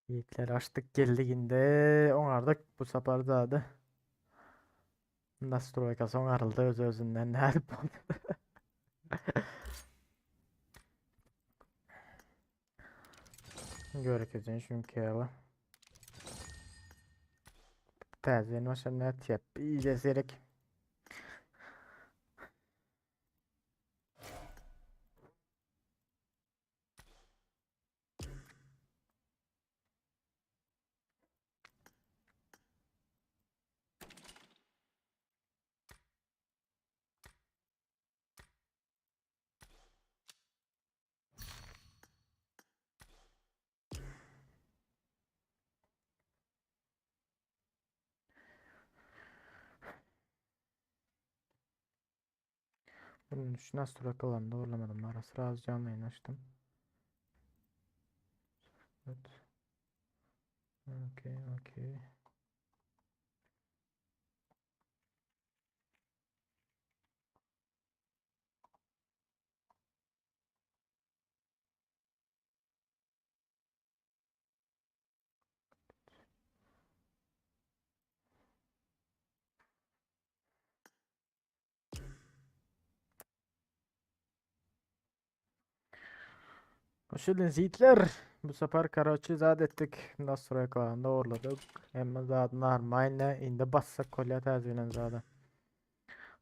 Yiğitler açtık geldik indi. Oňardyk bu sapar zady. Nastroýkasy oňaryldy öz özünden nädip boldy. Görkezin çünki ýaly. Täzeden başa nätýär? Iýje serek. Bunun üstüne astroakalarını doğrulamadım. Ara sıra az canlı yayın açtım. Evet. Okey, okey. Hoş geldiniz yiğitler. Bu sefer Karaçı zat ettik. Nastroykalarını doğruladık. Hem zat normalne indi bassak kolya täzelen zada.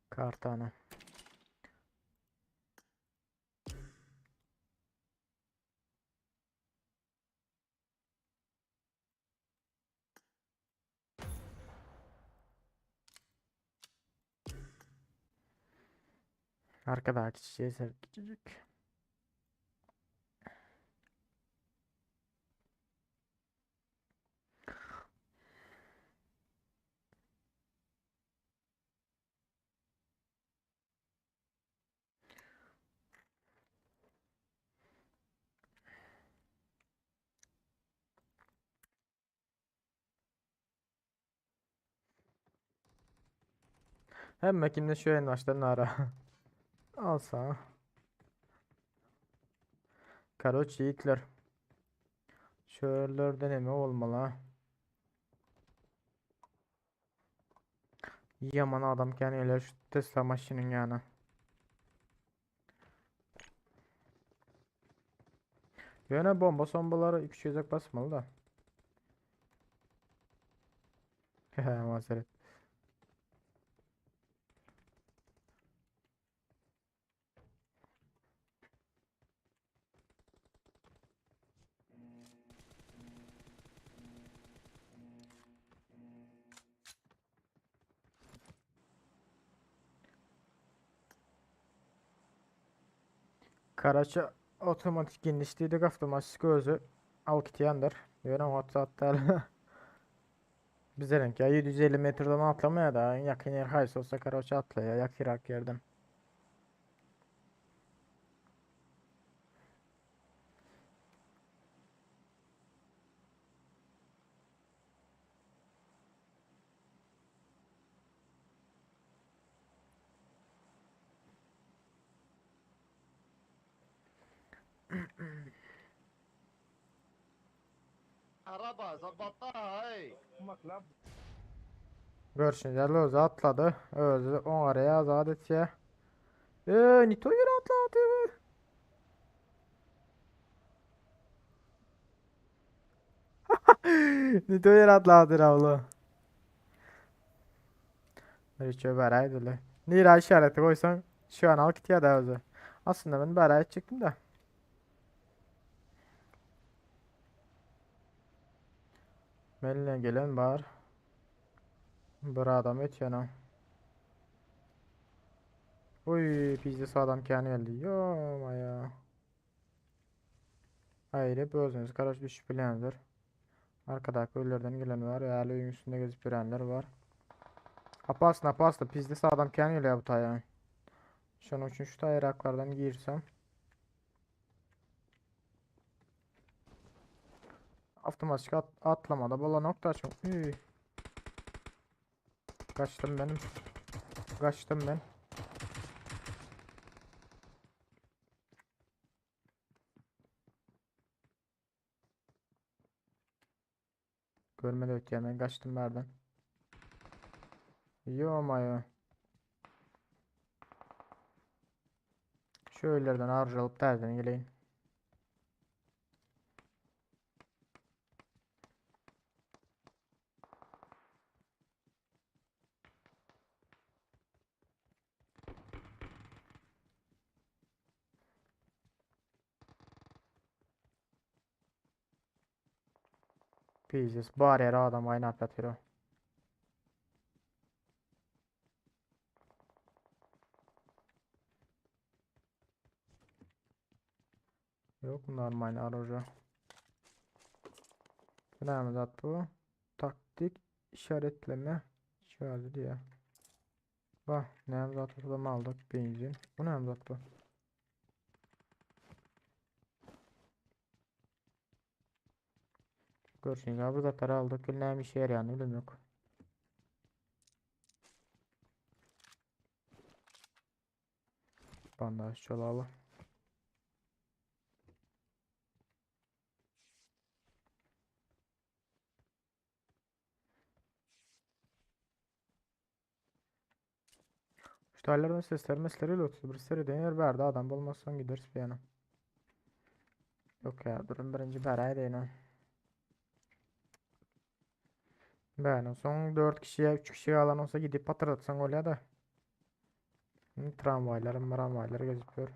Kartany. Arkadaki çiçeği ser küçücük. Hemme kimde şu en baştan ara. Alsa. Karoç yiğitler. Şöyle deneme olmalı. Yaman adam kendine şu Tesla maşının yani. Ýöne bomba sombaları 300 basmalı da. Hehe mazeret. Karaça otomatik genişliydik avtomatik özü al kitýändir. Ýöne WhatsApp'ta Bizerenk ya 750 metreden atlamaya da yakın yer haýsy bolsa karoçe atlaýar ýakyrak ýerden. Araba zabata hey. Görşüňiz ýaly özi atlady. Özi oňarýar azat etýär. Eee, nito ýere atlady. Nito ýere atlady abla. Bir bäräýdile. Nirä işareti goýsaň, şu an alyp gitýär da özi. Aslynda men bäräý etjekdim de. Meline gelen bar. Bir adam ötýän. Uy, pizdes adam kän geldi. Yo ya. Aýry özüňiz garaş düşüp bilendir. Arkadaky öýlerden gelen var. Äli öýüň üstünde gezip ýörenler var. Apasna apasna pizdes adam kän gelýär bu taýa. Şonuň üçin şu taýraklardan girsem. Avtomatik at atlamada bolanok da şu. Üy. Kaçtım benim. Kaçtım ben. Görmedi ötüyor ben kaçtım nereden. Yo Şöylerden arj alıp terden geleyim. Pizdes bar ýere adam aýnap ýatyr. Yok normal aracı. Bu näme zat bu? Taktik işaretleme şöyle diye. Bak näme zat bu aldık benzin. Bu näme zat bu? Görüşün ya bu zatları aldık. Näme işe yaraýany bilim yok. Bandaj çolalı. Şu sesler mesleri 31 seri yer berdi adam bolmazsan gideriz bir yana. Yok ya durun birinci beraydı yine. Ben son 4 kişiye 3 kişiye alan olsa gidip patırdatsan oluyor da. Tramvaylar, tramvaylar gözüküyor.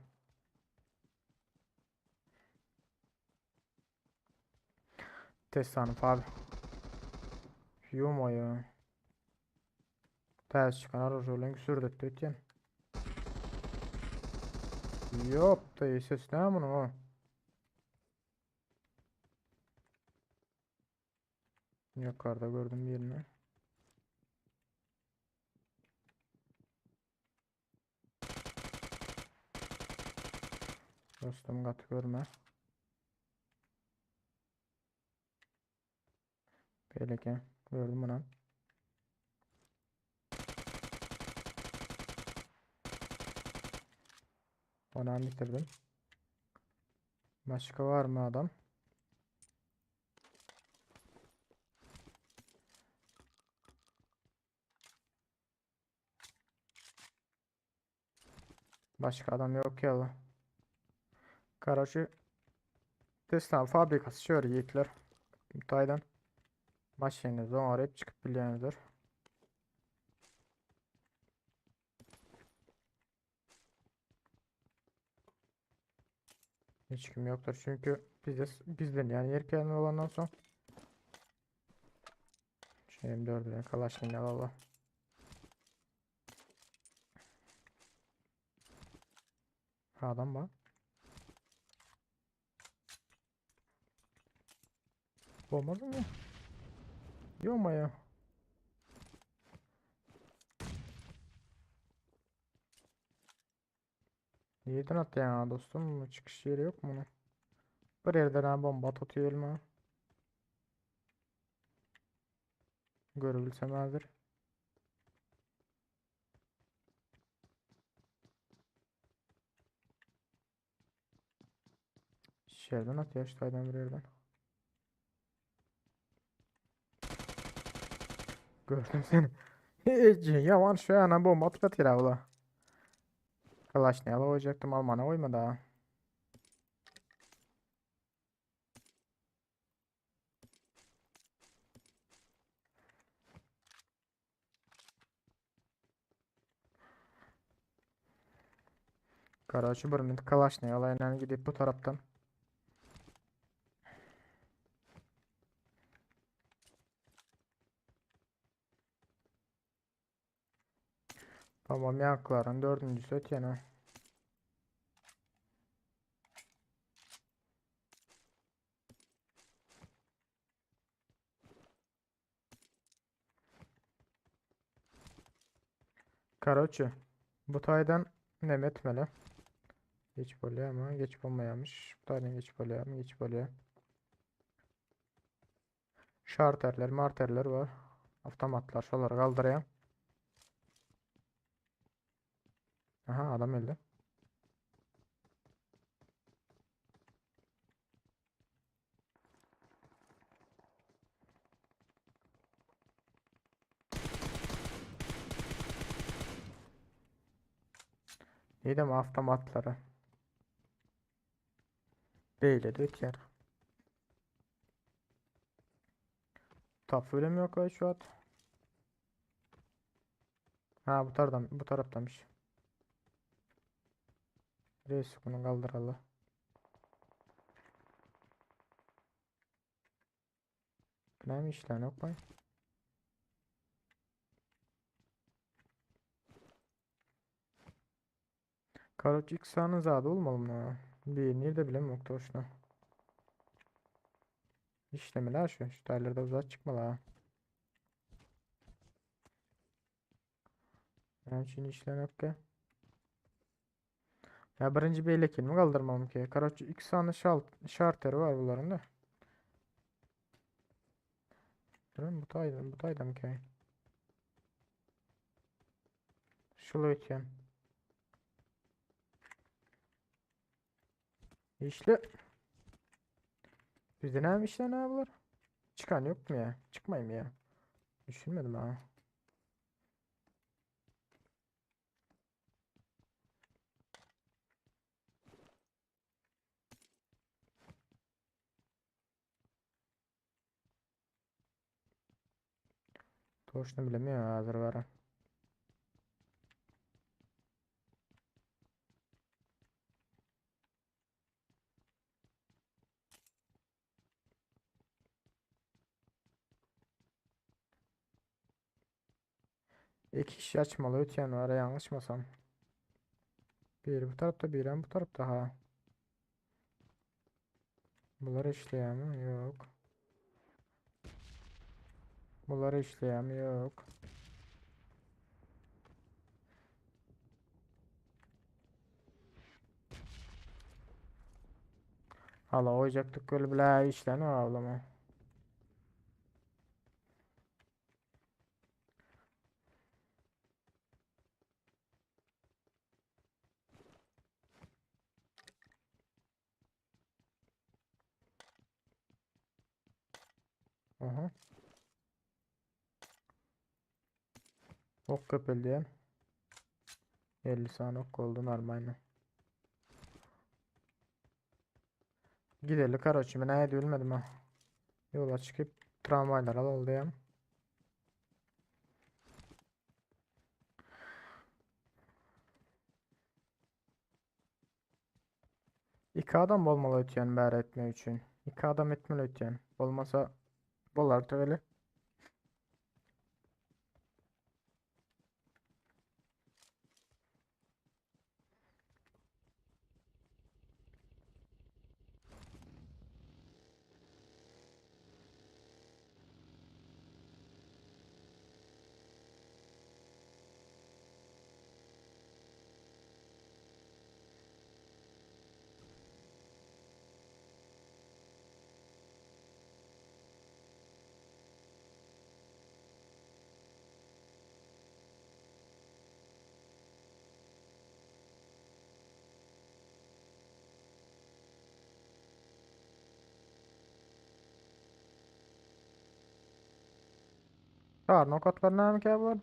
Tesadüf abi. Yuma ya. Ters çıkan aracı sürdürttü ötyen. Yok da ses ne bunun o? Yukarıda gördüm birini. Dostum katı görme. Belki gördüm bunu. Onu bitirdim. Başka var mı adam? Başka adam yok ya. Karaşı Tesla fabrikası şöyle yiğitler. Taydan maşini zorayıp çıkıp bilýändir. Hiç kim yoktur çünkü bizde bizden yani erken olandan son Şu M4'e Kalaşnikov valla. Adam var. Olmaz mı? Ё-моё. Yerden at ya dostum. Çıkış yeri yok mu bunun? Bir yerden ha bomba tutuyor mu? Görebilsem hazır. Şerden at ya şu bir yerden. Gördüm seni. Hiç yaman şu an bomba atıp atıyor abla. Kalaş ne alacaktım Alman'a uyma daha. Karaçı bir minut kalaş ne alayla gidip bu taraftan. Tamam yakların dördüncüsü ötene. Karaçı. Bu taydan ne etmeli? Geç bolýar mı? Geç bolmaýarmyş. Bu taydan geç bolýar mı? Geç bolýar. Şarterler, marterler bar. Avtomatlar şolary galdyrýan. Aha adam öldü. Neydi avtomatlara? Beyle de ötýär. Tap bölüm yok ay şu at. Ha bu taraftan bu taraftamış. Reis bunu kaldıralım. Näme işlän yok bay? Karoç ilk sahne zade olmalı mı? Bir nerede bilem yok toşna. İşlemeler şu. Şu taylarda uzak çıkmalı ha. Yani şimdi işlem yok ki. Ya birinci beylekini mi kaldırmam ki? Karoç ilk sahne şarteri var bunların da. Durun bu taydan bu taydan ki. Şulu ötyen. İşle. Bizde ne işler ne bunlar? Çıkan yok mu ya? Çıkmayayım ya. Düşünmedim ha. Toşunu bilemiyorum hazır var. İki kişi açmalı ötyen var yanlışmasam. Bir bu tarafta bir bu tarafta ha. Bunları işleyen mi? Yok. Bunları işleyen mi? Yok. Hala oyacaktık öyle bile işlemi avlama. Aha. Ok köpüldü. 50 saniye ok oldu normalde. Gidelim karaçı ben neye bilmedim ha. Yola çıkıp tramvaylar alalım ya. İki adam olmalı ötyen bari etme için. İki adam etmeli ötyen. Olmasa bolar öyle. Tar nokatlar näme ki var?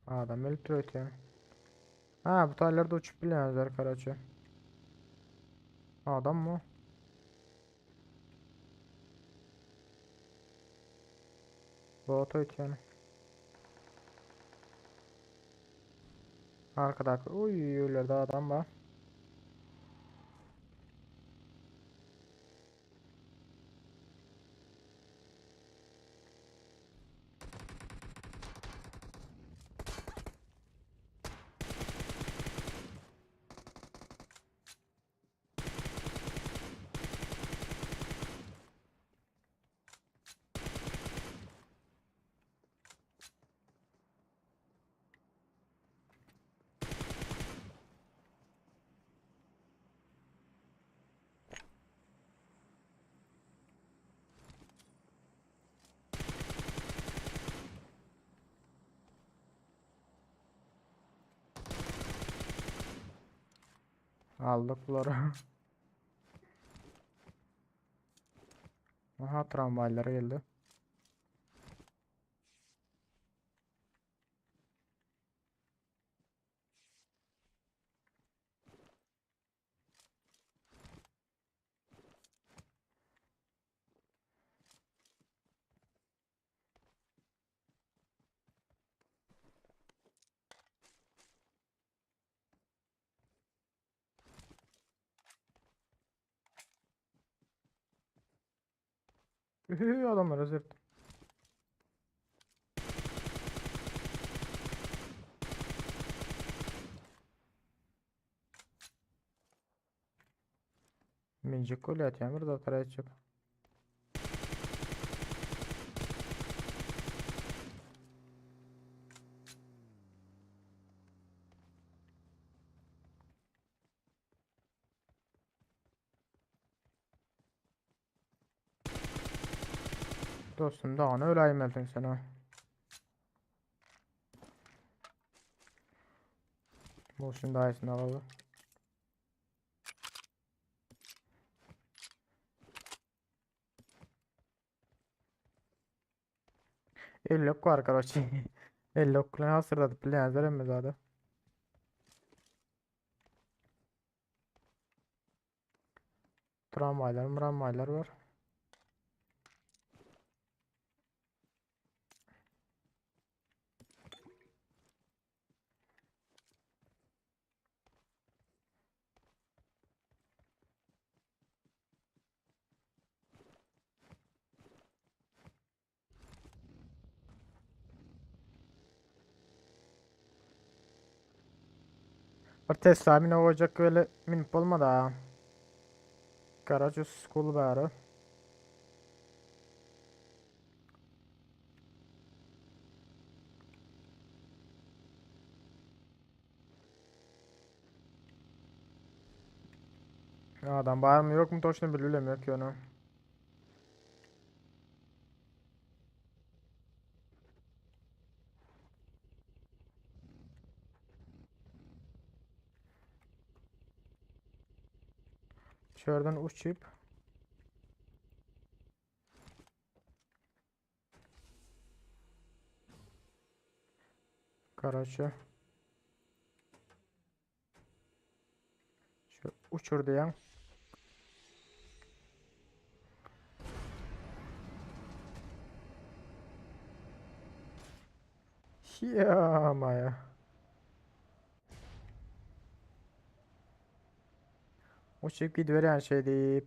Adam ölüp ötüyor. Ha bu taylarda uçup biliyorlar karaçı. Adam mı? Bot ötüyor. Arkada uy öyle adam var. Aldyk bulary. Aha tramwaylar geldi. Ühü, adamlar özür. Minjik gol atýan bir zatlar aýtjak. Dostum daha ne öläýmelisiň sen ha. Bolsun daýysyny alaly. Ellok var karoçi. Ellok bilen hasırladıp bilýänler hemme zady. Tramwaylar, mramwaylar var. Bir Tesla mine olacak öyle minip bolmady ha. Garage school bäri. Adam bar mı yok mu toşunu bilmiyorum ki onu. Şuradan uçup Karaçı. Şu uçur diyen. Ya maya. Uçup gidiverýän şey diýip.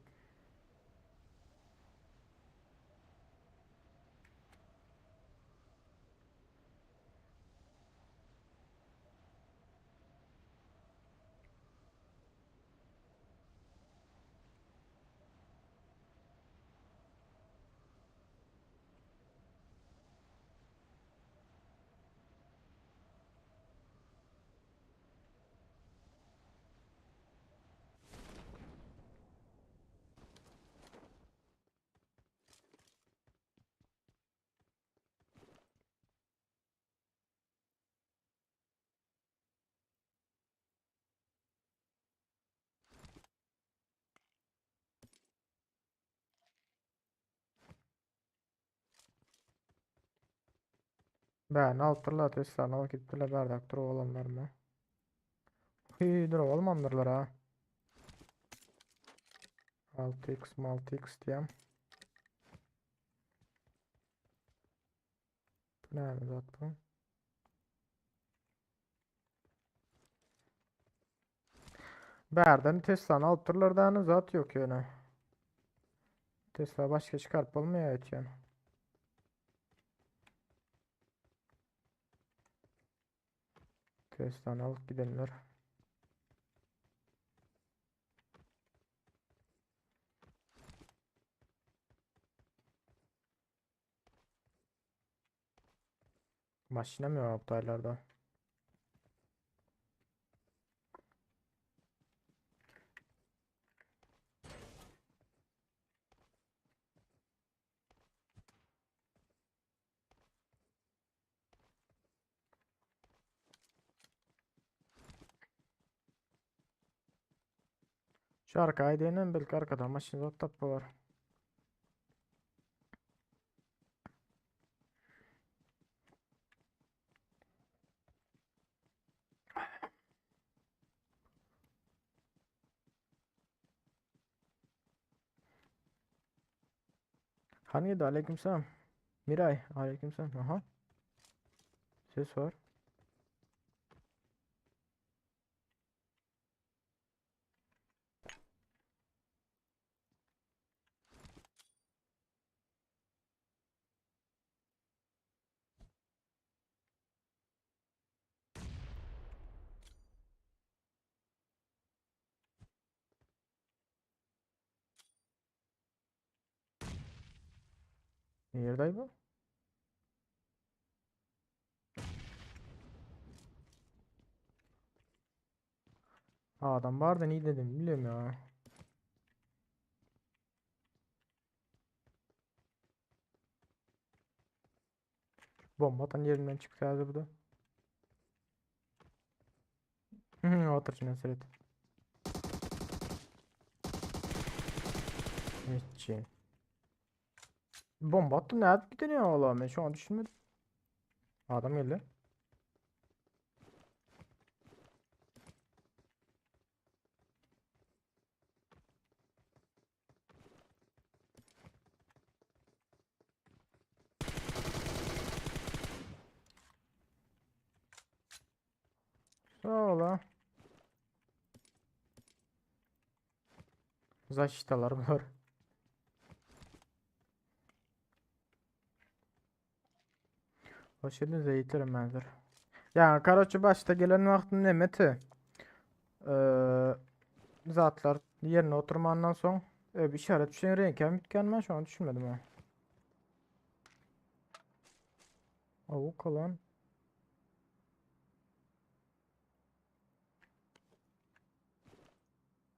Ben alypdyrlar Teslany alyp gidipdirler bärde durup alanlarymy. Hi durup almandyrlar ha. 6x 6x diýem. Bu näme zat bu? Bärden Teslany alypdyrlar da zat yok ýöne. Tesla başga çıkarıp bolmaýar ötýän. Teslany alyp gidenler. Maşina mı yok aptallarda? Şu arka aýdaýynam belki arkada maşyn zat tapylar. Hani aleykümselam. Miray aleykümselam. Aha. Ses var. Nirede bu? Adam vardı ne dedim biliyorum ya. Bomba atan yerinden çıktı herhalde bu da. Hı, otur şuna seyret. Hiç. Bomba attı nerede gidiyor oğlum ben şu an düşünmedim. Adam geldi. Sağ ol ha. Zaşitalar bunlar. Hoş geldiniz yiğitlerim benzer. Ya Karaçı başta gelen vaktin nemeti. Ee, zatlar yerine oturmandan son bir işaret bir şey renk bitken ben şu an düşünmedim ha. Avuk kalan.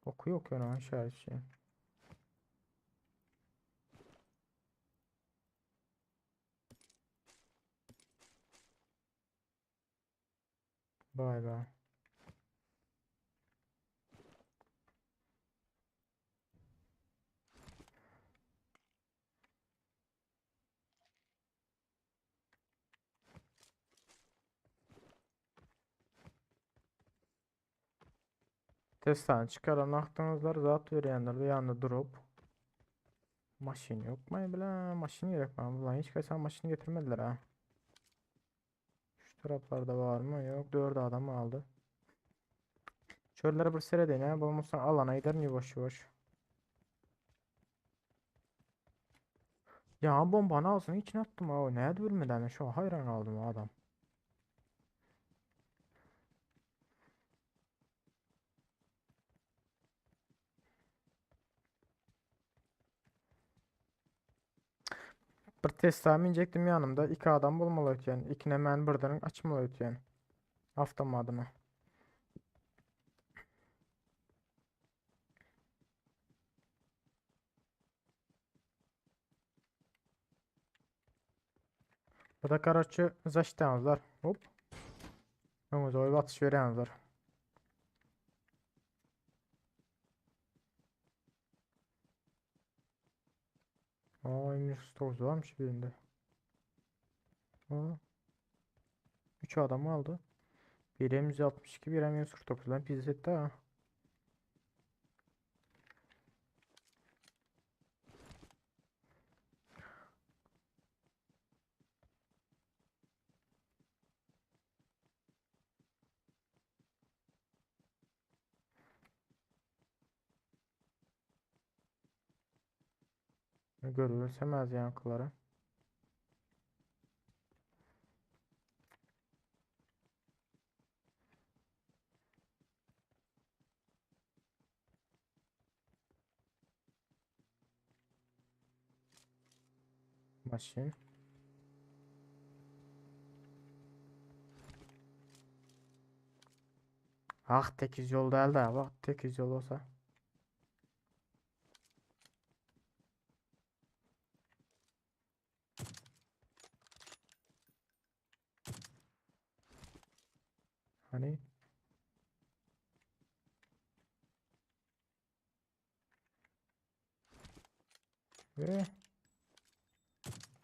Oku yok yani işaret şey. Vay be. Testden çıkaran aklınızlar zat verenler bir yanda drop. Maşin yok mu bile? Maşin gerek bana. Ulan hiç kaçan maşin getirmediler ha. Şu taraflarda var mı? Yok. 4 adam aldı. Çöllere bir seyredin ha. Bulmuşsan alana gider yavaş yavaş. Ya bombanı alsın içine attım ha. Ne ölmedi şu an hayran kaldım o adam. Bir test tahmin inecektim yanımda. İki adam bulmalı ötyen. İkine ben birden açmalı ötyen. Avtomadyna. Bu da karaçı zaştanlar. Hop. Öňüze oýup atış berýänler. Aa, M109 varmış birinde. Aa. 3 adam aldı. Biri M162, biri M149 lan pizza etti ha. Görülsemez yankıları. Maşin. Ah tekiz yol değil de bak tekiz yol olsa. Hani. E.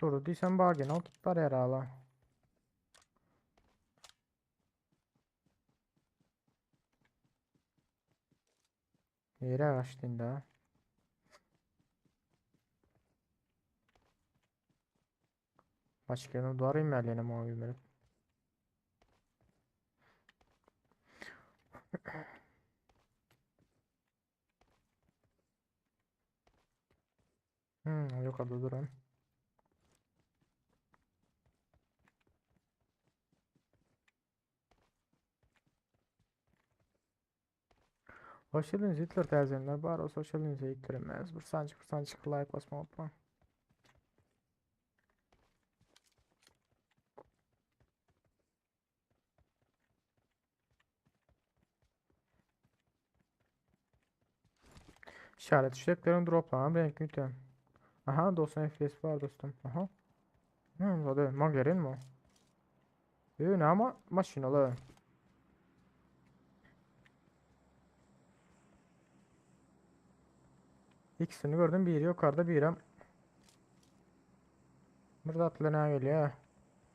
Durdy diýsem bar gene ol git barýar ala. Nirä gaçdy indi ha? Başka duvar inmeli ýene muňa güýmenip. Yukarıda duran. Hoş geldiniz Hitler täzelenler bar olsa hoş geldiniz Hitlerimiz. Bir sançık bir sançık like basma unutma. İşaret fişeklerin droplamam renk müten. Aha 90 FPS var dostum. Aha. Ne oldu? Magerin mi? Ne ama maşinalı. İkisini gördüm. Biri yukarıda biri Burada atlı ne geliyor?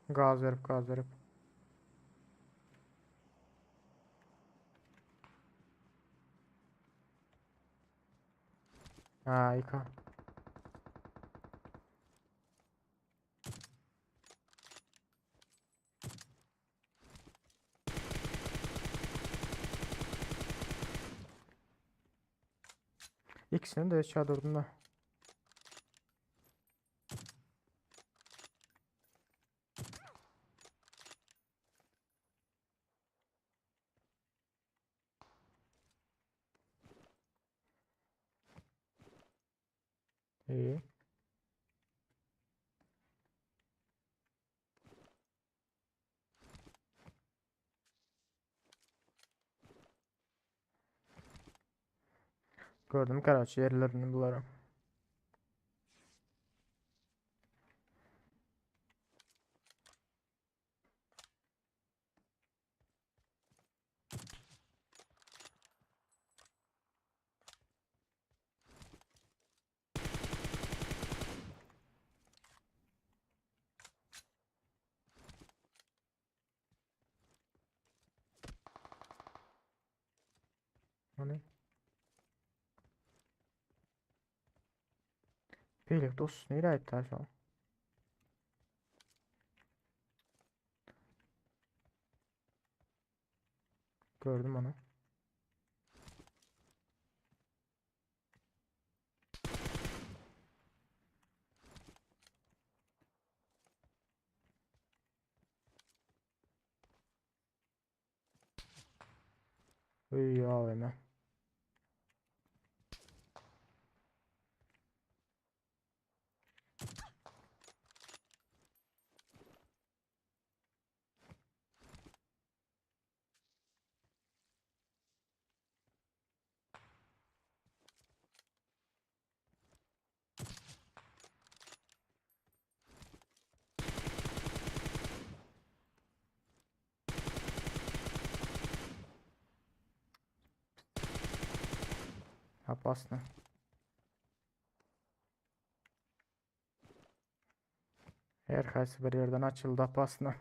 Gaz verip gaz verip. Ha yıka. İkisini de aşağı durdum da. İyi. Gördüm Karaçi yerlerini bularım. O ne? Beýleki dost nereye aýtdy şu an? Gördüm onu. Uy AVM. Опасно. Her haýsy bir ýerden açyldy опасно.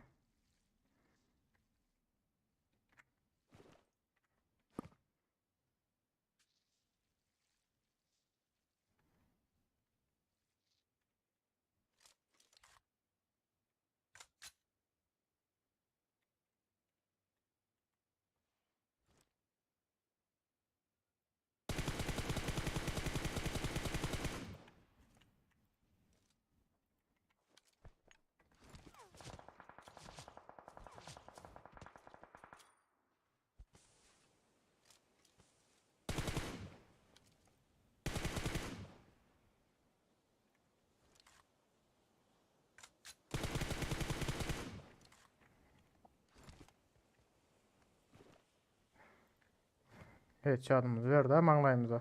Evet çadımızı verdi ha maňlaýymyza.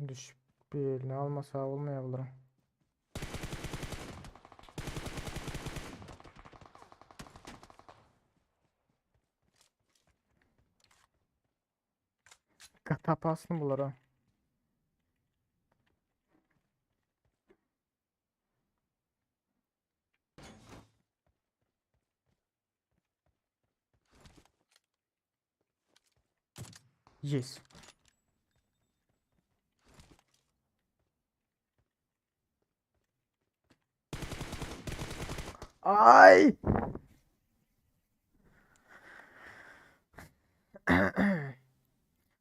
Düşüp bir elini almasa olmayabilir. Gaty opasny bulara. Yes. Ay!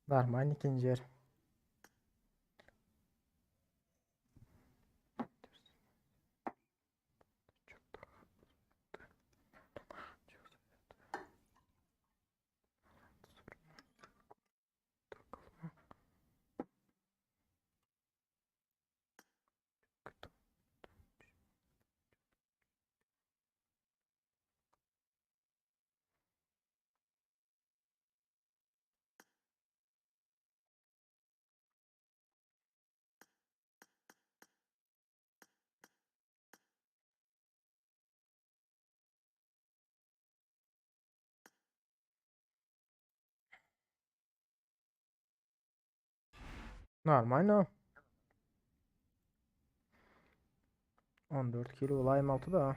Normal ikinji ýer. Normal no. 14 kilo olayım altı da.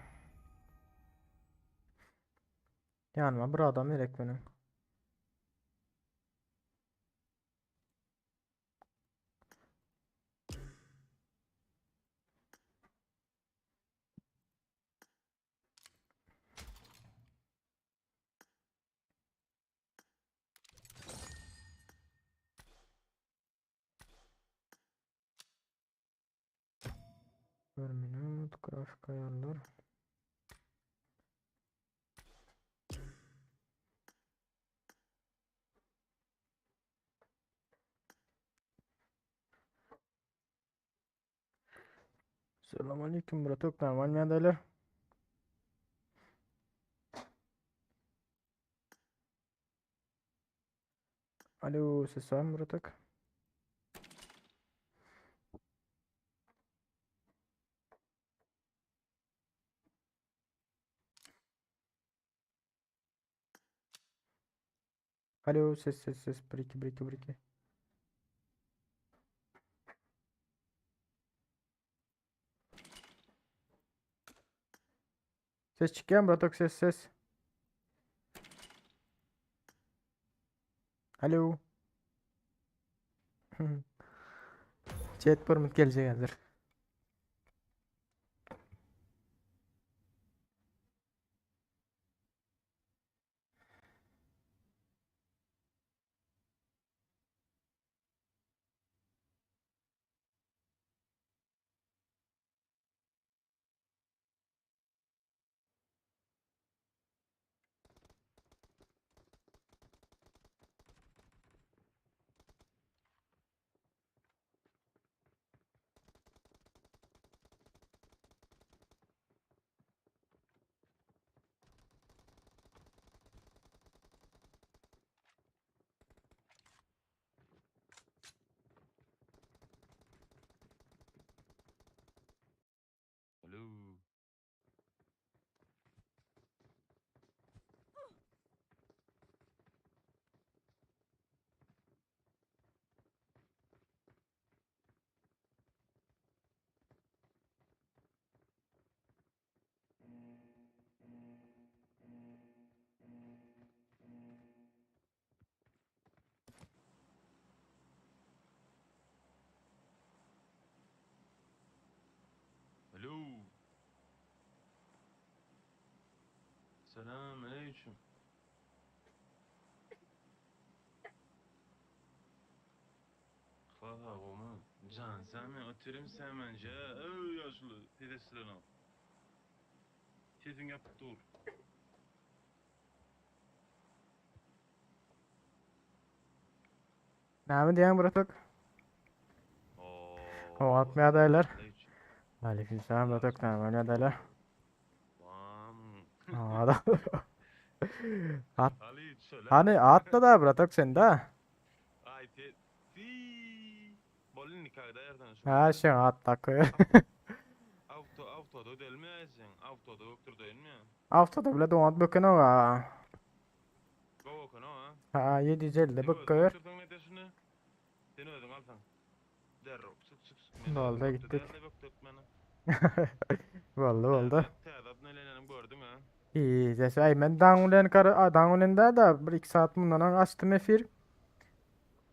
Yanıma bir adam gerek benim. Bir minut grafik ayarlar. Selamünaleyküm bratok normal mi adaylar? Alo ses var mı bratok? Alo ses ses ses 1 2 1 2 1 2. Ses çykýarmy bratok ses ses. Alo. Chat bir minut geljek häzir. Alo. Alo. Selam aleyküm. Kaka goma. Can sen mi oturum sen bence. Ey yaşlı. Dedesinden al. Sesin yapıp dur. Näme diýýäň bratok? Oo. O atmy adaylar. Aleyküm. Aleykümselam bratok normal adaylar. Vam. Adam. At. Ali söyle. Hani atla da bratok sen de. Ay te. Ti. Bolin nikahda yerden şu. Ha şu at takıyor. Avto avtoda delmeyesin. Avtoda yoktur değil mi? Haftada bile donat böken o ha. Go okuna ha. Ha 750 de böküyor. Ne desin? Sen özüň alsaň. Derrew çyk çyk çyk. Men Boldy, ökde gitdik. däl-de bökde etmäne. Boldy boldy. Täze obnowleniýany gördüň ha? Iýje, aý men daň bilen kar daň bilen däl-de 1-2 saat mundan öň açdym efir.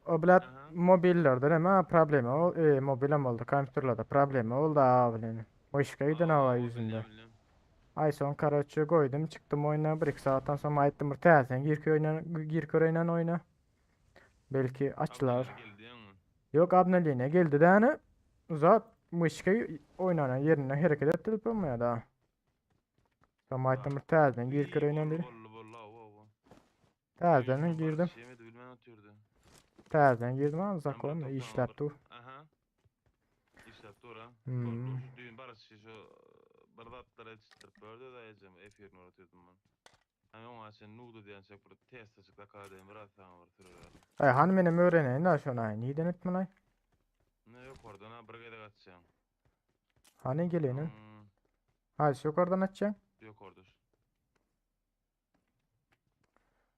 O bilet Aha. mobillerde näme problema ol, e, mobilem boldy, kompýuterlerde problema boldy a bilen. Myşka giden Aa, awa o ýüzünde. bilýän bilýän. Aý soň karoçe goýdum, çykdym oýna 1-2 saatdan soň aýtdym bir täzeden gir oýna, gir köreýnen oýna. Belki açylar. Obnowleniýa geldi ýaňy. Yok obnowleniýa geldi däne. Uzat myşka oýnanan ýerinden hereket etdirip bolmaýar da. Soň aýtdym bir täzeden gir Iý, köreýnen boldy diýip. boldy boldy awa awa. Täzeden Düýn girdim. barşy ýemedi bilmän otyrdy. Täzeden girdim ama Ben zakon bir işläp dur. Aha. İşläp dur ha. Hmm. Boldy. Şu düýn barşy şu bir zatlar etişdirip berdi da ejem efirini oturdum ben. Hani oňa sen nuda diýen şey bir test açyk dakar biraz sana bir sürüler. Ay hani menem öğreneyin da şonu ay. Niden etme lan? Ne yok oradan ha bir gezek açacaksın. Hani gelenin? Hmm, Ha şu yukarıdan açacaksın. yok orada.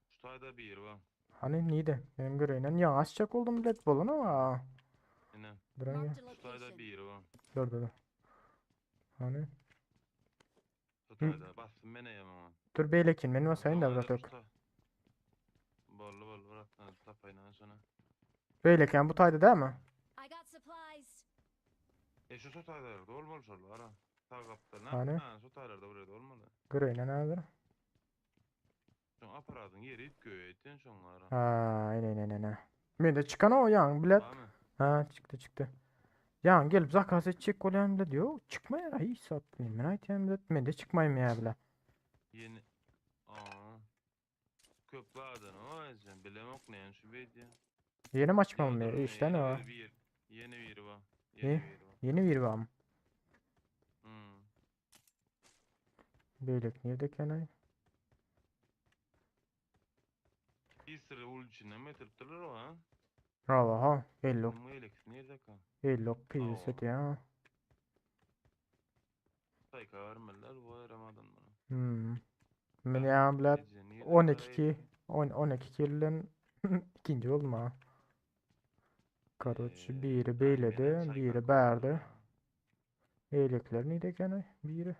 Şu tayda bir var. Hani nide? Benim göreyinen ya açacak oldum bilet bolun ama. Yine. Duran ya. Marked a Şu tayda location. bir var. Dur dur dur. Hani? Şu tayda bastım ben eyem ama. Dur beylekin benim sayın da bırak yok. Bollu bollu bırak tapayla sonra. Beylekin bu tayda değil mi? I got supplies. E şu tayda olmalı şurada ara. Sağ kapıda ne? Hani? Ha şu taylarda buraya olmalı. Göreyinen nedir? Şu aparatın yeri it göğe ettin şunlara. Ha aynen aynen aynen. Men de çıkan o yan bilet. Var mı? Ha çıktı çıktı. Yan gelip zakas edecek olan da diyor. Çıkma ya hiç satmayayım. Ben aytayım bilet. Men de çıkmayayım ya bile. Yeni. Aa. Köprü adını o ecem. Bilemok ne yani şu beydi. Yeni mi açmam ya? İşte ne var? Yeni bir. Yeni bir var. Ne? Yeni bir var. Yeni bir var mı? Hmm. Beylek nerede kenay? Bir sıra ul içine mi getiriptiler o ha? Allah ha. Ellok. Bu elektrik nerede ka? Ellok pizza ya. Sayka vermediler bu Ramazan bana. Hmm. Men ya bilet Ece, nerede 12 ka? ki 10 12 killen ikinci oldum ha. Karoç Ee, biri ay, beyledi, benim sayka biri koydular berdi. ha. Eylekler neydi kenay? Biri.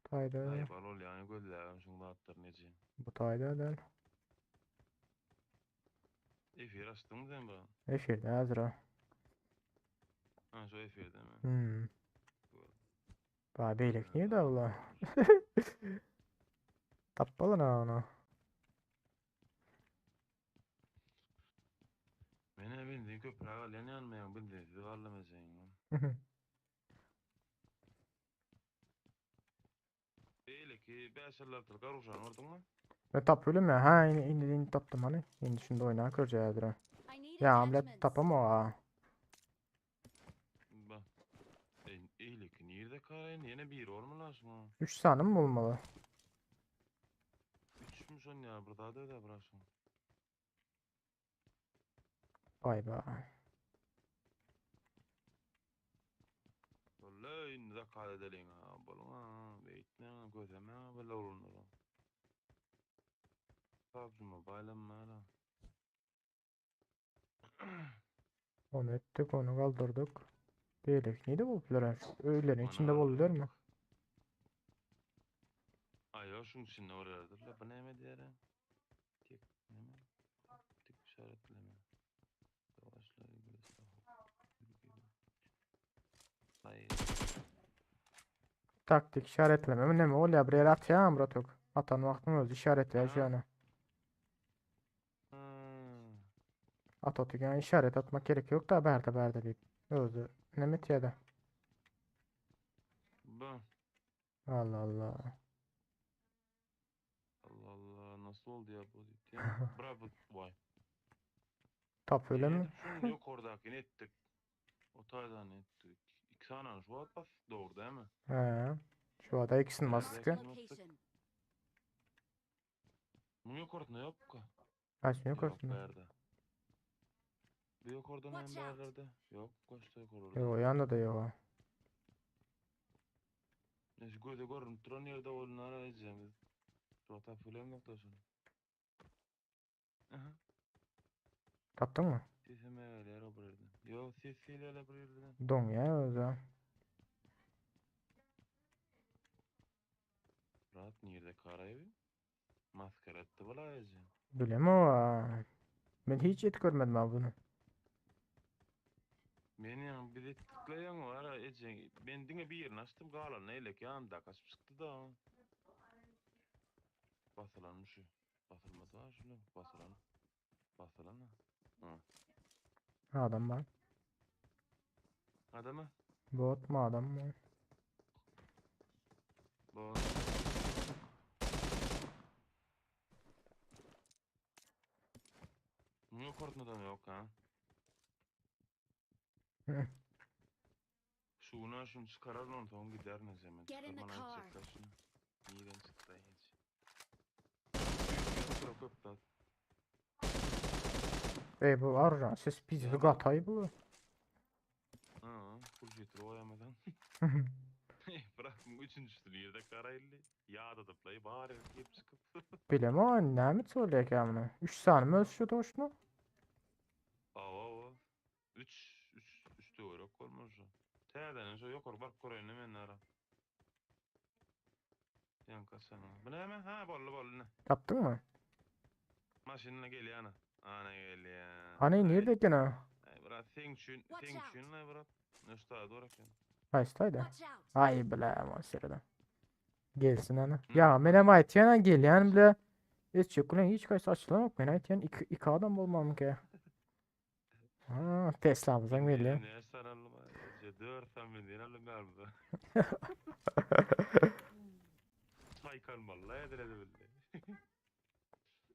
Tayda. Ay balol yani gözlerim şunu attır nece. Bu tayda del. Efir açtın mı sen bana? Efirde hazır ha. Ha şu efirde mi? Hmm. Ba beylek niye de Allah? Tapmalı ne onu? Beni bildiğin köprü al yanmayan bildiğin sizi varlamayacağım. Değil ki 5 yıl karuşan ordun mu? Ben tap ölüm ya. Ha yine yine yine taptım hani. Şimdi şimdi oyna göreceğiz ha. I need Ya amlet attachments. tapam o ha. Bak. Eyle ki nerede karayın yine bir olmalı şuna. 3 tane mi bulmalı? Üçmüş on ya burada da öyle bıraksın. Vay be. Vallahi indi de kadedelin ha. Bolun ha. Beytme ha. Gözeme ha. Böyle olunur. PUBG Mobile mi Onu ettik onu kaldırdık. Beylek neydi bu popüler? Öğlenin içinde buldular mı? Ay ya şunun içinde oraya. La bu ne mi diğeri? Tek ne mi? Tek işaretleme. Savaşla ilgili silah. Hayır. Taktik işaretleme mi ne mi? Oluyor buraya at ya Murat yok. Atan vaktin öz işaret ver Ha. yani. Hmm. At atı yani işaret atmak gerek yok da berde berde deyip. Özü. Ne mit ya da. Bu. Allah Allah. Allah Allah nasıl oldu ya bu ya? Bravo vay. Tap öyle mi? Şunu yok oradaki ettik. O taydan ettik. İki tane şu at bas doğru değil mi? He. Şu ada ikisini bastık ya. Marked a location. Bunu yok orada yok ki. Kaç yok Yok aslında. nerede? Bir yok orada ne Watch out. yerlerde? Yok kaçta yok orada. Yok yanında da yok. ha. Neyse göze görünüp duran yerde onlara edeceğim biz. Şu ata filan noktasını. Aha. Tapdyňmy? Sesime gelýär o bir ýerden. Ýok, ses gelýär bir ýerden. Doňýar özü. Brat nirde karaýby? Maskara etdi bulaýjy. Bilemok. Men hiç et görmedim abi bunu. Men ýaň biz etdikle ýaň var eje. Men diňe birini açdym galanyny eýlek ýanymda kaçyp çykdy da. Basylanmy şu? Basylmasa var şunu. Basylan. Basylan ha. Adam var. Adama. Bot mu adam mı? Bot. Niye korkmadan yok ha? Hı. Şuna şunu çıkarar onu tamam gider ne zaman. Get in the Çıkarman car. ayıpacaklar şunu. Neden çıktı hiç. Büyük bir köp Ey bu arjan ses bizi gatay bu. Ha, pul getir oýamadan. Bırak üçüncüsünü ýerde karayly. Ýada dıplay bari gelip çykyp. Bilemok näme söyleyek bunu. 3 saniye mi şu toşnu? Awa awa. 3 3 3 töwerek bolmuş. Täzeden şu ýokary baryp göreýin men ara. Ýanka sana. Bu näme? Ha, boldy boldy. ne? Tapdın mı? Maşynla gelýär ana. Ana gelýär. Hani nerede eken ha? Ay, bırak sen üçün, Watch sen out. üçün ne bırak. Nöşta doğru eken. Haýsy Watch out! Ay bile aman sereden. Gelsin ana. Ya men hem aytýan gelýän bile. Hiç yok ulan hiç kaçsa açılamak men aytýan iki, iki adam bolmam ki. Ha, Tesla'mızdan belli. Ne saralım? Dört sen benden alım ben. Çaykan vallahi ediledi bildi.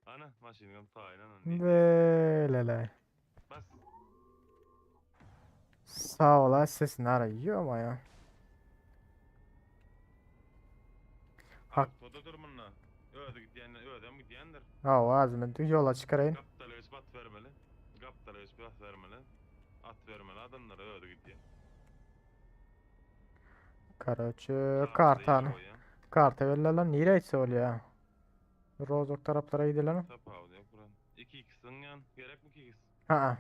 Ana maşynam taýyn ana. Böyle. Bas. Sağ ol ha sesini ara yiyor ama ya. Hak. Toda dur bununla. Öde gidýän, ödem gidýändir. Ha o azmi yola çıkarayın. Gapdala ösüp at vermeli. Gapdala ösüp at vermeli. At vermeli adamlara öde gidýän. Karaçı kartan. Karta verirler lan nereye etse oluyor. Rozok taraflara gidelim. Tapawut ýok buran. 2x yan. Gerek mi 2x? Ha.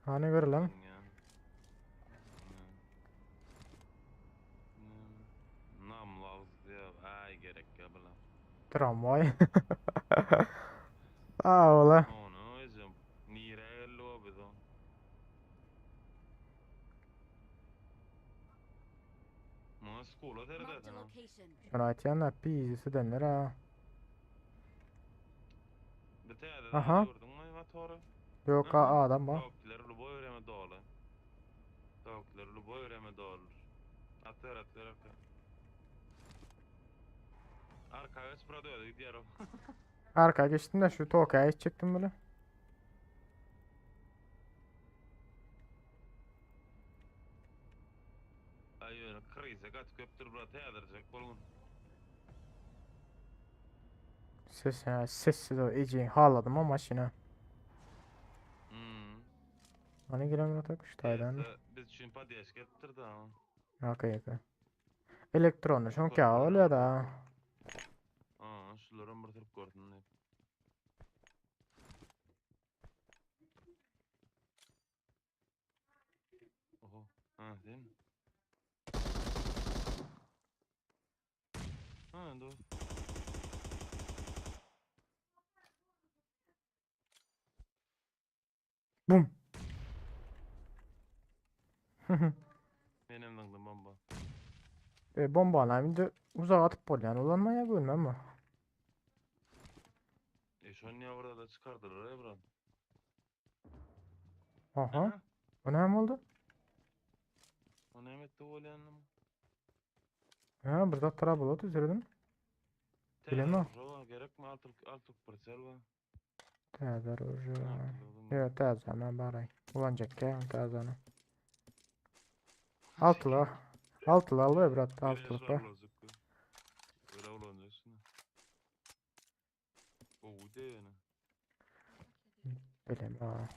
Hani görelim. Yan. Nam ya. Ay gerek ya bula. Tramvay. Sağ ol ha. Onu özüm. Nire geldi o biz o. Muňa skola Marked a serede. location. Şunu aytýanlar pizisi denler ha. Bir täze Aha. gördün mü motoru? Yok ha adam var. Tavuklar luboy öğreme dolu. Tavuklar luboy öğreme dolu. Atlar atlar arka. Arka geç burada öyle gidiyor o. Arka geçtim de şu Tokyo'ya çıktım böyle. Ay öyle krize kat köptür burada täzerjek bolgun. Ses ya sessiz o Ece'yi haladım ama maşina. Hmm. Hani gelen atak şu taydan. Neyse, Biz üçün podyeş gettir da. Okey okey. Elektronu şonki oluyor da. Aa, şularım bir tırp gördüm ne. Oho. Ha, değil mi? Ha, doğru. Bum. Benim dağdım bomba. E, bomba alayım da uzağa atıp bol yani ulanma ya bölmem mi? E şu an niye orada da çıkardılar ya buran? Aha. O ne mi oldu? O ne etti o yanım? Ha burada trouble oldu üzüldüm. Bilemem. Gerek mi? Altı altı parçal var. Täze orucu. Yok täze ben baray. Ulanacak ya täzeni. Altılı. Altılı al be brat altılı be. Öyle ulansın. O de yani. Bilemem.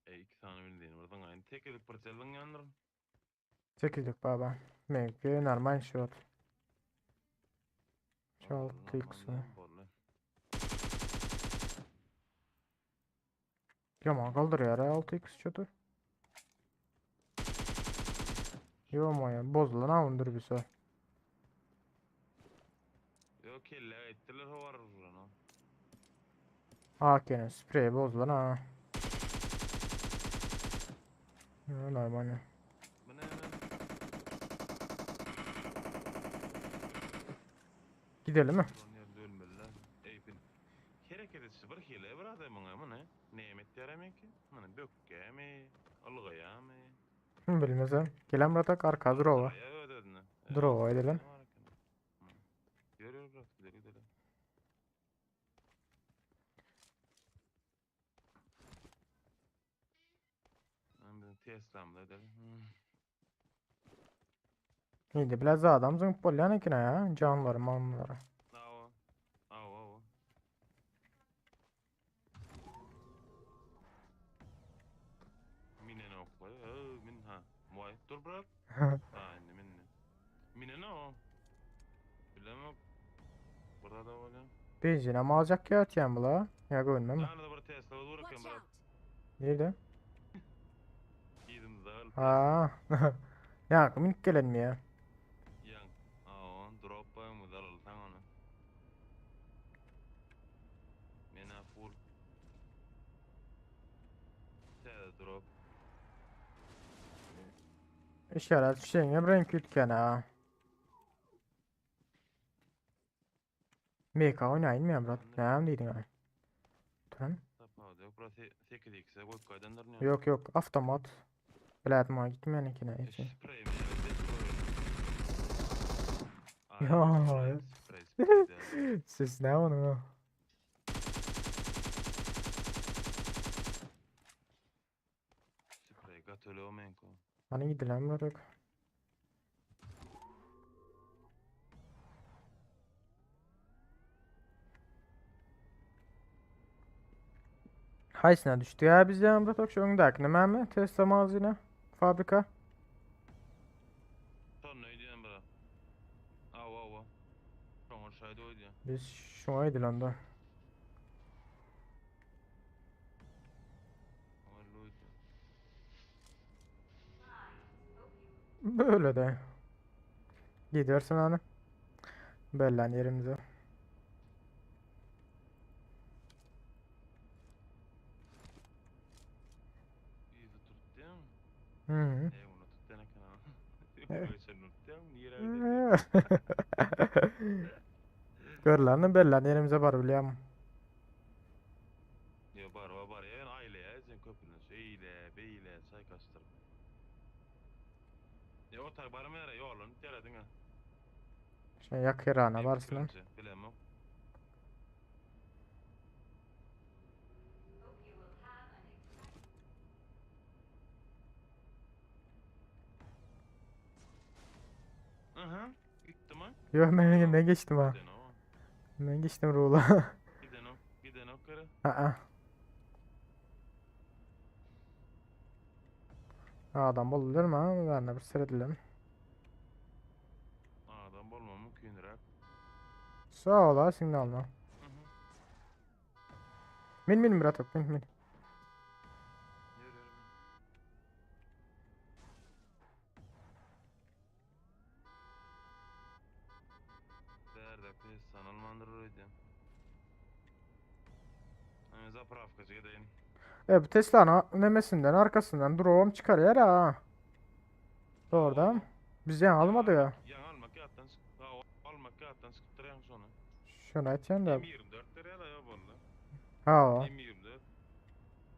E iki tane bildiğin oradan aynı tek edip parçalan yanırım. Sekizlik baba. Benimki normal shot. Şu altı ikisi. Ýaman galdyrýar 6x çödi. Ýo-moýa, bozulan awun dürbüsi. Ýok kelle aýtdylar howar urlan. AK-niň spreýi bozulan ha. Normalny. Bu näme? Gidelim mi? Duran ýerde ölmeli. Eýpin. Hereket etişi bir hile bir adamyň muny. Näme etýär emenki? Muny bökgämi, ylgaýamy? Bilmezem. Gelen bratak arka drowa. Drowa edelim. Ýör ýör brat gidelim gidelim. Ben bizim Tesla'mda edelim. Hmm. Indi biraz adam zyňyp bolýan eken ya. Canlary, mamlary. Awa. Awa awa. Mine ne okla? Min ha. Vay dur bırak. Ha indi minne. Mine ne o? Bilemem. Burada da var ya. Benzin ama alacak ya atýan bula. Ya göwnüme mi? Tane de bir Tesla dururken Watch bırak. out! Nerede? Giydim dağıl. Ha. Ya minik gelen mi ya? Yan. Aa, drop boy mu dal sen onu. Mena full. Täze drop. İşaret şeyine renk ütken ha. MK oynayın mı brat? Ne diydin ay? Tamam. Tapawut yok. Burası 8x'e koyup kaydanlar ne? Yok yok avtomat. Bilet ma gitmeyen ikine için. Sprey mi? Evet, Ya. Ay, Sprey sprey. Siz ne onu? Sprey gatöle o menko. Hani gidilen bırak. Haysına düştü ya biz ya bırak şu öndeki ne mi? Tesla mağazına. Fabrika. Son ne diyorsun bura? Ava ava. Son aşağıda oydu. Biz şuna gidilen da. Öyle oydu. Böyle de. Gidiyorsun hani. Bellen yerimize. Yüzü tuttu ya. Hı hı. E onu tuttu ne kana. Evet. Sen tuttu ya. Niye öyle Görlerini bellen yerimize var biliyorum. Ya bar var bar ya aile ya sen köprünün eyle beyle çay kastır. Ya o tar barım yere yolun teredin ha. Şey yak yarana varsın lan. Bilemem. Aha, gittim ha. Yok ben, ben geçtim ha. Giden o. Ben geçtim Ruğla. Giden o. Giden o karı. Aa. Adam bulur mu? Ben de bir seyredelim. Adam bolma mümkün rak. Sağ ol ha signalına. Hı hı. Min min Murat min min. Yürü yürü. Nerede kız almandır öyle. Hani zapravkacı gideyim. E bu Tesla'nın nemesinden arkasından drone çıkar ya ha. Doğru Biz yan almadı ya. Yan almak yattan çık. Ha, almak yattan çıkıp duruyorum sonra. Şunu açayım da. M24 liraya da ya bunu. Ha o. M24.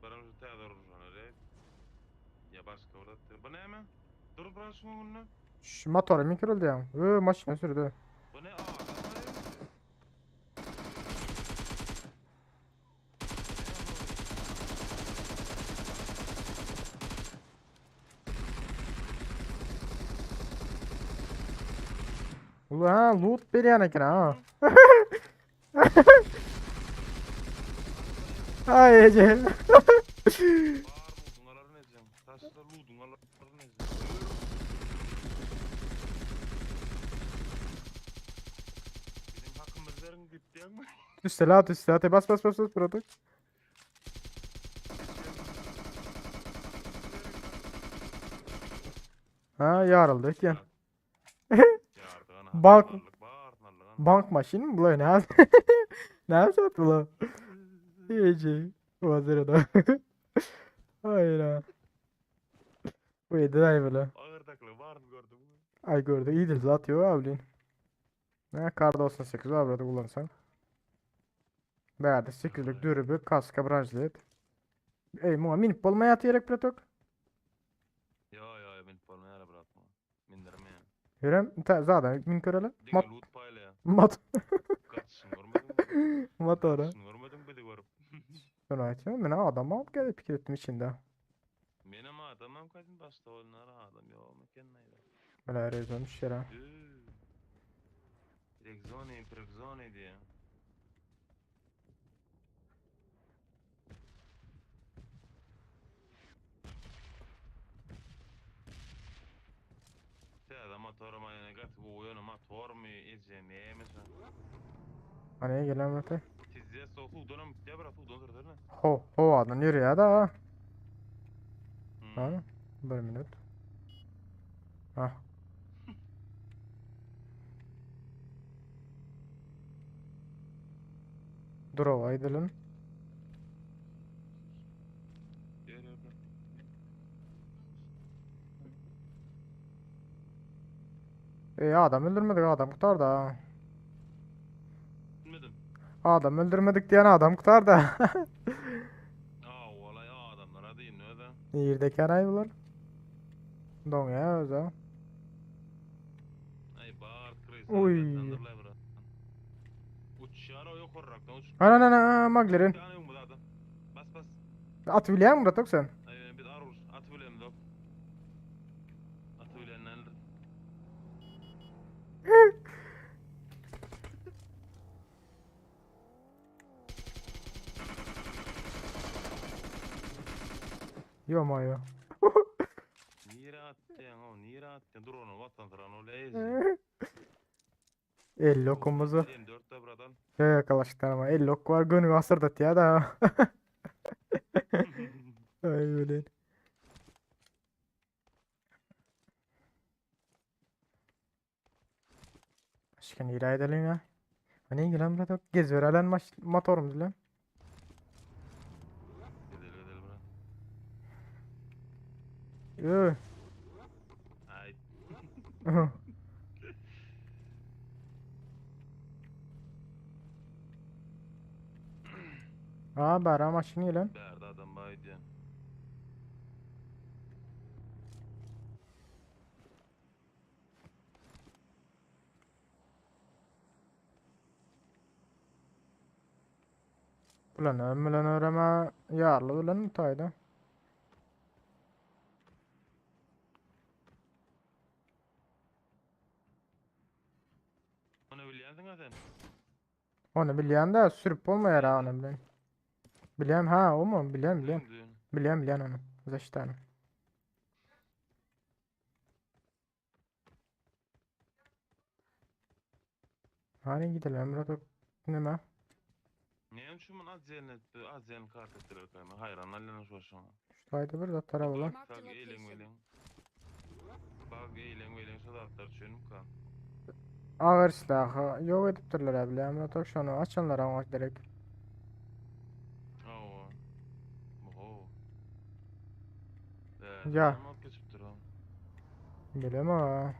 Bana şu täze uruşan Ya başka orada. Bu ne mi? Dur bırak şunu bunu. Şu motoru mi kırıldı ya? Iı maşina sürdü. Bu ne? Aa, adam var ya. Ulan ha loot bir yana eken ha. Ay Ece. Bar buldun alar ne diyeceğim? Taşlar buldun alar ne diyeceğim? Bizim hakkımız verin gitti ama. Üstele at üstele at. Bas bas bas bas bırak. Ha yarıldı etýän. Ýardygan. Bank Bank. Barnallygan. bank maşyn mı bular ne? Ne yapacak bular? İyice. Vazir da. Hayır ha. Bu yedi ay böyle. Agyr takly baryn gördüm. Ay gördü. İyidir zat yok abi. Ne kar 98 var burada kullansan. Bärde 8'lik dürbü, kaska, branjlet. Ey muňa minip bolmaýar gerek bratok. Yo yo min bolma ýara bırakma. Mindirme ya. Ýörem ta zaten min körele. Diňe Mat loot paýla ya. mat Kaçışyn görmedin. motora. Kaçışyn görmedin bizi görüp. Şunu açayım. Men adam alıp gelip pikir ettim içinde. Menem adamam kaçın başta oyunlara adam yok meken neydi. Böyle rezonmuş yere. Direkzone, direkzone diye. Täze motor maýna gat goýan motor my ejemi mesela. Hani gelen öte. Tizde soğuk dönüm ya bırak soğuk döndür ne? Ho ho adam yürüyor da. Hmm. Ha, bir minut. Ha. Drova gidelim. Ýer ýer. E adam öldürmedik adam kurtardı ha. Bilmedim. Adam öldürmedik diyen adam kurtardı. Aa olay adamlara değil ne öyle. Yerdeki arayı bular. Don ya özel. Ay bar kriz. Uy. Uçar o yok orraktan uç. Ana ana ana Maglerin. Tane yok bu adam. Bas bas. At bilen mi Bratok sen? Ay bir arur at bilen dok. At bilen Yo mayo. Nire attın o nire attın dur onu vatan sıran o lezi. El lokumuzu. 4 de buradan. Ya yakalaştık ama el lok var gönül asırdat ya da. Ay öyle. Başka nire edelim ya. Hani gelen Bratok gez verelen maç motorumuz lan. Gidelim gidelim bura. Yo. Ay Ha bara maşını lan. berdi adam bay diyen. Ulan ömülen öğreme yarlı ulan mutaydı. Onu bilýänsiň ha sen? Onu bilýän de sürüp bolmaýar ha onu bilen. Bilýän ha o mu? Bilýän bilýän. Bilýän. Bilýän bilýän onu. Zaştany. Hani gidelim Murat neme? Ne üçün bunu az cennet, az cennet kart ettiler kayma. Hayran allen şu aşama. Şu tayda bir de taraf ulan. Marked a Bak eğlen location. eğlen. Bak eğlen eğlen şu taraftar çönüm ka. Ağır silahı yok edipdirler abi. Murat şunu açanlar ama direkt. Awa. Oho. Ya. Ne geçip o. Bilem ha.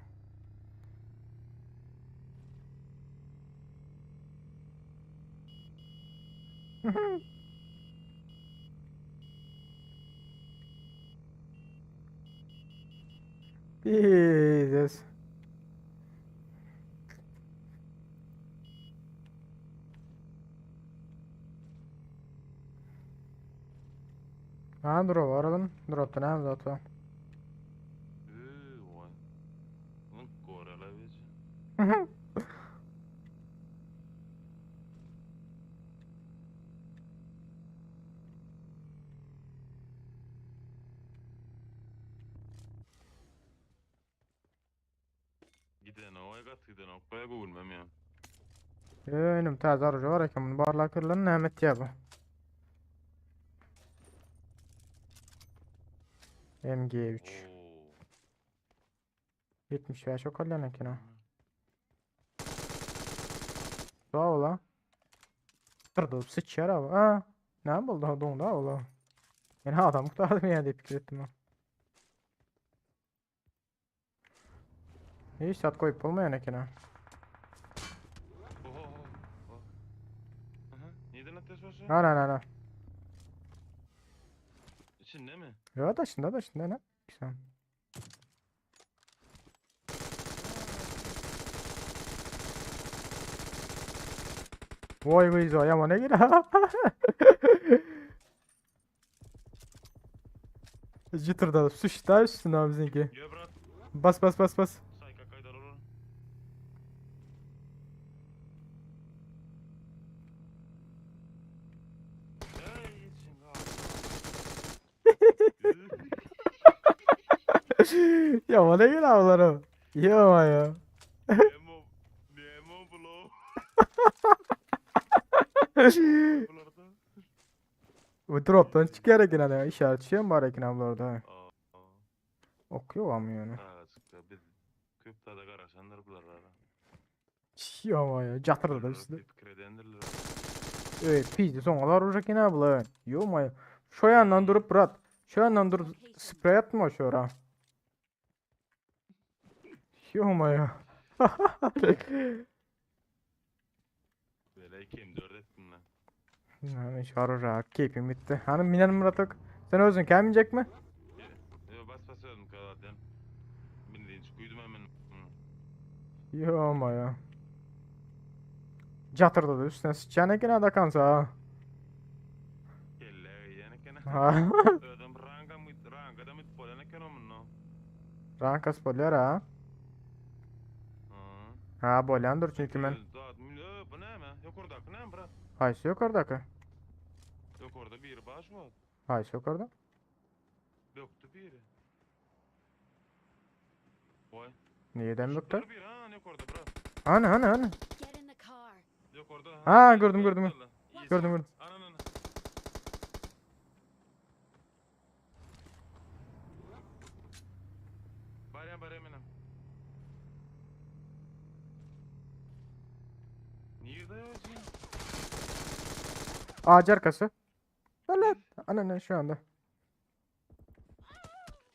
Jesus. Ha drop aradım. Drop'ta ne zaten. Üü, vay. Lan gorala bici. Giden o gat giden o koya gülmem ya. Önüm taze aracı var eken bunu barla kırılan Mehmet ya bu. MG3. Oo. 75 okalýan eken ha. Sağ ol ha. Tırdı sıçar abi. Ha. Ne boldy? Doňda ola. Men adam kurtardım ya diýip pikir etdim. Hiç zat goýup bolmaýan eken ha. Oho, oho. Aha, neden ateş başa? Ha ha ha. İçinde mi? Yo daşynda daşynda ne? Sen. Voy voy zoya mana gir. Jitrda suçta üstüne bizimki. Yo brat. Bas bas bas bas. Sayka kaydar olur. Ey, içinde. Ya bana gir avlarım. Yo ya. Nemo, Nemo blow. Bularda. Bu drop'tan çıkar eken hani işaret şey mi var eken abla orada? Aa, Okuyor ama yani. aa, çıktı. Biz köptada garaşanlar bular ara. Yo ya catırdı da üstüne. Fikir edendirler. Evet pizdi sonralar olacak yine abla. Yo ma. Şu yandan durup bırak. Şu yandan durup sprey atma şu ara. Yo ma ya. Böyle kim dört ettim lan. Yani şu ara keyfim bitti. Hanım minen Murat Sen özün gelmeyecek mi? Yo bas bas öldüm zaten. Ben de hiç koydum hemen. Yo ma ya. Catırdı da üstüne sıçan eken adakansa ha. Kelle yani kene. Ha. Ödüm ranga mı ranga da mı polana kene no. Rankas bolýar ha. Ha bolýandyr çünki men Bu ne mi? Yok orada ne bırak? haýsy ýokardaky? Yok orada bir baş var. Haýsy ýokarda? Yoktu biri. Vay. Neden bökdü? Bir ha yok orada bırak. Hani hani hani. Get in the car. Yok orada. Ha, gördüm, gördüm. Gördüm gördüm. Anan Barya barya menem. Nerede ya? Ağaç arkası. Lan Ana şu anda.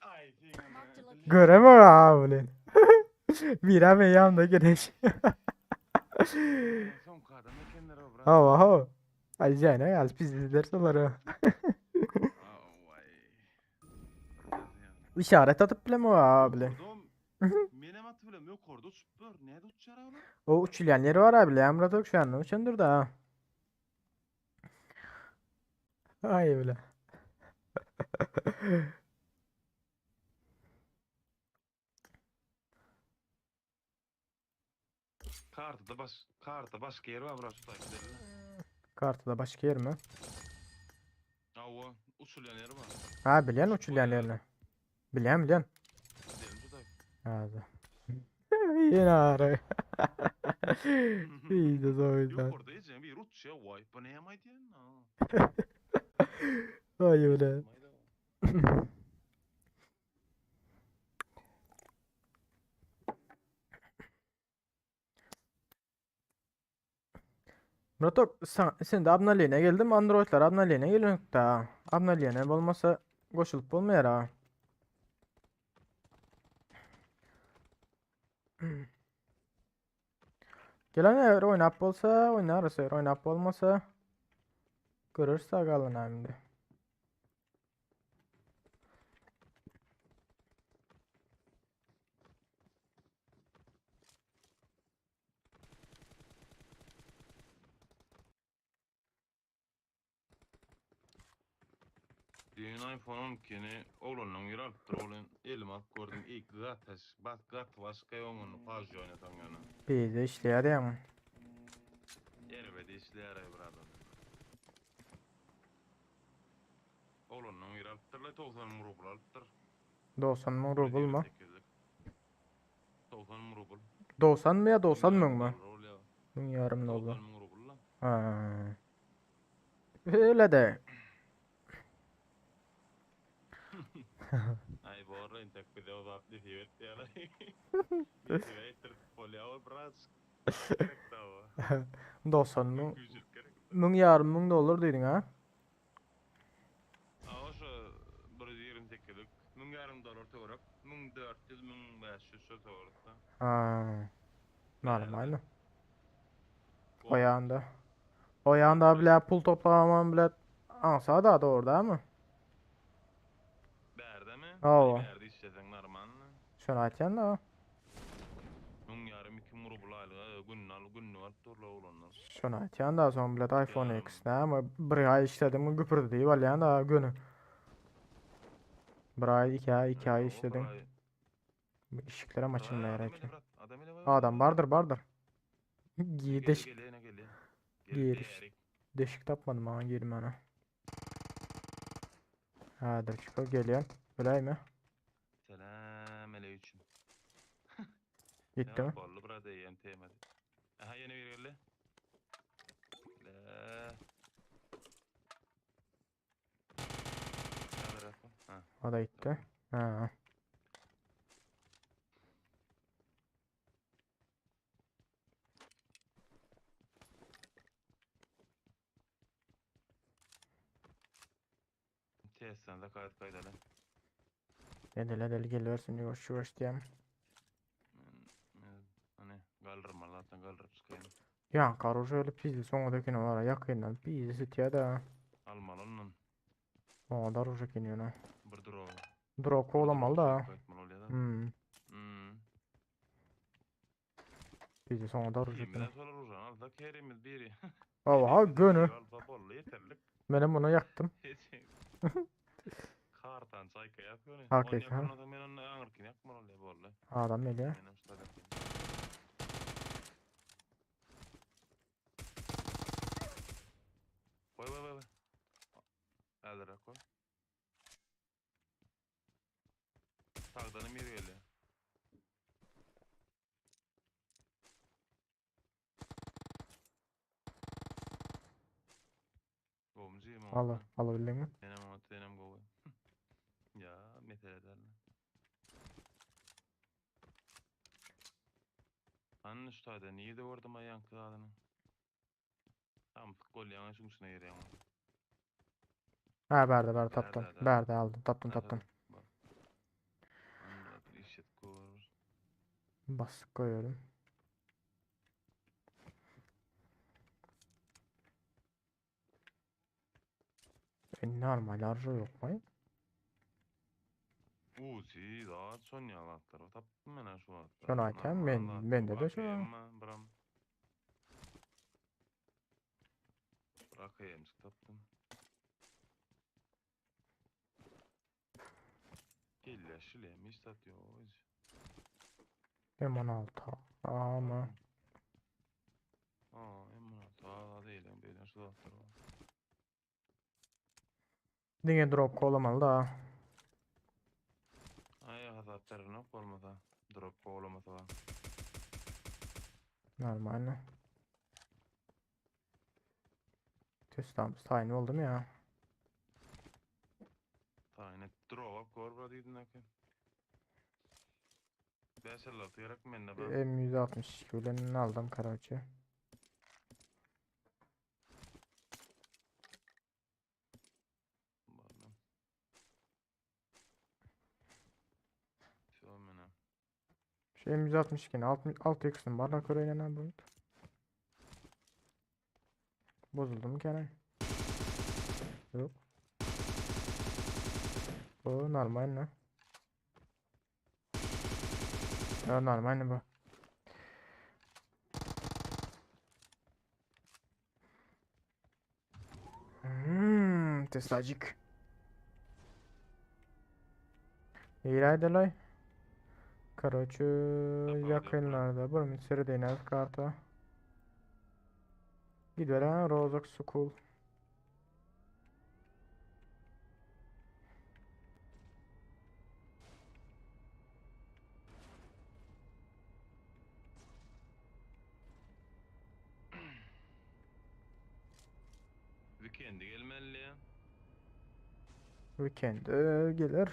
Ay, Marked a location. Göremem abi lan. Bira ben yanımda güneş. Son kadar ne kendine bırak. Hava hava. Ay jene yaz biz izlerse onları. Vay. İşaret atıp bile mi o abi lan? Menem atı bile yok orada uçup dur. Nerede uçar abi? O uçulan yeri var abi lan. Murat yok şu anda. Uçandır da ha. Ay bile. Kartıda baş karta başka yer var burası da gidelim. Kartıda başka yer mi? Ava uçulan yer var. Ha bilen uçulan yerini. Bilen bilen. Gidelim tutak. Hadi. Yine ağrı. İyi de zordu. Yok orada yiyeceğim bir uç ya vay. Bu ne yamaydı ya? Ay öyle. Murat sen, sen de abneliğine geldim. Androidlar abneliğine geliyor da. Abneliğine bolmasa goşulup bolmaýar ha. Gelen eğer oynap bolsa oynarız eğer oynap bolmasa görürse galın hem Düğün iPhone 12'ni oğlunun yer alıptır oğlun elime alıp gördüm ilk zaten bak gat başka yoğun PUBG oynatan yani. Bir de işleýär ýa. Erbedi işleýär ay brother. Oğlunun yer alıptır la 90 mı rubl alıptır. 90 mı rubl mu? 90 mı rubl? 90 mı ya 90 mı mı? Ming Yarım ne oldu? 90 ming rubl la. Ha. Öyle de. Ay bu arada intek bir de o da Nesip etýärler. Nesip etdirip bolýar o biraz. Gerek da o. 90 müň, Mümkinçilik gerek. 1000,5 dollar diýdiň ha? A o şu 128-lik 1500 dollar töwerek. 1400 1500 şu töwerekde. Ha. Normal. Bärde. O ýanda. O ýanda bile pul toplaman bile aňsa da doğru değil mi? Bärde mi? Hawa. Ay bärde işlesen normal. Şunu aýtýan da. 1500 2000 rubl aýlyga gününi al gününi alyp durlar oglanlar. Şunu aýtýan da soň bile iPhone Ýarym. X näme bir aý işledim mi güpürdi diýip alýan da göni. Bir ay, 2 ay, 2 ay Ha, o işledim. bir ay- Işiklerem Ay, açılmaýar adam eken. ele bırak, adam ele Adam bardyr bardyr. Giy Gel deşik gel ene gel. Gel Gel işte. bärik. Deşik tapmadım ha girmene. Hädir çıkıp gelýän. Biläýme. Selam aleyküm. Gitdi mi? Ya bolly brat eýýäm temady. Aha ýene bir geldi. Le. Häzir atma. Ha. O da gitti. Ha. Testden de kayıt kaydalı. Edel edel geliyorsun yavaş yavaş diýem. Men, men hani galdyrmaly zaten galdyryp çykaýyn. Ya karoş öyle pizdi soňa dökene var yakından pizdi sütýä da. Almaly ondan. Oňa da rujak inýär. Bir drop. Drop olamaly da. Kaýtmaly bolýar da. Hmm. Hmm. Pizdi soňa da rujak Kimden solar ujan alsak herimiz biri. Oha göni. Alsa bolly ýeterlik. Menem bunu yaktım. Kartan çaýka ýap göni. Hakyky, ha. Ondan men onu aňyrkyny ýakmaly bolýar bolly. Adam gelýär. Menem şu taýda. Goý goý goý. Häzir goý. Sagdan bir gelýär. Gowumjy Al, alabildin mi? Menem o senem gowy. Ya mesele däl. Anne şu taýda nirde gördüm aý ýaňky zadyny? Tam golýaň şuň içine girýän. Ha bärde bärde Bärde, tapdym. bärde. Bärde aldım. Tapdym tapdym. Bak. Anne bir iş et gör. Basık koyuyorum. E, normal arja yok mu? Uzi zat şon ýalatlar. Tapdym men şu wagtda. Şony aýtýan, men- mende de şu. Bram. Bırakayım tapdym. Gel şile mi satıyor? M16 ama Aa, M16 aa değil, böyle şu zatlar var. diňe drop kolamaly da. Ay hasap yok olmasa. Drop olamasa. Normal. Tüstam tayin oldum ya. Tayin drop up gor bura diýdin ake. 556 gerek mende bar. M162 bilen aldım karaoke. Barmy. Şo mena. Şu M162'ni 6 x'in barla köreýän bu. Bozuldu mu gene? Yok. Bu normal ne? Ya normal ne bu? Teslacık. Niraydalar? Короче, yakınlarda bir sürü karta. Gideren Rozok School. Weekend gelmeli ya. Weekend gelir.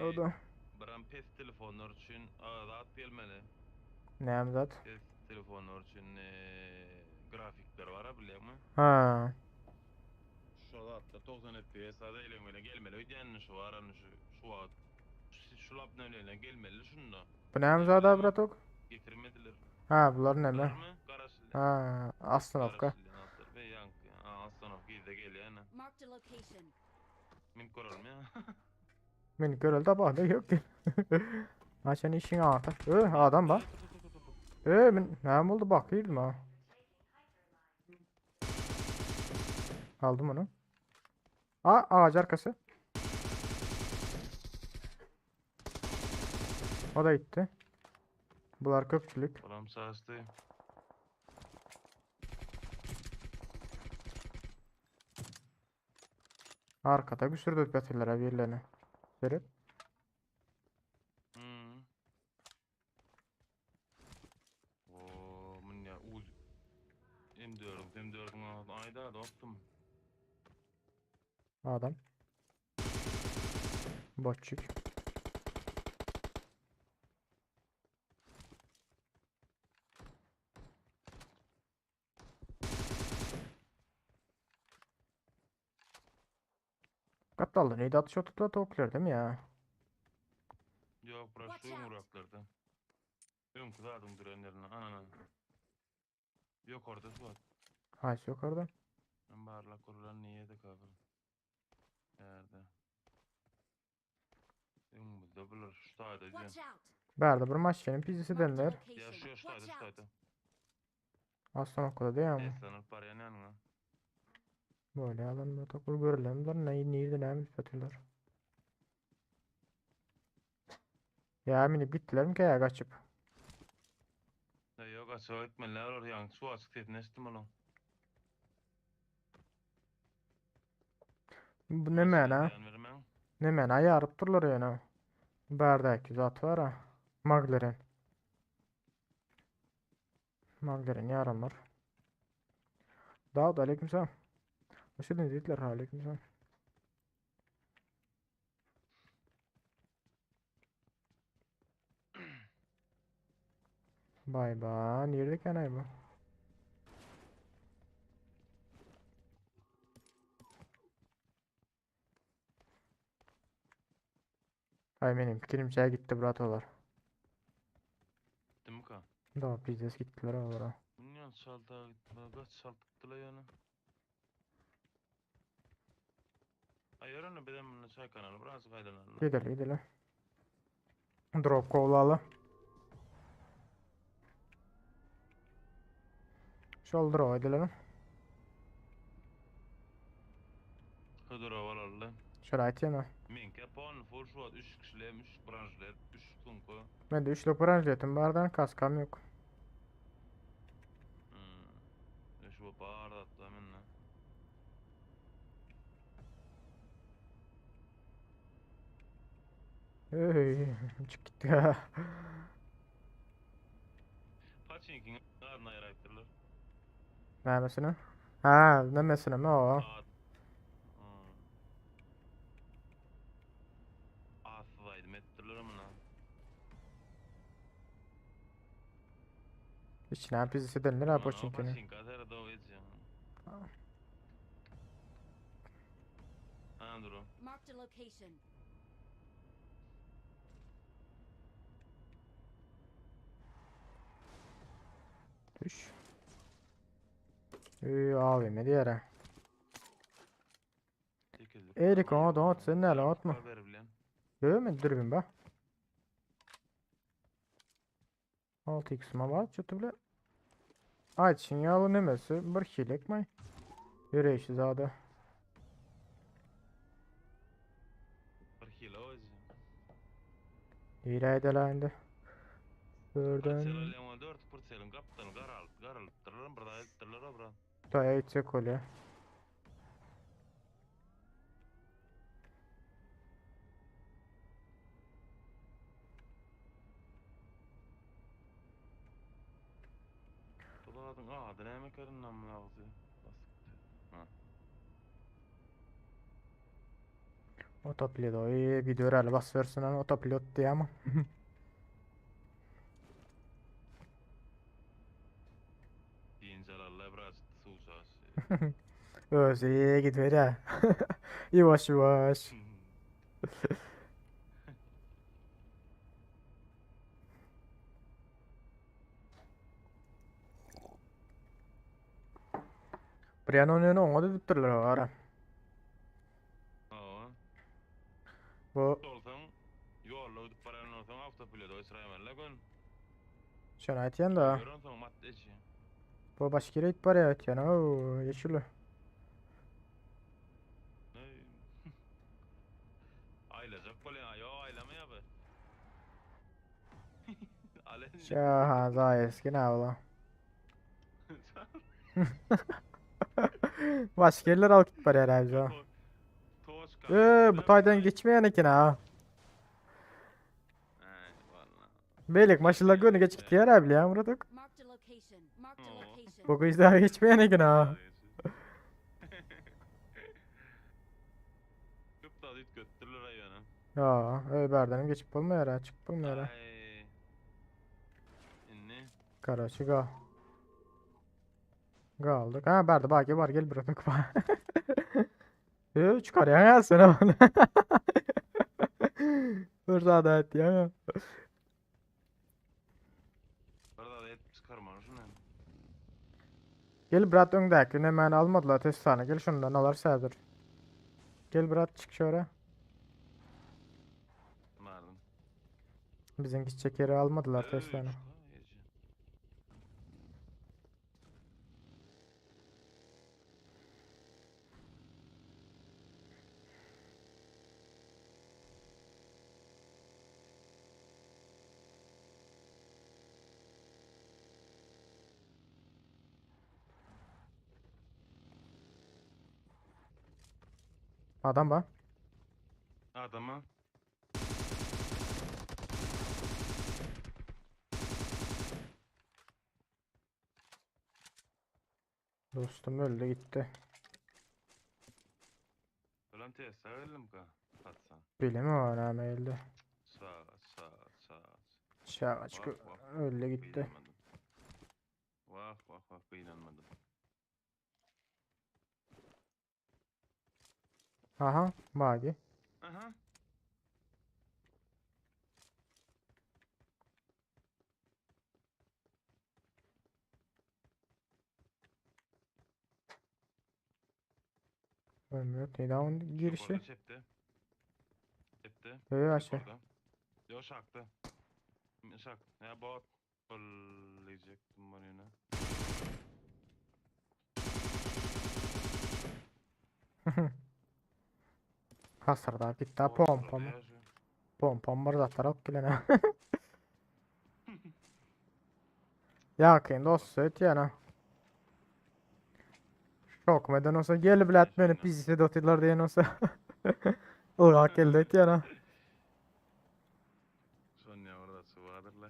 O da. Bram. pes telefonlar üçin zat gelmeli. Näme zat? Pes telefonlar üçin grafikler bar-a bilýäňmi? Ha. Şo zatlar 90 FPS zat eýleň bilen gelmeli öýdýän şu arany şu şu wagt. Şu lap nöleýine gelmeli şunda. Bu näme zat a bratok? Getirmediler. Ha bular näme? Bularmy? Garaşylýan. Ha, ostanovka. Garaşylýan zatlar be ýaňky. Ha, ostanovka yzda gelýän. Marked a location. Min görelmi ya? Men görel tabanda yok ki. Ha sen işin ağata. Ö adam bak. Ö men näme boldy bak girdim ha. Aldım onu. A ağaç arkası. O da gitti. Bular köpçülük. Olam saçtı. Arkada güsürdük batırlar birilerini. Verip. Hmm. Oo, mun ya uz. M4, M4'ün ayda dostum. Adam. Botçuk. Kaptalda neydi atış oturtla tavuklar değil mi ya? Yok bura Watch şu out. yumruqlarda. Öňkü zadyň duran yerine anana. Yok orada su var. Haysi yok orada. Ben barlak kurulan niye de kabul. Yerde. Öňümüzde bular şu taýda diýen. Watch out. Bärde bir maşynyň pizisi Marked a deniler. Ya location. şu şu taýda Watch şu out. taýda. Aslan okula değil mi? Eslanıp barýan ýanyňa. Böyle alan bu topur görülenler ne nerede ne satıyorlar. Ya minip gittiler mi ki ya kaçıp? Ya yok açığa gitmeliler or ýaňky su açyk sesini eşitdim onuň. Bu ne mana? Ýan bermäň. Ne mana yarıp durlar yani. Bärdäki zat var ha. Maglerin. Maglerin yaranlar. Davud aleykümselam. Hoş geldiniz yiğitler. Aleykümselam. Bay bay. Nerede kenay bu? Ay benim fikrimce gitti bratolar. Gitdimmi ka? Da pizdes gittiler oralara. Bilmiyorum çalda gitme. Kaç çaldıktılar yani. Ay öğrenme bir de bunu çay kanalı biraz kaydanalım. Gidelim gidelim. Drop kovlalı. Şol drop edelim. Hıdır havalarlı. Şöyle aytayım Minke puan full şu an 3 kişiler, 3 branşlar, 3 sunku. Ben de üçlük branşletim bardan kaskam yok. Hmm. Şu bağır hatta minne. Ey, çık gitti ya. Paçinkin adına ayırayıptırlar. Nämesini? Ha, nemesini mi o? Ad. Hmm. Atsız aydım ettirler amına. İçine pizisi denilir ha boşinkini. Paçinka atar da o edeceğim. Ha dur o. Marked a location. Düş. Üy, abi diğer. Tekizlik Erik var mı? ona da at, sen ne lan atma. Haber bilen. Değil mi? Dürbün be. 6x ma var çatı bile. Ay yağlı nemesi bir hilek mi? Yürüyüşü zade. Bir hile o edeceğim. Hile edeler Buradan Parçalar 4 parçaların kaptanı garal garal tırlarım burada tırlara bura. daya gidecek oluyor. Doladın adı ne mekarın namına ağzı. Basıktı. Ha. Otopilot oý gidibereli bas bersin ana otopilot diýýärmi? Dynç alalla biraz suwsas. Özi gidiberýär. Ýuwaş ýuwaş. Bir ýan ony oňa düzüpdirler ara. Hawa. Bu Bolsaň, ýolda gidip barýan bolsaň awtopilota geçiräýmeli gün. Şony aýtýan da. Görensoň mat eçi. Bu başga ýere gidip barýar ötýän. Oo, yeşil. Aýlajak bolýan, ýok aýlamaýar bu. Şaha zaýeskin awla. Başga yerler alyp gidip barýar äbzo. Eee bu taýdan geçmeýän eken ha. Beýleki maşynlar göni geçip gitýär ha bilýän Muradyk. Bu gyzlar geçmeýän eken ha. Köp zat üýtgetdiler aýana. Ýa, öý bärdenem geçip bolmaýar ha, çykyp bolmaýar ha. Indi. Karaçy ga. Galdyk. Ha bärde bagi bar gel bir öpük bar. Öý çykarýaň ha sen ony. Bir zat aýtýaň ha. Bir zat aýdyp çykarmaly şuny. Gel brat öňdäki nemäni almadylar testany gel şundan alarys häzir. Gel brat çyk şöyle. Bardym. Biziň gitjek ýeri almadylar testany. Adam bar. Adama. Dostum öldü gitti. Ulan test geldim ka. Atsan. Bilemem näme geldi. Sağ sağ sağ. Çagaçık öldü gitti. Vah vah vah gynanmadym. Aha, Magi. Aha. Ölmüyor. Neydi onun girişi? Yukarıda çepde. Çepde. Öyle aşağı. Yukarıda. Yo şakta. Şak. Ya bot. Diyecektim ben yine. Hasırda gitti. Pompam. Pompam bir zatlar alyp gelene. Ýakyn dost ötýän. Şok meden olsa gel bilet meni pizde otyrlar diýen olsa. Ylgak geldi ötýän. Şonýa bir zat bardyr-la.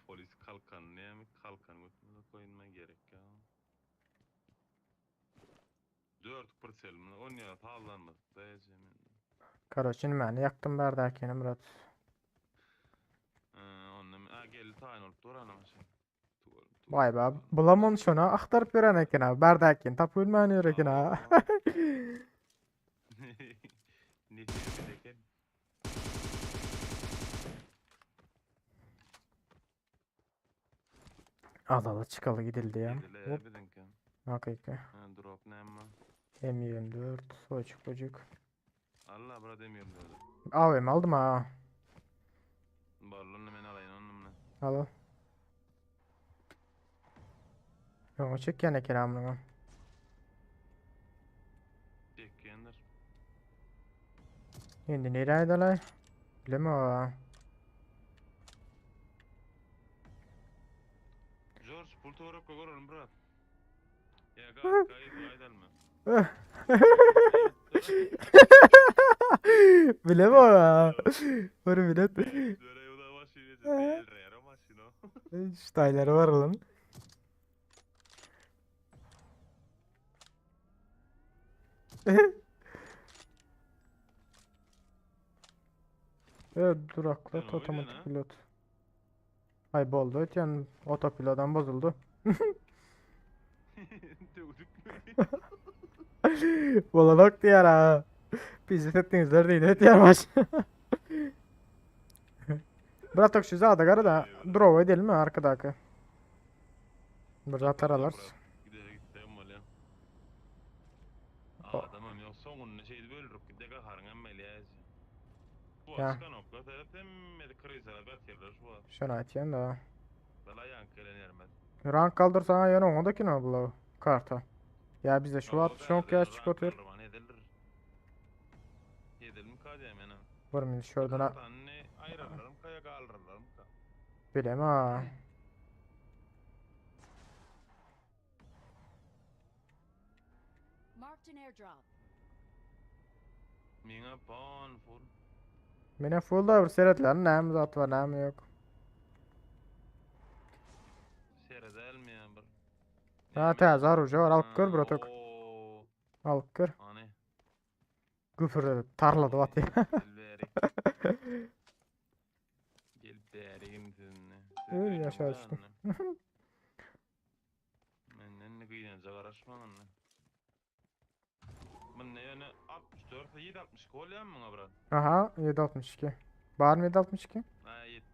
Polis kalkan näme kalkan götüne koýunma gerek ýa. 4 pırselmi onýa sazlanmadyk da ejemin. Karoçin meni ýakdym bärdäkini Murat. Ee, onda a geldi taýyn bolup dur ana maşyn. Vay be, bulam onu şona aktaryp beren eken abi. Bärdäkini tapyp bilmän ýör eken ha. Ne diýip eken? Adala çıkalı gidildi ya. Gidile Hop. biziňki. Hakiki. Ha, drop näme? M24 soçuk bocuk. Allah bura demiyorum dedi. AVM aldım ha. Barlonu men alaýyn onu men. Al al. Yok çek ýene kelamını. Çekýändir. Indi nereye aýdaly? Bileme ha. George pul torak görelim brat. Ya gay gay aýdalma. Bileme ha. Bir bilet. Ştayları var lan. E, duraklat Sen oýdan otomatik ha? pilot. Ay boldy ötýän otopilotam bozuldy. Döwdük mü? Bolanok diýär ha. Pizdet etdiňizler diýdi ötýär baş. Bratok şu zada gara da drova edelim mi arkadaky? Bir zatlar alarız. Gidere gitdem bolýar. O- Adamam ýok soňunda şeýdip öldürip gidek aharyň hem belýär. Bu Ya. açykan okla sebäp hemmesi krizalar batyrlar şu wagt. Şony aýtýan da. Bela ýank gelen ýermez. Rank kaldyrsaň ýöne oňa da kino bu karta. Ya bize şu wagt şonk ýaş çykyp otyr. Edilir. Edelim ka diýem ýene. Bir minut şuradan a- Kartany aýrarlarym ka ýa galdyrarlarym ka. bilem ha. Marked an airdrop. Meňe pan full. Mene full da bir seretler näme zat var näme ýok. Seredelmeýän bir. Ha täze oruža var alyp gör bratok. Oo, Alyp gör. Hani. Güpürde tarlady baty. Gel bäri. Gel bäri sizinle. Öy, yaşa düştüm. Menden ne gynanca garaşmaň anne. Munda ýöne 64 762 bolýarmy muňa brat? Aha 762. Bar mı 762? Ha 7.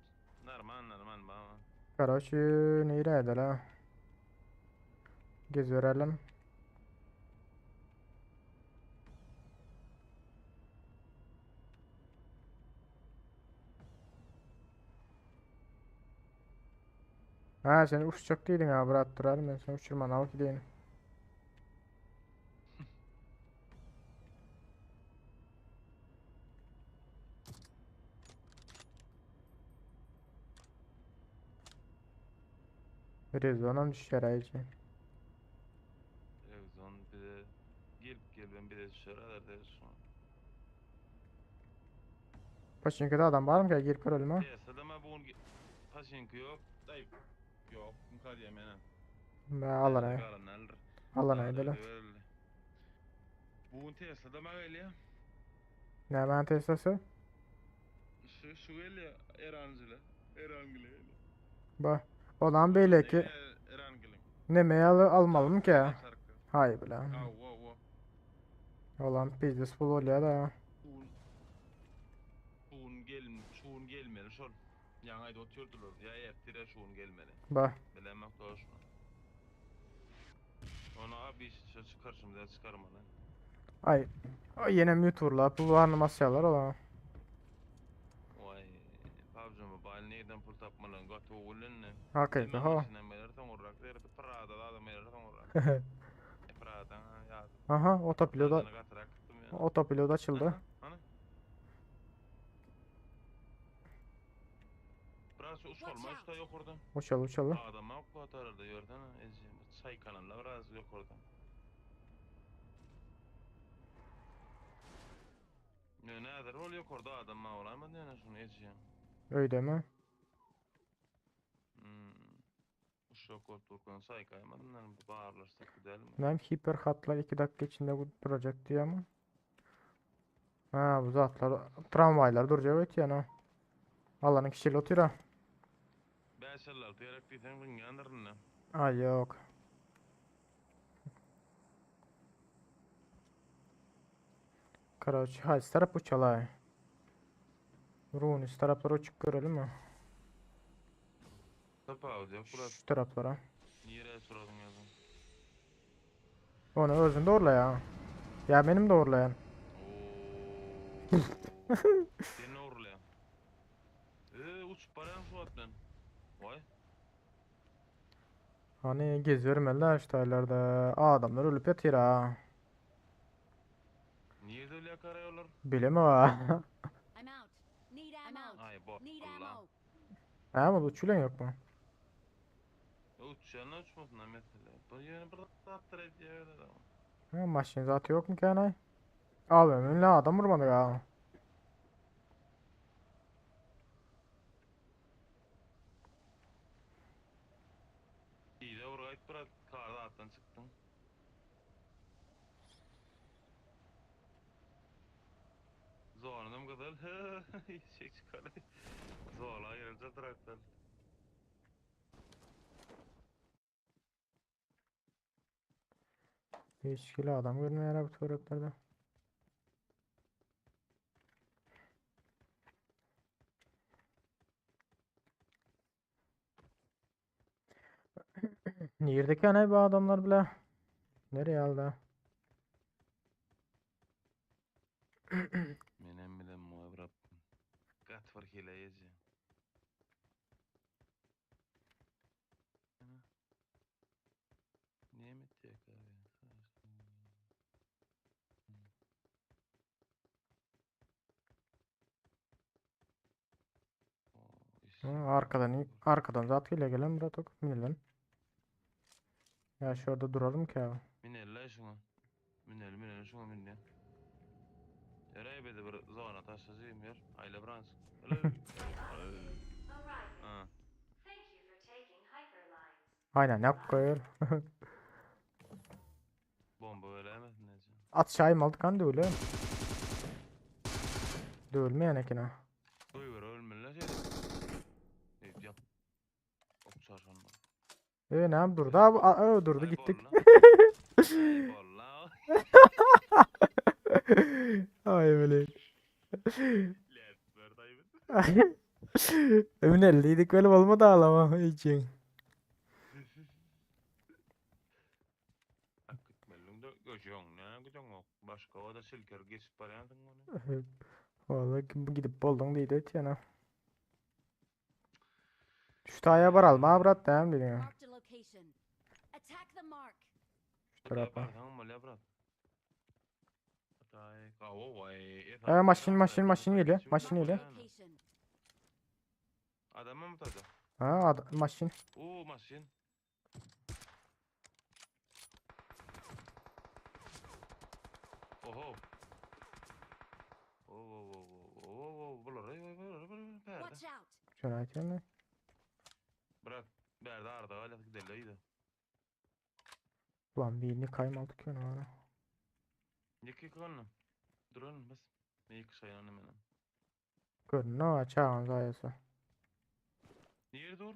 Normal normal baba. Karoçi nirede la? Gez verelim. Ha sen uçacak değildin ha bırak durarım ben seni uçurman al gideyim. Rezonam düşer ayıcı. Televizyon bize gelip gelip bize düşer der şu. Paçinkada adam var mı ki girip görelim ha? Piyasada mı bugün paşinki yok. Dayı yok. Mukadiye menen. Ben alana alana edelim. Bugün Tesla'da mı geliyor? Ne ben Tesla'sı? Şu şu geliyor Erancıla. Erangile geliyor. Ba. Olan böyle ki Erangile. ne meyal almalım ki? Hayır bile. Aa, wo wo. Olan pizdes pul oluyor da. Şuun şuun gel şuun gelmeli şol. Ýaňy oturdular. Ýa ertire şuun gelmeli. Ba. Bilemek doğru. Ona abi şu çıkar şimdi çıkarmalı. Ay. Ay yine mute la. Bu var masyalar olan. Vay. PUBG Mobile neyden pul tapmalan gaty ogulun ne? Hakikaten ha. Prada da adam Prada ya. Aha otopilot otopilot açıldı. Aha, Ana. Biraz uçalım uçta yok oradan. Uçalı uçalı. Adam yok atardı gördün Ece. Çay kanalında biraz yok oradan. Ne nedir ol yok orada adam ma olamadı yani şunu Ece. Öyle mi? Hmm. Uşak oturkan çay kaymadın yani bağırlarsak gidelim. Nem hiper hatlar 2 dakika içinde bu duracak diyor ama. Ha bu zatlar tramvaylar duracak evet yani. Alanın kişiyle oturuyor. ha. 556 gerek diýseň bilýändirin ne. Ay yok. Короче, haýsy tarap uçalay? Runis taraplara uçup görelim mi? Tapawut ýok bular. Şu taraplara. Nirä soradyň ýazyn? Onu özün doğrula ya. Ya benim doğrulayan. Oo. Sen orlaýan. Ee, uçup barýan şu at ben. Vay. Hani geziyorum eller işte yerlerde. Aa, adamlar ölüp yatıyor ha. Niye öyle karayollar? Bileme ha. I'm out. Need ammo. Ay bo. Need Allah. ammo. Ha ama bu çülen yok mu? Ya uçuşlarına uçmasın ha mesela. Bu yönü burada attır ediyor öyle de. Ha, maşın zatı yok mu ki anay? Abi önüne adam vurmadı ya. İyi de oraya bırak karda attan çıktın. Zonunum gyzyl. Işek çykaly. Zola gelince traktor. Hiç kilo adam görmeýär bu töwereklerde. Nirdeki ana bu adamlar bile? Nereye aldı? Menem bilen muhabbet. Gat var hile yezi. Nimet ya abi. Hı, arkadan arkadan zat geliyor gelen Murat ok. Minelim. Ya şurada duralım ki abi. Minelle şuna. Minel minel şuna minne. Nereye bedi bir zona taşlayayım yer. Aile branş. Ha. Aynen yap koyuyor. Bomba öyle mi? Neyse. At şahim aldık hani öyle. Dövülmeyen ekine. Duyur ölmeli şey. Evet yap. Ok çarşamba. E ne yap durdu abi? Aa, durdu gittik. Eyvallah. Ay böyle. Emin elliydik böyle olmadı ağlama için. Başka o da silker geçip barýandyň ony. Vallahi kim gidip buldun deydi ötüyor Şu taya varalım ha brat devam diyor. Marked a location. Attack the mark. Şu tarafa. Barsaň bolýar brat. E, maşyn, maşyn, maşyn geliyor, maşyn geliyor. Location. Adamı mı tadı? Ha ad maşyn. Oo maşyn. Oho. Oo oo oo oo bular bular bular perde. Watch out. Şunu açayım. Bırak. Berde arda hala gidelim. Ulan birini kaymaldık ya ona. Yık onu. Durun bas. Ne yık sayın hemen. Gör ne açağın zayası. Niye dur?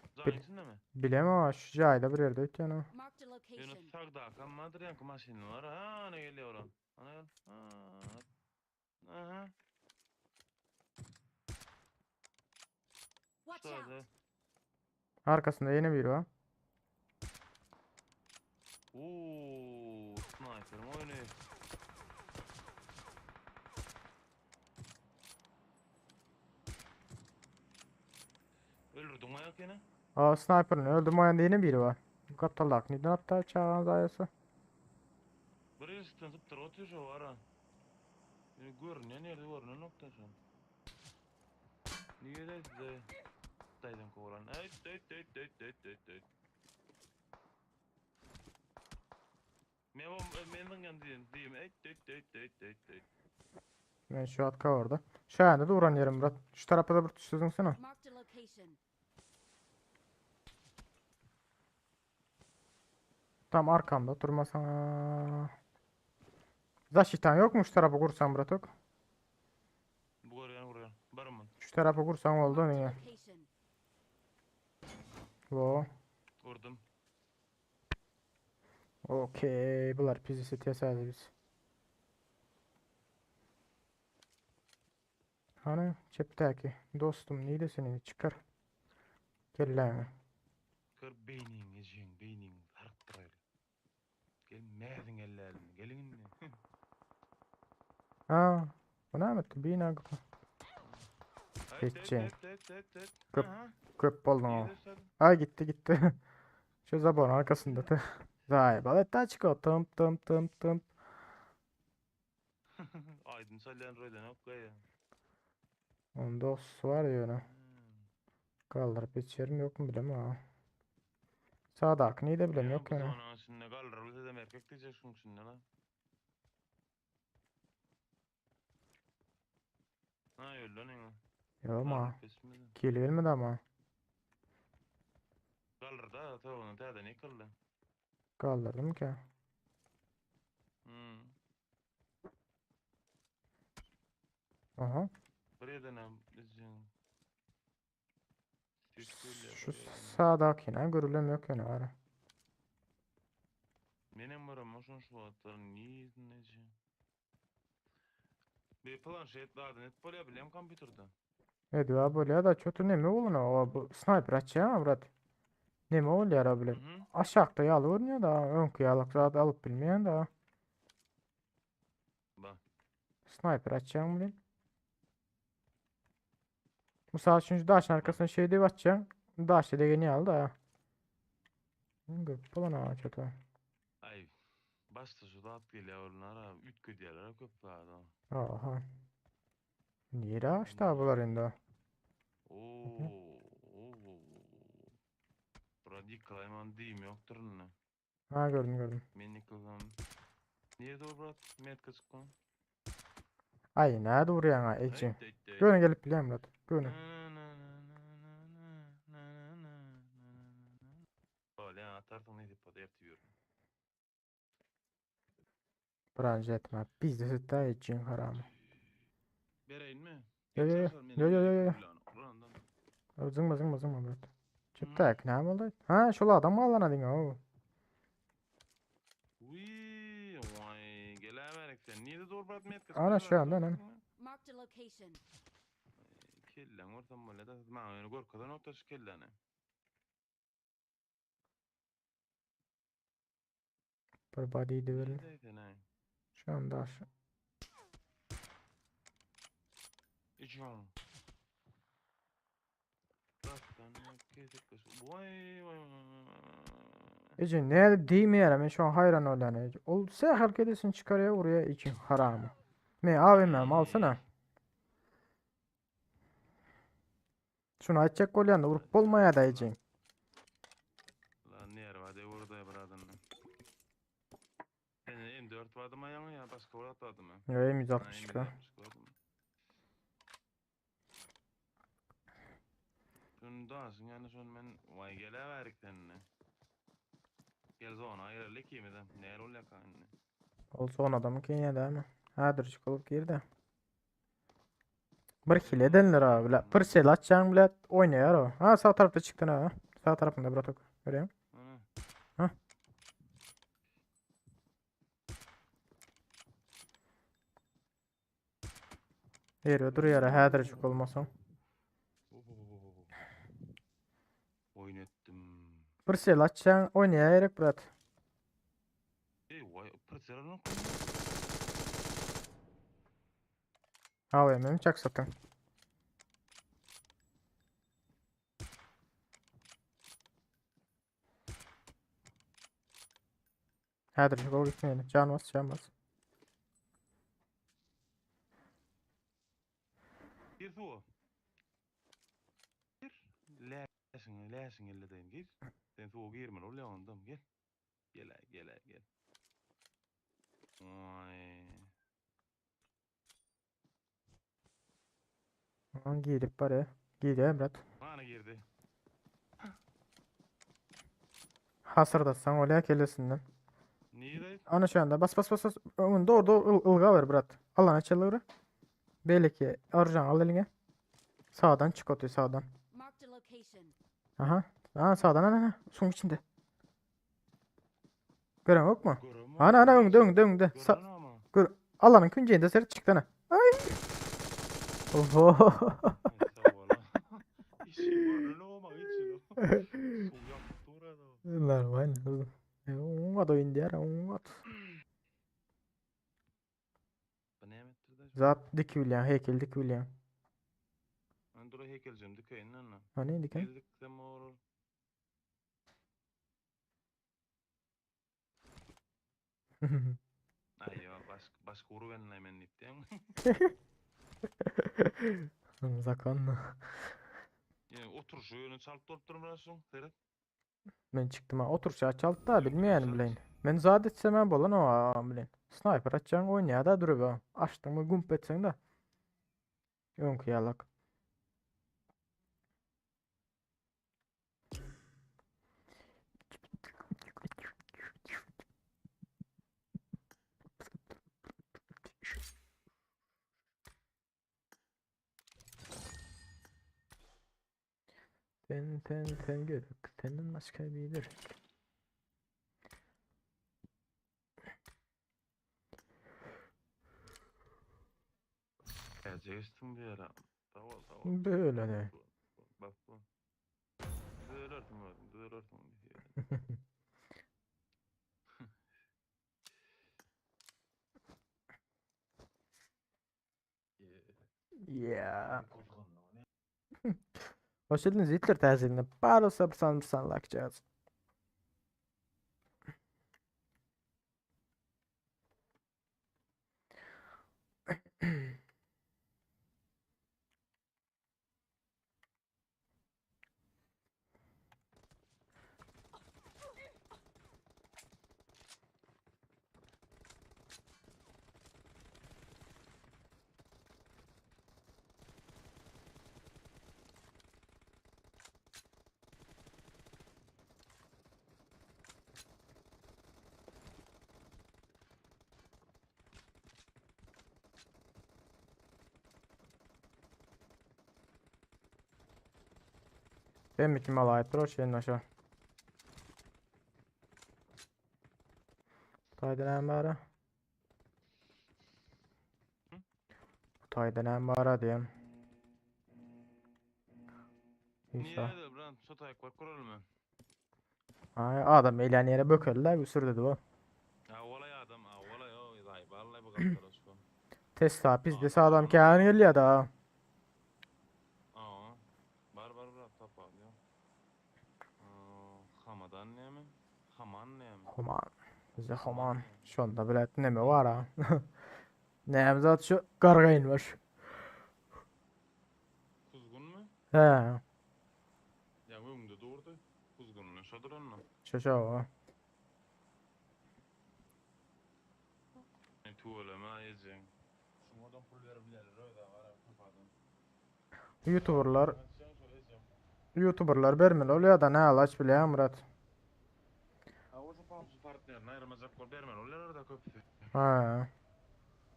Bir- Zaten içinde mi? Bilemem ama şu cayda bir yerde ötüyor ona. Marked a Yunus location. sağda kanmadır yankı maşini var. Ha ne geliyor oran. Ana gel. Ha. Aha. Watch Sağda. out. Arkasında yeni biri var. Oo, sniper oynuyor. Öldürdün ayak yine. Aa sniper'ın öldüm o yanda yeni biri var. Bu kaptalak neden hatta çağın zayası. Buraya sıktın zıptır atıyor şu var ha. Yani görünen yerde görünen nokta şu an. Niye de de daydan kovalan. Evet evet evet evet evet evet evet. Men men yan diyeyim diyeyim. Evet evet evet evet evet evet. Ben şu atka orada. Şu yanda da uğran yerim Murat. Şu tarafa da bir tutuyorsun Marked a location. Tam arkamda durmasana. Zaşitan yok mu şu tarafa kursan Murat ok? Bu görüyen vuruyor. Barımın. Şu tarafa kursan oldu Marked a niye? location. Vo. Vurdum. Okey. Bular pizisi tesadi biz. Hani çepteki dostum neydi seni çıkar. Gel lan. Kır beynin yiyeceğin beynin sarıp duruyor. Gel merdin ellerini. Gelin ne? Ha. Bu ne etti? Bir ne Evet evet Geçeceğim. evet evet evet evet. Köp- Aha. Köp oldun İyi o. de sen. Ay gitti gitti. Şu zabon arkasında da. Vay balet çıkıyor. Tım tım tım tım. Aydın salyan roydan ok ya. Onda su var ya ona. Hmm. Kaldırıp içerim yok mu bilmem ha. Sağda neyi de bilem Ya yok bu ya. zaman şimdi kaldır bize de erkek diyeceksin şimdi lan. Ha öyle lan ya. Yok ama. Kaldır peşimde. Geliyor ama. Kaldır da tavuğunu da ne kaldı? Kaldırdım ki. Hmm. Aha. Bir ýerden hem ejin. Ses gelýär Şu bir ýerden. sağdakine görülem yok yani ara. Menem baram şon şu wagtlar nirden ejin. Bir planşet zaten et bolýar bilýän kompýuterde. Evet ya böyle ya da kötü neme bolun o bu sniper açýan brat. Neme bolýar ha bile. Mhm. Aşakda ýaly görünýär da öňki ýalyk zat alyp bilmeýän da. Ba. Sniper açýan bilen. Misal üçin şu daşın arkasına şey diýip açýan. Daş degen ýaly da. Görüp bolan ha kötü. Ay başda şu zat gelýär olara üýtgedýärler köp zady. Aha. Nire açdy bular indi? Oo, oo, oo. Bura yıkılayman diyeyim yoktur ne. Ha gördüm gördüm. Men yıkılsam. Niye doğru bırak? Metka çıkma. Ay nerede vuruyorsun ha Ece? Göne gelip bilýän brat. Göne. Öyle atarsın ne dip ertiyorum. Branj etme. Biz de sütte Ece'nin haramı. Bereyim mi? Yo yo yo. Yo yo yo yo. Zıngma zıngma zıngma brat. Çıptak ne oldu? Ha şol adam alana diňe o. Uy, vay, geleverek sen. Niye de doğru bırak metka Ana şu anda ne? Marked a location. Kellen görsem böyle de maňa ýöne görkezen nokta şu kelleni. Bir body diwerin. Neyse ne. Şu anda şu. İçiyorum. Vay vay vay. Ece ne diýmeýär men şu an hayran olan Ece. Ol sen hareket etsin çıkarıyor oraya için haramı. Me AVM alsana. Şunu açacak gol yanında vurup bolmaya da Ece. Lan ne yer var de orada biraderler. Yani M4 vardı mı ayağına ya başka var vardı mı? Yo M162. Ha, M162 vardı mı? Şunu da alsın yani şunu ben vay geleverik seninle. Gel zona ayırırlık iyi mi de? Ne yer ol yaka anne. Ol son adamı Kenya değil mi? Hädir çykyp girdi. Bir hile edenler abi. La. Pırsel açacaksın bile oynayar o. Ha sağ tarafta çıktın ha. Sağ tarafında bratok. Görüyor musun? Ana. Ha. Yeri dur yere hädir çyk olmasam. Oyun ettim. Pırsel açacaksın oynayar brat. Ey vay pırsel onu Ha benim çak satın. Hädir çyk ol gitmeyelim. Can bas can bas. Gir su. Gir. Läşin, läşin elle dayım gir. Sen suya girme ol ya ondan gel. Gel ay, gel ay, gel. Vay. Ha, girip bari. Girýär brat. Bana girdi. Hasırdatsan olýar kellesinden. Niye dayı? Ana şu anda bas bas bas bas. Öňünde doğru doğru ılga ver brat. Alana çalır. Belki arjan al eline. Sağdan çık otuyor sağdan. Marked a location. Aha. Aha sağdan ana ana. Suyun içinde. Gören yok mu? Görüyorum Ana ana önde önde önde. Sa Görüyorum ama. gör. Alanın künceğinde seri çıktı ana. Ay. Oho. Ay, sağ ol. İşi görüyorum ama hiç yok. Su yaptı orada. Normal. Oňa da indi ýa, oňa. Bu ne ettir de? Zat dik bilýän, heykel dik bilýän. Ben dura heykelcim dikeyim lan. Hani diken? Girdik sen olur. Ay ya baş başka uru benimle hemen gittim. Zakanlı. Yani otur şu yönü çalıp durup durmuyorsun. Seyret. Men çykdym ha. Oturşa çaldy da Yok, bilmeýänim oturşa bilen. Men zat etsem hem bolan o ha bilen. Sniper atjaň oýnaýar da durup ha. Açdyňmy gump etseň de. Öňki ýalak. Sen sen sen gerek. Senden başka bilir. Täze geçdim diýer. Sag bol, sag bol. Böyle de. Bak bu. Düzelersin özün, düzelersin. Yeah. Hoş geldiniz Hitler täzeline. Bar olsa bir san bir san like Ben kim alayıp dur şeyin aşağı. Taýda näme bara? Taýda näme bara diýem. İsa. Niye de lan şu taýak var kuralım Ay adam eýlen ýere bökerler bir sürü dedi bu. Ha olay adam, ha olay o zay, vallahi bu kadar şu. Testa biz de sağlam kâhın gelýär da. Aa. Bar bar bar tap abi ya. Aa, Hamadan ne mi? Haman ne mi? Homan. Bize homan. Şonda bilet neme var ha. Näme zat şu gargaýyn var. Kuzgun mu? He. Ya öňde durdy. Kuzgun mu? Şodur onunla. Şu şu o. Ne tuvaleme yiyeceğim. Şumadan pul berip bilerler öyle var kapadım. YouTuberlar YouTuberlar bermeli bolýar da ne alaç bilýär Murat. Ha o şu PUBG partnerini ayrılmayacak gol bermeli olar da köpüsü. Ha.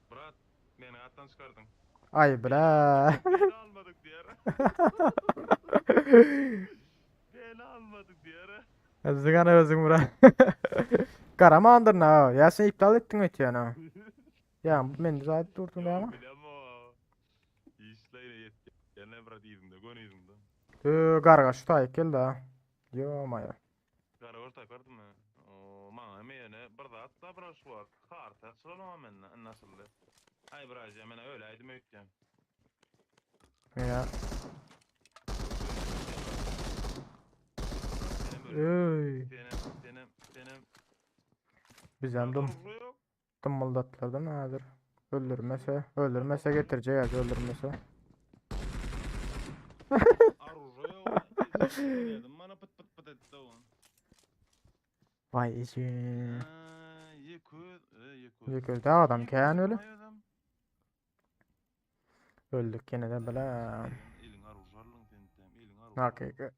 Murat beni attan çıkardın. Ay bre. Beni almadık diğer. Beni almadık diğer. Özüň özüň Murat. Karamandyr na. Ya sen iptal ettin ötýän ha. Ya men zaten durdum Yok ama. bilem o. İşle yetti. Yani Murat iyiydim gön iyiydim Ö garga şu taýyk geldi ha. Yo maya. Gara orta gördün mü? O maňa mene bir zat da bir şu var. Karta açılan men nasıldy? Ay biraz ya men öyle aydım öýtýän. Ya. Öy. Senem senem senem. Bizem dum dımıldatlardan hazır. Öldürmese, öldürmese getireceğiz öldürmese. Aruje yok. Dedim bana pıt pıt pıt etti o. Vay işin. Yekut, yekut. Yıkıldı adam kän öyle. Öldük yine de bile. Elin arujarlın tentem, elin arujar. Hakiki.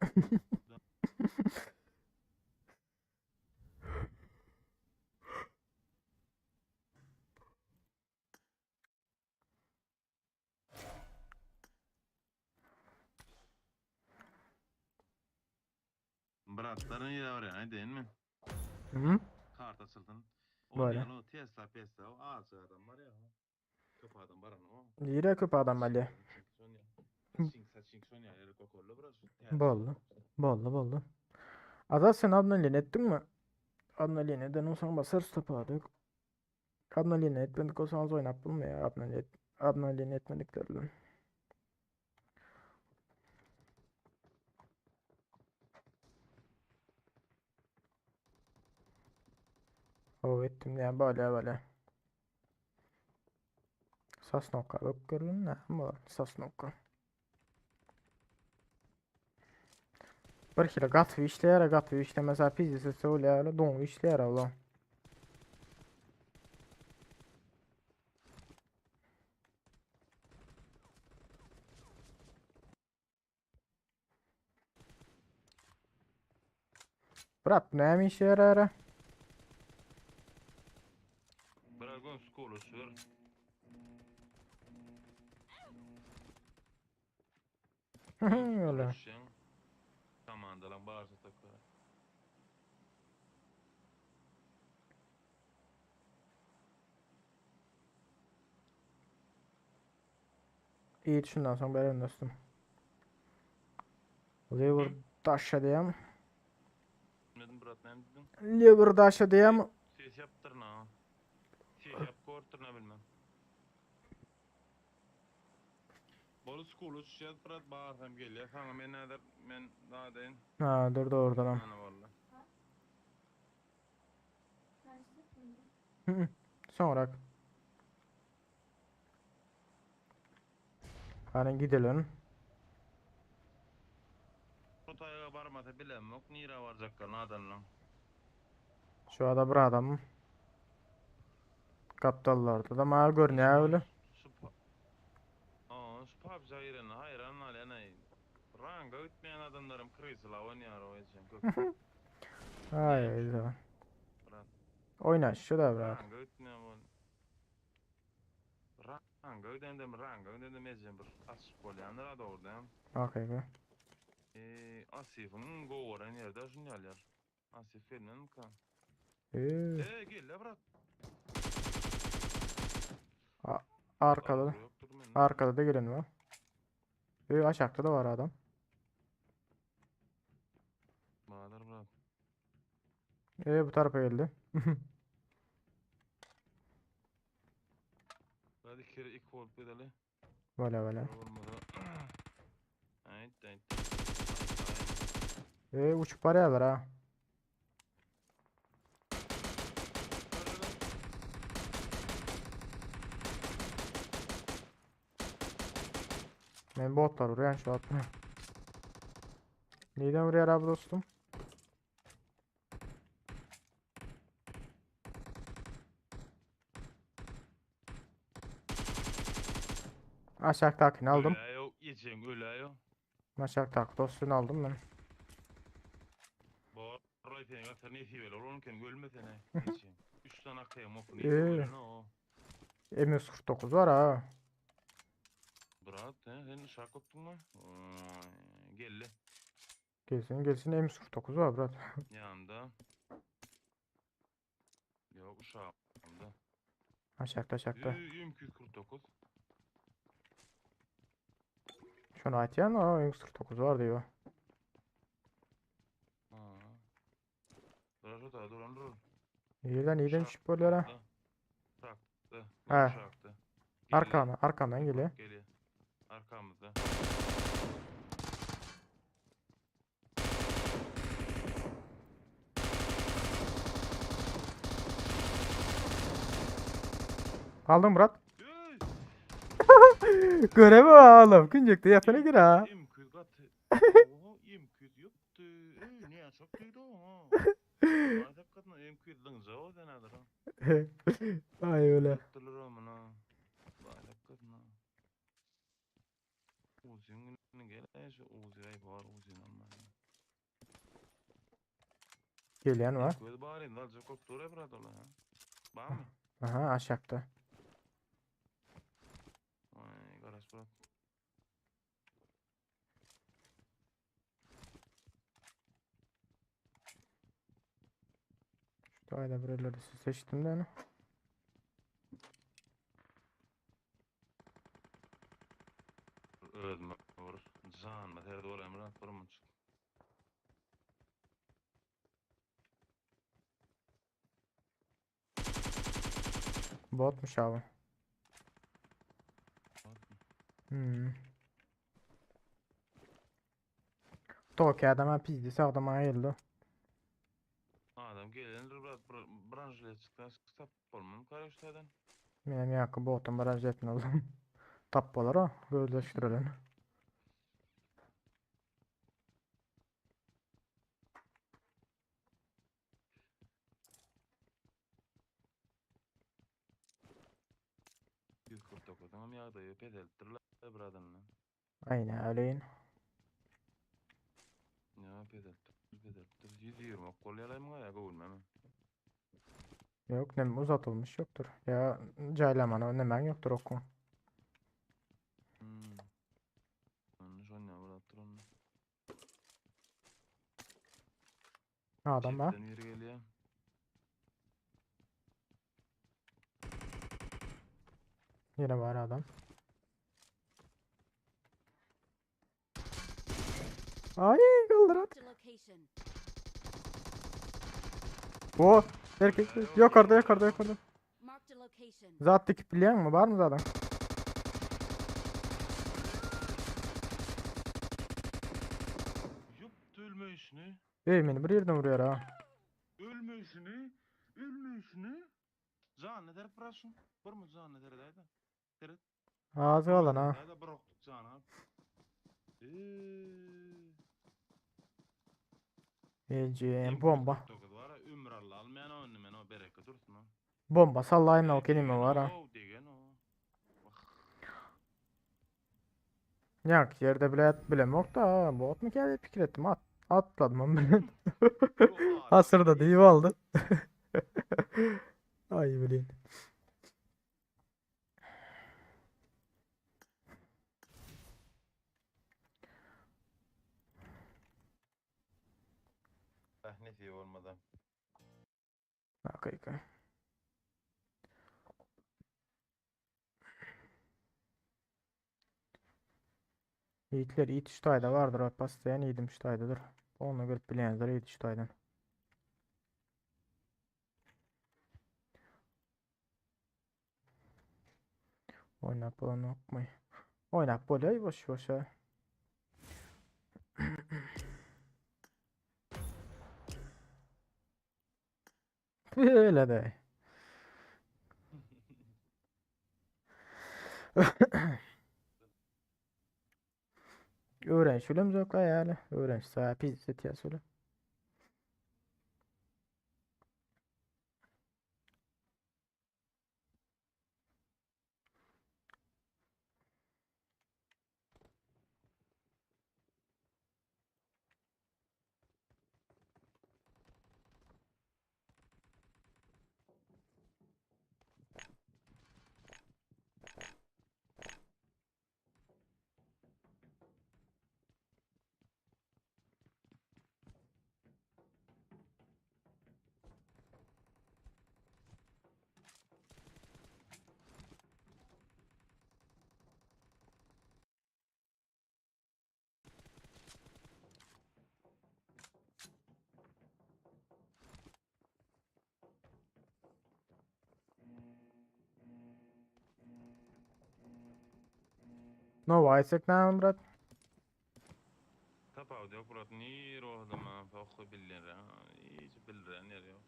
Bratların yeri var yani değil mi? Hı? Kart açıldın. Böyle. O Tesla Tesla o ağaç adam var ya. Köp adam var o. Yine köp adam Ali. Boldy. Boldy, boldy. Azat sen abnalin ettin mi? Abnalin eden olsan basar stopu yok. Abnalin etmedik olsanız oynat bulmuyor. Abnalin et, abnalin etmediklerle. O ettim ya böyle böyle. Sasnoka bak görün ne? Ama Sasnoka. Bir kilo gat işleyere gat işle mesela pizzası söyleyere don işleyere ulan. Bırak ne işe yarar? Dragon skolu sür. Öyle. İyi şundan soň bererin dostum. Lever daşa diýem. Bilmedim brat näme diýdiň? Lever daşa diýem. Ses ýapdyryn ha. Ses ýap görüpdir bilmem. Bolu school uçýar brat barsam gelýär. Saňa men näder men nadeýin. Ha dur doğrudan. Ana walla. Soňrak. Hany gidelim. Bu taýga barmasa bilemok nirä barjaklar nadanlaň. Şu ada bir adam. Gapdallarda da maňa görünýär öyle. Şu Aa, şu PUBG-a girene haýran galýan aý. Ranga gitmeýän adamlarym krysla oýnaýar o ejem köp. Ay öyle. Brat. Oyna şu da brat. Ranga gitmeýän bol. Ranga gidende ranga gidende ejem bir açyk bolýandyr ha dogrudan. Okey be. Eee Asif'in gowaran ýerde şuny alýar. Asif gelmemika? Ee, Eee gel brat. arkada da. Yoktur mende. Arkada da gelen var. Ee, aşağıda da var adam. Bahadır brat. Bu tarafa geldi. Hadi kere ilk olup gidelim. Valla valla. Olmadı. Evet, evet. Uçup barýarlar ha. Men botlar urýan şu atma. Neden vuruyor abi dostum? Aşağı takini aldım. Öyle yok, yiyeceğim öyle yok. Aşağı tak dostunu aldım ben. Boray sen gatar ne sibel olurken ölmesene. Yiyeceğim. 3 tane akayım oku. Ee. M149 var ha. Brat, he, sen şarkı koptun mu? Geldi. Gelsin gelsin M149 var brat. Yanında. Yok uşağımda. Aşağıda aşağıda. M249. Şunu aytyan o M149 var diyor. Ha. Dur dur dur dur. İyiden iyiden düşüp bolýar ha. Şaktı. He. Şaktı. Arkandan arkandan geliyor. Geliyor. Arkamızda. Aldım Murat. Göreve oğlum. Küncükte yatana gir ha. M200 kat. Oho M200 yoktu. Ne çok duydu o. Maalesef kadın M200 lınca o denedir ha. Ay öyle. Yokturlar amına. Maalesef kadın ha. Uzi'nin gel şu Uzi ay var Uzi'nin amma. Gelen var. M200 bari alacak koptu oraya bırak ola ha. Var mı? Aha aşağıda. Ay garaj bırak. Şu ayda bir seçtim de onu. Özme vurur. Can mı? Her doğru emre vurur çık. Botmuş abi. Hmm. Tokyo adama pizdi sağdama geldi. Adam gelendir bırak branşla çıktı. Kitap olmam karışlardan. Benim yakı botum branş aldım. Tappalar o. Gözleştirelim. Tamam ýagdaýy peseltdirler biradanlar. Aynen öyle. Ya peseltdir, peseltdir. 120 golýalaýmyň ya göwünmem. Yok nem uzatılmış yoktur. Ya caylamana nemen yoktur oku. Hmm. Onu şonýa bıraktır onu. Adam var. Çepden biri gelýär. Yine var adam. Ay kaldyrat. Marked a location. O erkek yukarıda yukarıda yukarıda. Marked a location. Zat dikip bilýäňmi? Barmy zadyň? Ýup ölmeýşini. Ey meni bir ýerden urýar ha. Ölmeýşini. Ölmeýşini. Janyny derip biraz şun. Bir mi janyny deredäýdi. Seret. Az galan ha. Däde bir oktuk jana. Eee. Ejim bomba. 9 var ömür Allah almayan o indi men o bereke dursun o. Bomba sallaýyn o kelime var ha. O degen o. Ýa ýerde bile bilemok da bot mu geldi pikir ettim at atladım ama ben. Hasırda deyip aldı. Ay bileyim. Ah ne diye olmadan. Okey okey. Yiğitler Yiğit Şutay'da vardır. O pastayan Yiğidim Şutay'dadır. Onu görüp bilenler Yiğit Şutay'dan. Oynap bolanokmy? Oynap bolýar boş boşa. Öyle de. Öğrenç bilemizok yani. Öğrenç sahibi hissetiyor söyle. No Isaac näme brat? Tapawudy ýok brat nir oldum ha pohy bildir ha hiç bildiren ýeri ýok.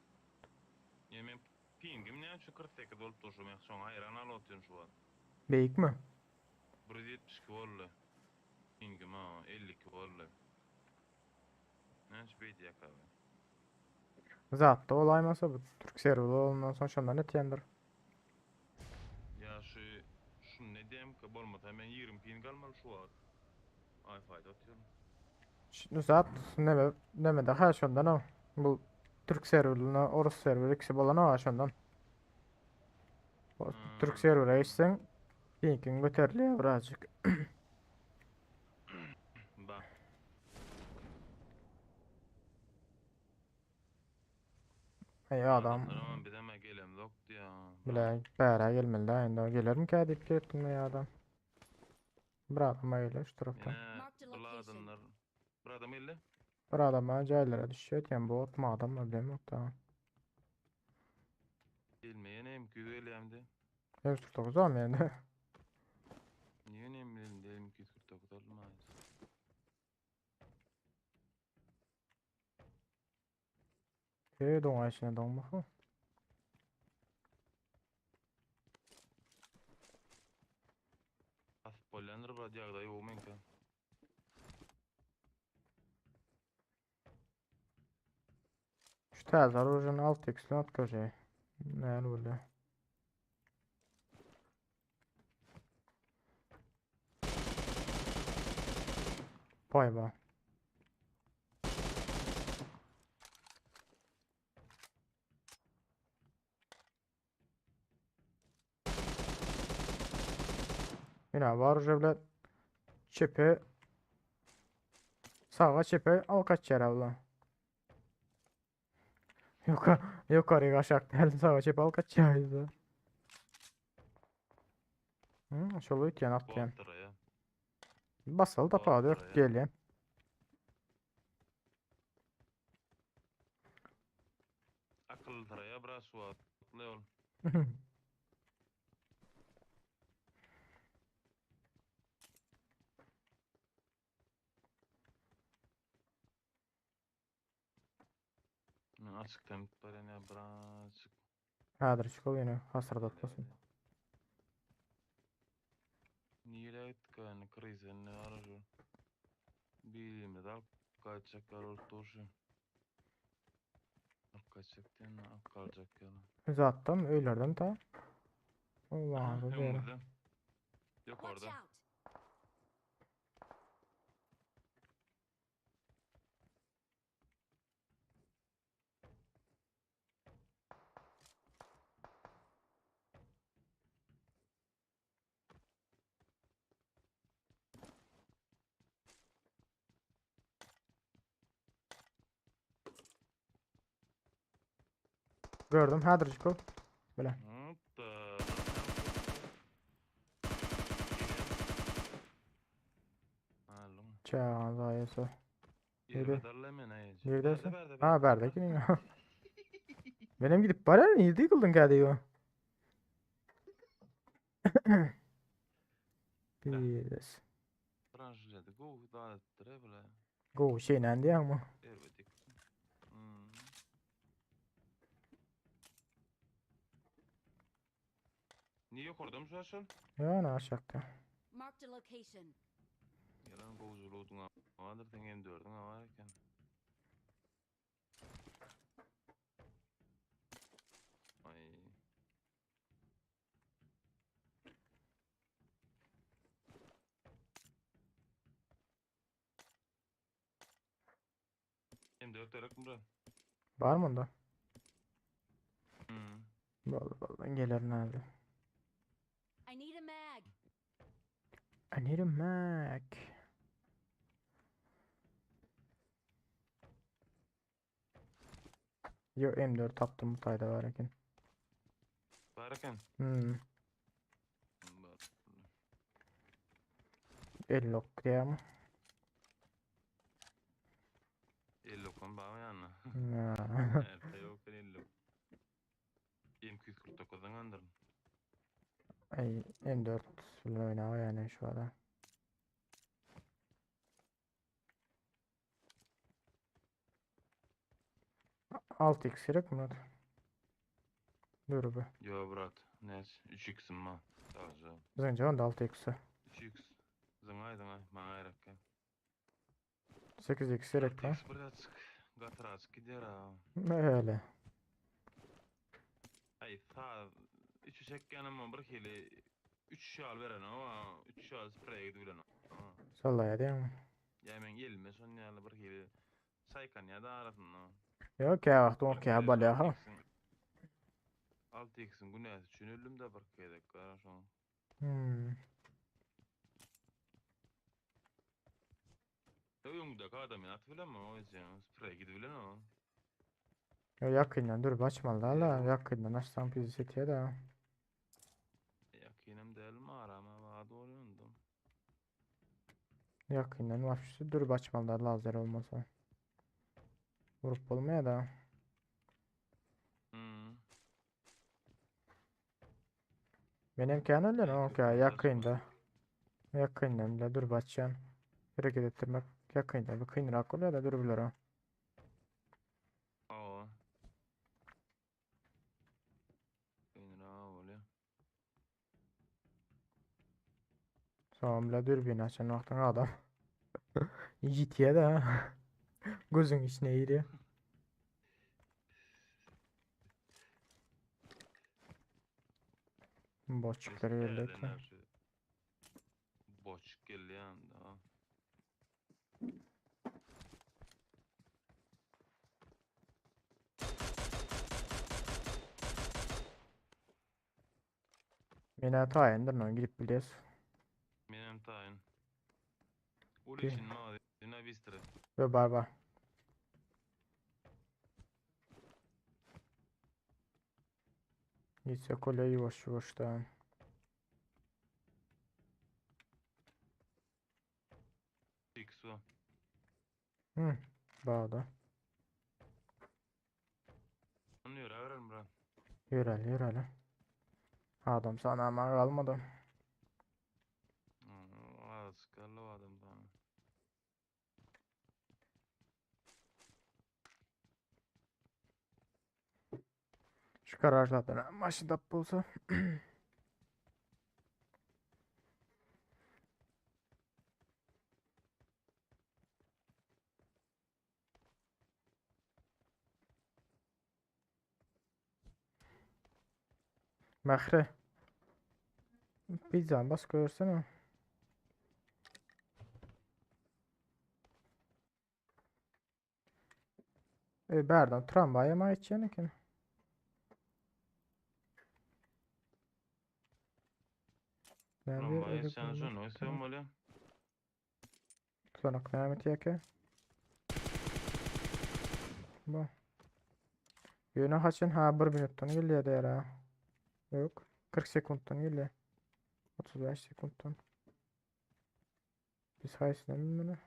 Ýa men pingim näme üçin 48 bolup dur şu men şoňa haýran galyp otyryn şu wagt. Beýikmi? 172 boldy. Pingim ha 52 boldy. Näme üçin beýdýärkä bu? Zatda bolaýmasa bu türk serweri bolandan soň şondan etýändir. Ýa şu şuny ne diýemkä bolmasa men 20 ping almaly şu wagt. Wi-Fi-de otyryn. Şu zat neme neme ha şondan o. Bu türk serwerine orus serweri ikisi bolan o şondan. O Türk Hmm. serwere geçseň pingiň göterilýär birazjyk. Bak. Ey adam Adamlar ama bizeme gelemzokdy ya. bile bära gelmeli da indi gelermikä diýip ketdim ya adam. Bir adama gelir şu taraftan. Ýene Marked a bir location. adamlar. Bir adam geldi. Bir adama jaýlara düşýär diýen bot mu adam mı bilemok da. Gelme ýene M200 gelýämdi. 149 am yani. Niye önemli değil M249 alma. Ey doňa içine doňma. hu. Asyp bolýandyr bir ýagdaý ýok meňkä. Şu täze orujun 6x at köşe. Näme boldy? Vay be. Yine var bile çepe sağa çepe al kaç yer abla. Yukarı yukarı aşağı geldi sağa çepe al kaç yer. Hı, şolu itýän atýan. Botdyr ya. Basaly tapady Botdyr ya. gelýän. Akyllysyraýa biraz şu wagtly ol. Men açykdan gidip barýan ýa birazjyk. Häzir çykyp ýene hasyrdatmasyn. Nirä gitdik ýani krize ne ara şu. Birimiz alyp gaýtjak ýaly bolup dur şu. Alyp gaýtjak diýen alyp galjak ýaly. Zatdan öýlerden ta. Aha, Allah'ım bu ýere. öňümizde. Watch Ýokarda. out! Gördüm. Häzir çykyp. Bile. Hoppa. Alın. Çağan zaýasy. Nirede? Yerime darla hemen ayıcı. Neredesin? Berde berde Ha berde. berdeki mi? Benim gidip barar nerede yıkıldın kadiyo? Bir Branşladı. Go dağıttır bile. Go şey nendi ama. Erbedik. Hmm. Niye yukarıda mı şu an? Ya ne aşağıda. Marked a location. Yalan golculuğun vardır sen M4'ün var eken. Ay. M4 gerek mi bura? Var mı onda? Hmm. Vallahi vallahi gelir nerede? I need a mag. I need a Mac. Yo M4 taptım bu tayda var eken. Var eken. Hmm. Var. El ok diye ama. El lokum bağ yani. Ha. Erte yok el lok. M249'dan andırın. Ay M4 bilen oynawa yani şu ara. 6x gerek mi Murat? Dur be. Yo brat. Ne? 3x'im ma. Sadece. Zınca onda 6x'i. 3x. Zıngay zıngay. Bana gerek ya. 8x gerek lan. 6x birazcık. Gatıraçık gider ha. Öyle. Ay sağ. Üç çek yanıma bir hili. Üç şal veren ama. Üç şal spreye gidilen ama. Sallaya değil mi? Ya men gelme son ýaly bir hili. Çaykan ya da arasında. Yok ya vakti ok ya bala ha. 6x'in günäsi üçin öldüm de bir gezek gara şoň. Hmm. Öňündeki adam ýaty bilen mi o ýa spreye gidip bilen o. Ya yakından dur açmalı la yakından açsam bizi setiye de. Yakynam däl arama bar bolýandym. Yakından var. Dur açmalı lazer olmasa. Vurup olmaya da. Hmm. Benim kendinden En ok kötü ya saçma. yakında. Yakından bile dur açacağım. Hareket ettirmek yakında bir kıyınrak oluyor da dur bilir o. Awa. Kynra bolýar. Sonra bile dürbün açan vaktin adam. Yitiye de ha. Gözün içine giriyor. Boşçukları Täzeden geldi. şu Boçuk geldi ýanda. Mene taýyndyr lan gidip bilýäs. Menem taýyn. Ul Okey. için ma dina bistre. Ve bar bar. Gitse kole yuvaş yuvaşdan. X o. Hı, bağda. Anlıyor. Ýöräli, ýöräli. Adam sanama galmady. Az galdy adam sany. Şu garajlardan maşyn tap bolsa. Mähri. Pizzany bas görsene. E, bärden tramwaýa ma geçýän eken. Tramwaý geçýän şonu ösem bolýar. Tutanak näme etýärkä? Bu. Ýöne haçan ha 1 minutdan gelýär diýär ha. Ýok, 40 sekuntdan gelýär. 35 sekuntdan. Biz haýsyna münmeli?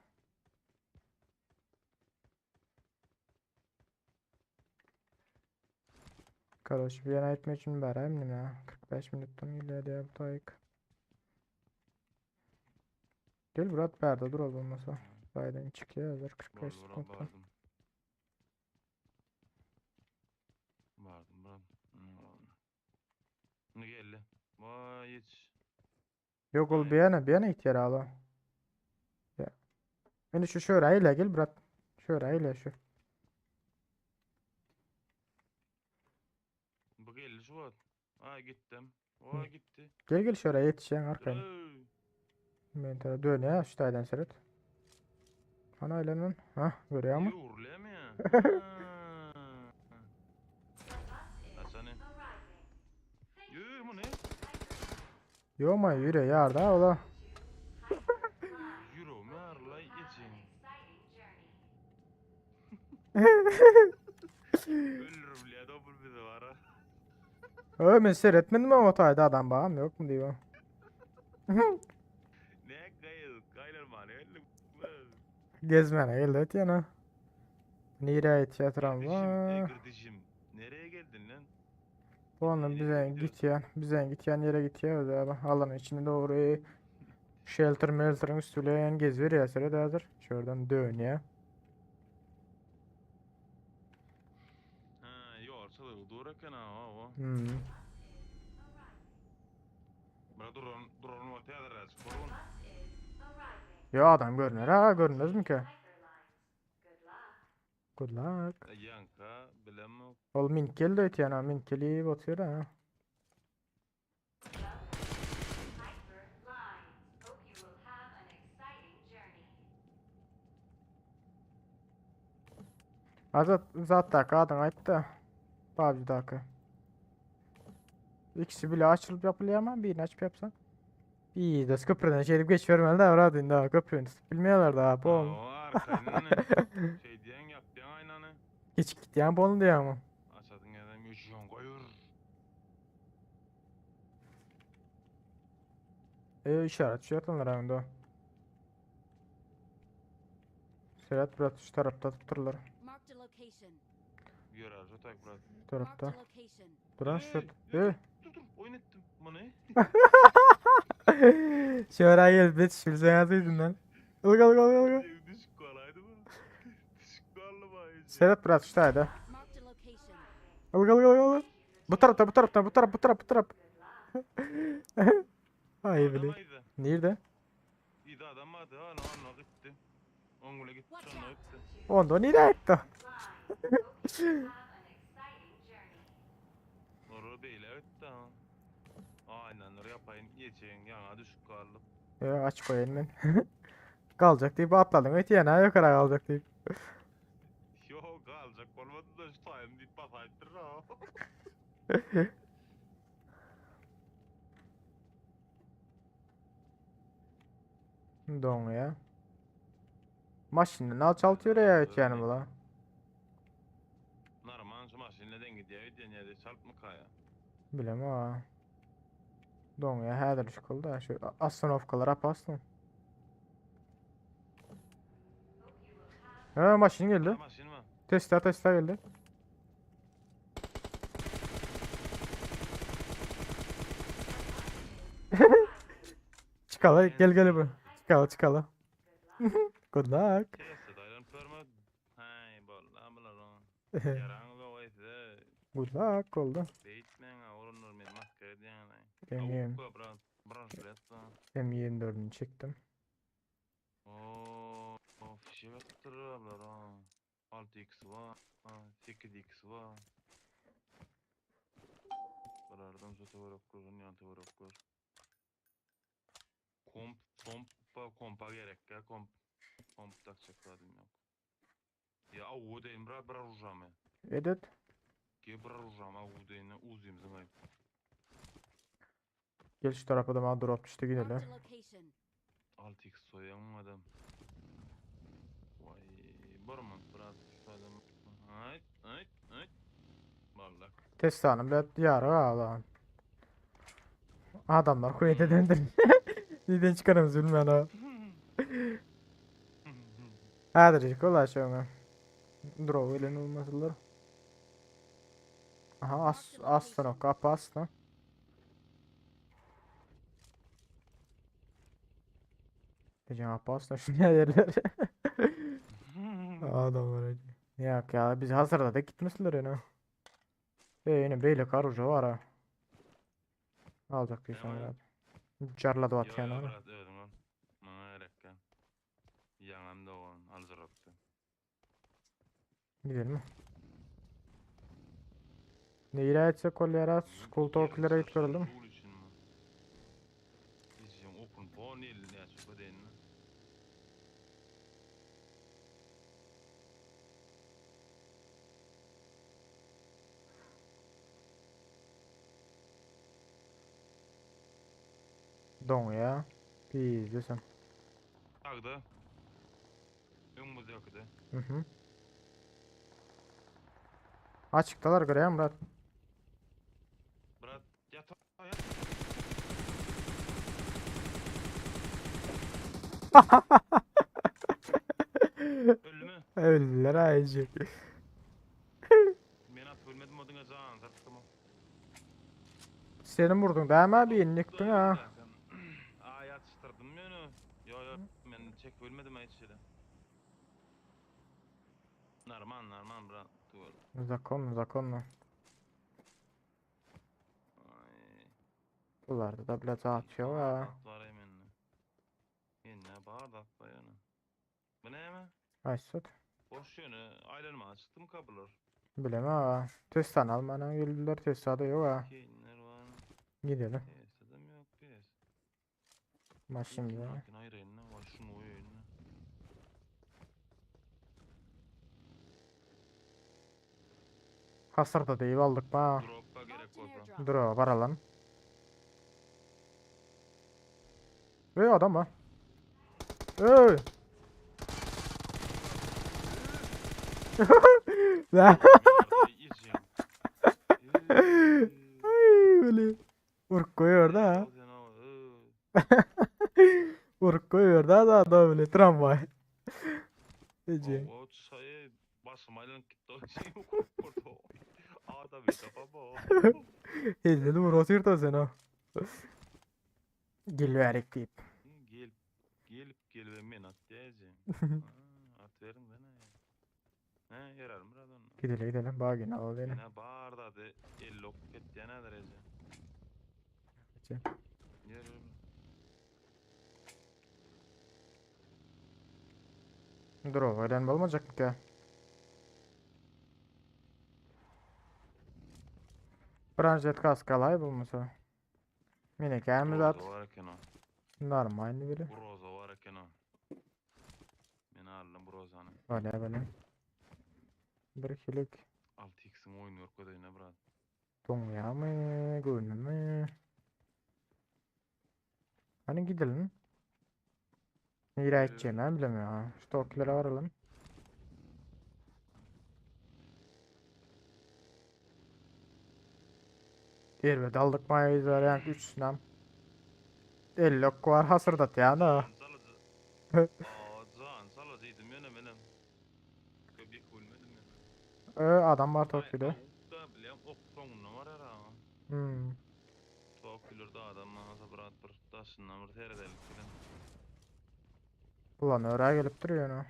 Karoç, bir ýere aýtmak üçin baraýyn nime? 45 minutdan gelýär diýär bu taýyk. Gel brat bärde dur ol bolmasa. Baýdan çykýar hazır 45 Boldy brat sekuntdan. bardym. Bardym brat. Ne geldi? Vay hiç. Yok ol Aý. bir ýana bir ýana gitýär ala. Ya. Indi şu şöyle ile gel brat. Şöyle ile şu. Bu geldi şu wagt. Ay gitdim. Vay gitti. Gel gel şöyle yetişen arkaya. Ey. Men tara dönýär şu taýdan seret. Ana aýlanan. Ha, görýärmi? Ýurlemy ya? Açany. Ýör bu ne? Ýok ma ýüre ýarda ola. Ýüregimi arlay geçin. Öldürüp da bu bizi var. Ö men seyretmedim ama o taýda adam barmy ýokmy diýip. Ne gaýyl, gaýlar many öldüm. Gezmäne geldi ötýän ha. Nirä ýetýär Kardeşim, tramwaý? ey kardeşim. Nereye geldin lan? Onun Nereye bize gidiyorsun? gitýän, bize gitýän ýere gitýär özi abi. Alanyň içine dogry shelter melteriň üstü bilen gezip seret häzir. Şuradan dönýär. Ha, ýol çalygy dur eken ha, o. Hmm. Bura duran, duran wagty häzir açyk bolgun. Ya adam görünür ha, görünmez mi ki? Good luck. Ýanka, bilemok. Ol mink geldi ötýän ha, mink gelip otyr ha. Azat zatdaky adyň aýtda. PUBG'daky. İkisi bile açılıp yapılıyor ama birini açıp yapsan. İyi de köprüden şey edip geçivermeli de brat indi ha köprünü tutup bilmiyorlar da Ha, bu o arkaýyndan şey diýen ýap diýen aýnany. Hiç gitýän bolun diýen ama. Açadyň ýerden ýüşüň goýur. E işaret şu ýatanlar onda. Serhat brat şu tarapta tutturlar. Marked a location. Ýörer şu tak brat. Şu Marked tarapta. a location. Duran şu Ey, E. Dur dur oyun ettim. Bu ne? Şöyle gel bit şu sen yazıydın lan. Ilga ilga ilga ilga. Düşük kolaydı mı? Düşük kolaydı mı? Serhat brat şu taýda. Marked a location. Ilga ilga ilga. Bu tarapta bu tarapta bu tarap bu tarap bu tarap. Ay bile. Nerede? İyi adam vardı. Ha, no, no, gitti. Ongula gitti, Watch sonra out. gitti. Onda nereye gitti? Doğru değil, evet de. Aynen, oraya yapayım. Yiyeceğin yana düşük kaldı. Ya aç koyayım ben. Kalacak deyip atladın. Öte yana yukarı kalacak deyip. Yok kalacak olmadı da şu time deyip basayttır ha. Don ya. Maşını alçaltıyor ya öte yani bu la. Narman şu maşın neden gidiyor? Ödyen yerde çalıp mı kaya? Bilem ha. Don ya häzir şükür da şu astronovkalar apasın. Ha maşın geldi. Maşın mı? Tesla Tesla geldi. Çykaly gel gel bu. Çykaly çykaly. Good luck. Teste daýlanyp berme. Haý, bolla bular o. Ýaraňyz oý size. Good luck oldu. Beýtmäň ha, olanlar meni maskara edýäňiz. M20 Awukka brat, branşlet. M24'ünü çektim. Oo, fişek atdyrarlar ha. 6x bar, 8x bar. Bulardan şu töwerekler, dünýä töwerekler. Komp, komp, kompa gerek ya, komp. Komp takacak zaten yok. Ya awu deyin, bra bra rujamy. Edit. Ge bra rujamy, awu deyin, uzim zıngay. Gel şu tarafa da bana drop düştü gidelim. Marked a location. 6x soyan adam. Vay, barman, bra şu adam. Hayt, hayt, hayt. Vallahi. Testanım da yarı alan. Adamlar kuvvete döndür. Neden çıkarım bilmem ha. Hadi kolay şöyle. Drop ile olmasılar. Aha as aslan o kapı aslan. Diyeceğim kapı aslan şu yerler. Adamlar öyle. Yok ya biz hazırda da gitmişler yine. E yine böyle karucu var ha. Alacak bir Tamam. sonra. Carladı Yo, atyan yo, onu. brat, özüň ol. Maňa gerekkä. Ýaňam dogan, aljyrapdy. Gidelim mi? Neyre etse kolyara school talk'lara git görelim. Şul üçin mi? Diyeceğim okun bon elini açıp ödeyin. Don ya. Pizdesin. Tagda. Öňümüzde ýokdy. Hı hı. Açıktalar görüyor Murat. Brat, ýat ýat. Öldü mü? Öldüler ayıcık. Men atıp ölmedim o diňe jan tartdym. Senin vurdun değil mi abi? Yeniliktin ha. Aa yatıştırdım yönü. Yo yo men çek ölmedim hiç şeýle. Normal normal brat. Dur. Законно, законно. Ay. Bunlarda da biraz atıyor ha. At var hemen. Yine bardak var yani. Bu ne mi? Aysut. Boş yönü aylanma çıktı mı kapılar? Bileme ha. Testan almana güldüler. Testada yok ha. Keyinler var. Gidelim. Piyasada yok piyas. Maç şimdi. ya. Hakin ayrı eline var şunu oy eline. Hasar da değil aldık ba. Drop'a gerek Marked an olsa. airdrop. Dur o var lan. Ey adam var. Ey. Lan. Ay böyle. Vurup koyuyor da ha. Vurup koyuyor da da da böyle tramvay. Ece. O çayı başım aylanıp gitti. O şeyi korktu. Ada bir kafa bu. Elini vur oturdu sen o. Gülüverek deyip. Gelip gelip gelip men at diyeceğim. At verin bana. He yarar mı radon? Gidelim gidelim. Bağ yine al beni. Yine bardadı 50 ok etýän derece. Geçe. Ýer. Dur o öğrenme olmayacak mı ki? Branjet kaskalay bu mesela. Mine gelmez at. Roza var eken o. Normal biri. Roza var eken o. Men aldım rozany. Öyle böyle. Bir kilik. 6x'in oyunu yok ödeyine brat. Donya mı? Görünür mü? Hani gidelim. Nereye gideceğim ben bilemiyorum. ha. Şu tokilere varalım. Diğer daldık mayız var yani 3 sınam. 50 ok var hasırdat yani. ha. Can salıcı. Aa, can salıcıydım yöne menem. Köpek ölmedim ya. Ee, adam var Tokyo'da. Da bilem ok sonuna var ara. Hmm. To. Ýok, ileride adam bolmasa brat bir daşyndan bir seredelik bilen. Ulan örä gelipdir ýöne.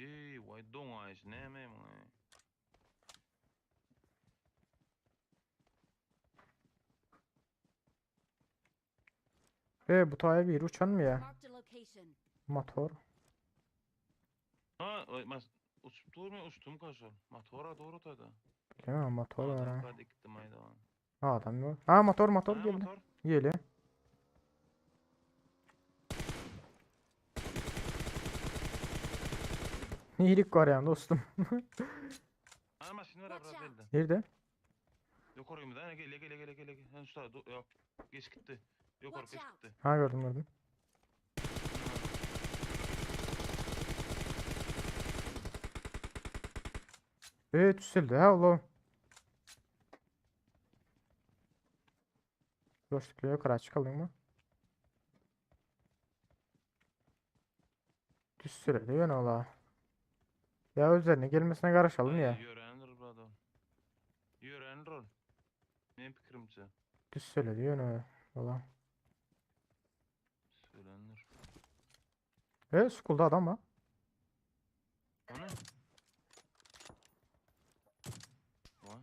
Eý, waý doňaýyş näme muňa? E bu taýa biri uçanmy ýa? Marked a location. Motor. Ha, oý, mas uçup durmy? Uçdum kaşol. Motora doğru tada. Bilemem motor var ha. Hadi gittim haydi. Adam yok. Ha motor motor Ha, geldi. motor. Geliyor. İyilik var yani dostum. Ha, maşyn var Watch brat out. elde. Nerede? Yok oraya mı? Gel gel gel gel gel gel. Ha, şu tarafa yok. Geç gitti. Yok oraya Watch geç out. gitti. Ha gördüm gördüm. Evet tüsüldü ha oğlum. Boşlukla yukarı çıkalım mı? Tüsüledi yön ola. Ya üzerine gelmesine karışalım ya. Yörendir brado. Yörendir ol. Ne fikrimce? Tüsüledi yön ola. Söylenir. E school'da adam var. O ne? Vay.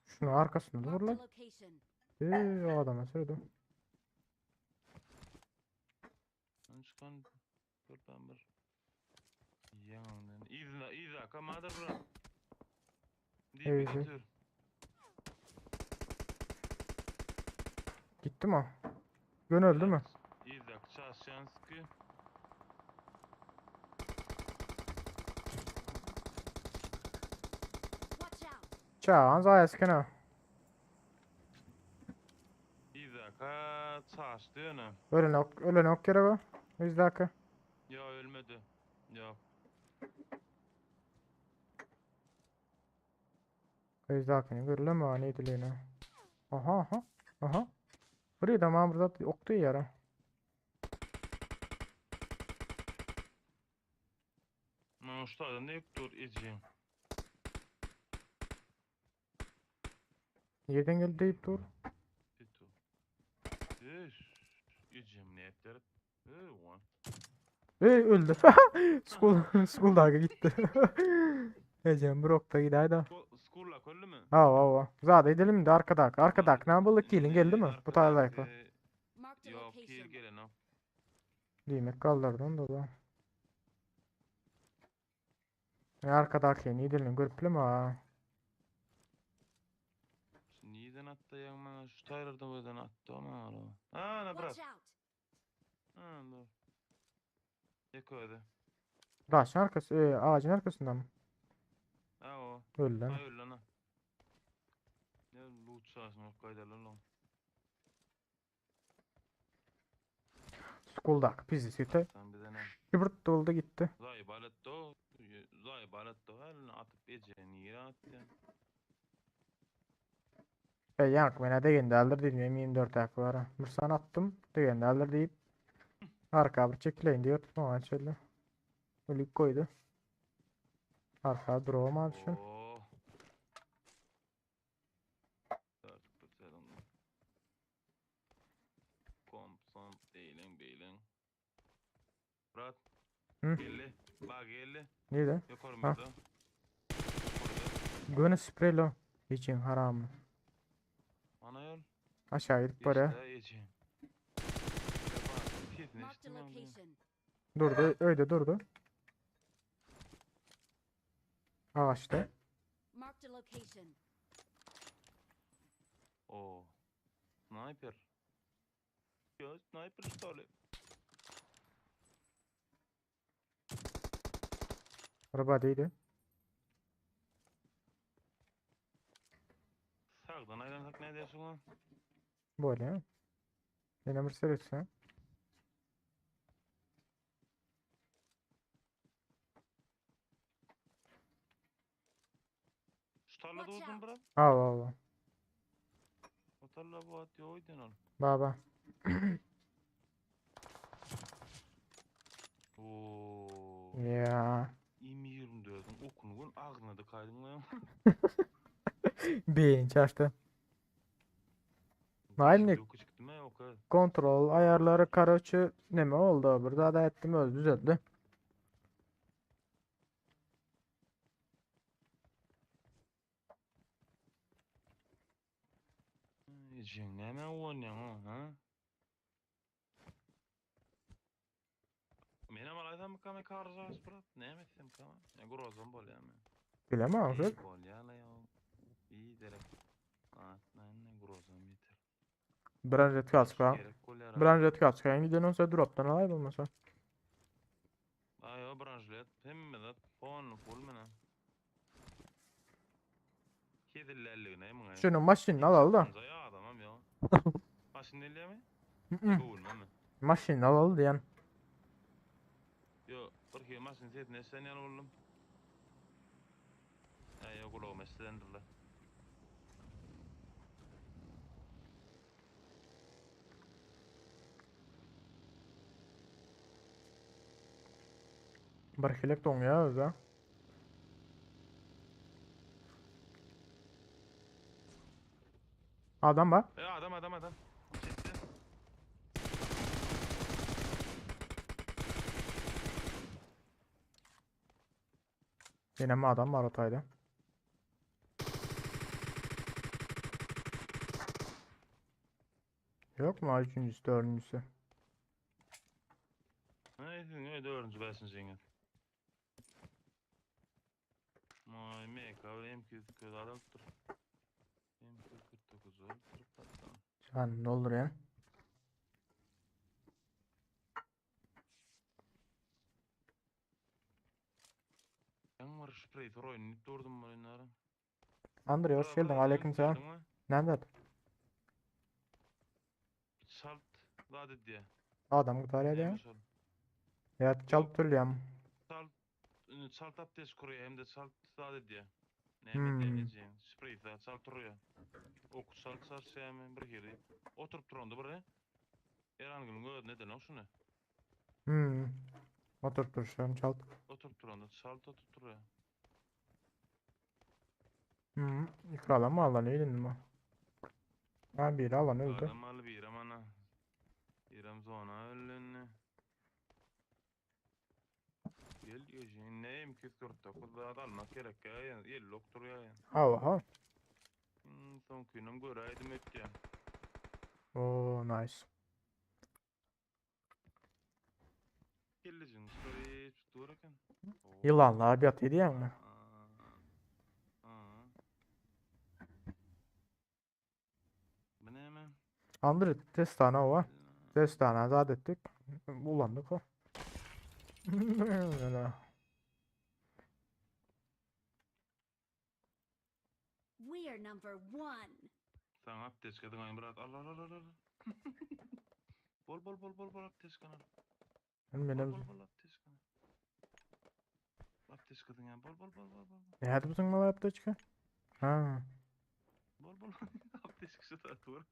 Şunun arkasında dur Marked a lan. location. Eee o adama söyledim. Ben çıkan dur ben bir. Yandan. İzle izle kamadır bura. Deyip Evet. götür. Gitti mi o? Gön öldü mü? İzle Çarşanski. Watch out. Çağan zayeskene. İzle ka çarşı ne? Ölen ok, ölen ok yere bu. 100 dakika. Ya ölmedi. Ya 100 dakika görülür mü? Ne ediliyor Aha aha. Aha. Burayı da ben burada oktu yara. Ben şu taradan ne dur edeceğim. Yerden geldi deyip dur. Pitu. Üf. Edeceğim niyetleri. Ey ulan. Ey öldü. School, school dakika gitti. Ecem Brock da gider Skurla öldü mü? Ha ha ha. Zaten edelim de arkada. Arkada. Ne yapalım kilin geldi mi? Bu tarafa. Marked a Yok kill location. gelen o. Demek kaldırdım da da. E arkadaki ne edelim görüp mi ha? Neden attı ya bana? Şu Tyler'dan buradan attı ama ara. Ha ne bırak. Watch out. Ha dur. Yakaladı. Taşın arkası, e, ağacın arkasında mı? Ha o. Öldü lan. Ha öyle lan ha. Ne loot sahasına kaydarlar lan. School'dak pizzi sütü. Sen bir de ne? Kıbırt doldu gitti. Zay baletto. Zay baletto. Her atıp eceğini yere attı. E yank mena degende aldır dedim M24 hakkı var. ha. Mırsan attım degende aldır deyip arka bir çekileyin diyor tutma açıldı. Ölük koydu. Arka durma düşün. Oh. Artık bakalım. Komp somp değilin değilin. Murat. Hı? Geldi. Bak geldi. Nerede? Yukarı Ha. mıydı? Yukarıda. Gönü spreylo. İçin haramı. Ana yol. Aşağı gidip oraya. İşte için. Marked a location. Durdu. Öyle durdu. Ağaçta. Marked a location. Oo. Sniper. Ya sniper что ли? Araba değildi. Sağdan aylansak ne dersin lan? Böyle. ha. Yine bir sürüsü. Şu tarlada Watch oldun out. bırak. Allah Allah. O tarla bu at yoydun ol. Baba. Oo. Ya. M24'ün okunu gün ağzına da kaydın lan. Beyin çarptı. Naýmnik Işikde çykdymy oka. kontrol aýarlary karoçe neme oldu? Bir zat aýtdym özi düzeldi. Ejeň näme oýnaýaň o, ha? Menem alaýsam kame karjaş brat, näme etsem kame? Ya grozam bolýar men. Bilemem Ey şol. bolýar la ýa. İyi derek. Atlaýyn grozam ýeter. Branjet kaçka. Gerek bolýar. Branjet kaçka. Giden olsa drop'tan alay bolmasa. Aý o branžlet hemme zat pon full mena. Kedillerligine muňa. Şunu maşynyny alaly da. Ya adamam ya. Maşyn elýärmi? Mm-mm. Göwünmemi? Maşynyny alaly diýen. Yo, bir hil maşyn sesini eşiden ýaly boldum. Aý, yo gulagym eşidendirle. Bir hilek doňýar özü. Adam bar. E adam adam adam. Çekti. Yine mi adam var o tayda? Yok mu üçüncüsü, dördüncüsü? Neyse ne dördüncü beşinci ýeňil. May MK M240 alypdyr. M249 alypdyr patlan. Sen ne olur ya? Ýaň bir sprey oýnuny durdum oýunlara. Andrei hoş geldin. Aleyküm selam. Nerede? Salt zat edýär. Adam gutarýar Näme ya. şol? Ya çalıp türlüyem. Salt salt abdest kuruyor hem de salt zat edýär. Näme Hmm. edýär? Sprey zat salt duruyor. Ok salt sarşamy bir hili. Oturup duranda bir. Erangülüň özi neden o şunu? Hmm. Oturup duruşuyorum çalt. Oturup duranda salt oturup duruyor. Hmm. Yukarıdan mı alan öldün mü? Ha biri alan öldü. Adam al bir ana. İrem zona öldü. Gel diyor şimdi ne M249 daha da almak gerek ya. El duruyor ya. Allah ha. Son günüm göreydim et ya. Oo nice. Kellicin story tuttururken. Yılanlar bir atıydı ya mı? Bu ne mi? Andrei test tane o var. Test tane azat ettik. Ulandık o. Öyle. We are number one. Sen abdest kadın ayın bırak. Allah Allah Allah Allah. Bol bol bol bol bol abdest kadın. Benim Bol benim. bol bol abdest kadın. Abdest kadın ya. Bol bol bol bol bol. Ne hadi bizim malı yaptı çıkı? Ha. Bol bol. Abdest kısa da dur.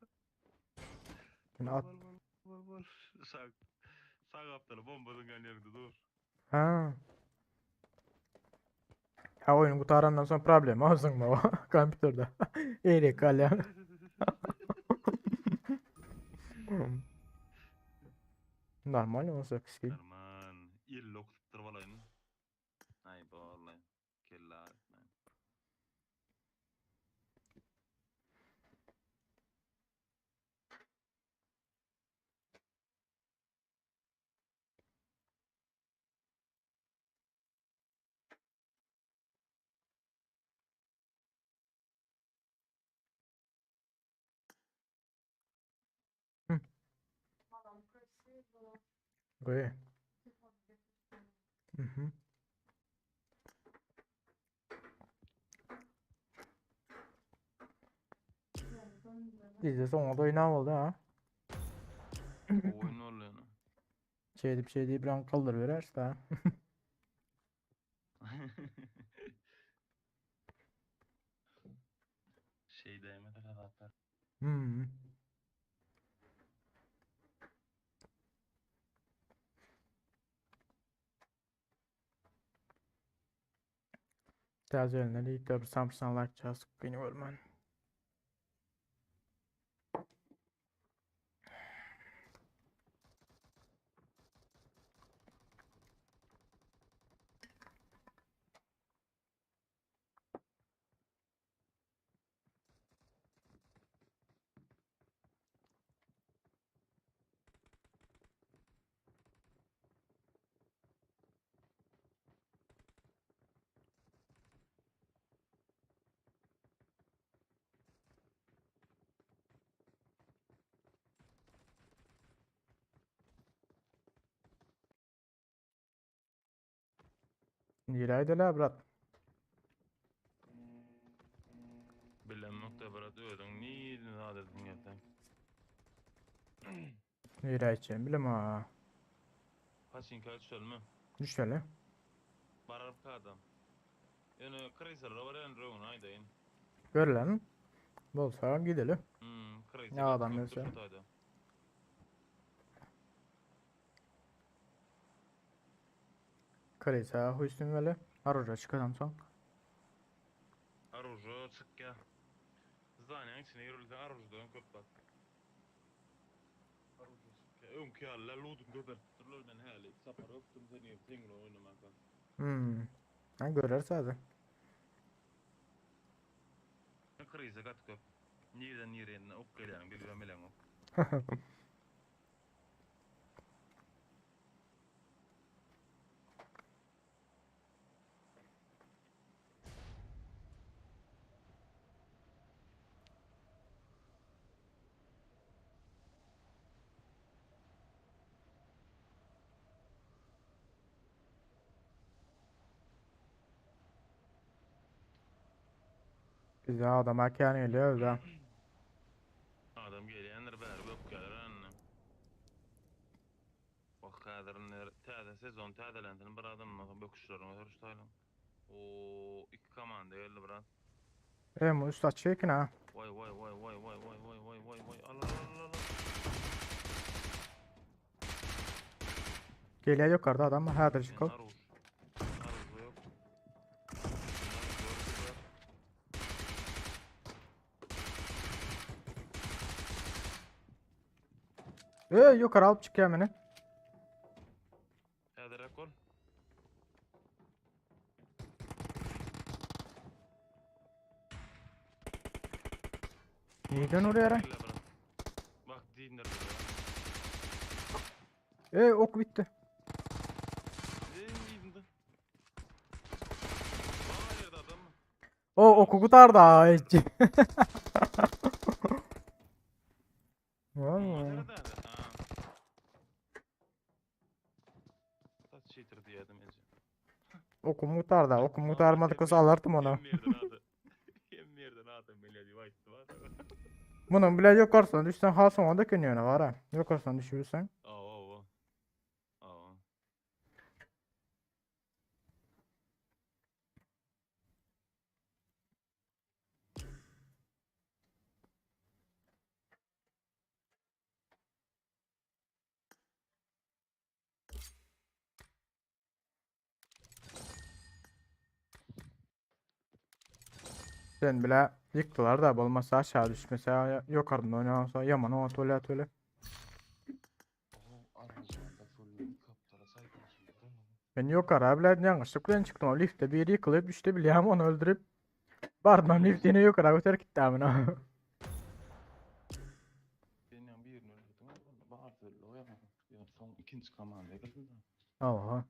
Yani Bol at. bol bol bol bol. Sağ sağ aptalı bombanın kan yerinde dur. Ha. Ha oyunu kurtarandan sonra problem olsun mu o kompüterde? Erik kalem. Normal 18 kill. Aman illa okutupdyr balaýyn. Ay vallahi. Kella etmeyin. Goý. Mhm. Bizde soňa doýna boldy ha. Oyun oldu yani. Şey edip şey deyip bir an kaldır verer ha. Şey değmedi kadar. Hmm. Täze eline diýip bir samsan like çasyp gini görmän. Nirä gideli brat? Bilemok da brat özüň nirden zat edesiň gelse. Nirä gitjegimi bilem-a. Paçinka düşelimi? Düşeli. Barar adam. Ýöne kreyserler bar ýa röwüni aýdaýyn. Görlen. Bolsa gideli. Hmm, kreyser. Ne adam ölse. Kreysa huýsyn weli. Aruja çykadan soň. Aruja çykýa. Zdaniýaň içine girilse arujadan köp bar. Aruja çykýa. Öňki ýaly ludun göbertipdirler men häli sapar öpdüm seni seň bilen oýnamaka. Hmm. Ha göreris hadi. Krize gaty köp. Nirden nirine ok gelýäni bilmem bileňok. Bize adam erken geliyor da. Adam gelýändir bäri bökýärler anne. Bak häzir indi täze sezon täzelensin bir adam ondan soň böküşleriňe sürüşdireliň. Oo iki komanda geldi brat. E bu üst açık ekin ha. Vay vay vay vay vay vay vay vay vay vay al al al al. Geliyor yukarıda adam var. Hadi çıkıl. Aruj. Aruj yok. Aruj yok. E yukarı alıp çıkıyor beni. Häzir ol. Neden oraya ara? Gel brat. Bak dinler. E ok bitti. Eee indi. Aa yerde adam. O oku kurtardı ha. Vallahi. Nerede? Ha. Taç cheater diýerdim ece. Okum kurtardı. Okum kurtarmadık olsa alırdım onu. Hem yerden adı. Hem yerden adı melodi vaytdı var. Bunun bile yukarısına düşsen ha son onda künüyor var ha. Yukarısına düşürürsen. Awa awa. Awa. Sen bile yıktılar da olmasa aşağı düşmese ya- yukarıdan oynamasa yaman o tole tole. Oh, aracanda full kaptara saýdan Ben yukarı bile yanlışlıkla çıktım. O lifte biri yıkılıp düştü bile ama onu öldürüp Bardan liftini yukarı götür gitti amına. Benim birini öldürdüm ama bar öldü o ya. Ya son ikinci komanda geldi. Oha.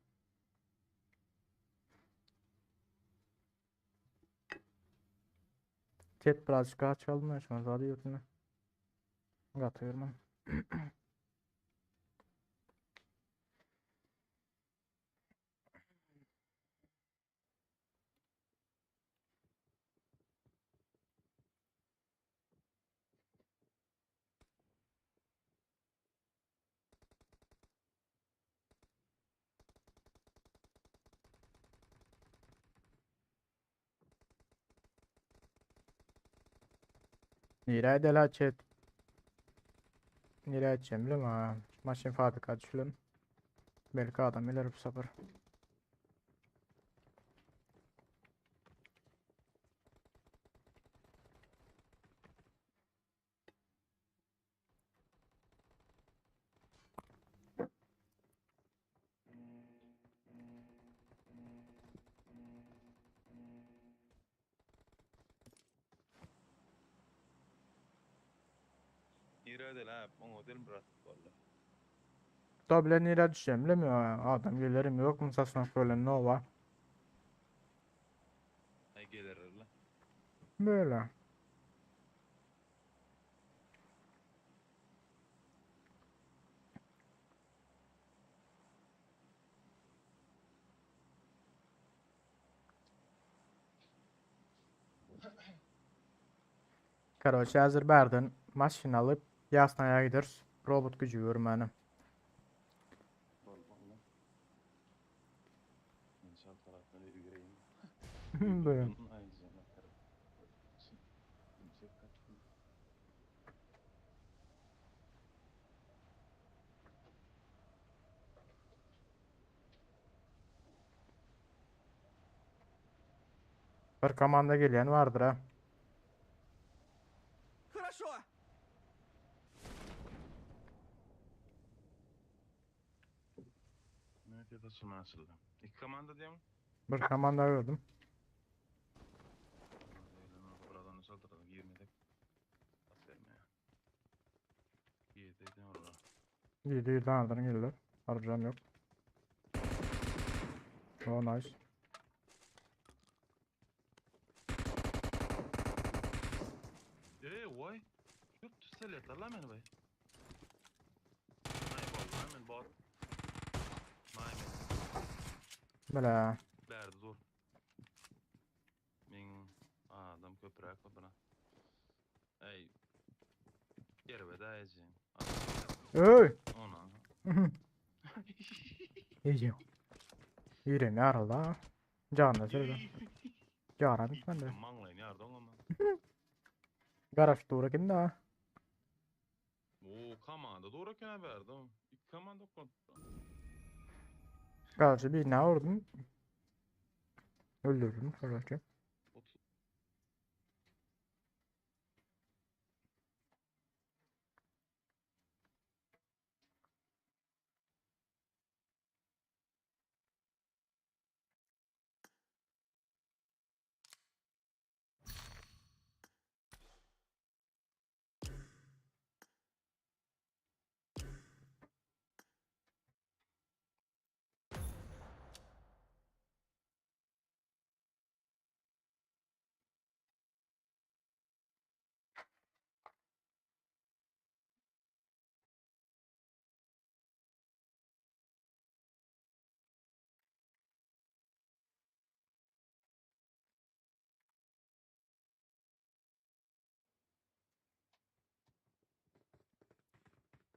Chat birazcık daha çaldım ya şu an zaten yurtuna. Gatıyorum ben. Nirä edeli chat? Nirä edeceğim bilmem ha. Maşın fabrika düşülen. Belki adam ileri bu sefer. İradel ha, onu del bırak valla. Tabi nirä düşeceğim bilmiyorum ha. Adam gelirim yok mu sasına böyle ne var? Ay gelir la. Böyle. Karoçe häzir bärden maşyn alyp Ýasnaýa gideris. Robot güjügi görmäne. Bol bol. Men şol tarapdan üýreýin. Buyurun. Bir komanda gelýän bardyr ha. Хорошо. Evet, açılma açıldı. İki komanda diyorum. Bir komanda gördüm. Buradan saldıralım. Girmedik. Aferin ya. Girdi orada. İyi değil nereden geldiler. Harcam yok. Oh nice. Eee vay. Yok pistoletler lan beni bay. Ay vallahi men bot. May men. Bela. Bärde dur. Men adam köpräk buna. Ey. Erbet aýjy. Öy. Ona. İyi. Yüreğim yarıldı ha. Canına söyle. Yaran bitmedi. Maňlaýyn ýardy oňa. Garaş dura kim da? Oo, komanda dura eken berdi. İki komanda kon. Karşı bir ne vurdum? Öldürdüm kardeşim. 30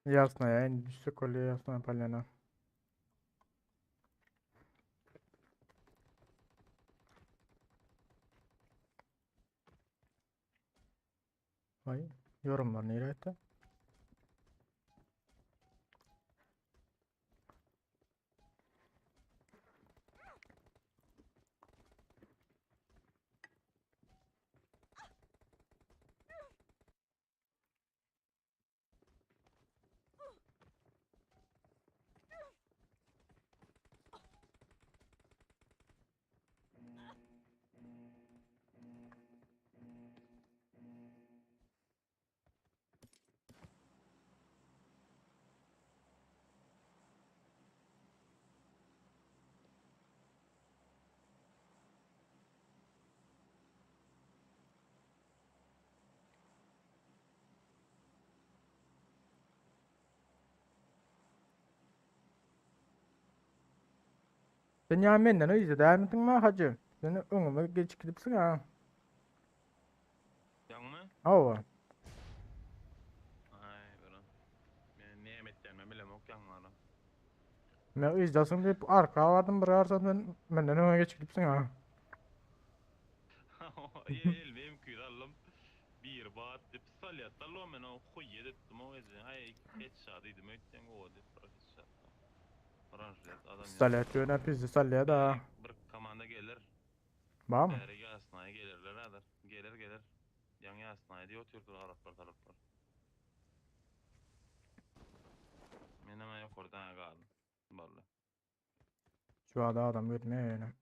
Jasno ya en düşük kolye jasno palyana. Vay yorumlar nereye etti? Sen ya menden öyle devam mi hacı? Sen önüme geç gidipsin ha. Ýaňmy? Ava. Ay bura. Men näme etýänimi bilemok ýaňlara. Men izlesin deyip arka vardım bir arsan sen menden öne geç gidipsin ha. Elime M2 aldım. Bir bat diýip pistolet aldım men o hoýy edipdim o gece. Ay headshot diýdim öýtden o diýip bir headshot. Oranjlet adam. Pistolet yöne pizzi sallaya da. Bir komanda gelir. Var mı? Bäri ýasnaýa gelirler häzir. Gelir gelir. Ýaňy ýasnaýa diýip otyrdylar araplar taraplar. Men hemen ýokardan galdym. Boldy. Şu ada adam görmüyor yani.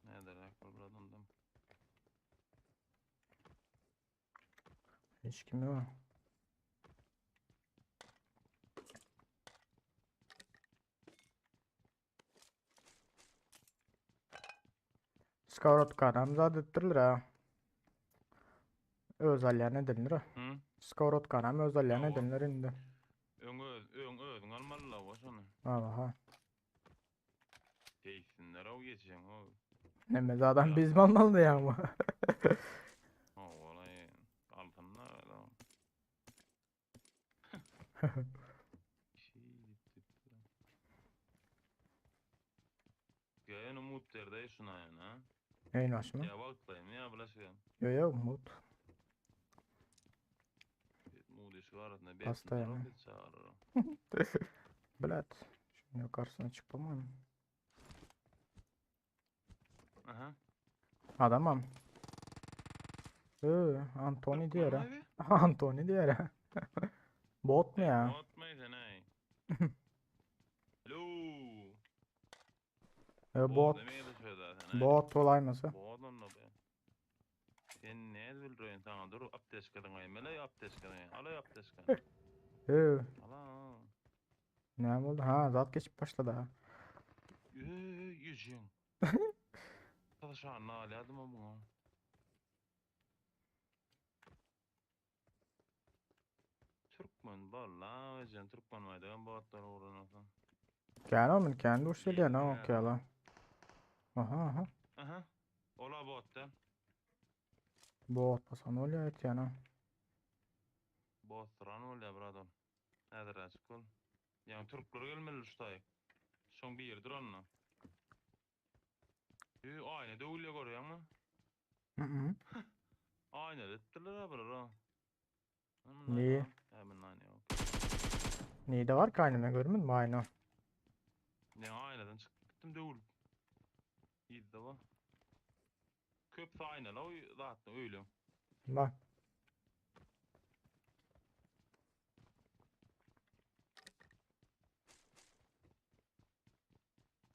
Näderek bir adamdym. Hiç kim yok. Skorot kanam etdirler ha. Özelliğine denilir ha. Hı? Skorot kanam özelliğine Hawa. denilir indi. Öň öz, öň özüň almaly la şony. Aha. Keýsinler o geçen o. Ne zaten biz mi almalı ya bu? Ya ýöne mut derde şuna ýöne. Eýin başymy? Ya wagtlaýyn ya bulaşyk. Ýo ýo mut. Mut işi arasynda Постоянно. Блядь. Şunuň ýokarsyna çykyp bolmaýmy? Aha. Adamam. Ee, Antony diýer. Antony diýer. Bot mu ya? Bot mu sen ey? Alo. E, bot. Bot bolaýmasa. Bot onda be. Sen ne bildirin sana dur apteçkadan aýmele apteçkadan. Ala apteçka. Ee. Ala. Näme boldy? Ha, zat geçip başlady ha. Eee, ýüzüň. Taşan alýadym muňa. Türkmen balla, ejen türkmen maýdan botlar ugruna. Kän omun, kän duş gelýär, ne okýala. Aha, aha. Aha. Ola botda. Bot basan bolýar etýän ha. Bot duran bolýar brother. Häzir açyk bol. Ýa türkler gelmeli şu taý. Şoň biridir onda. Ü, aýna döwülýär görýäňmi? Mhm. Aýna etdiler ha bular ha. Ne? Ha bundan ýok. Neyde var ki ayna ben görmedim ayna. Ne aýnadan çykyp gitdim döwülüp. Ýedi bu. Köp aýnalar o zatda öýle. Bak.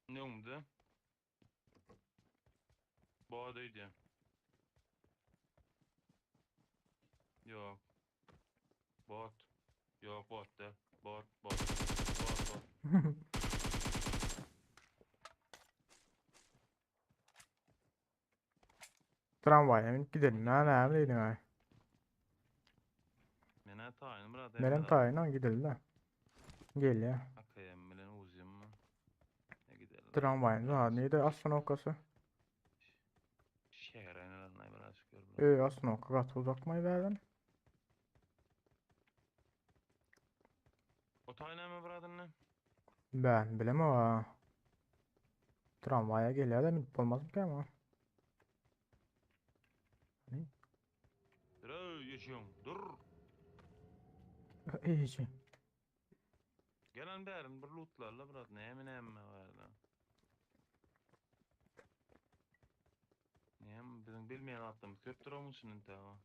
Ne umdu? Bu adaydı. Yok. Bot. Yok bot de. Bot bot. Bot bot. Tramvaya binip gidelim. Ne ne bileyim ay. Mene tayin brat. Nerem tayin gidelim de. Gel ya. Akayım bilen uzayım mı? Ne gidelim. Tramvayın ha neydi Aslanokası? Şehre neler biraz çıkıyor. Ee Aslanokka gat uzakmayı verdin. O tayin mi brat ne? Ben bilemem ha. Tramvaya geliyor da binip olmaz mı ki ama? Ne? Dur yaşıyorum. Dur. İyi. Gelen bärin bir lootlarla brat. Ne mi ne mi vardı? Nem bizim bilmeyen attığımız köpdür onun için intaha.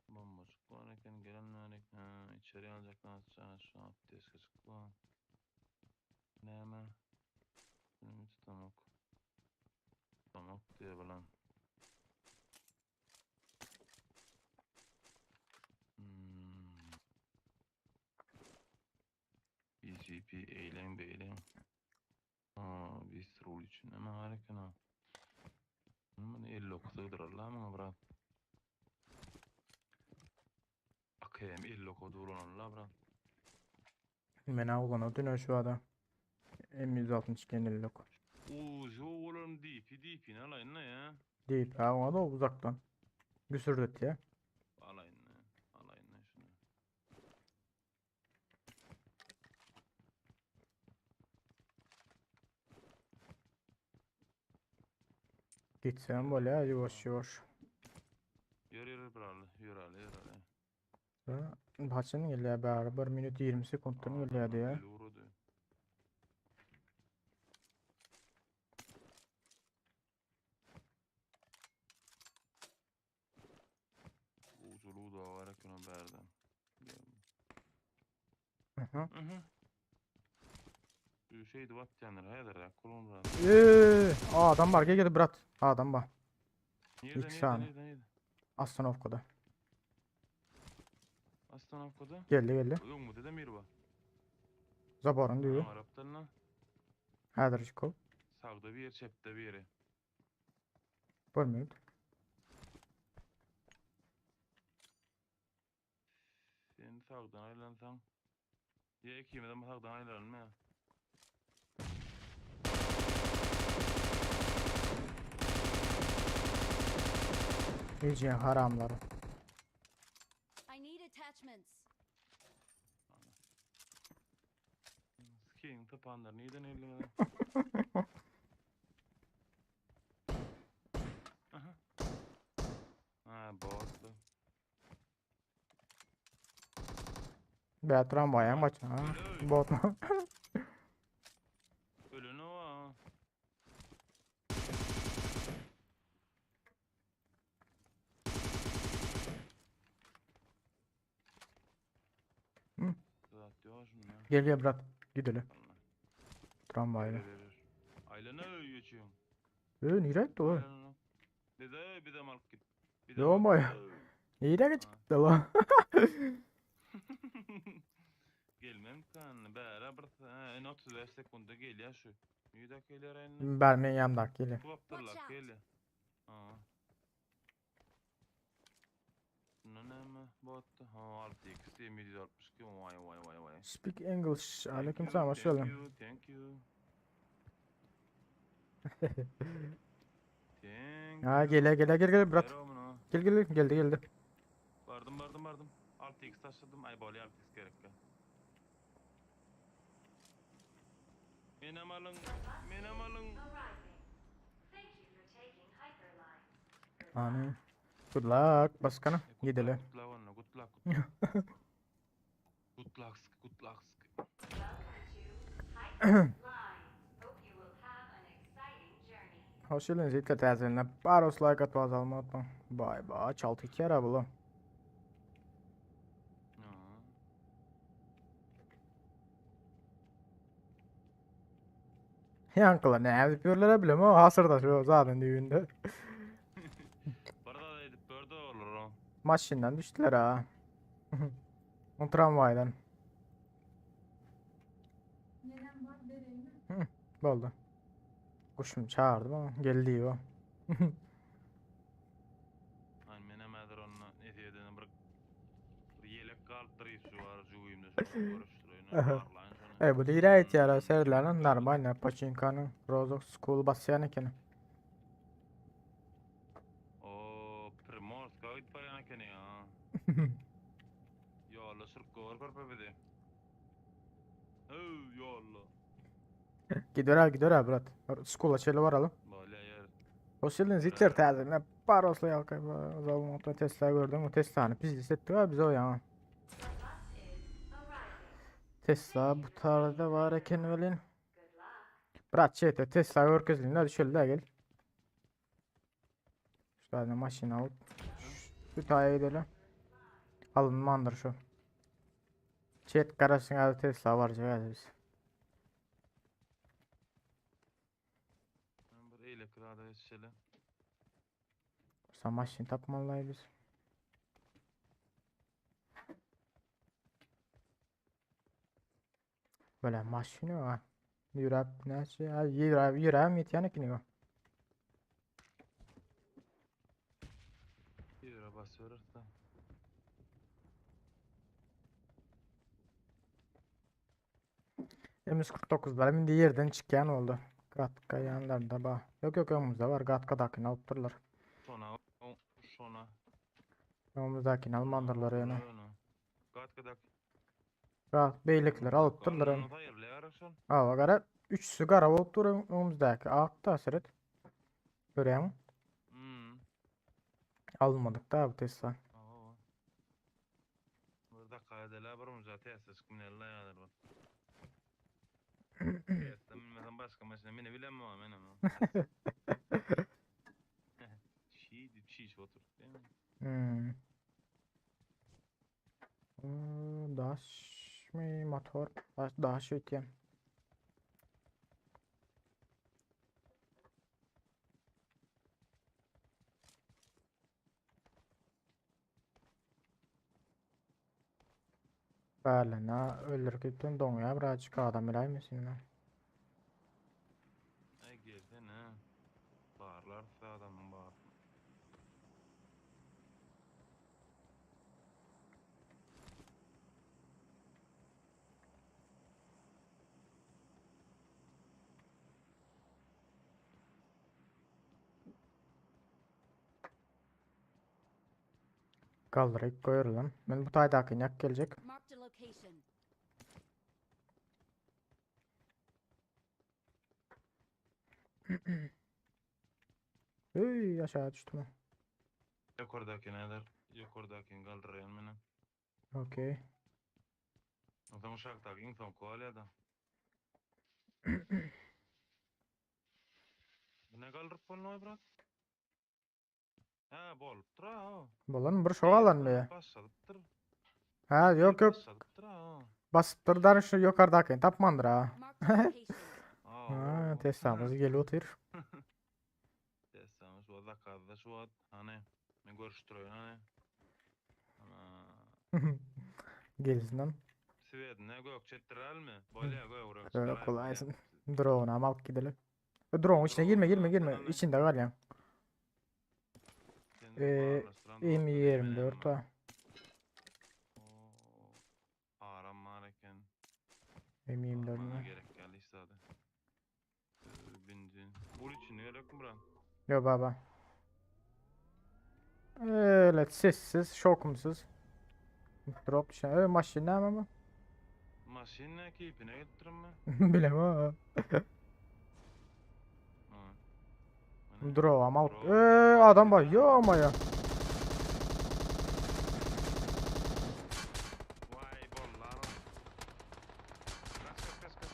Bombacık var eken gelen var eken. Ha, içeri alacaklar. Şu abdest çıktı. Näme? Benim tutamak. Tutamak diye bilen. Hmm. BCP eylem beylem. Aa, biz rol için hemen harika ha. Bunu 59 sığdırırlar mı brat? Akayım 59 duranlar brat. Men avlana dün şu ada. M162 yok. Uzi oğlum DP DP ne alayın ne ya? Deyip ha ona da uzaktan. Güsürdük ya. Alayın ne? Alayın ne şunu. Gitsen böyle ya yavaş yavaş. Yürü yürü brale, yürü ale, yürü ale. Haçan gelýär bäri 1 minut 20 sekuntdan gelýärdi ya. Uculu da var ekran berden. Hı hı. Şey duvat yanır, hayırdır ya, kulun brat. Eee, adam var gel gel brat. Adam var. Nerede, İki nerede, saniye. nerede, nerede? Astanovka'da. Astanovka'da? Geldi geldi. Yok mu dedim bir var. Zaborun diyor. Arap'tan lan. Häzir çykyp. Sağda bir yer, çepde bir yeri. Bir minut. Sen sağdan aylansan. Ya ikimiz de sağdan aylanalım ya. Ýejen haramlary. I need attachments. Bot. Bä tramwaýam gaçan ha. Bot. Öleni o. Hı. Gel gel brat. Gidelim. Tramvayla. Aylana geçiyorum. Ee, nereye gitti o? Dede bir de alıp git. Bir Yo moy. Nereye çıktı lan? Gelmem kan. Bära bir en 35 sekunda gelýär şu. Nüýde gelýär endi? Ben men ýandak gelýär. Kulakdyrlak gelýär. Ha. Bunda näme botdy? Ha 6x 762 vay vay vay vay. Speak English. Aleyküm selam hoş geldin. Thank you, thank you. Thank Ha you. gele gele gel gel brat. Ver onu. Gel gel geldi geldi. Bardım bardım bardım. 6x taşladım. Ay bolýar 6x gerek. Menem alyň, menem alyň. Amin. Good luck başkanım. E, good Gidelim. luck, Good luck onunla, good luck, good luck. Good luck, good luck. Hoş geldiniz İlk täzeline. Baros like atmaz almayı unutma. Bay bay. Çaltı iki ara bu. Ha. Yankılar ne yapıyorlar bilmem ama hasırda şu zaten düğünde. Barda da edip börde olur o. Maşından düştüler ha. O tramvaydan. Nenem var vereyim mi? Oldu. Kuşum çağırdım ama geldi o. Hani menem häzir onunla netijedeni bir bir ýelek galypdyr şu var jüwimde şunu görüşdüreýin. Aha. Barlaýyn şony. E bu değil ihtiyara serdiler normal ne paçinkanın Rozok School basyan ekeni. O Primorska gidip barýan ekeni ya. Ýolla sürüp gör körpe bizi. Öw ýolla. Gidiyor ha gidiyor ha brat. School'a şöyle varalım. Bolýa ýer. Hoş geldiniz Hitler täzeline. Barosla yalkay Zalım Tesla gördüm. O Tesla'nı biz hissettik ha biz o ya. Tesla bu tarzda var eken velin. Brat şey de Tesla görkezilin hadi şöyle de gel. Şu tane maşina alıp şu taya gidelim. Alınmandır şu. Chat garajın Tesla var cevap biz. Bir eýlek rada geçeli. Sen maşin tapmalıyız biz. Böyle maşini var. Yürüp neyse ha yürüp yürüp yetýän ekeni o. Ýere basýarys da. M149'lar indi yerden çykýan oldu. Gatka yanlarında ba. Yok yok önümüzde var. Gatka'dakini alıp dururlar. Şona şona. Önümüzdekini almandırlar yani. Gatgadak. Gat beylikler alıp dururlar. Onu hayırlı şol. Ava gara üçüsü gara bolup dur önümüzdeki. Akta seret. Görýäňmi? Hmm. Almadık da bu Tesla. Oo. Burada kadeler var mı zaten esas kimlerle yadır bu. Tesla bilmesen başka maşina mini bilemem ama men ama. Çiğ dip çiğ otur değil mi? Hmm. Daş mı motor? Daş, daş ötýän. Bärlene öldürüp doňýar birazcık adam biläýmesin lan. Ay gelsene. Barlar adamın bar. Galdyryp goýarlar. Men bu taýdaky ýak geljek. Marked a location. Ey aşağı düştüm. Ýokardakini häzir, ýokardakini galdyraýyn menem. Okey. Onsoň aşakdaky iň soňky galýar-da. Bu ne galdyryp bolmaý brat? Hä, bolupdyr ha. Bolan bir şo galan be. Başladypdyr. Ha, ýok ýok. Başladypdyr ha. Basypdyr da şu ýokardakini tapmandyr ha. Marked a location. Ha, Teslamyz gelip otyr. Teslamyz şu zakazda şu wagt. Hany, men görüşdireýin hany. Ana. Gelsinden. Swedine gök çetdirelmi? Bolýa gögürek. Öyle kolaysın. Drone'u am alyp gidelim. Drone'un içine girme girme girme. İçinde galýaň. M24 ha. Aram bar eken. M24 Bana mi? gerek geldi işte zaten. Benzin. Bur için gerek mi buran? Yo baba. Evet sessiz, şokumsuz. Drop düşen. Öyle maşyn näme bu? Maşyn ne keyfine gittirin mi? Bilemem. Ha. Bu ne? Drone am alyp. Drone. Adam bar. Yo ama ya. Vay bollar. Kaç kaç kaç kaç.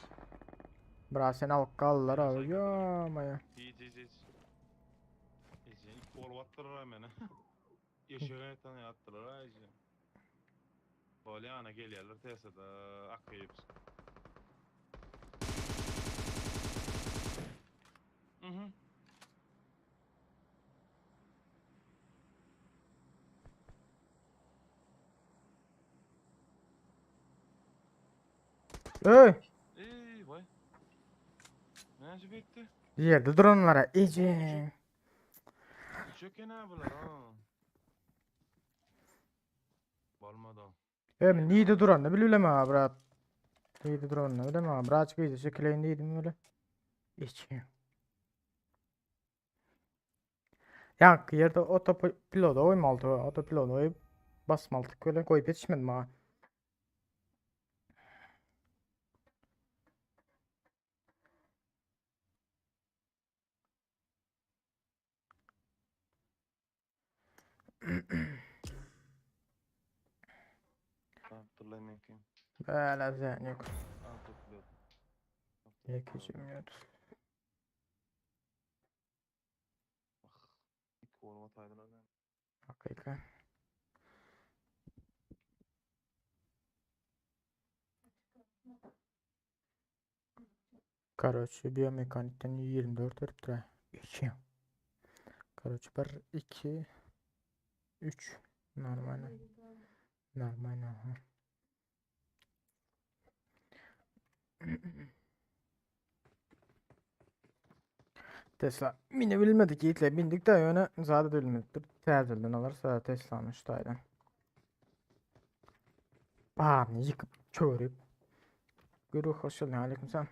Bra seni alyp galdylar abi. Yo ama ya. Hiç hiç hiç. Hiç ilk bol batdylar meni. Eşeğe tane atdylar ha hiç. Bol yana gelýärler tesada akyp. Mhm. Ey! Ey vay. Näce bekdi? Ýerde duranlara eje. Çöken bular ha. Bolmady. Hem nide duranny bilbilem ha brat. Nide duranny bilem ha. Brat gyzy çekileýin diýdim öyle. Eje. Ýaňky ýerde otopiloda goýmalydy. Otopiloda goýup basmalydyk öyle goýup ýetişmedim ha. Abdullah mümkün. Bäle sen ýok. Autopilot. Ýekejim ýok. İki bol bataydylar. Hakyky. Karoçe biomekanikden 24 beripdir. 2. Karoçe 1 2 3 normal. Normal. Aha. Tesla mini bilmedik yiğitle bindik de yöne zade bilmedik. Täzelden alırsa Tesla'nın ştaýdan. Baryny ýykyp çörüp. Güruh hoş geldin. Aleykümselam.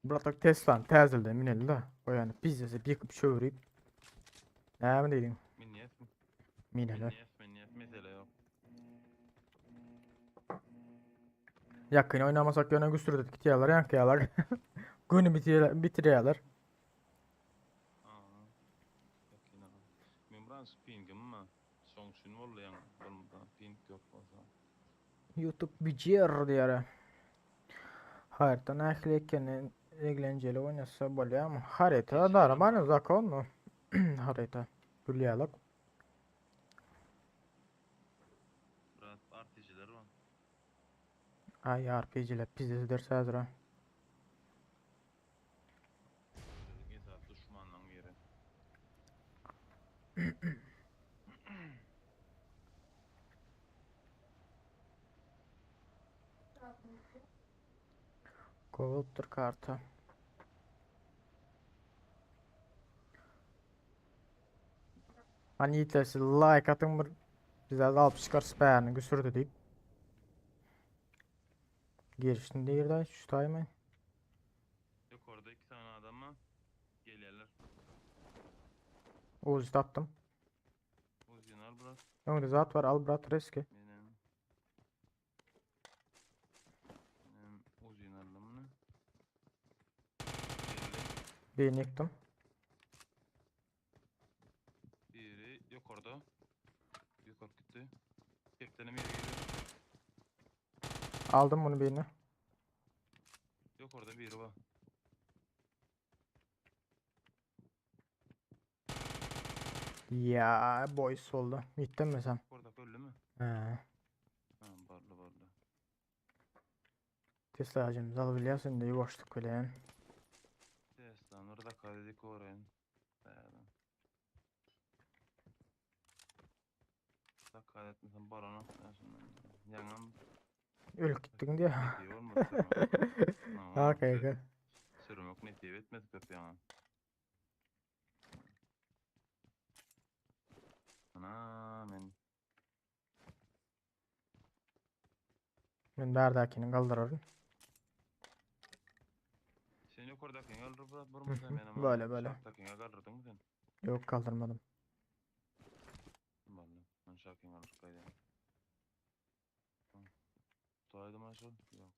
Bratak Tesla'nın täzelden mineli de. O yani biznesi ýykyp çörüp. Näme diýdiň? Minniyet mi? Mineli. Minniyet minniyet mesele yok. Yakın oynamasak yöne güsürdük gitýärler, ýaňkyýarlar. Günü bitirýärler, bitirýärler. Aa. Yakın ha. Membran pingim mi? Soň üçin boldy ýaňy. Bolmada ping yok bolsa. YouTube bicer diýär. Harita nähili ekeni eglenjeli oýnasa bolýarmy? Harita normalny zakonno. Harita. Gülýärler. Brat RPG'ler var. Ay RPG'ler pizdes derse hazır ha. Esas düşmanlaryň ýeri. Kovulupdyr karta. Hani yiğitler siz like atın bir bize alıp çıkar beğenin güsürdü deyip. Girişini değil de şu time. Yukarıda iki tane adam var. Gelýärler. Uzi tapdym. Uzun al. Öňde zat var al brat reski. Menem. Menem uzyn aldım mı? Geldi. Birini yıktım. Biri yukarıda. Yukarı gitti. Keptenim yeri geliyor. Aldım bunu birini. Yukarıda biri var. Ya boys oldu. Gittin mi sen? Yukarıda öldü mü? He. Ha, barlı barlı. Tesla acımızı alabiliyorsun diye boşluk bilen. Tesla'nı da kadedik orayın. Dayadan. Da kaydetmesen barona. Yanam Ölüp gittin diye. iyi olmadı. Okey okey. Sürmek nesip etmedi köp yanan. Ana men Ben berdakini kaldırırım. sen yukarıdakini kaldır bırak Hı vurma hı, sen benim. böyle, böyle. Şarttakini kaldırdın mı sen? Yok kaldırmadım. Vallahi ben şarkını kaldır kaydı. Tutaydım aşağı. Yok.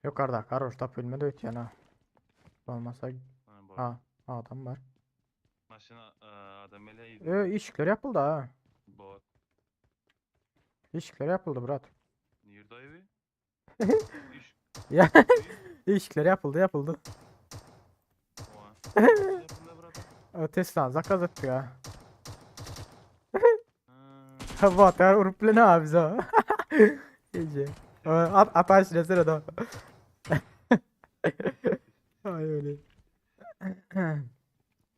Yukarıda karoş tap ölmedi ötyen ha. Olmasa Ha, bu ha adam var. Maşına e, adam ele E, işler yapıldı ha. Bot. İşler yapıldı brat. Nerede evi? İş. Ya işler yapıldı yapıldı. Oha. Yapıldı bırak. E, Tesla zakaz etti ya. Ha. Vatar urup ne abi za. İyice. E, At ataş nesene da. Ay öyle.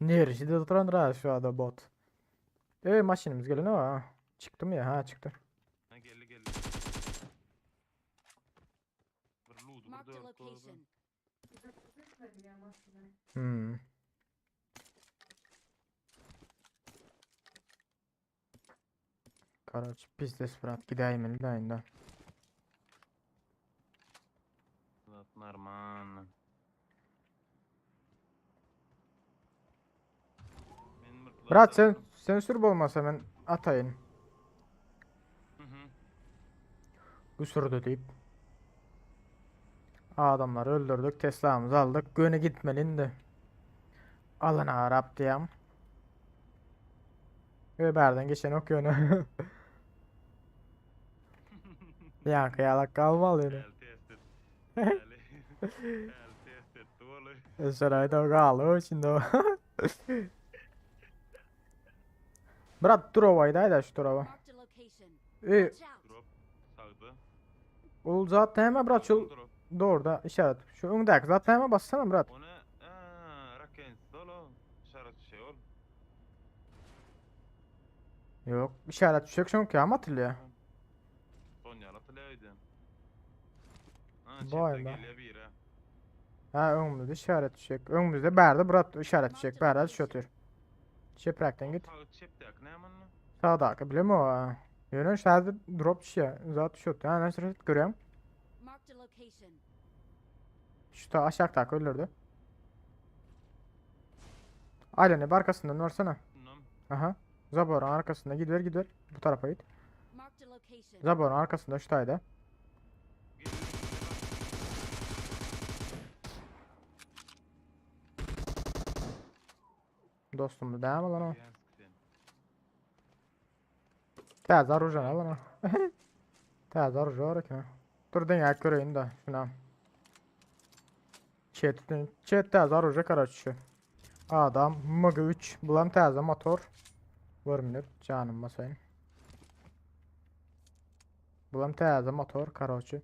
Neresi de oturan ra şu anda bot. E maşinimiz gelen o ha. Çıktı mı ya? Ha çıktı. Ha geldi geldi. Bir loot Marked a burada yok, doğru. location. Hmm. Karaç pis desperat gideyim elinde indi. Zat Narman. Men mırtlar Brat sen zaten. sen sür olmasa ben atayım. Hı hı. Bu sürdü deyip. Adamları öldürdük. Tesla'mızı aldık. Göne gitmelin de. Alın Arap diyem. Ve berden geçen ok yönü. Ya kıyalak kalmalı yönü. El test et. El el test etti oğlum. Sarayda kaldı şimdi o. Brat durovaydı da şu durova. Marked a location. E, Watch out. Drop sağda. o zaten hemen brat şu Drop. doğru işaret. Şu öndeki zaten hemen bassana brat. O ne? Aa, raken solo. İşaret şey ol. Yok işaret düşecek çünkü ama atılıyor. Son yaratılıydı. Ha, Vay çifte be. geliyor bir ha. Ha önümüzde işaret düşecek. Önümüzde berde brat işaret düşecek. Berde şötür. Çepraktan git. Sağ çepte yak ne hemen lan? Sağdaki bile mi o? Yönün şahit drop düşüyor. Zaten şötür. Ha nasıl görüyorum. Marked a location. Şu ta aşağı tak öldürdü. Ailenin arkasından varsana. Tamam. Aha. Zabor'un arkasında gidiver gidiver. Bu tarafa git. Marked a location. Zabor'un arkasında şu tayda. Geliyor. Dostum da devam lan o. Gel sen. Täze orujan al lan o. Täze oruja var ki. Dur den göreyim de şuna. Chat, chat täze oruja karaçı. Adam MG3 bulan täze motor. Bir minut canım basayım. Bulan täze motor karaçı.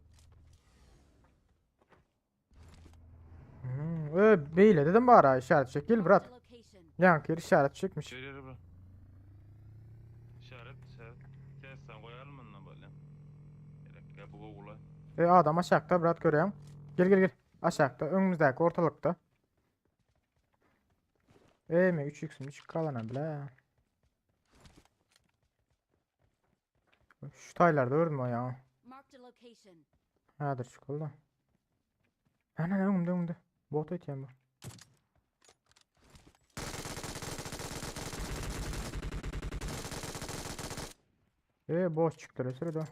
Hmm, e, beyle dedim bari işaret çekil Marked brat. a location. Yankı işaret çekmiş. Görüyor bro. İşaret işaret. Testten koyalım mı lan böyle? Gerek ya bu Google'a. E, adam aşağıda brat görüyorum. Gel gel gel. Aşağıda önümüzdeki ortalıkta. E mi 3x'im 3 kalan bile. Şu taylarda gördüm o ya. Marked a location. Hadır çıkıldı. Ha ne önümde önümde. Bot etyen bu. E boş çykdy sürüde.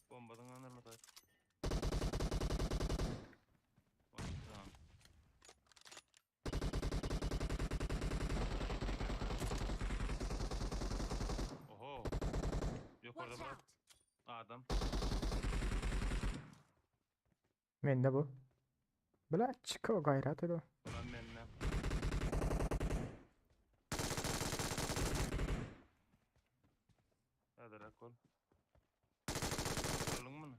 Bombadan anırlar. Oho. Yukarıda Watch bırak. out! Adam. Mende bu. Bile çık o gayret ediyor. Ulan benimle. Hadi rakol. Oğlum bunu.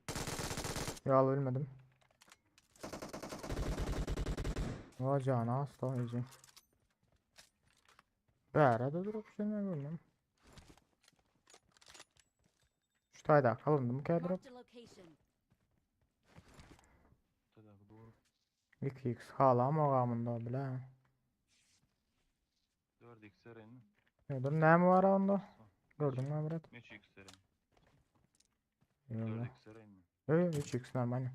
Ya ölmedim. O cana asla iyice. Bärede durup şey mi görmem. Şu tayda kalındı mı drop? Marked a location. Hadi doğru. 2x hala magamında bile. 4x erin. Ne dur ne mi var onda? Gördün mü brat? 3x erin. Yok. 4x erin. Yok yok 3x normal.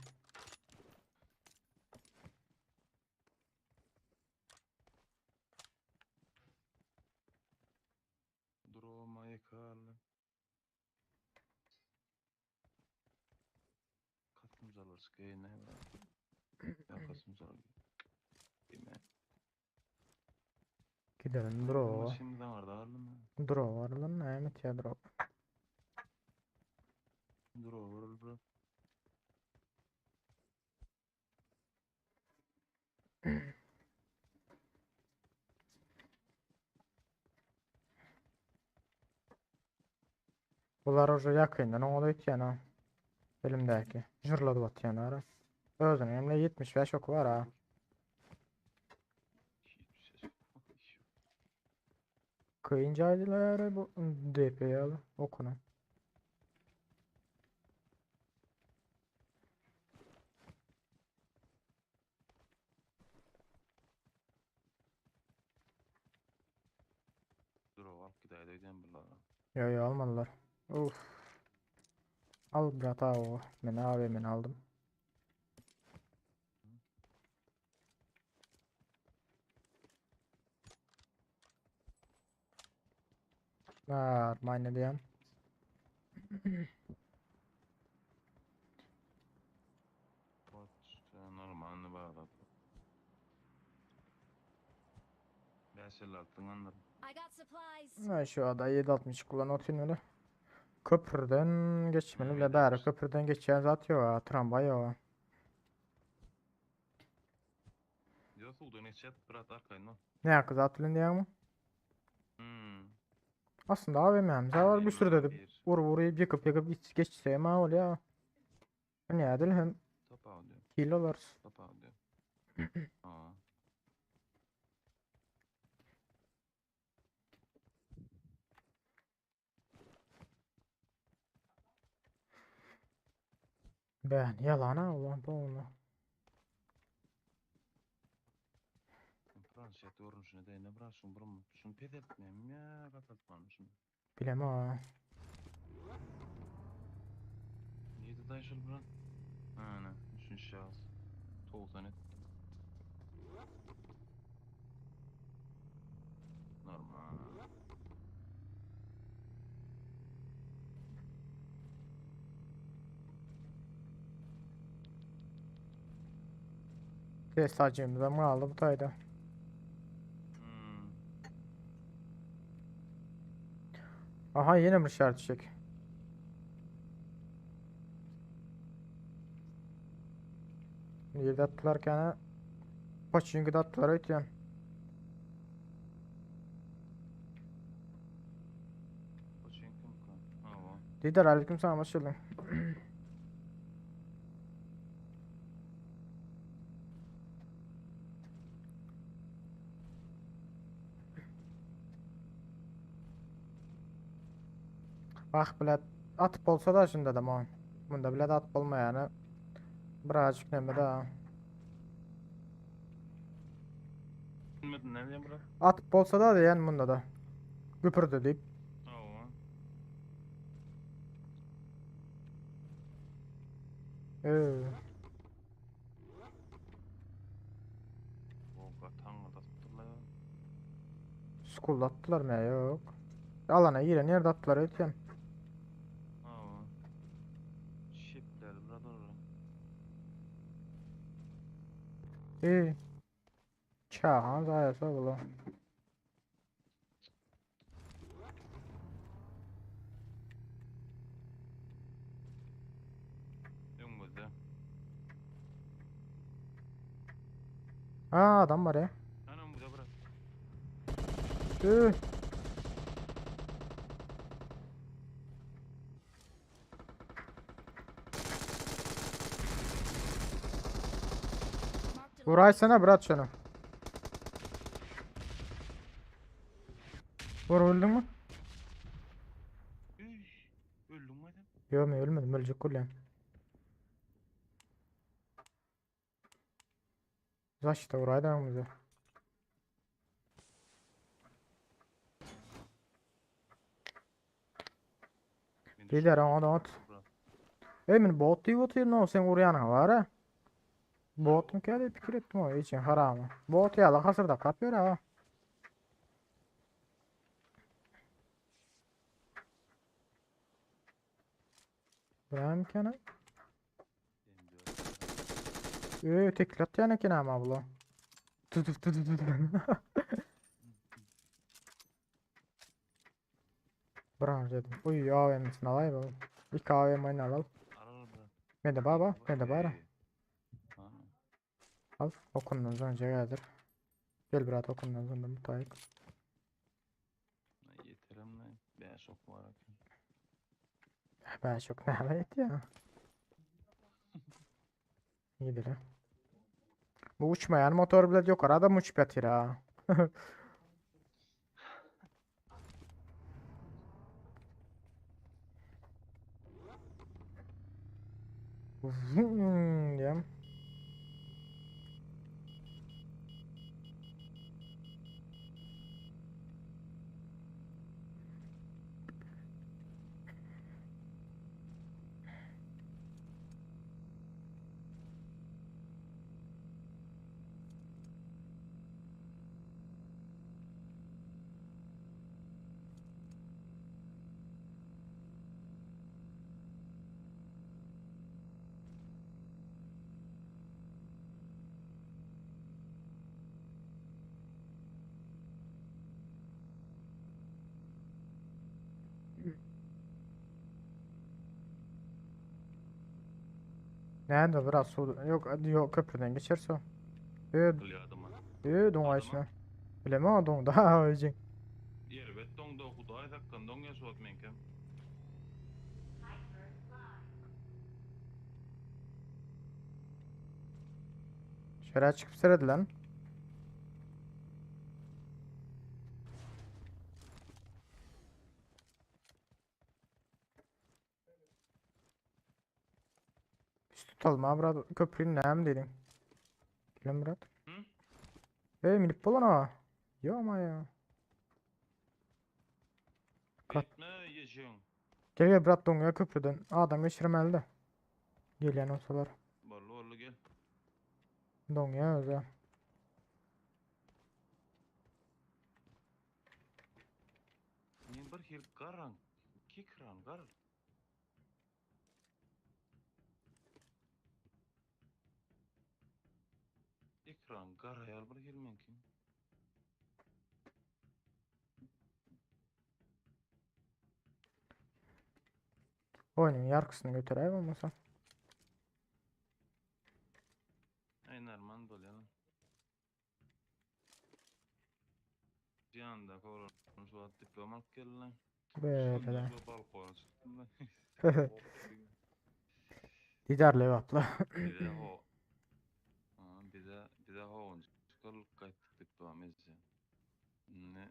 Droma yıkarlı. Kasım zalar ne var? Ya kasım zalar. Değil mi? Gidelim drop. Şimdiden vardı ağırlı mı? Drop var lan evet ya drop. Dro var bro. Bular уже yakından oňa ötýän ha. Elimdäki. Jyrladyp atýan ara. Özüniň hem 75 oku var ha. Kıyınca aydılar bu DP al okuna. Dro alıp gider edeyim bunlara. Yo yo almadılar. Uf. Al brat o. Ben AVM'ni aldım. Armani diýen. Bot normalini bağladı. 556 anladım. I got supplies. Ha, şu ada 7.60 kullan öyle. Köprüden geçmeli bile bäri köprüden geçýän zat ýok, ha, tramway ýok. Yok oldu ne chat bırak arkayın o. Ne hakkı zat bilen diýäňmi? Hmm. Aslında AVM'miz var bir sürü dedim. Bir. Vur vurayıp yıkıp yıkıp geç geçse ma ol ya. Ne adil hem Top alıyor. kilolar. Top alıyor. Aa. Ben yalan Allah bu onu. Planşet görünüşüne de ne bırak şunu burum. Şunu pes etmeyeyim ya. Katatmamışım. Bilem ha. Niye de dayı şunu bırak? Aynen. Üçüncü şahıs. 90 et. Normal. Teslacığımız ama aldı bu tayda. Hmm. Aha yine bir şart çek. Yedi attılar kendine. Paçınkı da attılar ötüyen. O çünkü mi? Ha Lider aleyküm selam hoş geldin. Bak bile atıp olsa da şimdi de mon. Bunda bile de atıp olma yani. Birazcık neme de. Bilmedin ne diyeyim bırak? Atıp olsa da yani bunda da. Güpürdü deyip. Ha Ee, O katan attılar ya. School attılar mı ya? Yok. Alana giren ýerde atlar öýtýän. Hawa. Şepler biraz orada. Ey. Çahan zaýasa bula. Öňümizde. Aa adam var ya. Ana önümüzde bırak. Üh. Marked a Vuraysana bırak şunu. Vur öldün mü? Üh. Öldün mü adam? Yok mu ölmedim ölecek kullan. Zaşta vuraydı önümüze. Men Beyler adam at. Bırak. Ey men bot diýip otyryn o sen urýanyň bar ha. Bot mu kädi pikir etdim o için haramy. Bot ýaly hasyrda kap ýör ha. Buram kana. Öý tekli atýan eken ama bula. Tut tut tut tut. Branj dedim. Uy AVM'sini alay bu. İki AVM'ni al al. Al al bırak. Men de baba, men de bara. Ha. Al okundan önce geldir. Gel brat okundan sonra mutayık. Lan Yeterim lan. Ben şok var eken. Ben çok ne ya. İyi Bu uçmayan motor bile yok. Arada mı uçup yatır ha. Vum diýem. Nerede biraz su yok yok köprüden geçerse. Ee, Kılıyor adama. ee don ayşına. Bileme don daha önce. Erbet doňda hudaý saklan doň ýaşuat meňkem. Şöyle çıkıp sırada lan. Biz tutalım ha brat. Köprünün nem dedin. Gelin brat. Hı? Ey minip bolan ha. Yo ama ya. Kat. Gitme ýeşiň. Gel gel brat doňya köprüden. Adam geçirmeli de. Gelýän olsalar. Bolly bolly gel. Doňya öze. Men bir hil garan. Kikran gar. Ekran garayar bir hil meňki. Oyunun yarkısını götüreyim olmasa. Ay narman bolýar. Janda kowran şu at diplom alyp geldi. Böyle. Şu balkona çykdym da. Didarlı vapla. Bize ho. Ha, bize bize ho çıkarılıp gaýtdyk diplom ezi. Ne?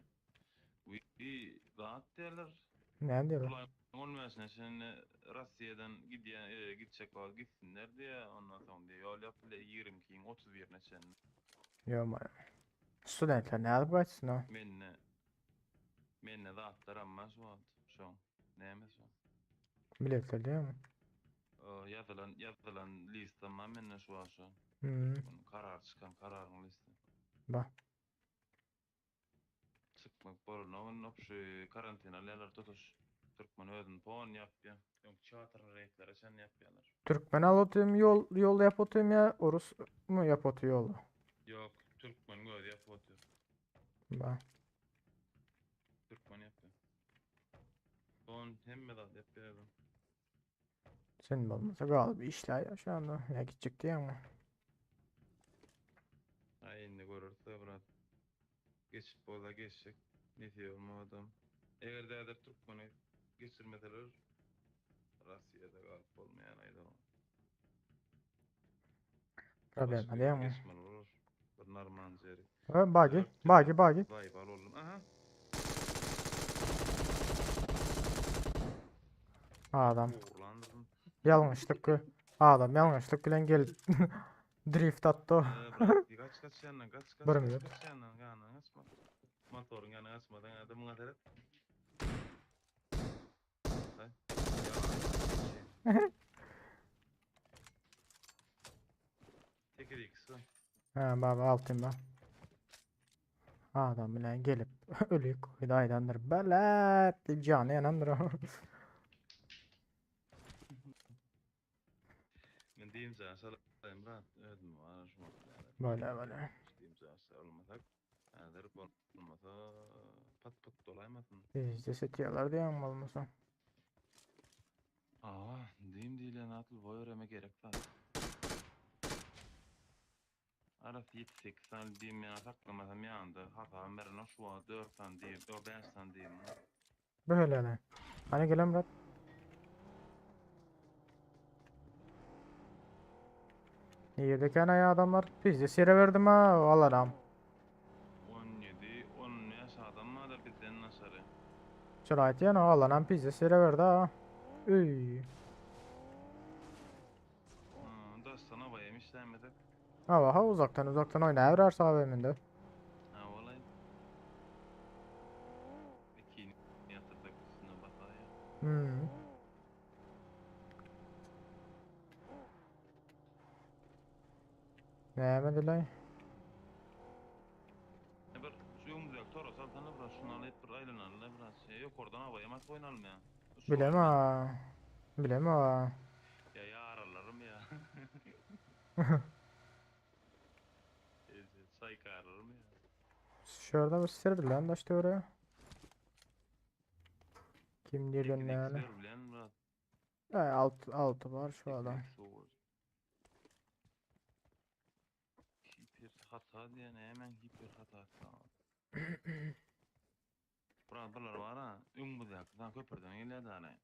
Wi zat diýerler. Ne diyorlar? Ulan olmasın şimdi Russiýadan gidýän e, gitjek wagt gitsinler diýe ondan soň diýe ýol ýapyl 22-iň 31-ine çenli. Yo ma. Studentler ne alıp kaçsın o? Menne menne zatlar amma şu wagt şoň. Näme şo? Biletler değil mi? O, Ýazylan ýazylan lista ma menne şu wagt şo. Hmm. Onun karar çykan kararyň lista. Ba. Çyk. Çykmak bolanok indi şu karantin alýarlar tutuş türkmen özüni pon ýapýar. Öň çatyr reýtlere çenli ýapýarlar. Türkmen alyp otyrmy ýol ýol ýapyp otyrmy ýa orus mu ýapyp otyr ýoly? Ýok, türkmeniň özi ýapyp otyr. Ba. Türkmen ýapýar. Pon hemme zat ýapýar. Sen bolmasa galyp işläýýär şu anda. Ýa gitjek diýýäňmi? Aý indi görüris brat. Geçip bolsa geçjek. Nesip bolmadam. Eger häzir türkmeni geçirmeseler Russiýada galyp bolmaýar aýdalım. Problema diýýäňmi? Geçmeli bolar. Bir normal ýeri. Ha, bagi, bagi, bagi. Zaýbal oldum. Aha. Adam. Uğurlandırdım. Ýalňyşlyk. Adam ýalňyşlyk bilen gelip drift atdy. Ee, bırak, kaç kaç yandan kaç kaç Bir kaç, minut. kaç yandan yandan kaçma. Motorun yanına kaçmadan adamın atarıp. Hay. Ya, Tekir ikisi. Ha baba altyn ba. Adam bilen gelip ölüp koydu aydandır. Belet diýip jany ýanandyr. Men diyeyim sana salayım bırak. Ödüm var şu Böyle böyle. Diyeyim sana sarılmasak. Hazır olmasa pat pat dolaymasın. Bizde setiyorlar diýen bolmasa. Aa, diyeyim diýilen atly boý öreme gerek var. Arası 7-8 tane diyeyim ya saklamasam yanında hatam beren şu an 4 tane diyeyim, 4-5 tane diyeyim. Böyle öyle. Hani gelen Murat. Nirede ya adamlar? Bizde sire verdim ha. Alaram. 17, 15 adam var da bizden aşağı. Şurayt yana alaram bizde sire verdi ha. Üy. Hmm, dastana bayım işlenmedik. Ha ha uzaktan uzaktan oynayıver AVM'inde. Ha olay. İki yatırdık üstüne basaya. Hmm. Näme dilay? E bir şu yumruk Toros altına biraz şunu alıp bir aylanalım biraz şey yok oradan havaya mat oynayalım ya. Şu Bilem ha. Bilem ha. Ya yaralarım ya. Saykarlarım ya. Şurada bir sirdi lan da işte oraya. Kim diýlen näme? Ay alt altı var şu adam. Hiper hata diýen hemen hiper hata. Bular var ha. Öň bu da köprüden gelýär da.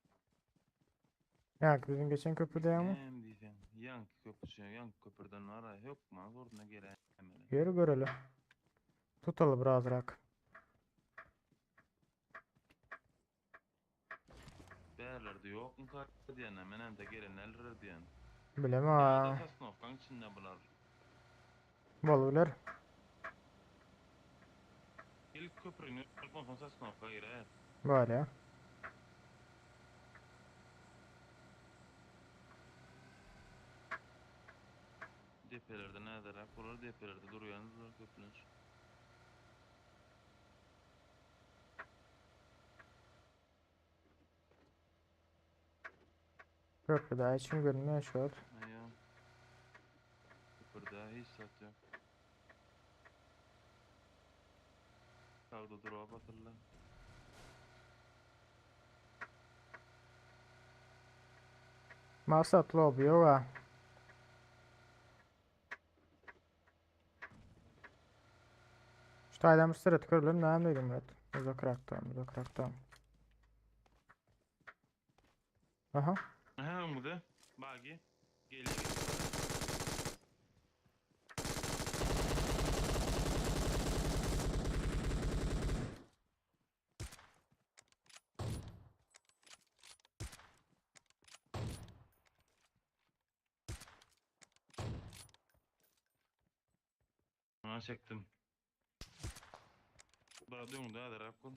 Ya bizim geçen köprüde ya mı? Hem diýsen, ýanky köprü, ýanky köprüden var ha, hökman zoruna gelen. Yeri görelim. Tutalım birazrak. Bärlerde ýok mu diýen, men hem de gelenler diýen. Bilem ha. Sosnovkaň içinde bular. Bol biler. İlk köprünü ondan Sosnovka girer. Böyle. Depelerde näder, bular depelerde durýan bular köprüler. Köprü daha için görünmüyor şu an. Aýa. Köprüde hiç zat yok. Kaldı durağa batırlar. Marsat lobi yok ha. Şu taydan bir sıra tıkırılır. Neredeydi Murat? Uzakraktan, uzakraktan. Aha. Aha bu da. Bagi. Geliyor. Ona çektim. Bana dön da hadi Rabbim.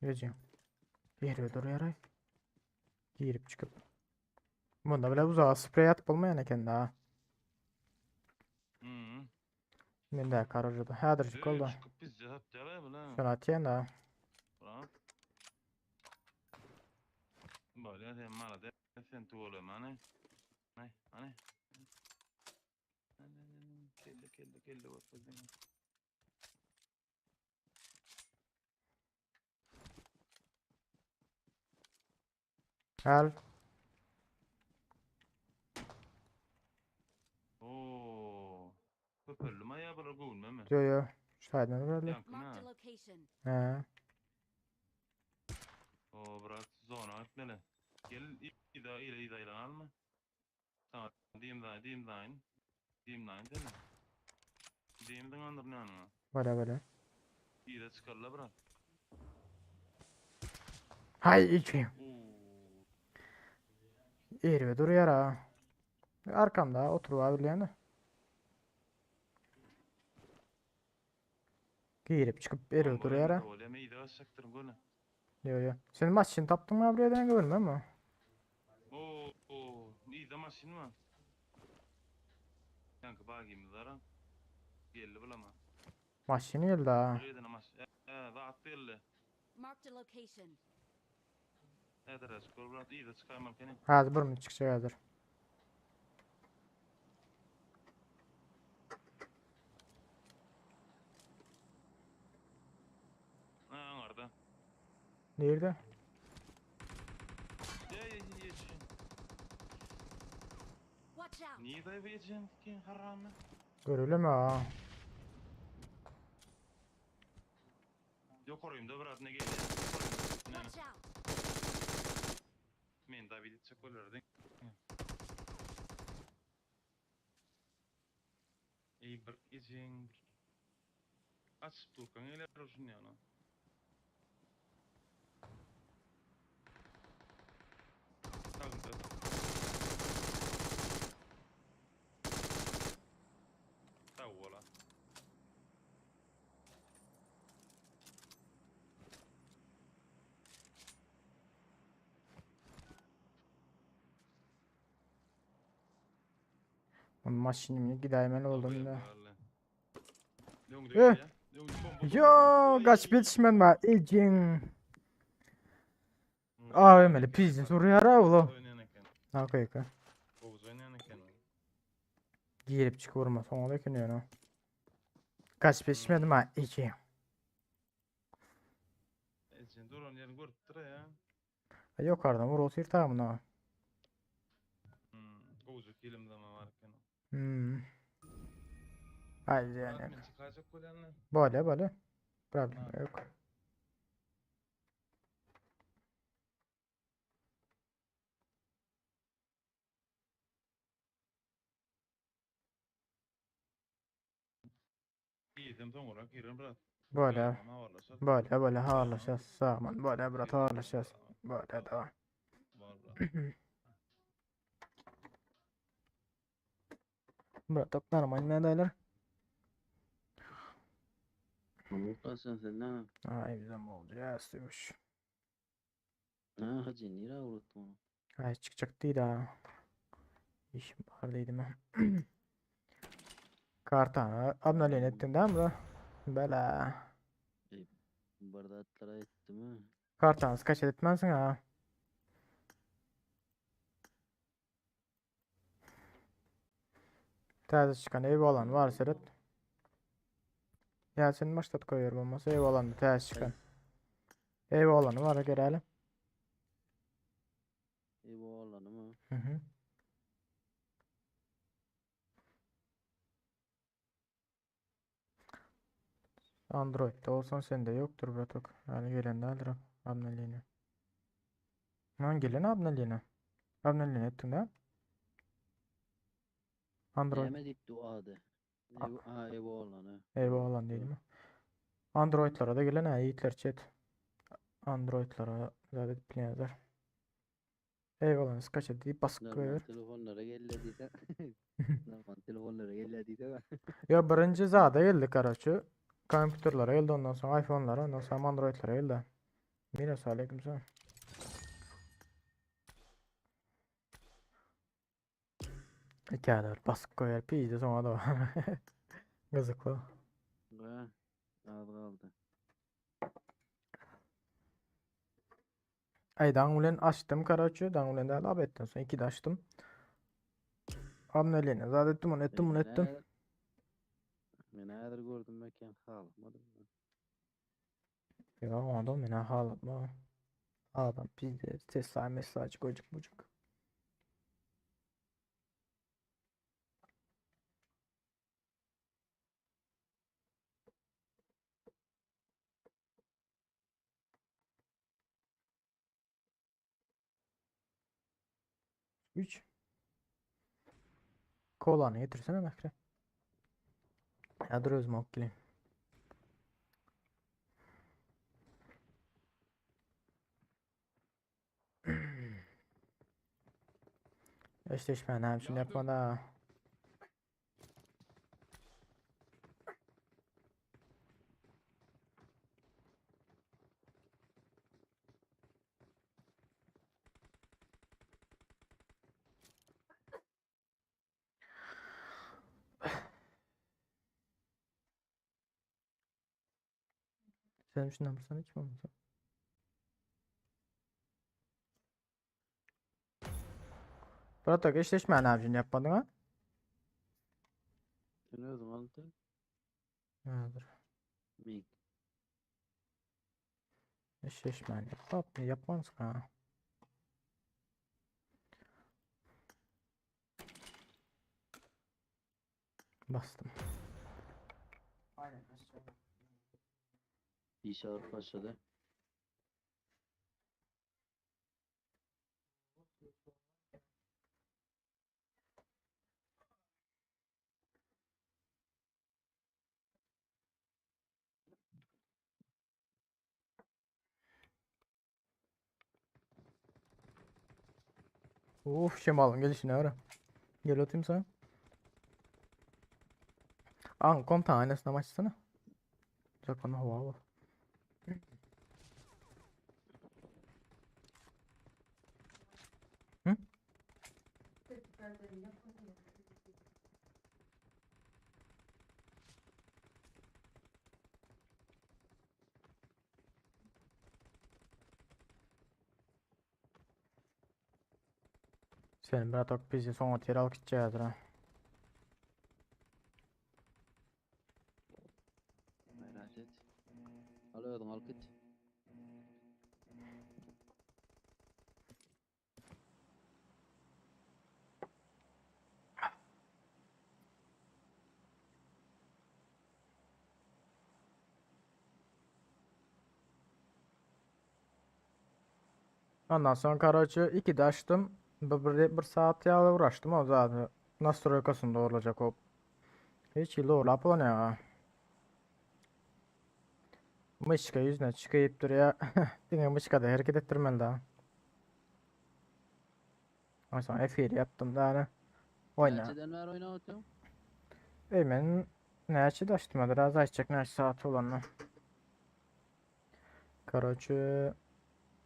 Geleceğim. Yeri dur yaray. Girip çıkıp. Bunda bile uzağa sprey atıp olmayan eken daha. Hı. Mendäki aražada. Häzirjik Öý boldy. çykyp bizce satýar ay bula. Şony atýan da. Brat. Bolýar sen malades sen tüweleme hany. Hany hany. Kelle kelle kelle görkezdiň. Gel. Oo. Köpeldi mi ya bular göwnüme mi? Yo yo. Şu taýdan berdi. Ýaňky Marked nä? a location. He. Oo brat zona gitmeli. Gel ida ile ida ile alma. Tamam diýim daýyn diýim daýyn. Diýim daýyn seni. Diýim diň andyryn ýanyňa. Böyle böyle. Ida çykarla brat. Hay içeyim. Oo. Eğri duruyor ha. Arkamda oturup bilýän. Girip çykyp eri duruyor ha. Bolýa men ida gaçjakdyryn göne. Yo yo. Sen maşyn tapdyň mı buraya den görmem mi? Oo, oo, ida maşyn mı? Ýaňky bagimiz ara. Geldi bulama. Maşyn geldi ha. Buraya maşyn. He, zat geldi. Marked a location. Häzir açyk brat ida çykarmaly kene. Hazır bir minut çıkacak hazır. Ha, aňarda. Nerede? Ye ye ye ye. Watch out. Niye dayı yiyeceğim ki haramı? Görelim ha. Yok orayım da brat ne geliyor? Ne Watch out. Men David çek olardın. Ey bir icin. Açıp durkan eller olsun yani. Tamam. Tamam ola. Maşynımı gidäýmeli oldum da. Eh. Yo, kaç bitişmen var. Ecin. AVM'li pizdin soruyor ha oğlum. Ha okey okey. Girip çık vurma soňa da eken ýöne. Kaç bitişmedim ha ecin. Ecin duran yerini görüp dur ya. Yukarıdan vur otur tamam Hmm. Govucuk kilim zaman var eken. Hmm. Haydi yani. Men çıkacak golanla. Böyle böyle. Problem yok. Giydim soňra girin brat. Böyle. Böyle böyle habarlaşacağız. Sağman böyle brat habarlaşacağız. Böyle devam. Var brat. Brat normal medaylar. Sen sen ne? Ay bizim oldu ya istiyormuş. Ha hacı nere unuttun onu? Ay çıkacak değil ha. İşim var dedim ben. Kartana abnalin ettin değil mi? Bela. Bardaklara etti mi? Kartanız kaç etmezsin ha. Täze çıkan ev olan var seret. Ya senin başlat koyuyorum olmasa ev olan täze çıkan. Ev olanı var görelim. Ev oğlanı mı? Hı hı. Android'de olsan sende yoktur bratok. Yani gelen de alır aboneliğini. Lan gelen aboneliğini. Aboneliğini ettin de. Android Neme deyip duadı. Ev, ha ev oğlanı. ev olan değil mi? Android'lara da gelen ha yiğitler chat. Android'lara zaten bilýänler. Eyvallah kaç deyip basıp Normal koyuyor. telefonlara gellediyse. Normal telefonlara gellediyse. Ya birinci zada geldi karaçı. Kompüterlere geldi ondan sonra iPhone'lara ondan sonra Android'lara geldi. Miras aleykümselam. Hikayeler basıp koyar piydi sonra da. Gyzykly. Ha, az galdy. Ay daň bilen açtym karaçı. Daň bilen däl abetden soň 2-de açtym. Amnelini zat etdim onu ettim bunu ettim. Men häzir gördüm meken halamadım. Ya adam meni halatma. Adam pizde sesler mesaj gocuk bucuk. Üç. Kolanı getirsene Mekre. Ya dur özüm alıp geleyim. Eşleşme ne yapayım yapma da. Sen şundan bir sana hiç mi olmasa? Bratok eşleşme ne yapayım yapmadın ha? Sen özüň aldy. Ha, dur. Mik. Eşleşme yap yapmaz ha. Bastım. İş alıp başladı. Of şemalın gelişine ara. Gel atayım sana. An kom tanesine açsana. Uzaktan hava var. Hı? Sen bratok bizi son yer alıp gideceğiz ha. Merak et. Al özüň alyp git. Ondan sonra karaçı iki de açtım. Bir saat ya uğraştım o zaten. Nastroykasını doğrulacak o. Hiç yıl doğrulap o ne ya. Mışka yüzüne çıkayıp duruyor. Yine mışka da hareket ettirmeli daha. Ondan sonra F7 yaptım daha ne. Oyna. Näçeden bäri oynap oturuň? Eymen ne açı açtım hadi biraz açacak ne saat olanı. Karaçı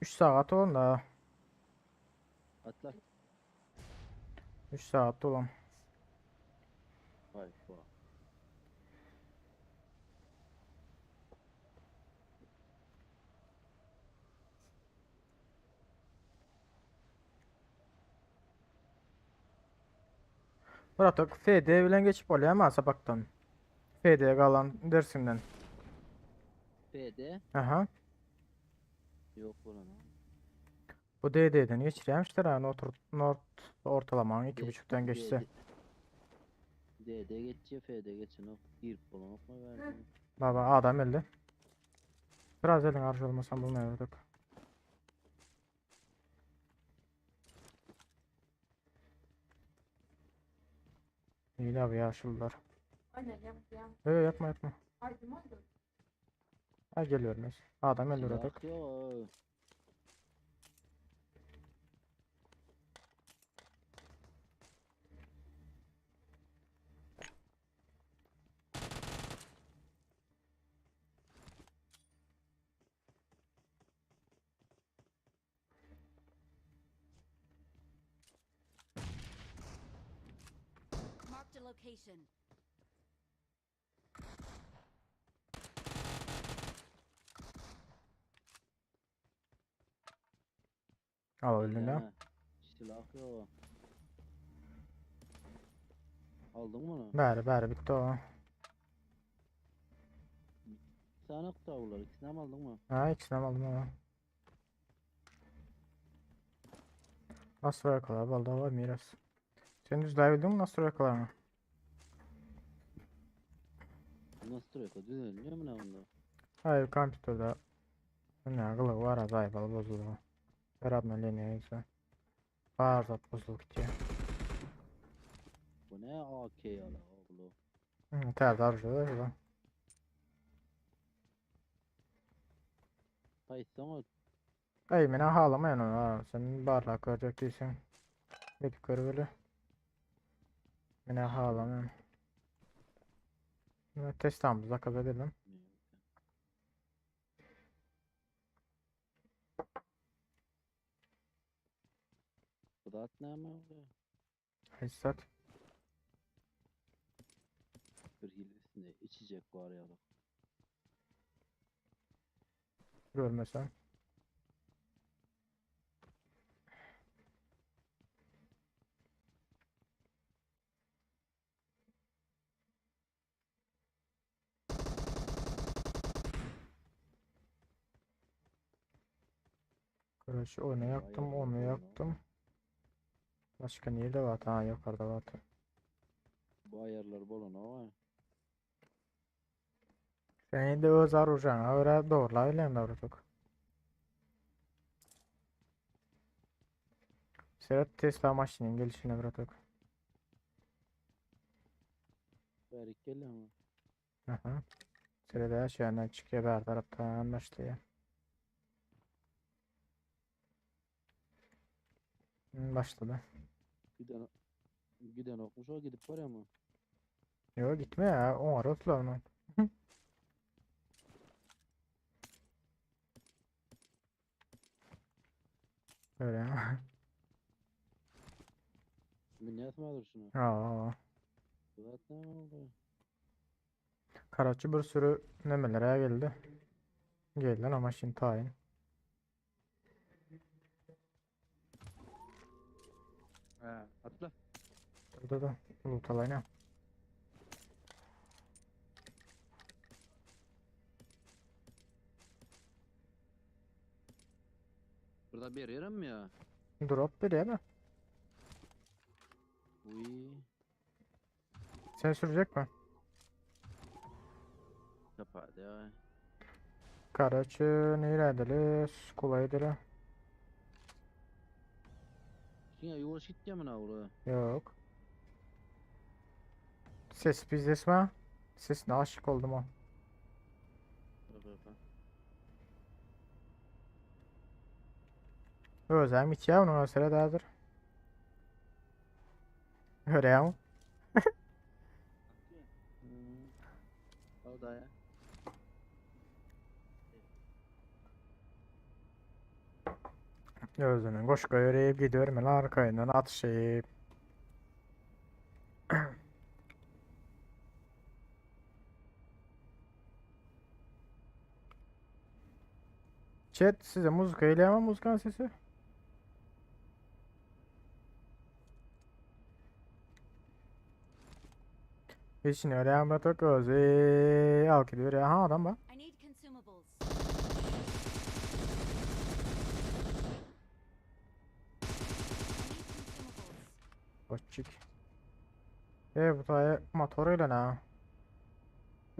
3 saat olan da Atla. 3 saat olan. Vay vay. Bratok FD bilen geçip oluyor ama sapaktan. FD kalan dersinden. PD Aha. yok bulan. ha. Bu DD'den geçiriyormuşlar ha not, not ortalamanın iki D- buçuktan geçse. DD geçýär, FD geçen ok. Girip bolan okma verdi. Baba adam öldü. Biraz elin arşı olmasam bulmayıyorduk. İyi abi yaşlılar. Aynen yap ya. Yok yapma yapma. Haydi oldu. Ha geliyorum neyse. Adam öldü Silah artık. yok. Marked a location. Alabildin dä? Ýa, Silah ýok. Aldyň muny? Bäri bäri bitdi o. Sen akta bular. İkisini hem aldyň mı? Ha ikisini aldım ama. Nastroykalar balda var miras. Sen düzleyebildin mi nastroykalarını? Nasıl duruyor? Düzenliyor mu ne bunda? Hayır kompüterde ne kılığı var acayip alı bozuldu. Her обновление ise. Bar zat bozulup gidiyor. Bu ne AK ya la oğlu. Hı, Täze arjada şurada. Kayıtsana o. Ey meni halamayan onu ha. Sen barlak görecek değilsin. Gidip gör böyle. Meni halamayan. Testamızı zakaz edelim. Bu da at ne ama oluyor? Hissat. Bir hilesinde içecek var ya. bak. Görmesen. Короче, onu yaktım, onu yaktım. Başka nerede var? Ha, yukarıda var. Bu ayarlar bolun ama. Sen de öz orujana göre doğrulayabilirsin doğru Seret Tesla maşinin gelişine bıraktık. Berik geliyor mu? Aha. Seret aşağıdan çıkıyor her taraftan başlıyor. Başladı. Giden giden okmuş o gidip var ya mı? Yok gitme ya. On ara otular Öyle ya. Minniyet mi alır şunu? Aa. Bu da at ne ama oluyor? Karaçı bir sürü nemelere geldi. Geldi ama şimdi tayin. He atla. Burada da loot alayım. Burada bir yerim mi ya? Drop bir değil mi? Uy. Sen sürecek mi? Kapat ya. Karaçı nereye edeli? Skula edeli. Şimdi yuvaş gitti ya mı ne oraya? Yok. Ses bizdes mi? Sesine aşık oldum o. Bak bak bak. Özlem içiyor onu sıra dadır. Görüyor musun? Hmm. Al da ya. Özünün koşka yürüyüp gidiyorum ben arkayından atışıp. Chat size müzik eyleyemem müzikanın sesi. Hiç ne öyle bırak özü al gidiyor ya. Ha adam bak. I need consumables. I need consumables. Başçık. E bu tane motoruyla ne?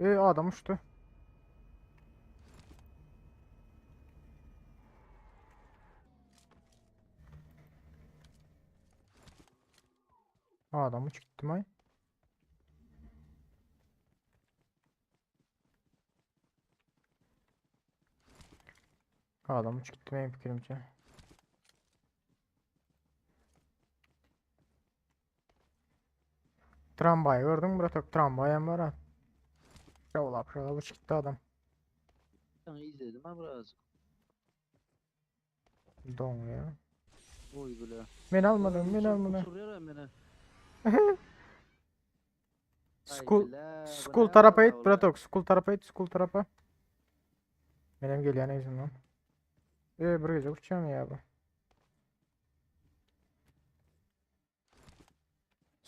E adam uçtu. Adam uçtu may. Adam uçtu benim fikrimce. Tramvay gördün mü bırak tramvay hem var ha. Şola şola uç gitti adam. Sen izledim ha birazcık. Don ya. Oy bile. Beni almadın, beni almadın. Oturuyor ya beni. School, school tarafa it bratok. School tarafa it, school tarafa. Benim geliyor ne yüzünden. Ee, buraya gece uçacağım ya bu.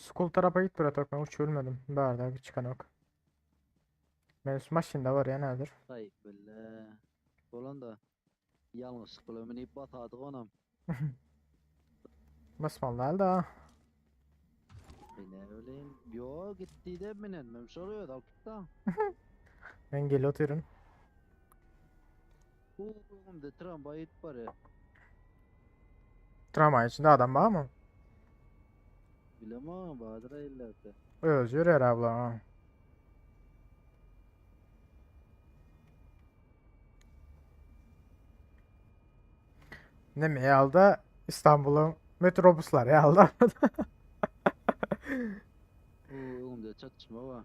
School tarapa git bratok men uç ölmedim. Barda çıkan ok. Men şu maşynda var ya nedir? Tay bile. Bolan da yanlışlıkla minip batardık onam. Basmalılar da. E ne öyleyim. Yo gitti de minen. Soruyor da da. Men gel oturum. Bu de tramvay it var ya. Tramvay içinde adam var mı? Bilemem Bahadır ellerde. Özgür her abla. Ha. Ne mi aldı? İstanbul'un metrobüsleri aldı. Oğlum da çatışma var.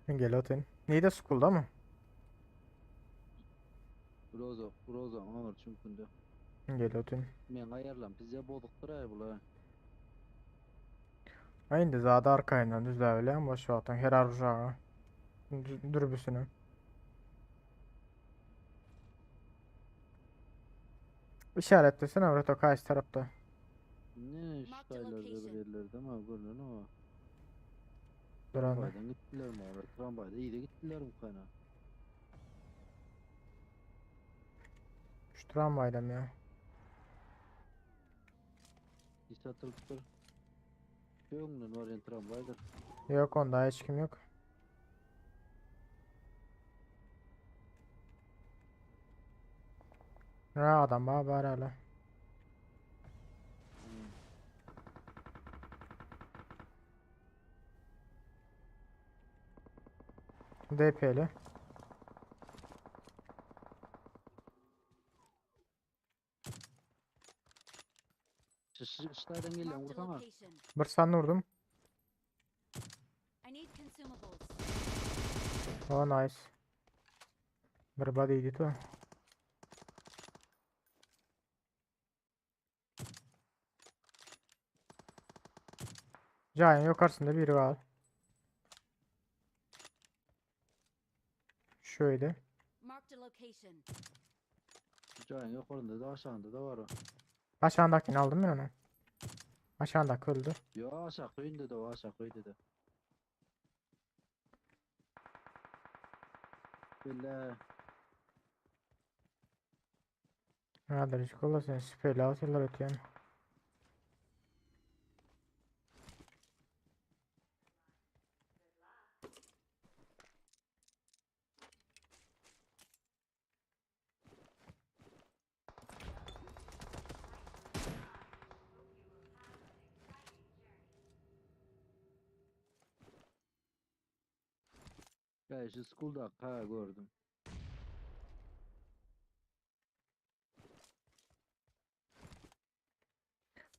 Gel oturun. Neydi school'da mı? Rozo, Rozo olur çünkü de. Gel oturun. Men ayarlam bize bozuktur ay bular. Aynı zada arkayından düzle öyle boş vatan her arjağı. Dürbüsünü. İşaretlesene Vrato karşı tarafta. Ne şu Marked a taylarda bir location. yerlerde ama görünün ama. Duranı. Tramvaydan gittiler mi abi? Tramvayda iyi de gittiler bu kana. Şu tramvaydan ya. Hiç satılıktır. Göğünün var ya tramvaydır. Yok onda hiç kim yok. Ha adam var var hala. Hmm. DP'li. Şu taydan geliyorum Marked a vursana. location. Bir sen vurdum. I need consumables. Oh nice. Bir body'ydi to. Giant yukarısında biri var. Şöyle. Marked a location. Cayın yukarında da aşağında da var o. Aşağıdakini aldım ben onu. Aşağıdaki öldü. Yo aşağı köyünde de var aşağı köyde de. Billah. Hadi Nikola sen süperli atıyorlar ötüyorum. Ya şu school'da ha gördüm.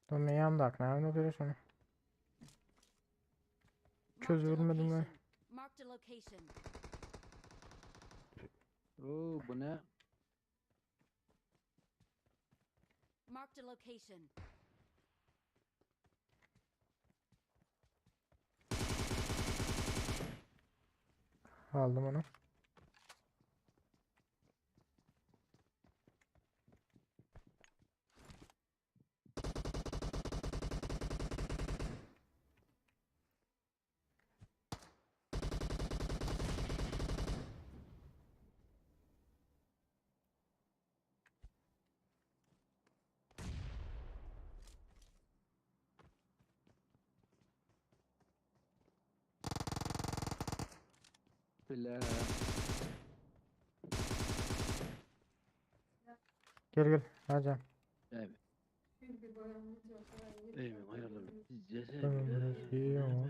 Dur ben yanımdaki ne yapıyorsun? Marked a Çözülmedim ben. location. Marked a location. Oo bu ne? Marked a location. Aldım onu. Billah. Gel gel. Hadi. Evet. Bir boyamız yok. Eyvah ayarlar. Tamam, biraz iyi ama.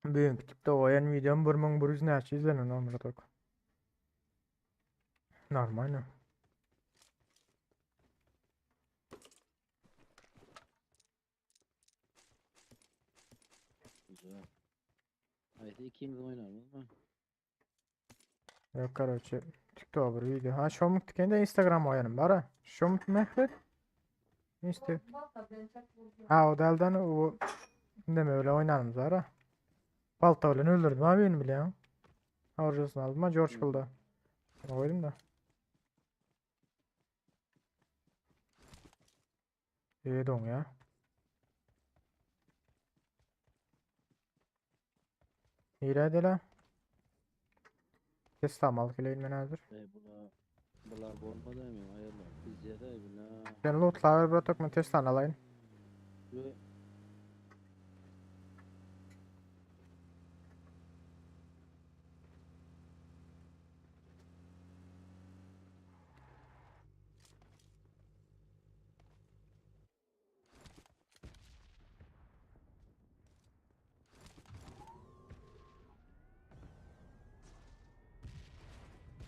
Büyük tipte oyun videom burmun buruz ne izlenen omratok. Нормально. Güzel. Haydi ikimiz oynarız mı? Yok короче, TikTok bir video. Ha şomuk dikende Instagram oýanım bara. Şomuk mehmet. Insta. Ha o delden o deme öyle oynarım zara. Balta öyle öldürdüm abi beni bile ya. Orjasını aldım ha George Hı. Kıl'da. Koydum da. E doňýa. Nirede Tesla mal geleýin men häzir. Ey bula bula bolmadı mı? Hayırlı. Biz yere bina. Sen lootla ver bratok men Tesla'ny alaýyn. Ve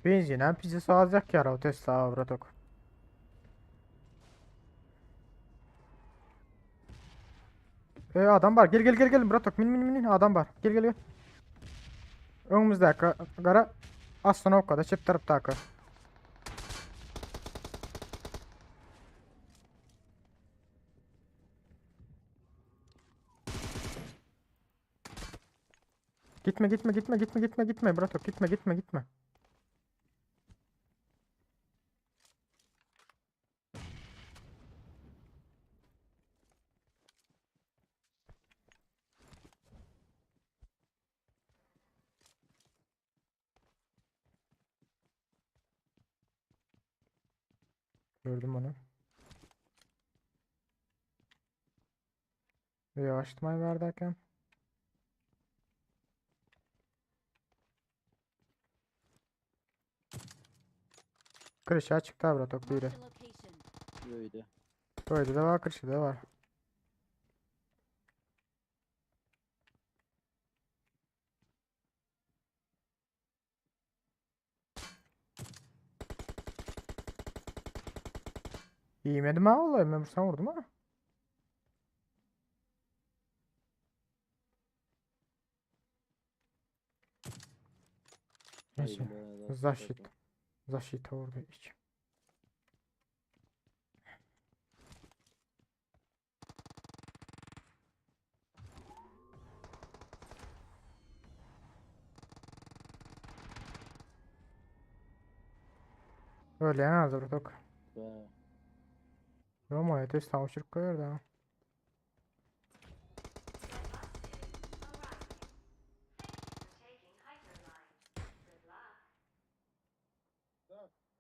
Benzinem bizi sazjak ýara o Tesla bratok. E adam bar. Gel gel gel gel bratok. Min min min adam bar. Gel gel gel. Öňümizdäki gara Astanovkada çep tarapdaky. Gitme gitme gitme gitme gitme gitme bratok gitme gitme gitme. Gördüm onu. Ve yavaşlatmayı verdi hakem. Kırışa çıktı abi tok Marked biri. a location. öyle. Böyle de var, kırışı da var. Yemedim ha vallahi ben vursam vurdum ha. Neyse. Hayırlı. Zaşit. Zaşit orada iç. Öyle en az vurduk. Ve Roma test tam uçurup koyar da.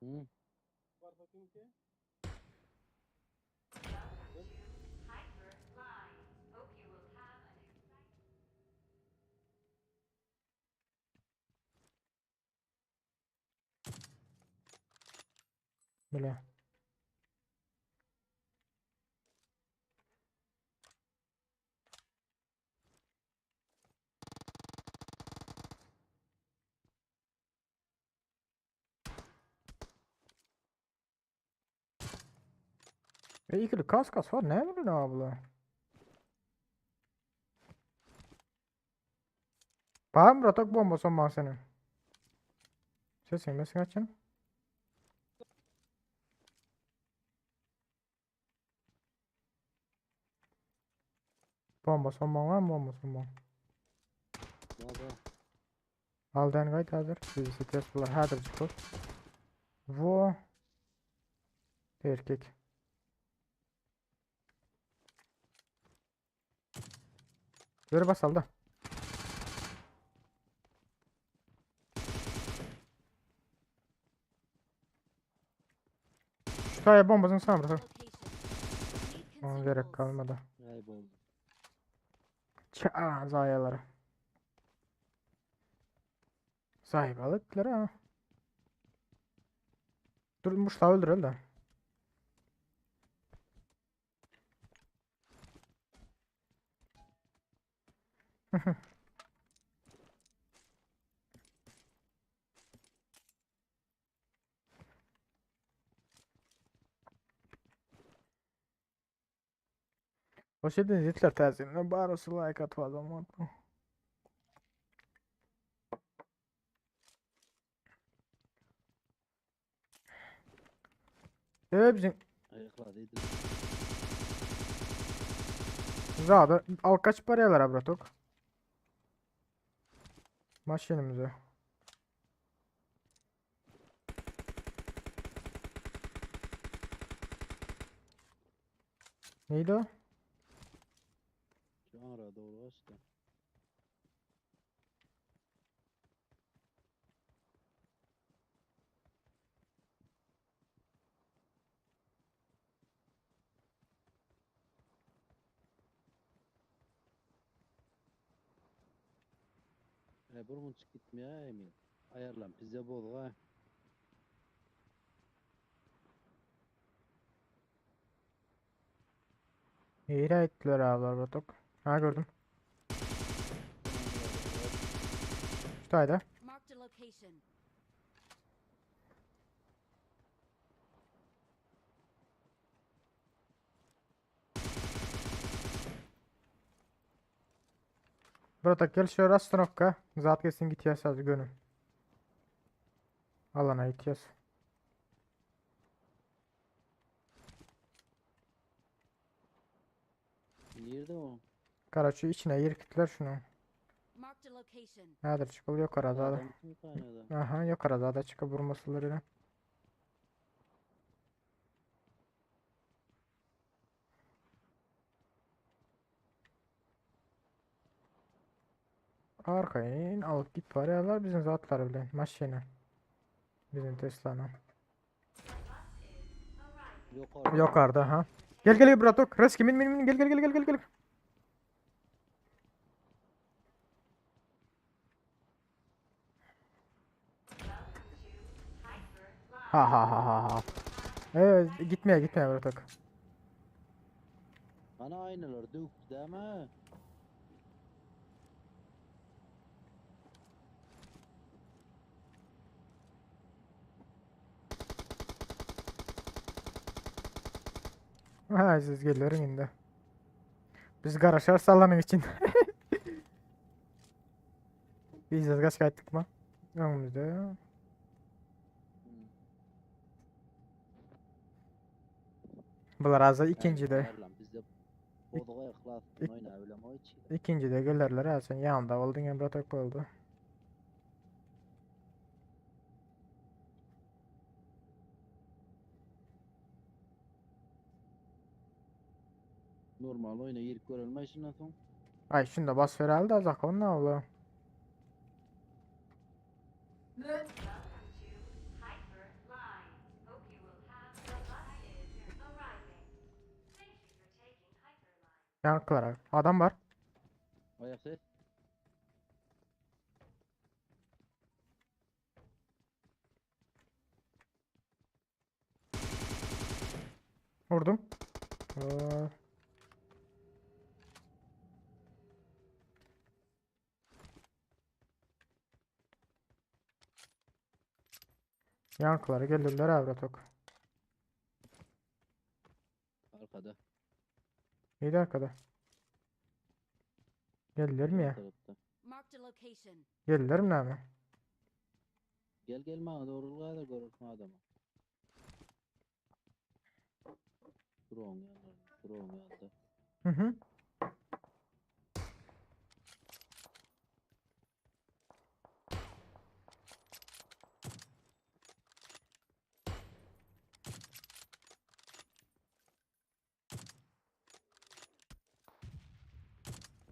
Hı. Bile. E ikili kas kas var ne bileyim abla. Var mı ratak bomba son ben senin? Sesin mesin açın. Bomba son var mı bomba son bomba? Baba. Aldan gayet hazır. Birisi test bular. Hazır çıkıyor. Bu erkek. Yürü bas aldı. Şu tane bombasını sana bırak. Location. Need Ona gerek consumables. kalmadı. Kayboldu. Ça zayaları. Sahip alıkları ha. Dur Mustafa öldür öldü. Hoş geldiniz Hitler terziğine. Barısı like atmadım. Evet bizim Ayıkladıydı. Zada al kaç parayalar bratok. Maşinimize. Neydi o? Şu aňra dogry gaçdy. E bir gün çykyp gitmeýär Emin. Aýarlan pizza bozga. Nereye gittiler abiler Batok? Ha gördüm. Şuraydı. Marked a location. Bratak gel şu Rastanovka. Zat gelsin git yaz gönül. Alana git yaz. Nirde o? Karaçı içine yer kitler şunu. Marked a location. Nedir çıkıl yok arada. Adam kim kaynada? Aha yok arada çıkıp vurmasıları. Arkayın alıp git var bizim zatlar bile maşina. Bizim Tesla'nın. Yok Yukarıda ha. Gel gel bratok. Reski min min min gel gel gel gel gel gel. Ha ha ha ha ha. Evet gitmeye gitmeye bratok. Bana aynalar döktü değil mi? Ha siz geliyorum indi. Biz garaşar sallanın için. Biz de kaç kayıttık mı? Önümüzde. Bular azı ikinci de. Ayarlan bizde bozga yıklas. Oyna öyle mi içi? İkinci de gelirler ha sen yanında oldun ya bratok oldu. Normal oyna girip görülme işinden son. Ay şunu da bas ver aldı azak onun ne oldu? Ne? Yankılar abi. Adam var. Ayak ses. Vurdum. Ee, Yankılara gelirler abi bratok. Arkada. İyi de arkada. Gelirler mi Diğer ya? tarafta. Marked a location. Gelirler mi abi? Gel gel bana doğru kadar görürsün adamı. Drone yanında. Drone yanında. Hı hı.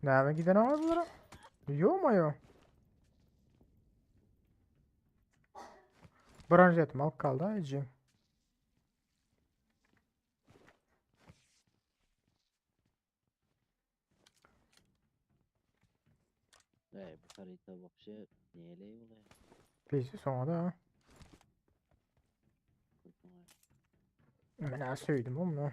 Näme giden aldylar? Yok mu yok? Branjet mal kaldı ayıcım. Ey bu harita вообще ne eley oluyor? Bizi sonra da. Men söydüm onu.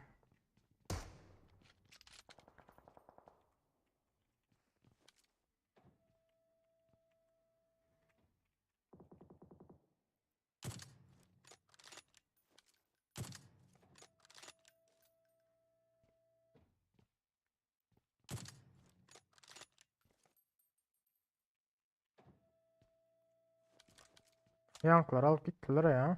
Yankılar alıp gittiler ya.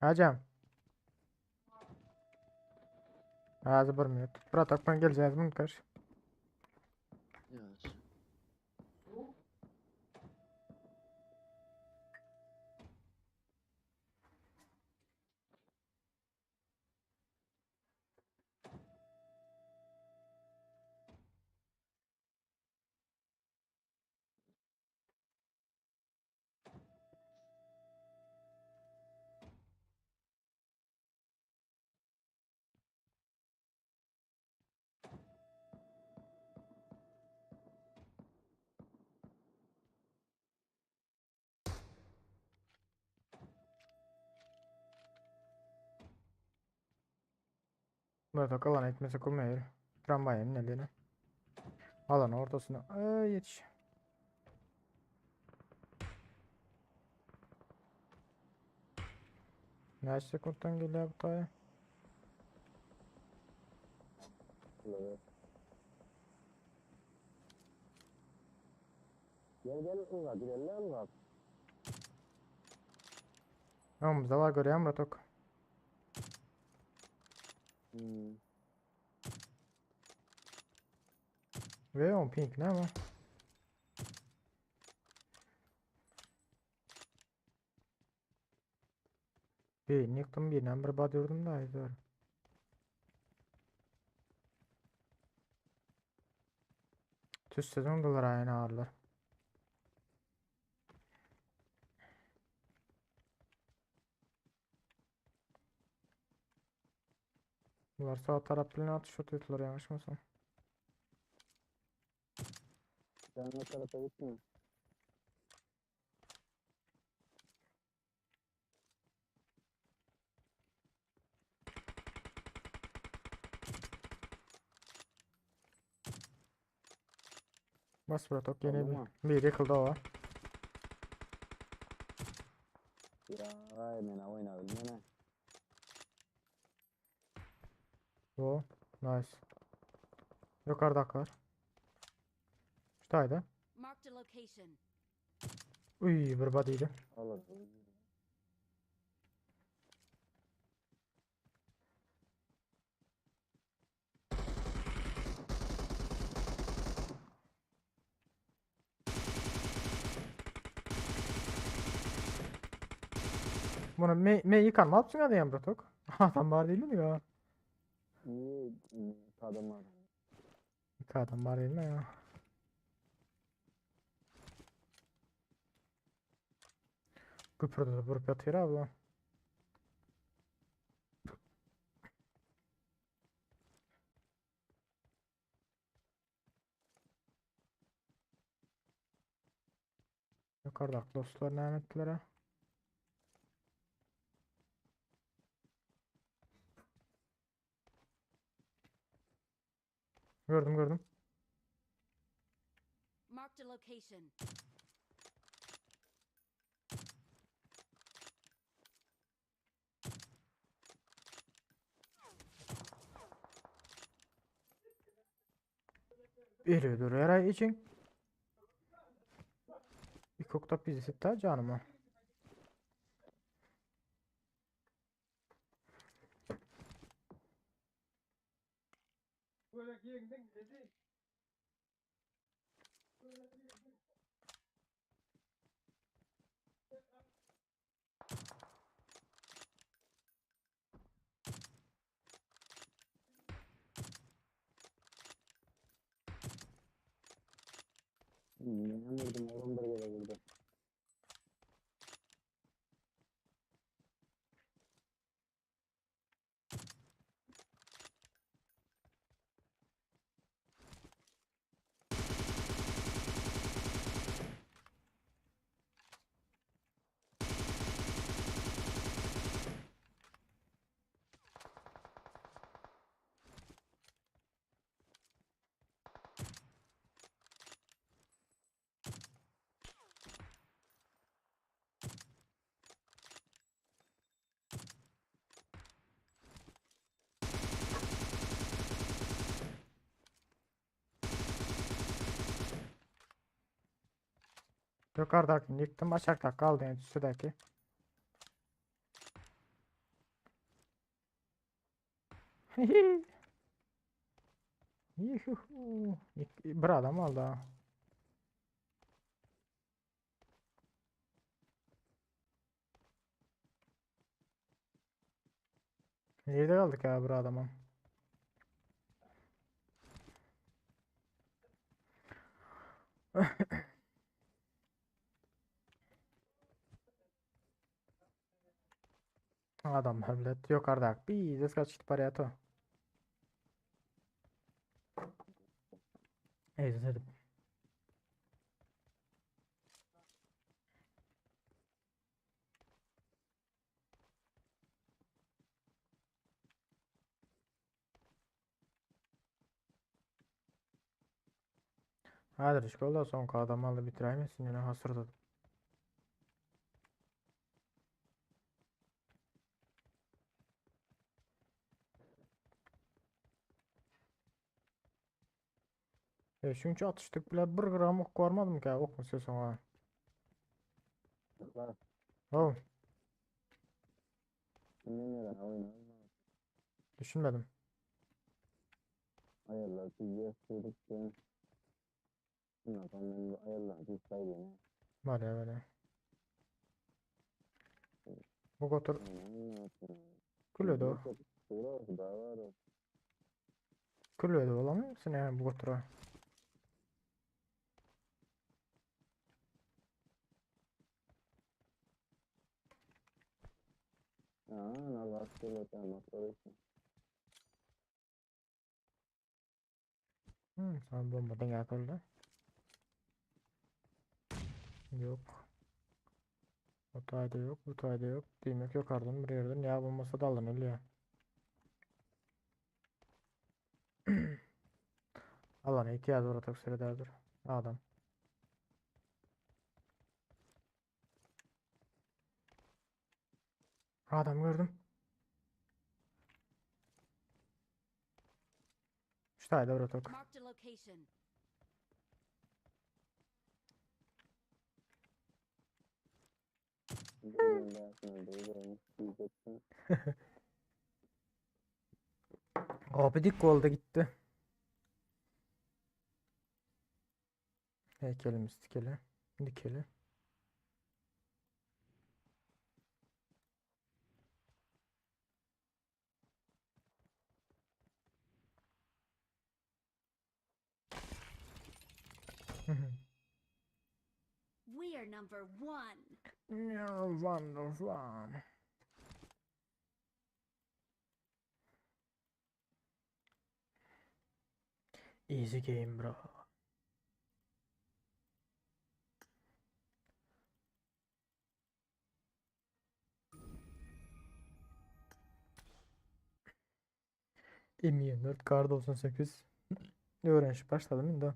Hacım. Hadi bir minut. Bırak ben geleceğiz bunu kaç. Yavaş. Murata alan etmese kömeýär. Tramwaýa müneli. Alan ortasyna. Ay yetiş. Näçe sekunddan gelýär bu taýa? Gel gel ılga gidelim ılga. Öňümizde var görýän Muratok. Hmm. Ve on pink ne ama? Birini yıktım birinden bir bad gördüm daha iyi doğru. Tüz sezon dolar aynı ağırlar. Bunlar sağ taraf bilen atış atıyorlar yanlış mısın? Sen o tarafa gitme. Bas bırak yine Oldu mu? bir yıkıldı o. Ya ay men oynadım yine. O nice. Yukarıda var. Şuradaydı. Marked a location. Uy bir body'ydi. Olur. Bunu me, me yıkan mı yapsın hadi Yamratok? Adam var değil mi ya? İyi tadım var. İki adam var değil mi ya? Küpürde de vurup yatıyor abla. Yukarıda dostlar ne ettiler ha? Gördüm gördüm. Marked a location. Biri duruyor ay için. Bir kokta bizi ta canıma. Ne vurdum oğlum bir yere vurdum. Yukarıdakini yıktım aşağıda kaldı yani üstteki. Yuhu. Bir adam aldı ha. Nerede kaldık ya bir adamım? Adam millet yukarıda. Bir kaç paraya to. Evet dedim. Häzir şkola soňky adam aldy bitiräýmesin ýene hasyrdadyp. E şunça atyşdyk bile bir gram ok barmadymka okmy söz oňa. Yhlas. Oh, Kimden gelen oýnarmy? düşünmedim. Aýallar tüýe sürüp. Şundan soň men bu aýallar tüýe. Bale bale. Bu gotur küledi o. Küledi olamı sen yani bu gotura. Sana bomba den atıldı. Yok. O tayda yok, bu tayda yok. Demek yukarıdan bir yerden ya bombası da alın öyle. Alana ihtiyacı var atak sürede Adam. Adam gördüm. Şu tayda bıratak. Marked a location. Abi dik oldu gitti. Heykelimiz dikeli. Dikeli. We are number one. Wonderful. Easy game bro. M24 kar 98 öğreniş başladım indi.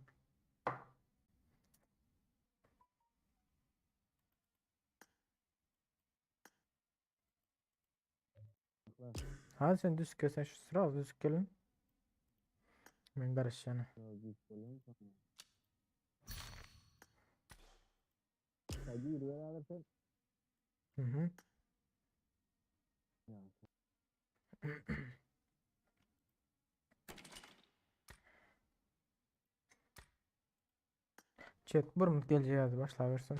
Ha sen düz sen şu sıra düz gelin. Men garaşýan. Mhm. Chat bir minut geleceğiz başla versin.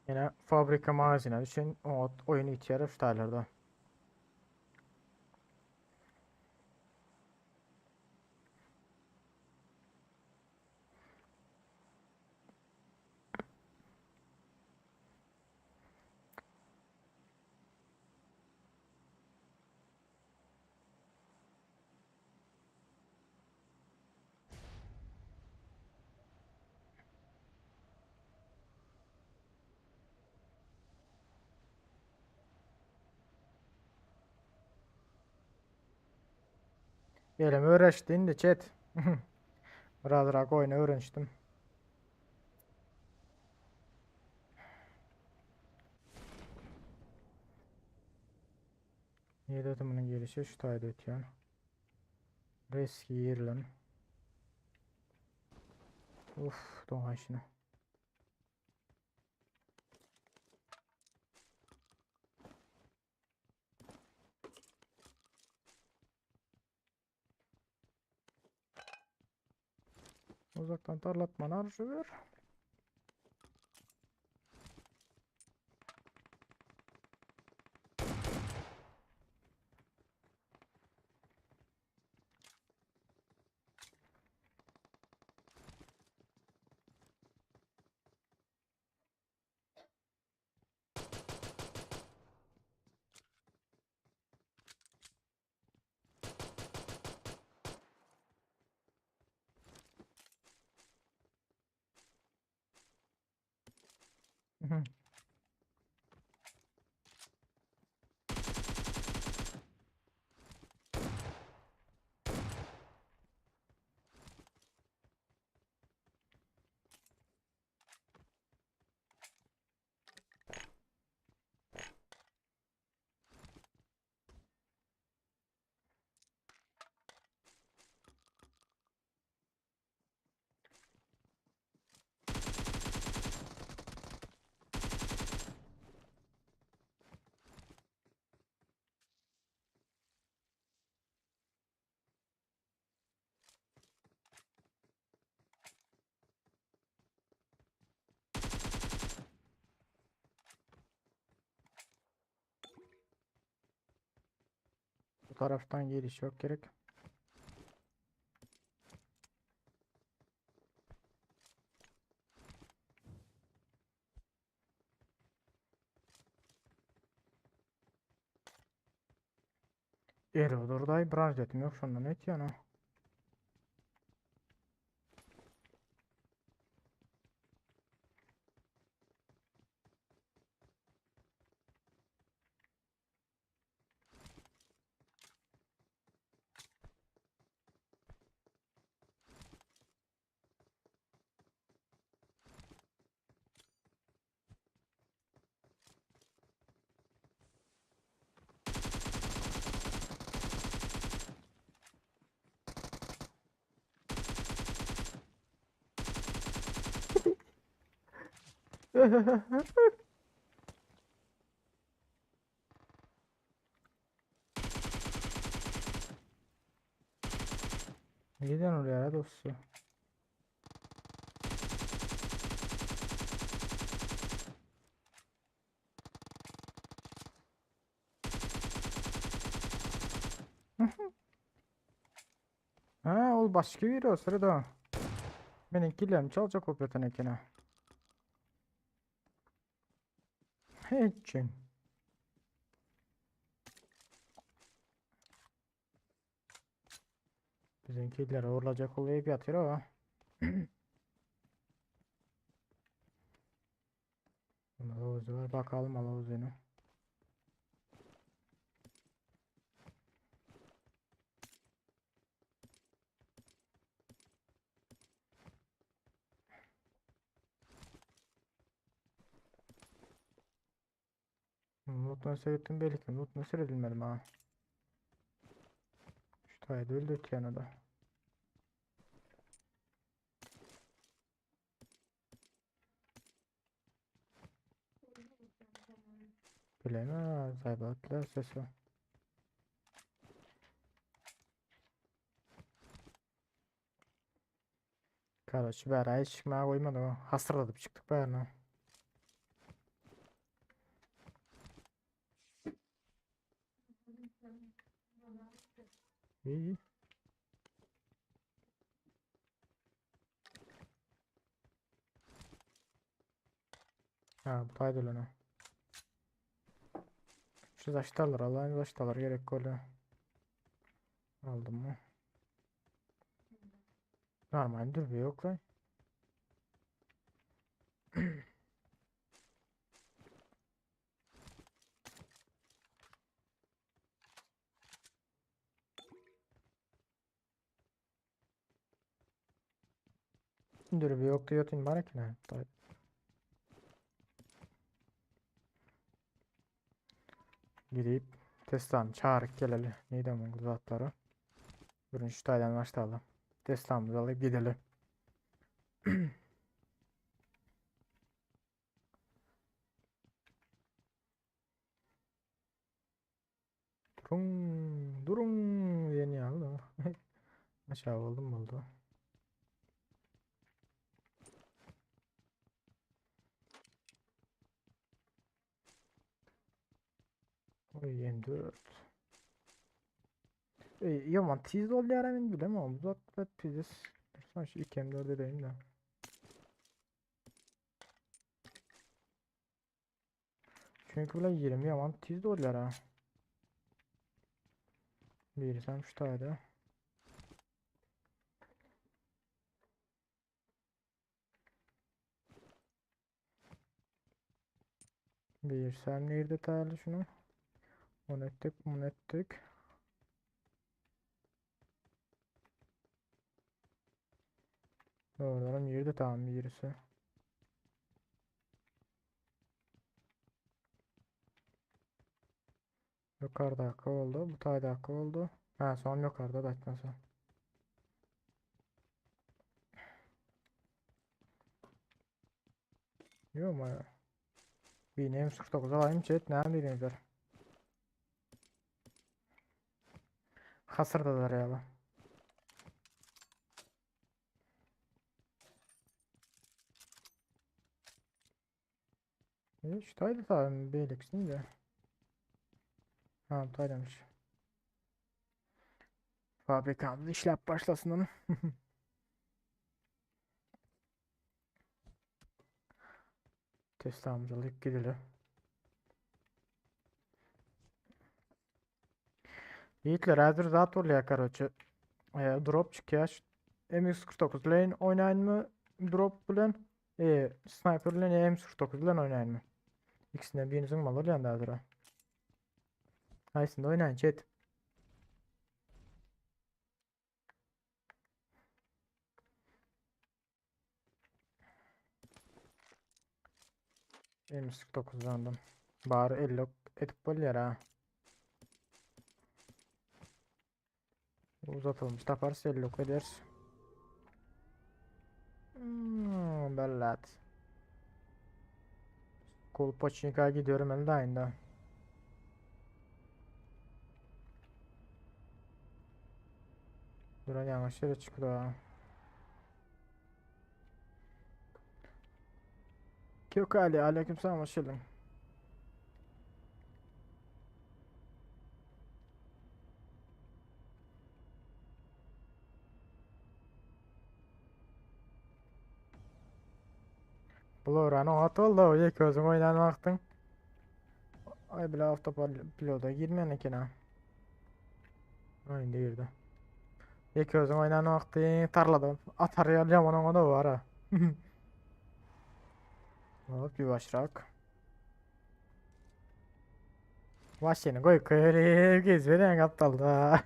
Yine fabrika mağazına üçün o oyunu içeri tutarlarda. Elim öwreşdi indi chat. Birazrak oýny öwrenişdim. Nirede munuň gelişi şu taýda ötýän. Risk ýerilen. Uf, doňaý şuna. Uzakdan tarlatman arzu ver. Bu taraftan geliş yok gerek. Eri branş etim yok şondan ötýän o. Neden oraya dostu? Ha, ol başka biri o sırada. Benimkilerim çalacak o petenekine. Hiç. Bizimkiler uğurlacak olayıp yatıyor ama. Bunda da var. Bakalım Alavuz'unu. Loot'unu seyrettim belki. Loot'unu seyredilmedim ha. Şu tayda öldük yani da. Bilemez. Zaybatlar sesi. Karaçı bäri çıkmaya koymadı o. Hasırladıp çıktık bärine. İyi. Ha bu taydı lan. Şu zaştalar Allah'ın zaştalar gerek golü. Aldım mı? Normal dürbü yok lan. Dürbi yok diyor bar eken ha. Gidip Tesla'ny çağırıp geleli. Neydi onun zatları? Birinci taydan başlayalım. Tesla'mızı alıp gidelim. Durun, durun diye aldı. Aşağı oldum oldu. Oy M4. Ey, yaman tiz olýar men bilemem. Uzak tiz. Dursana şu 2 M4 edeyim de. Çünkü bular 20 yaman tiz olýar ha. Bir sen şu tayda. Bir sen nerede tayarlı şunu? Bunu ettik, bunu ettik. Doğrudan yerde tamam birisi. Yukarıda oldu. Bu tayda oldu. Ha son yukarıda da açmasa. Yok mu ya? Bir M49 alayım chat ne diyeyim Hasırdalar ya. E, şu tayda tabi beyliksin de. Ha taydamış. Fabrikamız işlep başlasın onu. Tesla'mızı alıp gidelim. Yiğitler hazır zat oluyor karoçı. E, drop çıkıyor. M149 lane oynayın mı? Drop bilen e, sniper bilen M149 bilen oynayın mı? İkisinden birinizin malı oluyor da hazır. Haysında oynayın chat. M149'dandım. Bari 50 edip bolýar ha. Uzatılmış taparız 50 ok ederiz. Bellat. Kolpaçinka gidiyorum ben de aynı. Duran yanlış yere çıktı ha. Kök Ali, aleykümselam hoş geldin. Bular at oldu o közüm oynan vaktın. Ay bile avtopiloda girmeyen eken ha. Ay indi girdi. İlk özüm oynan vakti tarlada atar yalan ona da var ha. Hop yavaşrak. Maşini koy köre gezmeden kaptalda.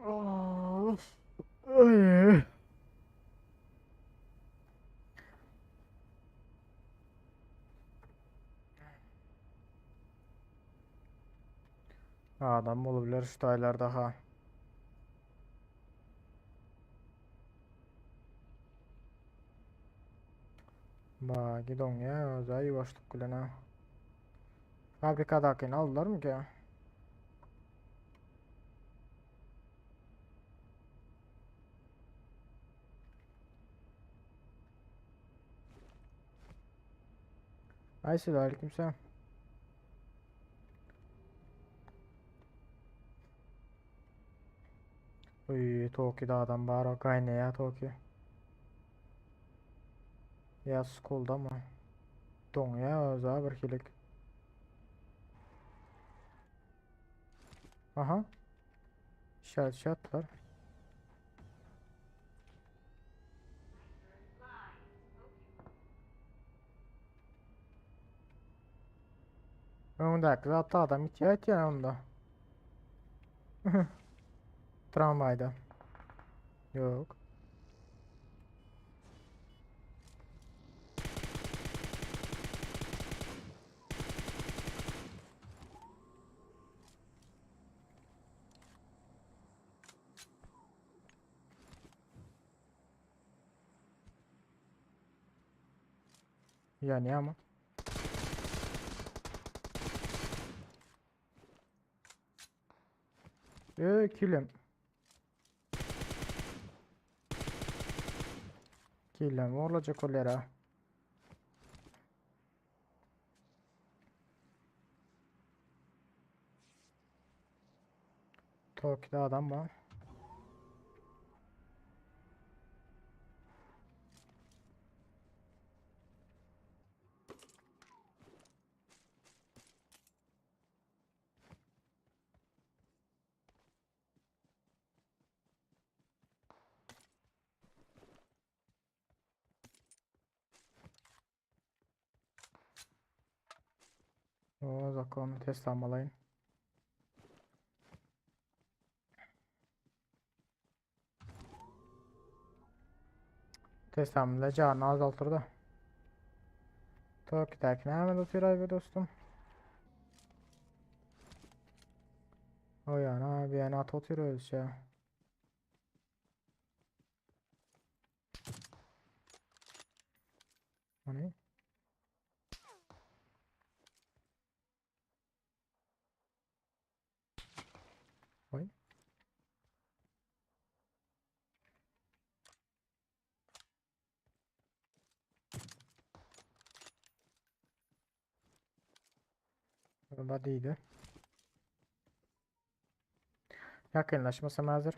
Of. Ay. Adam olabilir şu taylar daha. Ba gidon ya özel yavaşlık kulena. Fabrikadakini aldılar mı ki? Aysel aleykümselam. Uy Toki'de adam var o ya Toki. Ya Skull'da mı? Don ya özel bir hilik. Aha. İşaret şey attılar. Öňdäki zatda adam gitýär aýtýan onda. Tramwaýda. Ýok. Ýanýarmy? Eee kilim. Kilim olacak olera. Tokyo'da adam var. O zakonu test almalıyım. Test almalı. Canı azaltır da. Tokyo'daki näme otyr be dostum? O yana bir yana at otyr özü. O ne? Oý. Ba diýdi. Ýakynlaşmasam hazır.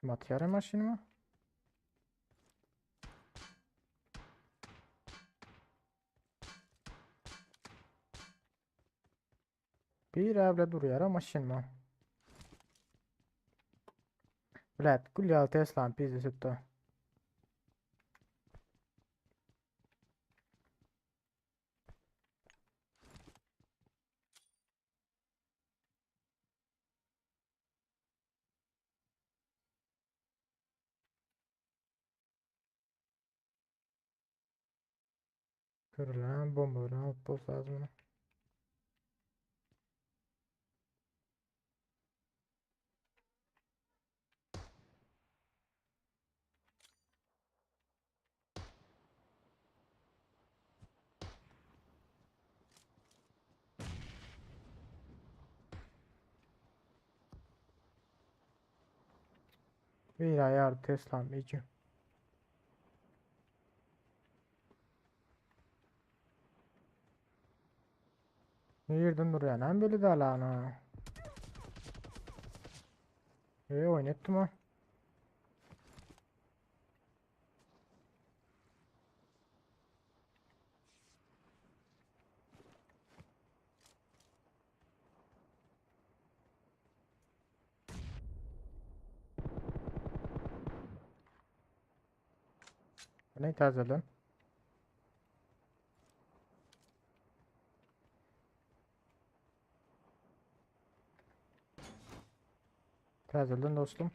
Kim atýar maşynymy? Bir evle durýar maşynma. Bilet, gül ýaly Tesla'nın pizdi sütdi. Görülen bomba bilen alıp boz lazım ona. Bir ayar Tesla mı? Nirden durýan? Hem beli dalana. E oynatdım ha. Ne tazelen? Tazelen dostum.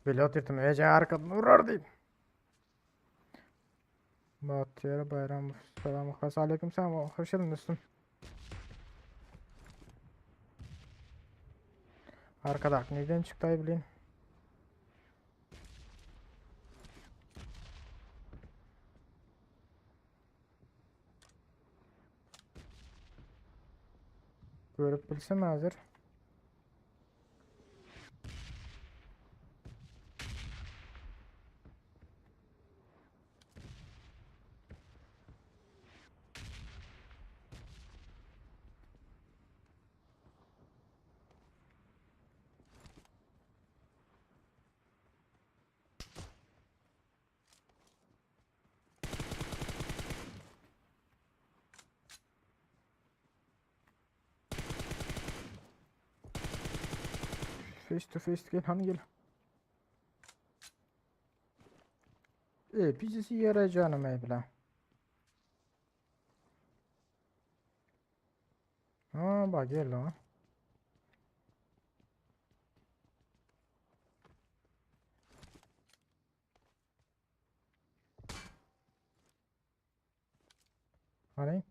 Bile oturttum. Ece arkadan urar diyeyim. Bahtiyar Bayram Selam Aleyküm selam. Hoş geldin dostum. Arkada neden çıktı ay bileyim. Görüp bilsem hazır. Face to face gel hani gel. E bizi yere canım ey bile. Ha bak gel lan. Hani?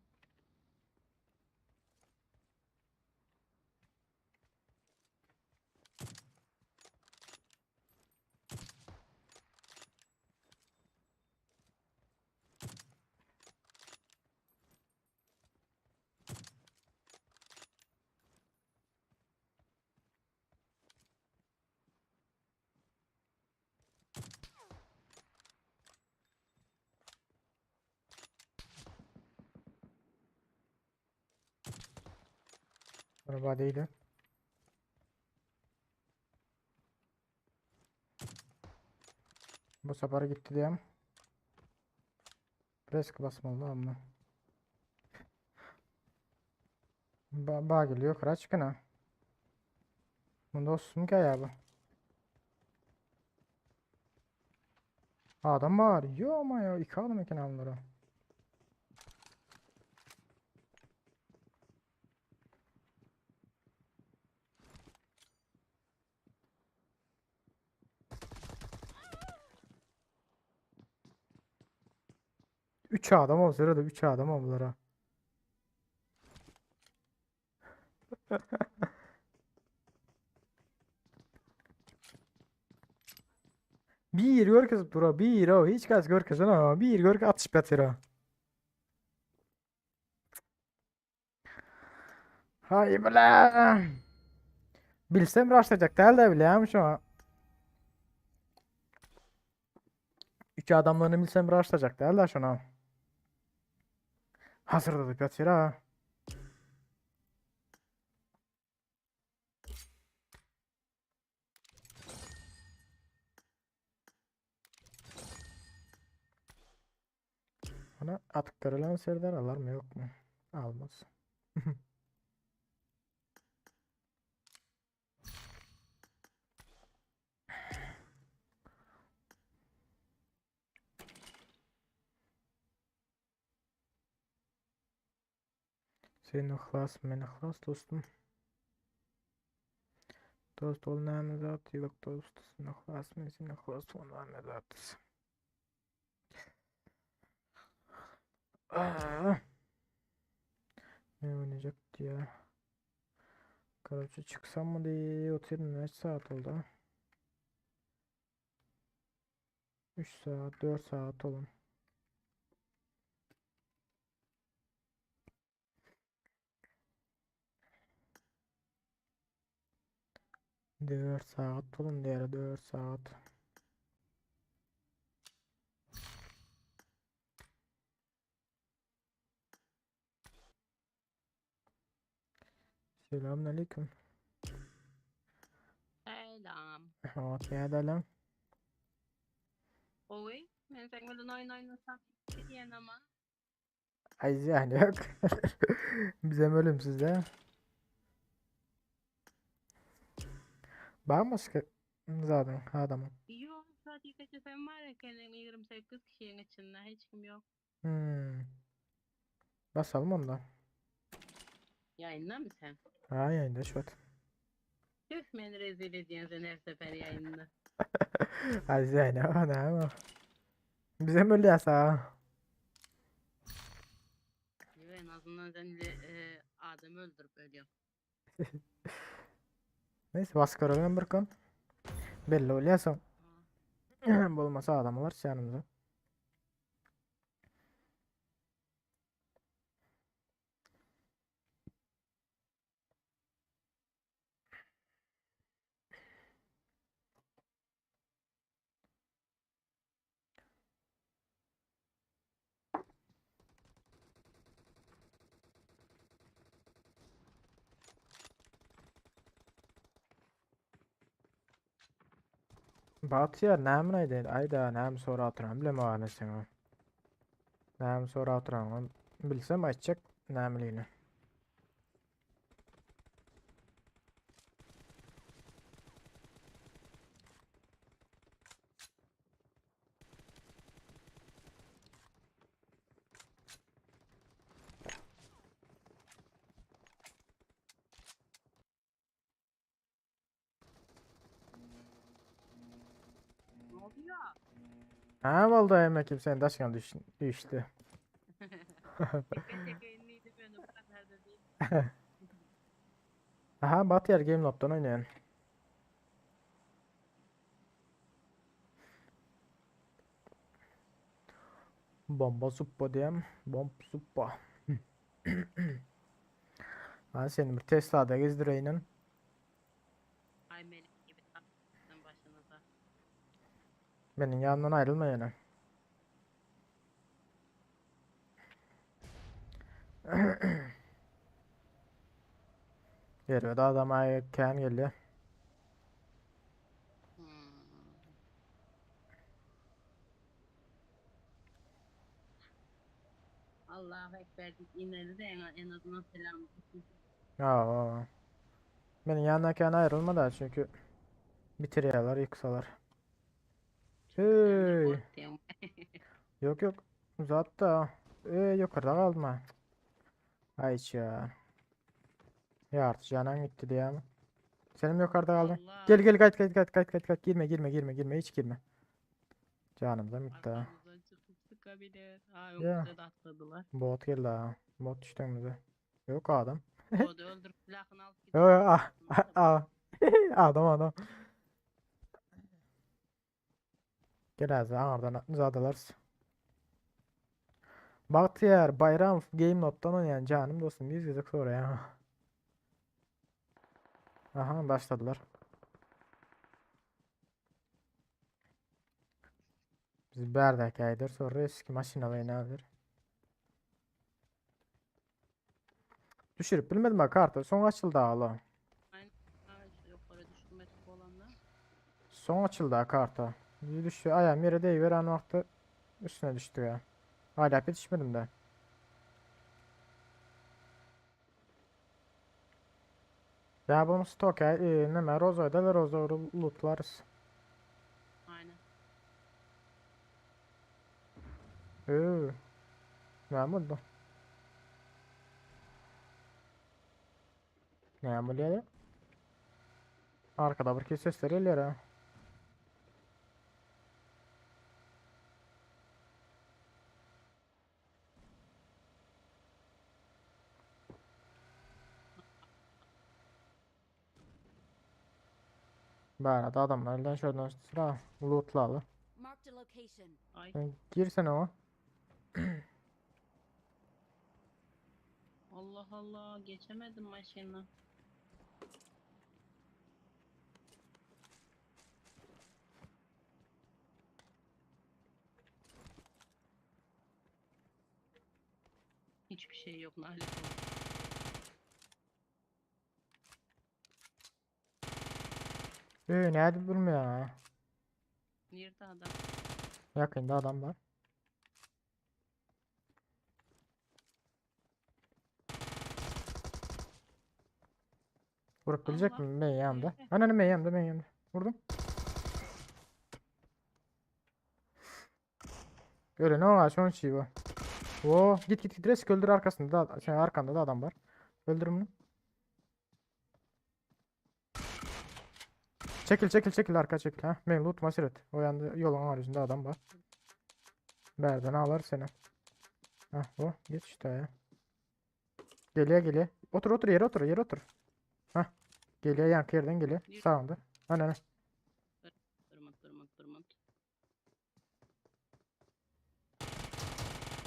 Araba değil. Bu sefer gitti diyem. Fresk basmalı ama. Ba, ba geliyor kıra çıkın ha. Bunda olsun ki ya bu. Adam var. Yo ama ya. İki adam eken onlara. Üç adam olsa da üç adam oldular ha. Bir görkezip dura bir o hiç kas görkezin ama bir görke atış batır Hay bile. Bilsem rastlayacak değil de bileyim şu an. Üç adamlarını bilsem rastlayacak değil de şuna. Hazırladık yatır ha. Bana atık görülen serdar alar mı yok mu? Almaz. Senin ihlas, men ihlas dostum. Dost ol näme zat, ýok dost. Sen ihlas, men sen ihlas ol näme zat. Aa. Ne oynayacak diye. Karaca çıksam mı diye oturayım. Kaç saat oldu? 3 saat, 4 saat olun. 4 saat olun diğer 4 saat. Selamünaleyküm. Selam. Evet, ne edelim? Oy, men sen bilen oýun oýnasam diýen ama. Ay yani yok. Bize ölümsüz de. Var mı başka zaten adamın? Ýok, sadece sen bar ekeniň 28 kişiň içinde hiç kim ýok. Hmm. Basalım onda. Ýaýynda mı sen? Ha yayında şu at. Tüh meni rezil edýän sen her sefer ýaýynda. Ay yani o ne ama. Bize mi öyle yasa? Ýok, en azından sen ile e, adamı öldürüp ölüyorsun. Neyse baskı görelim bir gün. Belli oluyorsa. Ha. Bolmasa adam var yanımıza. Bahtiyar näme aýdaýyn? Aýda näme sorap oturan bilem o sen. Näme sorap oturan bilsem aýtjak nämeligini. Ha boldy hemme kim sen daşyňa düş düşdi. Dikkat çekeyin diýdim ýöne bu kadar da değil. Aha Batyar Game Lob'dan oynayan. Bomba suppa diýem. Bomb suppa. Ha seni bir Tesla'da gezdireýin. Ay melek gibi taktım başınıza. Meniň ýanymdan aýrylma ýene. Erbet adam aý kän gelýär. Hmm. Allahu Ekber deyip ineli de en, en azından selam. Aa. Meniň ýanymdan kän aýrylma da çünki bitirýärler, ýyksalar. Hey. Yok yok. Uzat da. Ee, yukarıda kalma. Ay ya. Ya artık canan gitti diye ama. Senin yukarıda kaldın. Allah. Gel gel kaç kaç kaç kaç kaç kaç girme girme girme girme hiç girme. Canımdan gitti ha. Arkamızdan çıkıp sıkabilir. Ha Ya. yok bize de atladılar. Bot geldi ha. Bot düştü önümüze. Yok adam. O da öldürüp silahını alıp Yo, yo, ah, ah, ah. Adam adam. Gel az ağırdan zadalar. Bahtiyar Bayram Game Note'dan oynayan canım dostum 100 gözük sonra ya. Aha başladılar. Biz berdakaydır sonra eski maşinalar nedir? Düşürüp bilmedim ha kartı. Son açıldı ağla. Ha, şu yukarı düşürmedik olanlar. Son açıldı ha karta. Bir düştü ayağım yere değiver an vakti üstüne düştü ya. Hala yetişmedim de. Ya bunu stok ya. E, neme Rozo'da da Rozo lootlarız. Aynen. Ee, ne oldu? Ne oluyor? Arkada bir kes sesleri geliyor ha. Bari adamlardan şuradan sıra lootlalı. Marked a location. Ay Sen girsene o. Allah Allah geçemedim maşına. Hiçbir şey yok nalet olsun. Ee, nerede durmuyor ha? Nerede adam? Yakında adam var. Vurup bilecek Allah. mi? Ben yanımda. Ananı ben yanımda ben yanımda. Vurdum. Öyle ne var son şey bu. Oo, git git git risk öldür arkasında da şey arkanda da adam var. Öldür bunu. Çekil çekil çekil arka çekil ha. Ben loot masiret. O yanda yolun arasında adam var. Berden alır seni. Hah bu geç işte ya. Geliyor geliyor. Otur otur yere otur yere otur. Hah. Geliyor yankı yerden geliyor. Yürü. Sağında. Hani Durma durma durma.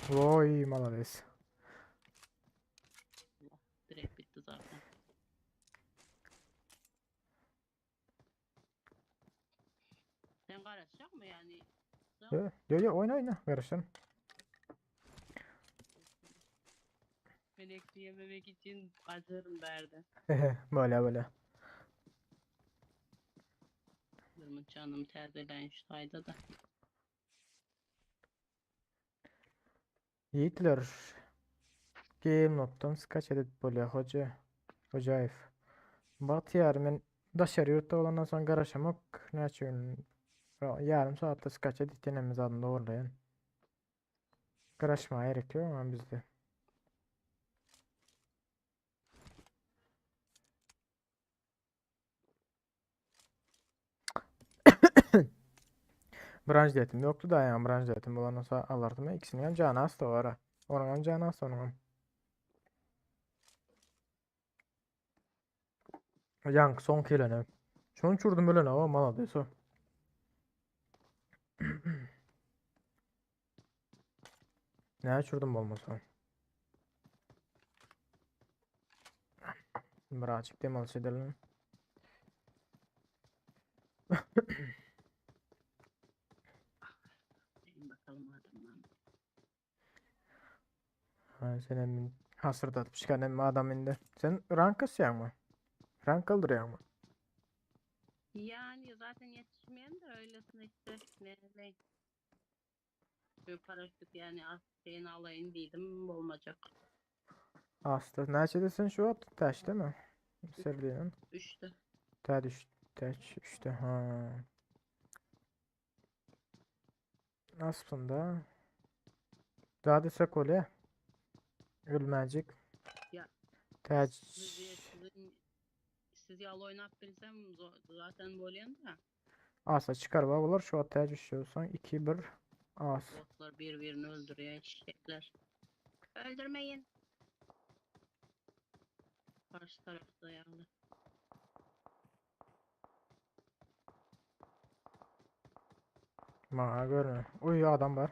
Voy malades. Direkt bitti zaten. Sen karışacak mı yani? Yo yo yo, oyna oyna. Karışalım. Ben eksi yememek için kaçarım derdi. Böyle böyle. Durma canım tezelen şu sayda da. Yiğitler. Game noktan skaç edip böyle hoca. Hocaev. Bahtiyar men daşary ýurtda bolandan soň garaşamok. Näçe gün yarım saatte skaç edip denemiz adını doğrulayan. Garaşmaya gerek yok ama bizde. Branjletim ýokdy da ýa branjletim bolan bolsa alardym. Ikisiniň hem jany asty gara. Onuň hem jany asty, onuň hem. Ýaňky soň kelene. Şony çurdum ölen awa malades o. Näme çurdum bolmasa. Birazcık dem alyş edelim. Bakalım adamlar. Ha, sen hem hasırdatıp çıkan hem adam indi. Sen rank kasýaňmy? Rank aldyrýaňmy? Yani zaten yetişmeyen de öylesine işte ne ne. Bir paraşüt yani az şeyini alayım dedim olmayacak. Aslı. Näçedesin şu wagt? Täçde mi? Serdiýen. Üçtü. Tä düş. Täç üçde. Ha. Aslında daha desek bolýar. Ölmejik. Ya. Täç. Sizi, sizin, siz yalı oynat bilsem zo- zaten bolyan da. Asa çıkar bak olar şu wagt täç üçde bolsaň 2 1 as. Botlar birbirini öldürüyor eşekler. Öldürmeyin. Karşı tarafta yani. Maňa görme. Uy adam bar.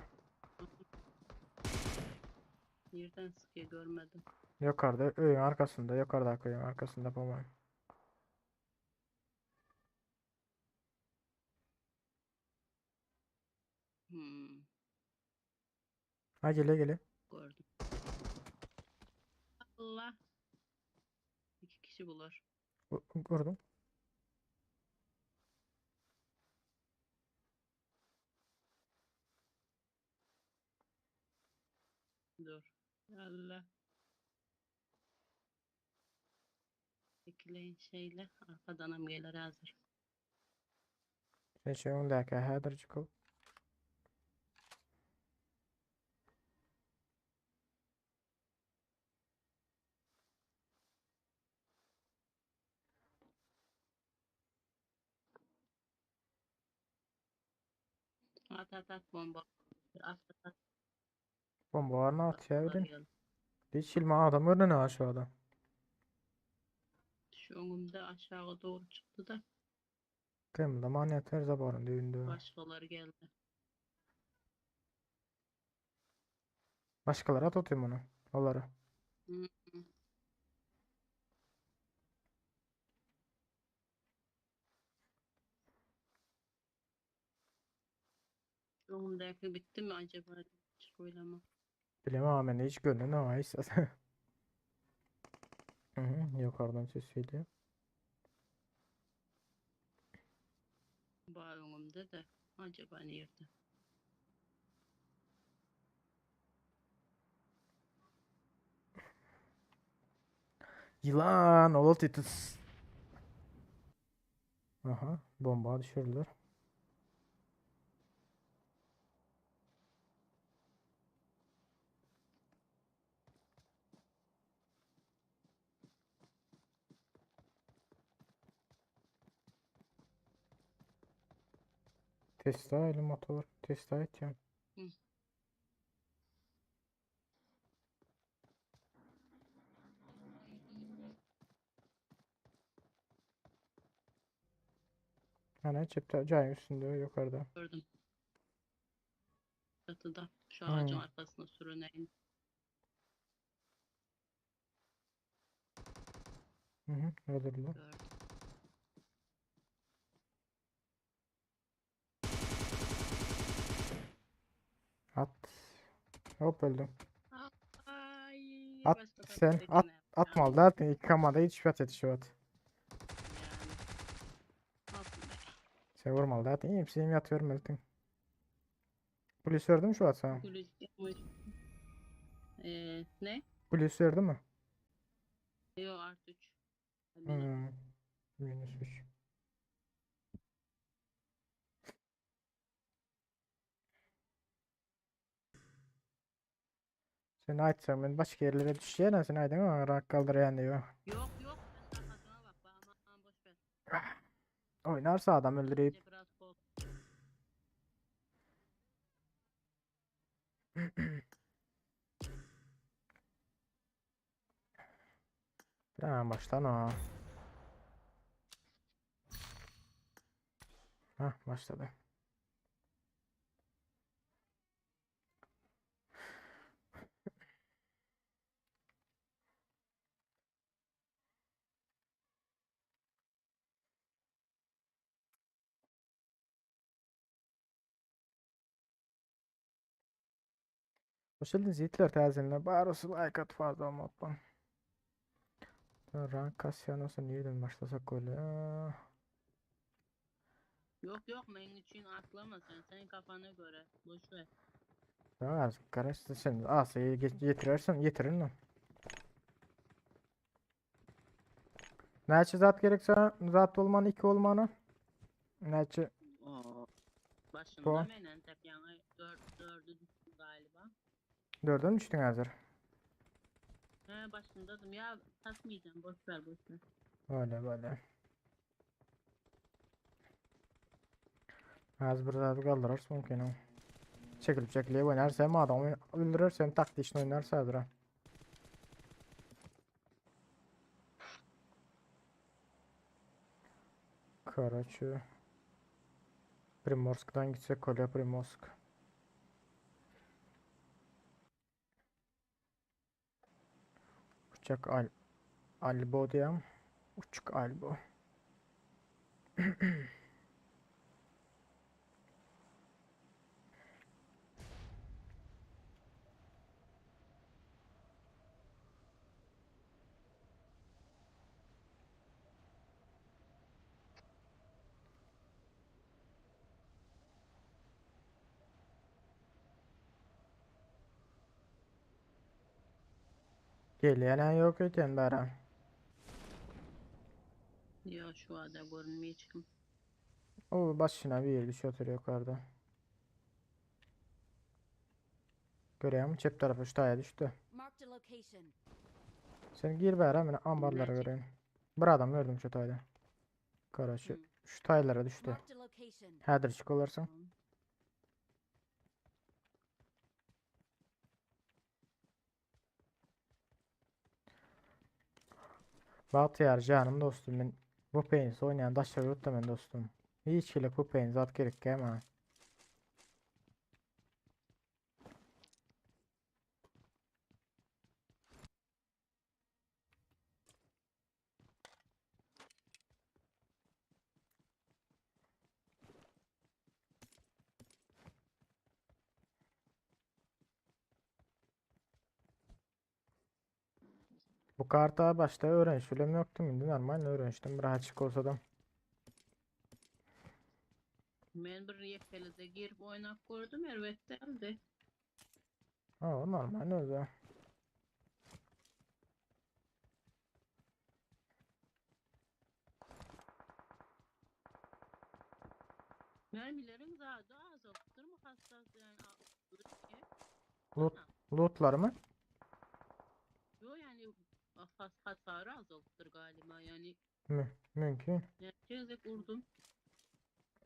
Nereden sıkıyor görmedim. Yukarıda öýüň arkasynda, yukarıdaky öýüň arkasynda bolmaý. Hmm, Ha gele gele. gördüm. Allah. İki kişi bulur. Gördüm. Dur. Allah. Ekleyin şeyle. Arkadan am gelir hazır. Sen şey öňdäki häzir çykyp. At at at bomba. At at at. Bomba var mı at ya Atlar ödün. geldi. Hiç ilme adam öldü ne aşağıda. Şu önümde aşağı doğru çıktı da Kıyımda manyak her zamanın düğünde. başkaları geldi. Başkaları at atayım onu. Onları. Hı. Şu önümdeki bitti mi acaba? Hiç oylama. Bilemem ama ben hiç görmedim ama hiç Hı hı, yukarıdan ses geliyor. Bağ önümde de acaba nerede? Yılan ola Titus. Aha bomba düşürdüler. Tesla ile motor. Tesla etýän. Hı. Ana çepte jaýyň üstünde yukarıda. Gördüm. Çatıda. Şu ağacın Hmm. arkasına sürüneyim. Hı hı, öldürdüler. Gördüm. At. Hop öldüm. Ay, At başka sen taraftaki at ne? atmalı da atma. Yıkamada hiç şubat et şubat. Yani. Olsun be. Sen vurmalı da atma. İyiyim seni yatıyorum öldüm. Polis gördü mü şu at sana? Gülücük yapmış. Ee, ne? Polis gördü mü? Yok artı 3. Minus. Hmm. Minus 3. Sen aýtsaň men başga ýerlere düşýän, sen aýdyň ama rak kaldyrýan diýip. Yok yok. Sen arkasına bak. Aman boş ver. Oynarsa adam öldürüp Bence biraz bol. Tamam başlan o. Hah başladı. Hoş geldiniz yiğitler täzeline. Barysy like at fazla olmaktan. Rank kasýan olsa nireden başlasak bolýar? Yok yok benim için atlama sen. Senin kafana göre. Boş ver. Tamam, garaşsın sen asayı getirersen getirin. Näçe zat gerek sana? Zat olmanı, iki olmanı? Näçe Aa, Başında Puan. menen tep yani dördü düştü galiba. Dörden düştün hazır. He başındadım ya takmayacağım boş ver boş ver. Böyle böyle. Az bir zat kaldırırsın mümkün o. Çekilip çekilip oynarsa hem adamı öldürürse hem taktik oynarsa hazır. ha. Короче. Приморск'dan gitsek kolye Primorsk. Uçak Al Albo diýem. Uçuk Albo. Gelýän yok öten bära. Yok şu anda görünmeyeceğim. O başına bir yer düşüyor oturuyor yukarıda. Görüyor musun? Çep tarafı şu taya düştü. Marked a location. Sen gir bära men ambarlara Näçe? göreyim. Bir adam gördüm şu tayda. Karaşı Hı. şu taylara düştü. Marked a location. Hädir çık olarsan. Tamam. Bahtiyar canım dostum ben bu peynisi oynayan daşlar yurtta men dostum. Hiç hile bu peynisi at gerek gelme. Bu karta başta öğrenişim yoktu. Şimdi normal öğreniştim. Rahatçık olsa da. Ben bir yekelede girip oynak gördüm elbette de. Ha, o normal öyle. Mermilerin daha da azalttır mı hassas yani? Loot, lootlar mı? Yok yani hasarı azalttır galiba yani. Mü mümkün. Yani gezek vurdum.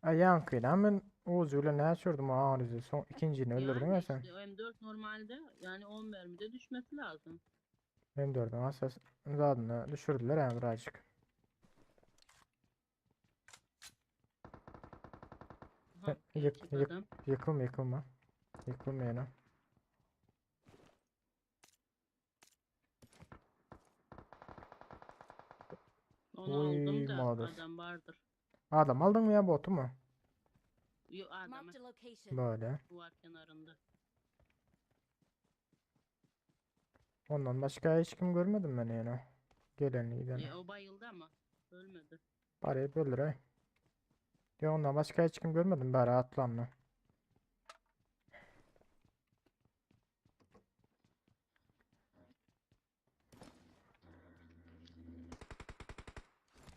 Ay yankıyla ben Oğuz'uyla ne açıyordum o ağrısı. Son ikincini öldürdün Yani ya sen. işte M4 normalde yani 10 mermide düşmesi lazım. Benim dördüm asas zadını düşürdüler yani birazcık. Aha, Yık, gerçek yık, adam. yıkılma yıkılma. Yıkılma yani. Onu aldım Uy da mother. adam vardır. Adam aldın mı ya botu mu? Yok adamı Marked a location. Böyle. duvar kenarında. Ondan başka hiç kim görmedim ben yani. Geleni gideni. E, o bayıldı ama ölmedi. Parayı böldür ay. Ya ondan başka hiç kim görmedim bari atlanma.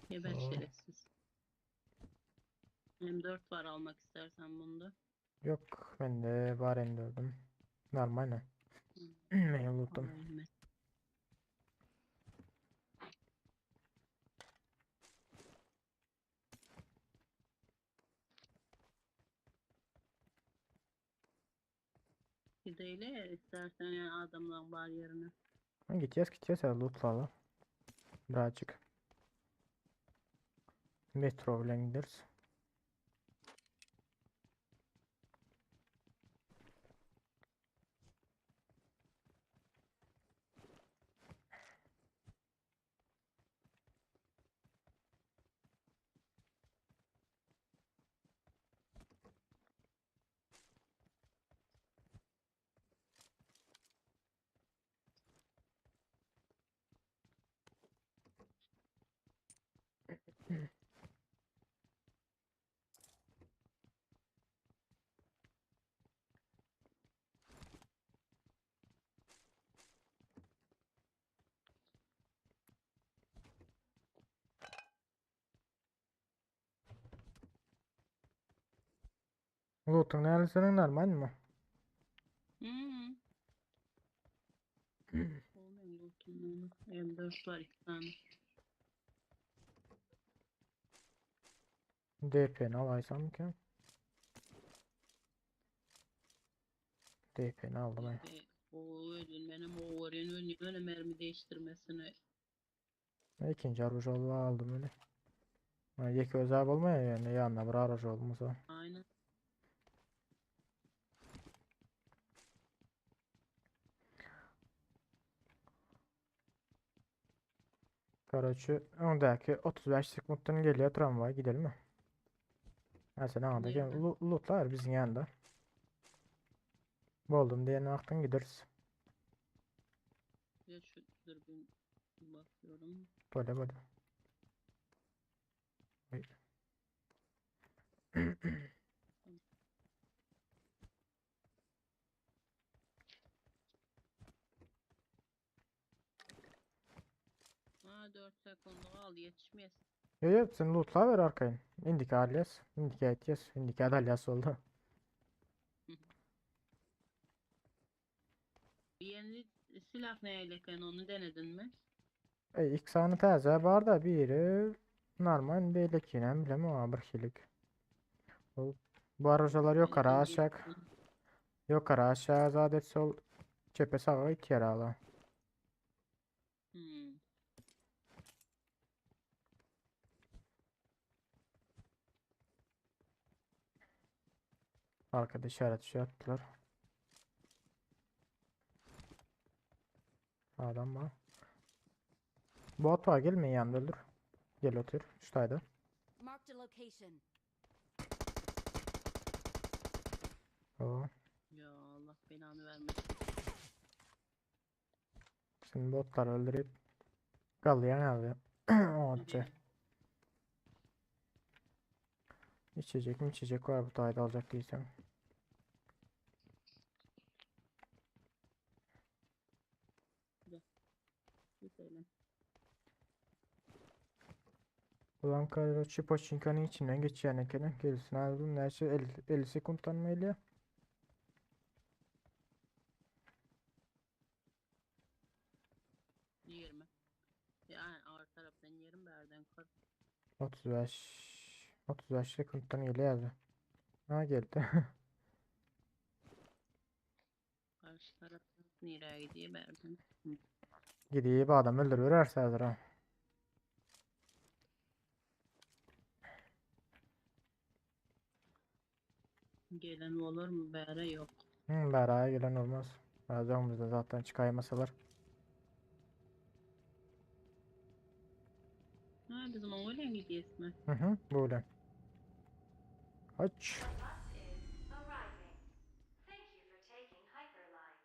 Geber Oo. şerefsiz. M4 var almak istersen bunda. Yok ben de var M4'üm. Normal ne? Ben unuttum. Alayım ben. Gideyle istersen yani adamların bar yerine. Ha, Gideceğiz gideceğiz ya lootlarla. Birazcık. Metro bilen gideriz. Loot'un neresinin normal mi? Hı. Olmuyor lootum M4 var iki tane. DP'ni alaysam ki. DP'ni aldım ay. E, o ödün benim o orayın önü öyle mermi değiştirmesini. İkinci arujollu aldım öyle. Ha, yeke özel olmaya yani yanına bir arujol olmasa. Aynen. Karaçı öndeki 35 sekunddan geliyor tramvay gidelim mi? Ha sen anda gel. Nerede? Lootlar bizim yanında. Buldum diye aktın gideriz. Ya şu dürbün bakıyorum. Böyle böyle. Ay. Aa 4 sekund al yetişmez. Yo yo sen lootla ver arkayın. İndiki alias. İndiki ATS. İndiki alias oldu. Yeni silah neyle onu denedin mi? E, ilk sany täze bar da biri normal beýlekinem bilem o bir hilik. Ol bu arajalar ýokary Denedim aşak. diye. Ýokary aşağı zat sol çepe sağa itýär ala. Hmm. Arkada işaret şey attılar. Adam var. Bot var gelmeyin yanında öldür. Gel otur. Şuradaydı. Marked a location. Oo. Ya Allah belanı vermesin. Şimdi botları öldürüp kalıyor abi. Onca. İçecek mi içecek var bu tayda alacak değilsem. Gidelim. Ulan Karaçı Poçinka'nın içinden geçen ekene gerisini aldım. Neredeyse 50, 50 sekunddan mı geliyor? 20. Yani ağır taraftan 20 berden 40. 35 35 sekunddan geliyor abi. Ha geldi. Karşı taraftan nereye gidiyor berden. Gidiyor bir adam öldürüyor hazır ha. Gelen olur mu bere yok. Hı, Bera'ya gelen olmaz. Bazen zaten çıkaymasalar. Ha bizim öyle gidiyor ismi. Hı hı böyle. Aç. The bus is arriving. Thank you for taking Hyperlines.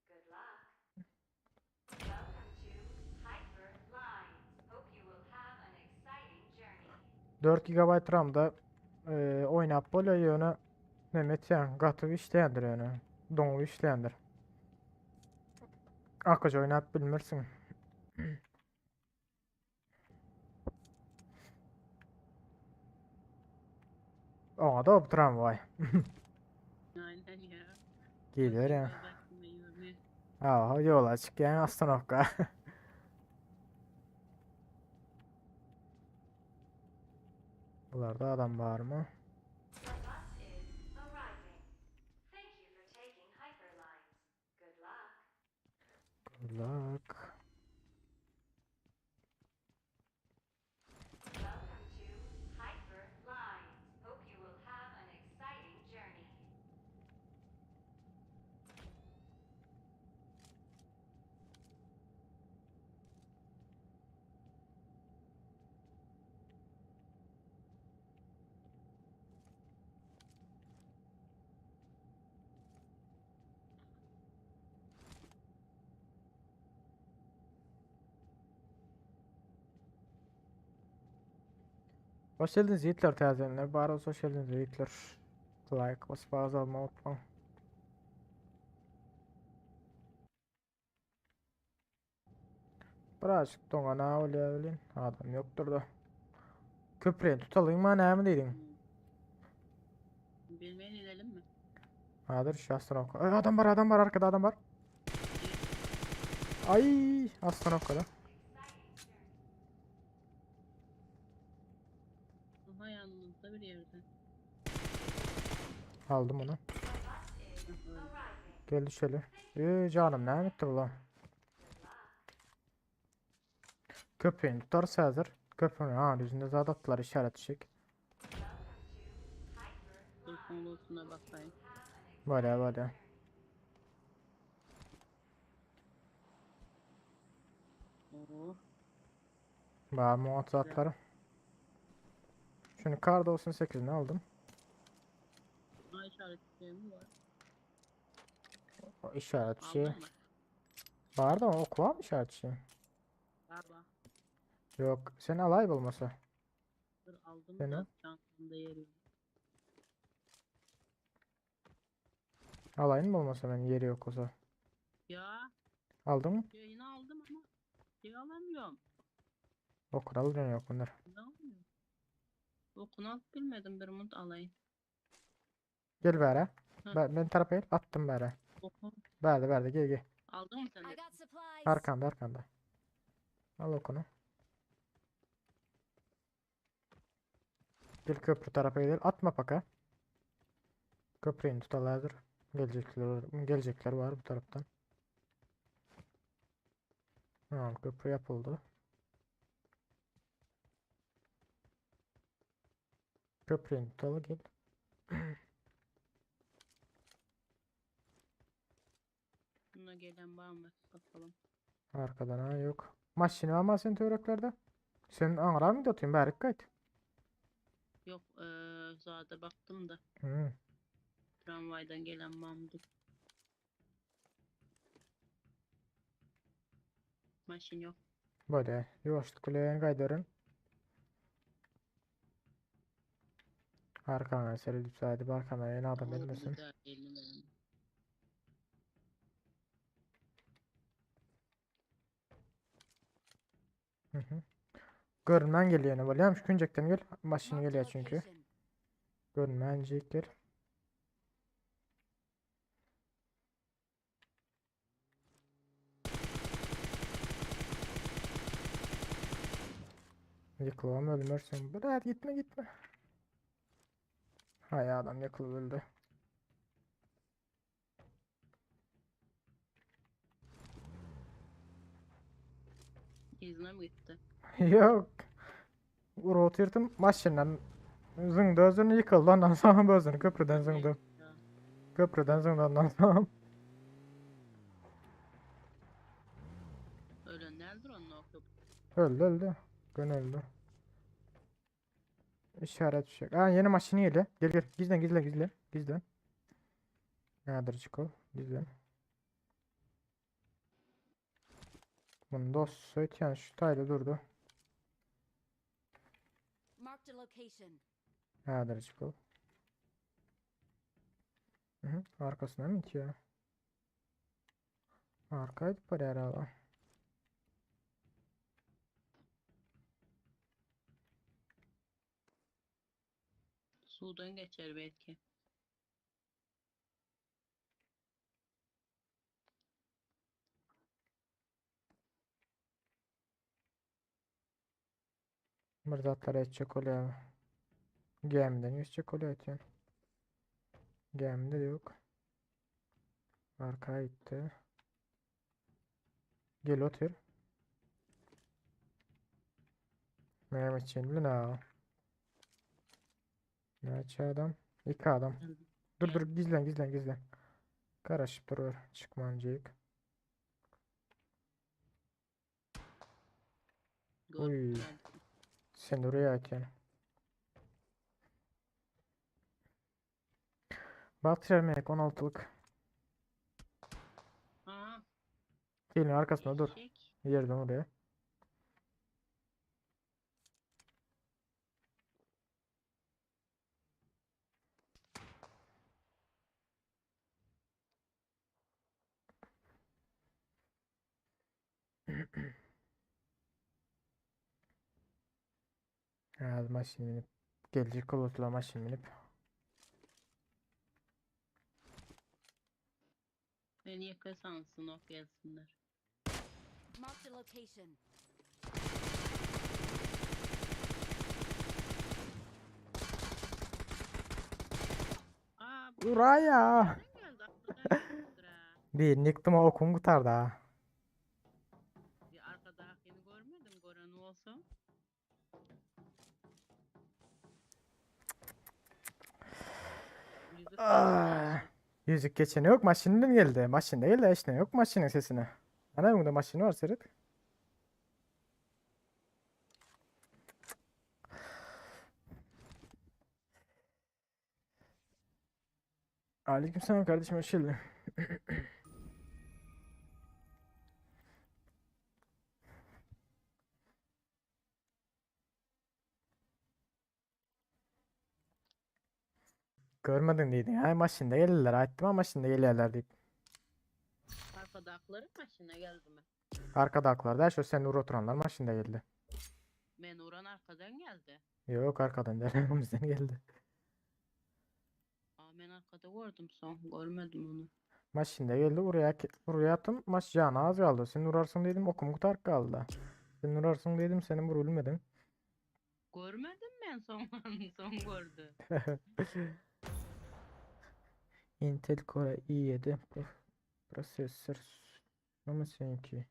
Good luck. Welcome to Hyperlines. Hope you will have an exciting journey. 4 GB RAM'da e, oynap böyle ýöne Mehmet ýa gatyp işleýändir ýöne. Doňup işleýändir. Akıcı oynap bilmirsin. Oňa da tramvay. Aynen ya. Gider ya. Baktım yürümeye. Ha, yola çykýan ostanovka. Bularda adam var mı? The bus is arriving. Thank you for taking Hyperlines. Luck. Welcome to Hyper Lines. Hope you will have an exciting journey. Hoş geldiniz yiğitler täzelenler. Bar olsa hoş geldiniz yiğitler. Like basıp ağız almayı unutmayın. Birazcık doňana bolýar welin, adam ýokdur da. Köprüni tutalyň ma näme diýdiň? Bilmeyen inelim mi? Hadyr şu astanowka. Ay, adam var adam var arkada adam var. Ay astanowkada. Aha yanımızda bir yerde. Aldım onu. Gel düşeli. Ee, canım ne etti bu lan? Köprüni tutarsa hazır. Köprünün ha yüzünde zat attılar işaret çek. Dur konusuna bakayım. Böyle böyle. Oo. Ba muhat zatları. Şunu kar da olsun 8'ini aldım. Buna işaretlerim var. O işaret şey. Aldın mı? Var da ok var mı işaret şey? Var var. Yok. Sen alay bulmasa. Dur aldım Sen da al. çantamda yeri yok. Alayın mı olmasa ben yeri yok olsa. Ya Aldın mı? yayını aldım ama şey alamıyorum. Ok alacaksın yok bunlar. Ne alamıyorum? Okunu alıp bilmedim bir umut alayım. Gel bere. Hı. Ben, ben tarafa gel. Attım bere. Oku. Verdi verdi gel gel. Aldın mı sen I de? got supplies. Arkanda arkanda. Al okunu. Gel köprü tarafa gidelim. Atma paka. Köprüyü tutalardır. Gelecekler, gelecekler var bu taraftan. Tamam köprü yapıldı. Köprüyü tutalı gel. Buna gelen var mı? Bakalım. Arkadan ha yok. Maşini var mı senin töreklerde? Sen Ankara mı atıyorsun? Bari kayıt. Yok eee zade baktım da Hı. tramvaydan gelen var mı? Maşin yok. Böyle yavaşlık bilen kaydarın. Arkana serilip saydı arkana yeni adam Oldu elmesin. da elini. Hı hı. Görünmen geliyor yani böyle. Şu küncekten gel. Maşini Marked a geliyor çünkü. location. Görünmencik gel. Yıkılam ölmürsün. Bırak gitme gitme. Hay adam yakılıp öldü. İzne mi gitti? Yok. Rotirdim maşından zıngdı özünü yıkıldı ondan sonra özünü köprüden zıngdı. Ya. Köprüden zıngdı ondan sonra. Ölenlerdir onun o köprü. Öldü öldü. Gün öldü. İşaret fişek. Aa yeni maşini geliyor. Gel gel. Gizlen gizlen gizlen. Gizlen. Nedir çıkıl? Gizlen. Bunu dost söyleyen şu tayla durdu. Marked a location. Nedir çıkıl? Hı hı. Arkasına mı ki ya? Arkaydı para herhalde. Sudan geçer belki. Mırzatlara edecek oluyor. Gemiden yüzecek oluyor atıyor. Gemide de yok. Arkaya gitti. Gel otur. Mehmet bilen ha. Näçe adam? İki adam. Dur dur gizlen gizlen gizlen. Garaşyp duruyor. Çıkmancık. Uy. Gördüm. Sen oraya atıyorsun. Bahtiyar Melek 16'lık. Aha. Gelin arkasında dur. Eşek. Yerden oraya. Evet maşın binip gelecek kolotla maşın binip. Beni yaka sansın ok gelsinler. Marked a location. Aa bu Uraya. nereden geldi? Arkadan gelmiştir ha. Bir yıktım o okun kurtardı ha. Bir arkadakini görmedim. Gören olsun. Yüzük Ah. Yüzük geçeni yok. Maşinin geldi. Maşinde geldi. Eşine yok maşinin sesini. Ana bunda maşini var Serit. Aleykümselam kardeşim hoş geldin. Görmedin dedin. Ha maşinde geldiler. Aytdım ama maşinde gelirler deyip. Arkadakileri maşına geldi mi? Arkadakiler da şu sen uğra oturanlar maşinde geldi. Ben Uran arkadan geldi. Yok arkadan değil. Önümüzden geldi. Aa, ben arkada gördüm son. Görmedim onu. Maşinde geldi buraya buraya attım. Maç canı az kaldı. Sen uğrarsın dedim okum kurtar kaldı. Sen uğrarsın dedim senin vur ölmedin. Görmedim ben son son gördü. Intel Core i7 prosesör ama seninki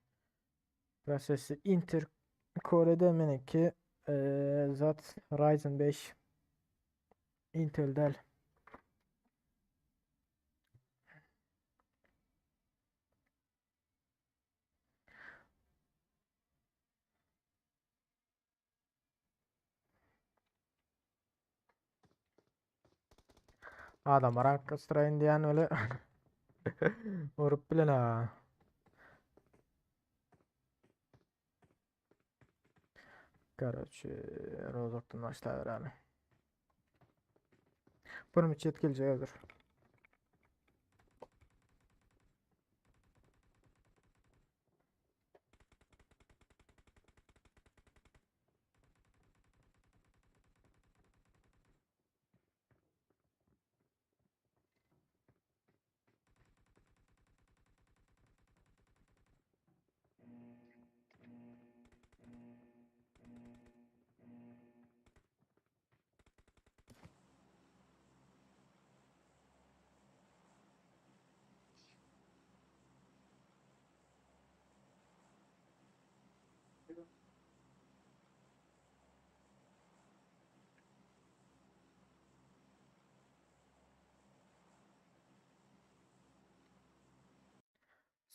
prosesör Intel Core demenki zat Ryzen 5 Intel del. Adam rank kastırayın diyen öyle vurup bilen ha. Короче, rozokdan başlayıverelim. Bunun için gelecek hazır.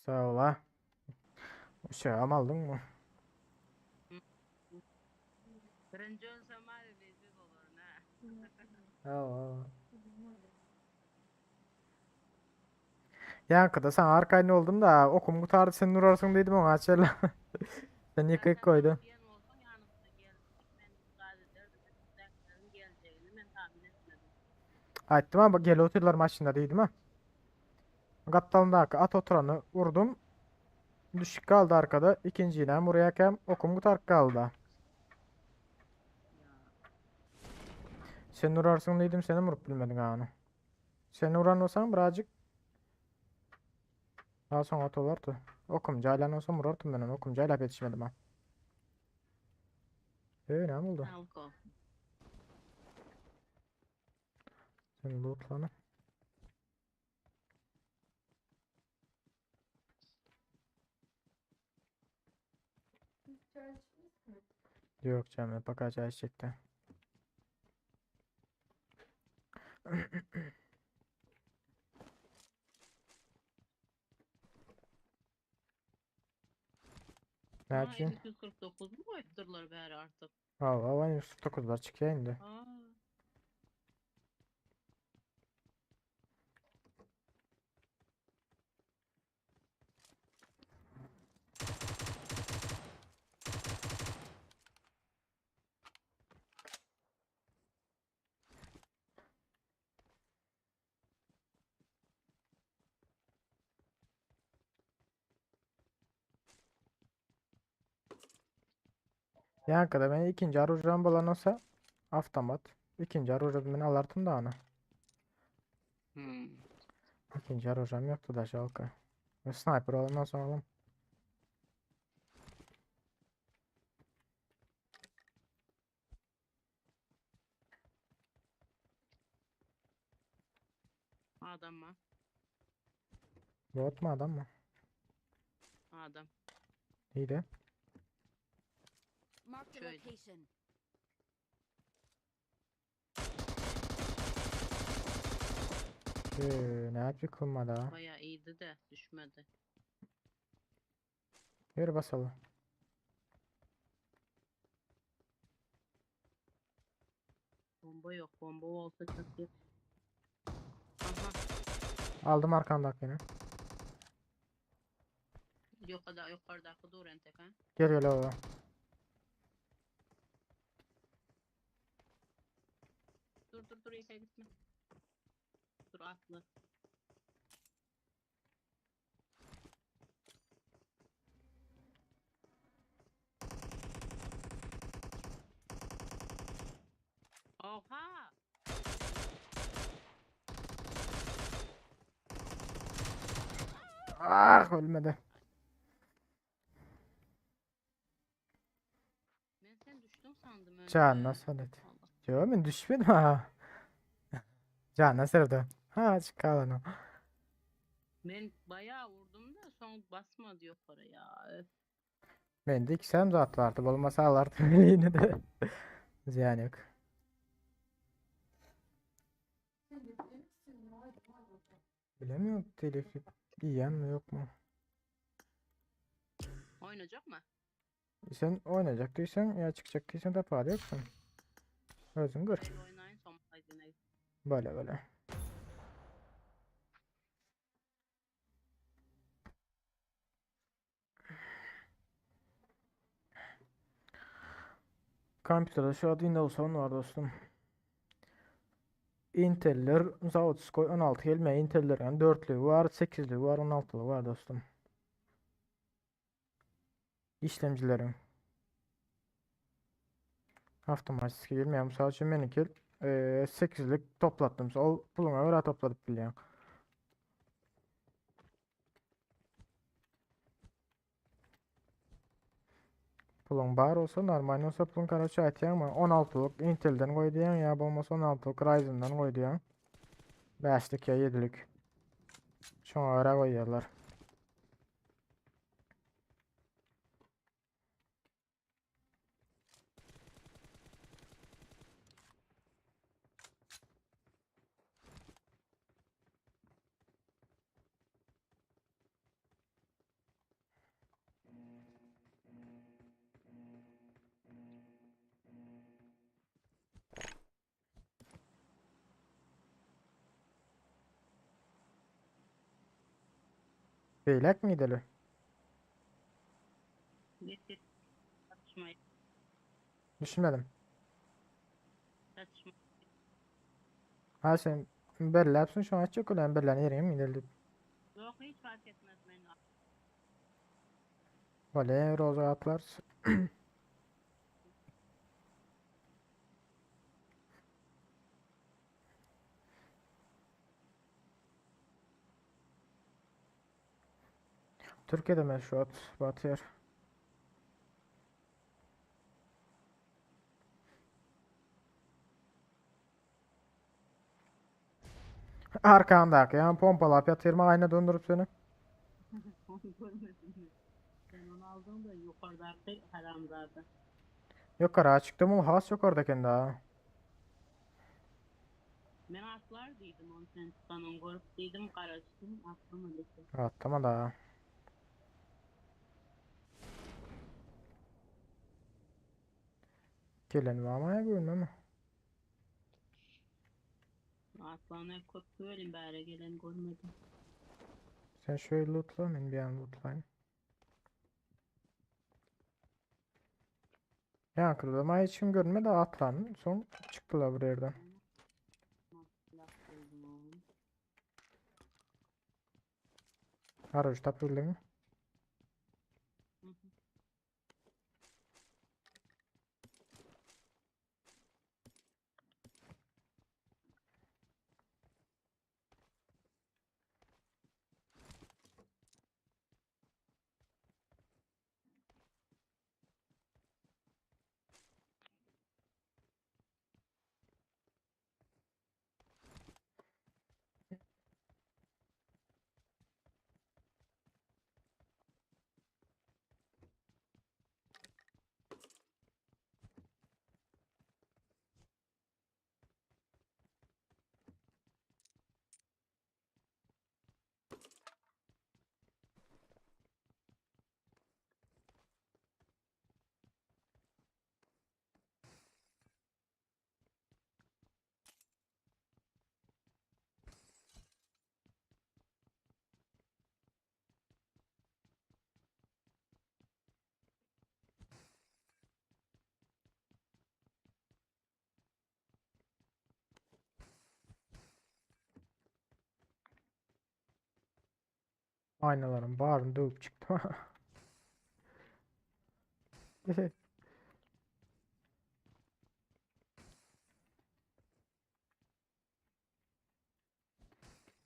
Sağ ol ha. Uçağı mı aldın mı? Birinci ölsem var ya rezil olur ne? Aa. Yankıda sen arkayın oldun da okum kurtardı senin uğrarsın dedim ona açarla. Sen yıkık Zaten koydun. bana diyen olsa yanımda geldi. Ben müsaade ederdim. Ben geleceğini ben tahmin etmedim. Aytdım ama gel oturdular maçında değildim ha. Kaptanın at oturanı vurdum. Düşük kaldı arkada. İkinciyle buraya kem okum kurtar kaldı. Ya. Sen uğrarsın dedim seni vurup bilmedin ha onu. Sen uğran olsan birazcık daha sonra at olardı. Okum caylan olsam vurardım ben onu. Okum caylap yetişmedim ha. Ne oldu? Sağlık olsun. Sen lootlanı. Çay içtiniz mi? Yok canım paka çay içecekti. Ne Ha, yapayım? 249 mu koydular beri artık? Valla ben 149'lar çıkıyor indi. Aa, Yankıda ben ikinci arujam bulan olsa avtomat. İkinci arujam beni alartım da ana. Hmm. İkinci arujam yoktu da şalka. Ve sniper olandan sonra alalım. Adam mı? Bot mu adam mı? Adam. İyi de. Marked a Şöyle. location. Ee, ne yapıyor kılmadı ha? Bayağı iyiydi de düşmedi. Yürü basalım. Bomba yok. Bomba olsa çok iyi. Aha. Aldım arkandakini. Yukarıda, yukarıdaki dur entek ha. Gel gel oğlum. Dur dur dur yukarı gitme. Dur atla. Oha! Ah ölmedi. Ben sen düştün sandım önce. Can nasıl et? Allah. Yo ben düşmedim ha. Can nasıl oldu? Ha çıkalım. o. Ben bayağı vurdum da son basmadı yukarı ya. Öf. Ben de ikisem zat vardı. Olmasa alardım yine de. Ziyan yok. Sen yüklemişsin. Vay vay vay. Bilemiyorum telif yiyen mi yok mu? Oynayacak mı? Sen oynayacak değilsen ya çıkacak değilsen de para yoksun. Özün gör. Böyle oynayın son haydine. Böyle böyle. Kompüterde şu an Windows 10 var dostum. Intel'ler Zavodskoy 16 gelme Intel'ler yani 4'lü var, 8'li var, 16'lı var dostum. İşlemcilerim. Avtomatik gelmeyen misal üçün meniki 8'lik toplattım. Ol puluna göre topladık biliyorum. Pulun bar olsa normal olsa pulun karaçı aytyan mı? 16'lık Intel'den koy diyen ya bolmasa 16'lık Ryzen'dan koy diyen. 5'lik ya 7'lik. Şuna göre koyuyorlar. Beylek miydi öyle? Git git. Çatışma. Düşünmedim. Çatışma. Ha sen belirlersin şu an çok öyle belirlen yerin mi gidelim? Yok hiç fark etmez beni. Böyle roza atlar. Türkiye'de meşruat batıyor. Arkandaki yani pompalap yatırma ayna döndürüp seni. Onu görmedim mi? Ben onu. Aldyň da ýokardaky haramzada. Ýokara çykdym ol has ýokarda eken da. Men atlar diýdim onu sen çykanyň görüp diýdim garaşdym atlamady. Atlama da. Gelen var mı görmem. Atlana köp welin bäre gelen görmedim. Sen şöyle lootla men bir an lootlayayım. Ya kırılma hiç kim görmedi atlan. Son çıktılar bu yerden. Silah buldum oğlum. Aracı tapıldı mı? Hı hı. Aynaların bağrını dövüp çıktım.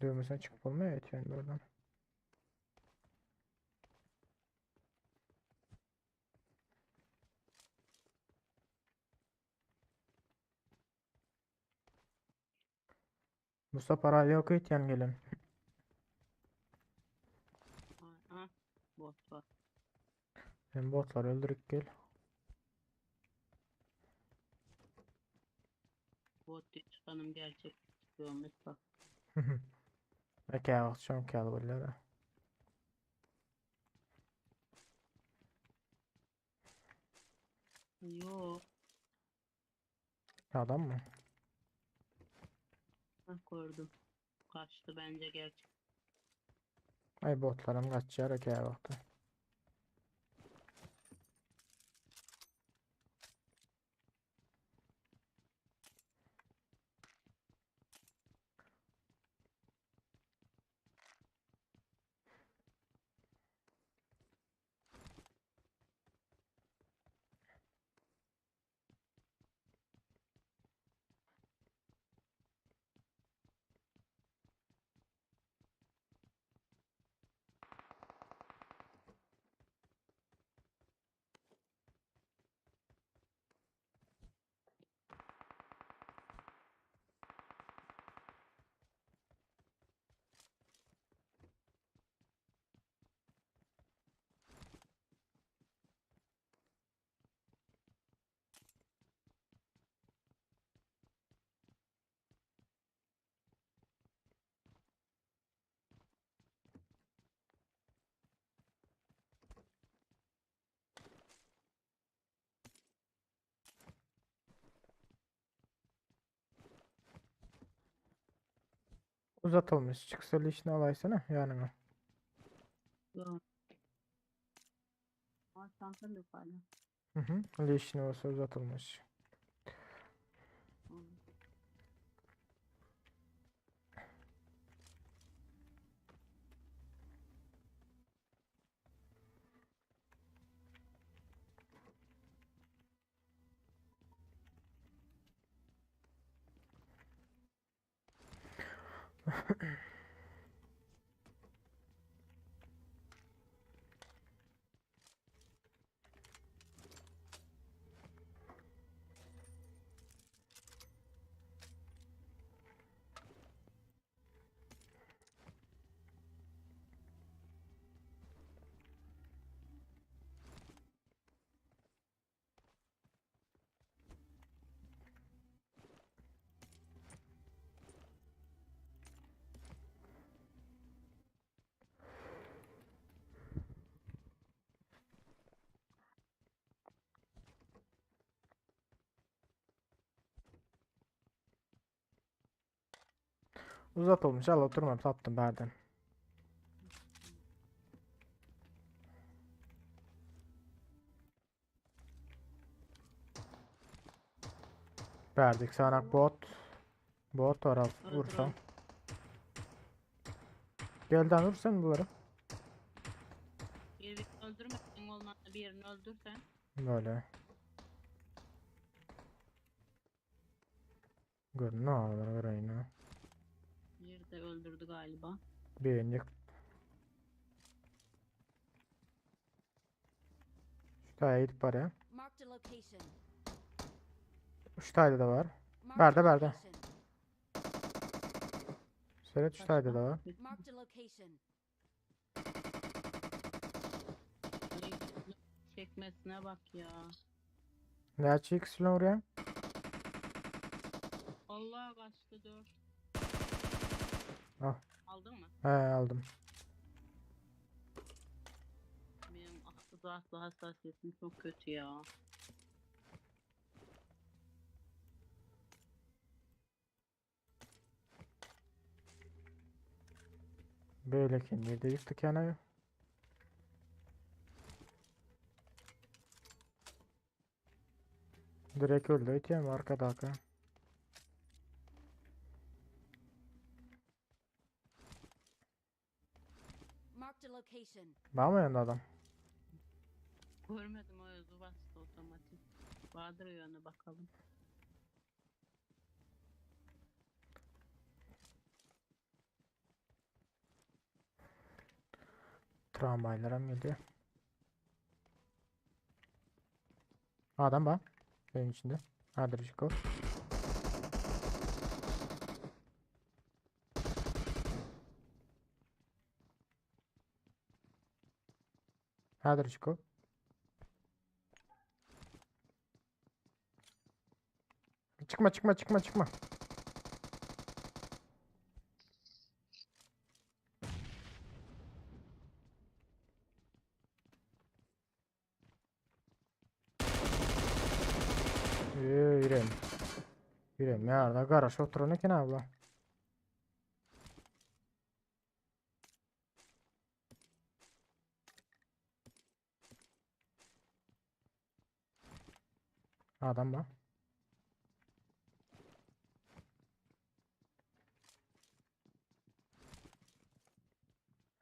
Dövmesine çıkıp olmuyor ya yani buradan. Mustafa para yok etýän gelen. Aa, bot var. Sen botlar öldürüp gel. Bot diye çıkanım gerçek çıkıyormuş bak. Okey, akşam kâlı bolýar. Yok. Adam mı? Hah, gördüm. Kaçtı bence gerçek. Ay botlarım kaçýar okey wagty. Uzatılmış. Çıksa işini alaysana yanına. Yok. Aa, çantam yok hala. Hı hı. Leşini olsa uzatılmış. Hı. Uzatylmış al oturmam tapdym bärden. Verdik sana bot. Bot var al vursan. Gel dan vursan bunları. Birini öldürmezsen olmazsa birini öldürsen. Böyle. Gör ne alır göreyim Bir de öldürdü galiba. Birini yık. Şu taya gidip var ya. Marked a location. Şu tayda da var. Marked a Nerede, nerede? location. Seyret şu tayda da var. Marked a location. Ay, Çekmesine bak ya. Ne çıksın oraya? Allah kaçtı dur. Al. Aldın mı? He aldım. Benim uzaklı hassasiyetim çok kötü ya. Böyle kendi de yıktık yani. Direkt öldü öteyim arkada arka. Marked a location. Var mı yanında adam? Görmedim o özü bastı otomatik. Vardır o yöne bakalım. Tramvaylara mı geldi? Adam var. Benim içinde. Hadi Rişko. Hadi Rişko. Çıkma çıkma çıkma çıkma. Yürüyüm. Yürüyüm ya da garaj oturan eken abla. Adam var.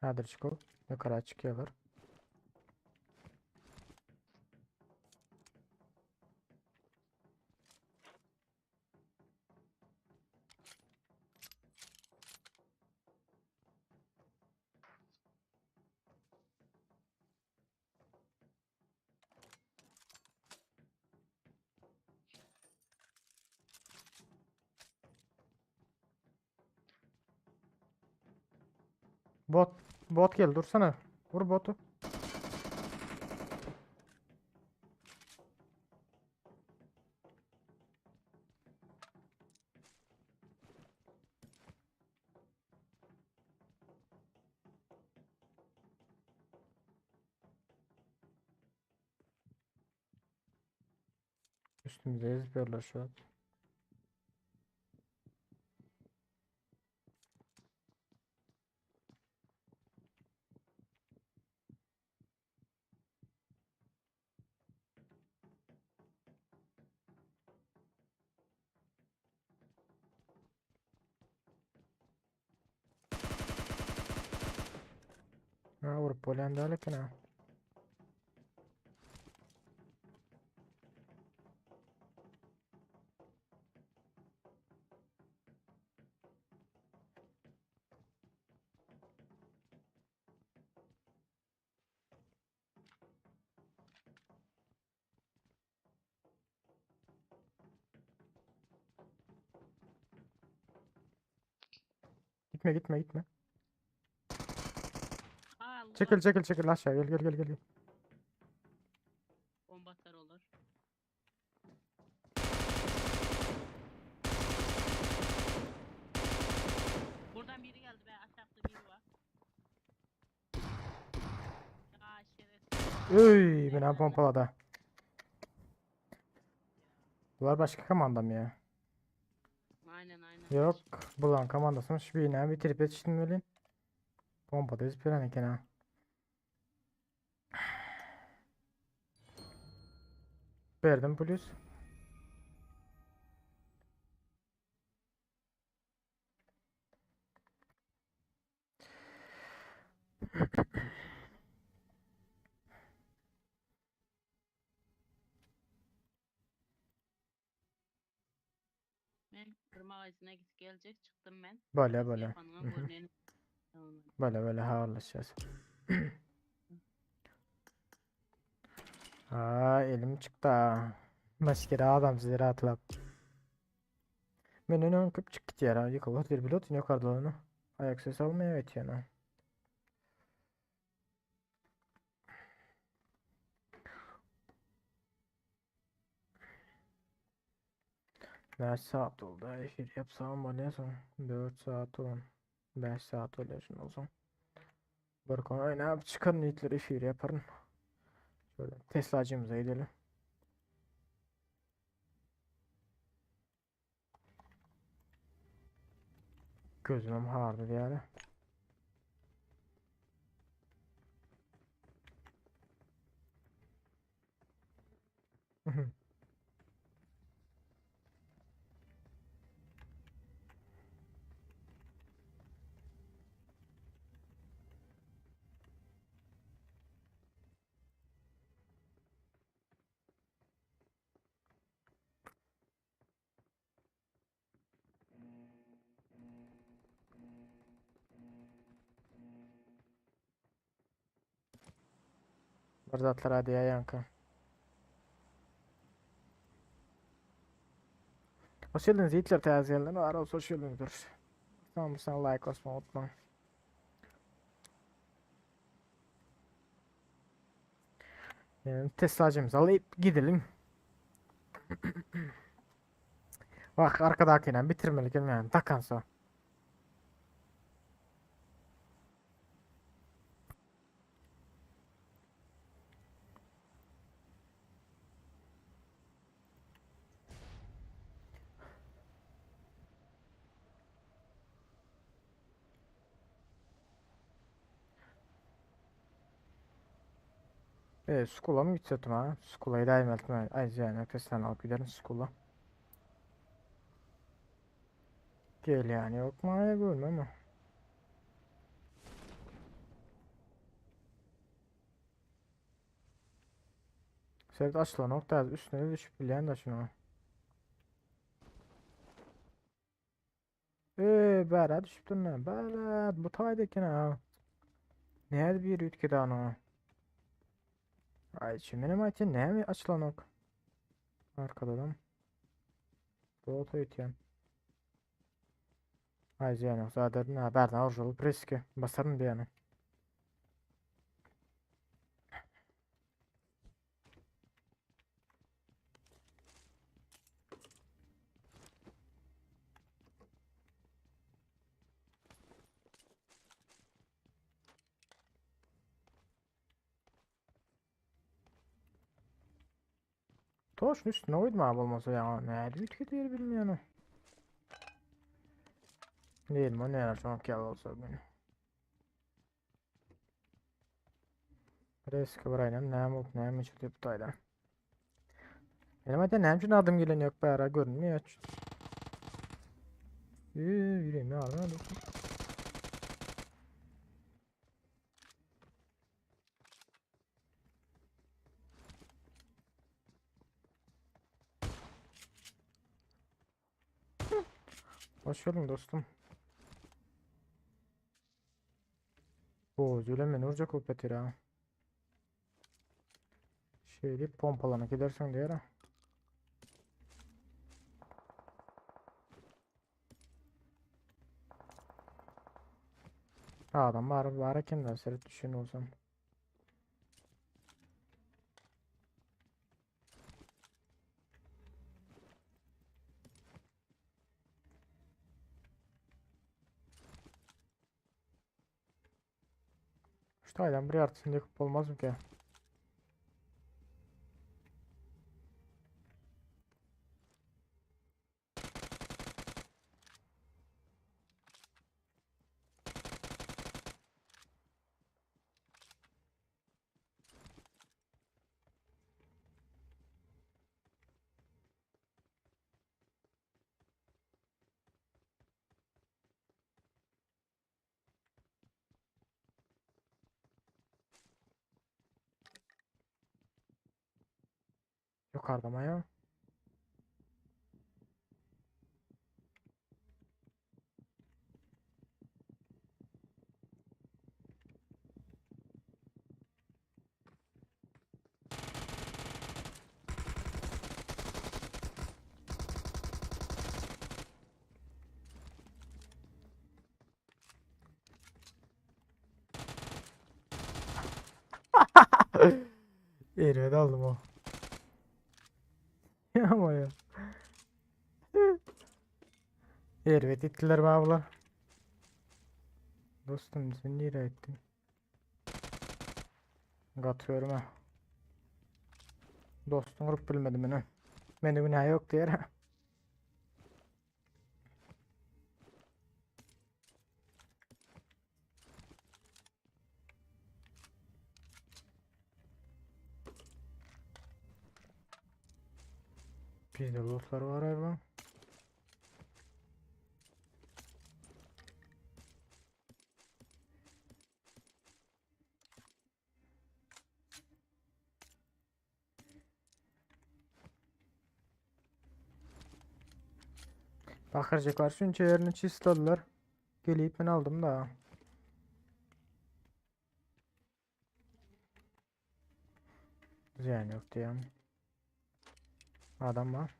Hadi çıkıl. Yukarı çıkıyorlar. Bot bot gel dursana. Vur botu. Üstümüze ezberler şu an. Ha vurup bolýan däl eken ha. Gitme gitme gitme. Allah. Çekil çekil çekil aşağı gel gel gel gel. gel. Bomba atar olur. Buradan biri geldi be aşağıda biri var. Ya şerefsiz. Üy, beni pompaladı. Bunlar başka komandam ya. Aynen aynen. Yok. Bulan komandasını şu bina bitirip yetiştim öyle. Pompa da ezip veren eken ha. Verdim polis. Ben bir magazine gidip gelecek çıktım ben. Böyle böyle. Yapanıma Hı hı. görüneni- Tamam. Böyle böyle haberleşeceğiz. Aa elim çıktı ha. Maskara adam sizi rahatlap. Men öne köp çık git yara. Yıkılır bir pilot yukarıda onu. Ayak sesi almaya evet yani. Ne saat oldu? Efir yapsam bu ne son? 4 saat oldu. 5 saat oluyor şimdi o zaman. Bir konu oynayıp çıkarın itleri efir yaparım. Şöyle Tesla'cımıza gidelim. Gözüm hardı diğeri. Bir zatlar hadi ya yankı. Hoş geldiniz Yiğitler teyzelerine. Var olsa hoş geldiniz. Tamam sen like basmayı unutma. Yani Tesla'cımızı alıp gidelim. Bak arkadakiyle bitirmelik yani takansa. E, Skull'a mı gidecektim ha? Skull'a daim etme. Ay yani Tesla'nı alıp gidelim Skull'a. Gel yani yok mu? Ay görmem ama. Sert açılan nokta üstüne düşüp bilen de şunu. Bera düşüp durma. Bera bu taydaki ha. Ne bir ülkede ana. Ay şimdi benim aytin ne mi açılan ok? Arkada adam. Doğu ötüyen. Ay yani zaten ne haberden orjolu preski basarım bir yana. Toş üstüne uydum abi olmasa ya. Ne ülke diye bilmiyorum. Değil mi? Ne yarar çok gel olsa bugün. Risk var aynen. Ne olup ne mi çıktı bu tayda. Benim hadi ne için adım gelen yok be ara görünmüyor. Yüreğim ya ara. Hoş geldin dostum. Bu züleme nurca kupetira. ha. Şöyle pompalana gidersen diğer ha. Adam var var kimden seret düşün olsam. Şu taydan buraya artısını yakıp olmaz mı ki? Ýokarda maýa. Erbet aldım o. Ama ya. Erbet ettiler bana bular. Dostum sen nereye ettin? Gatıyorum ha. Dostum vurup bilmedim beni. Meni günah yok diğer. Bizde lootlar var abi. Bakırcıklar şunca yerini çizdiler. Gelip ben aldım da. Ziyan yok diye. Adam var.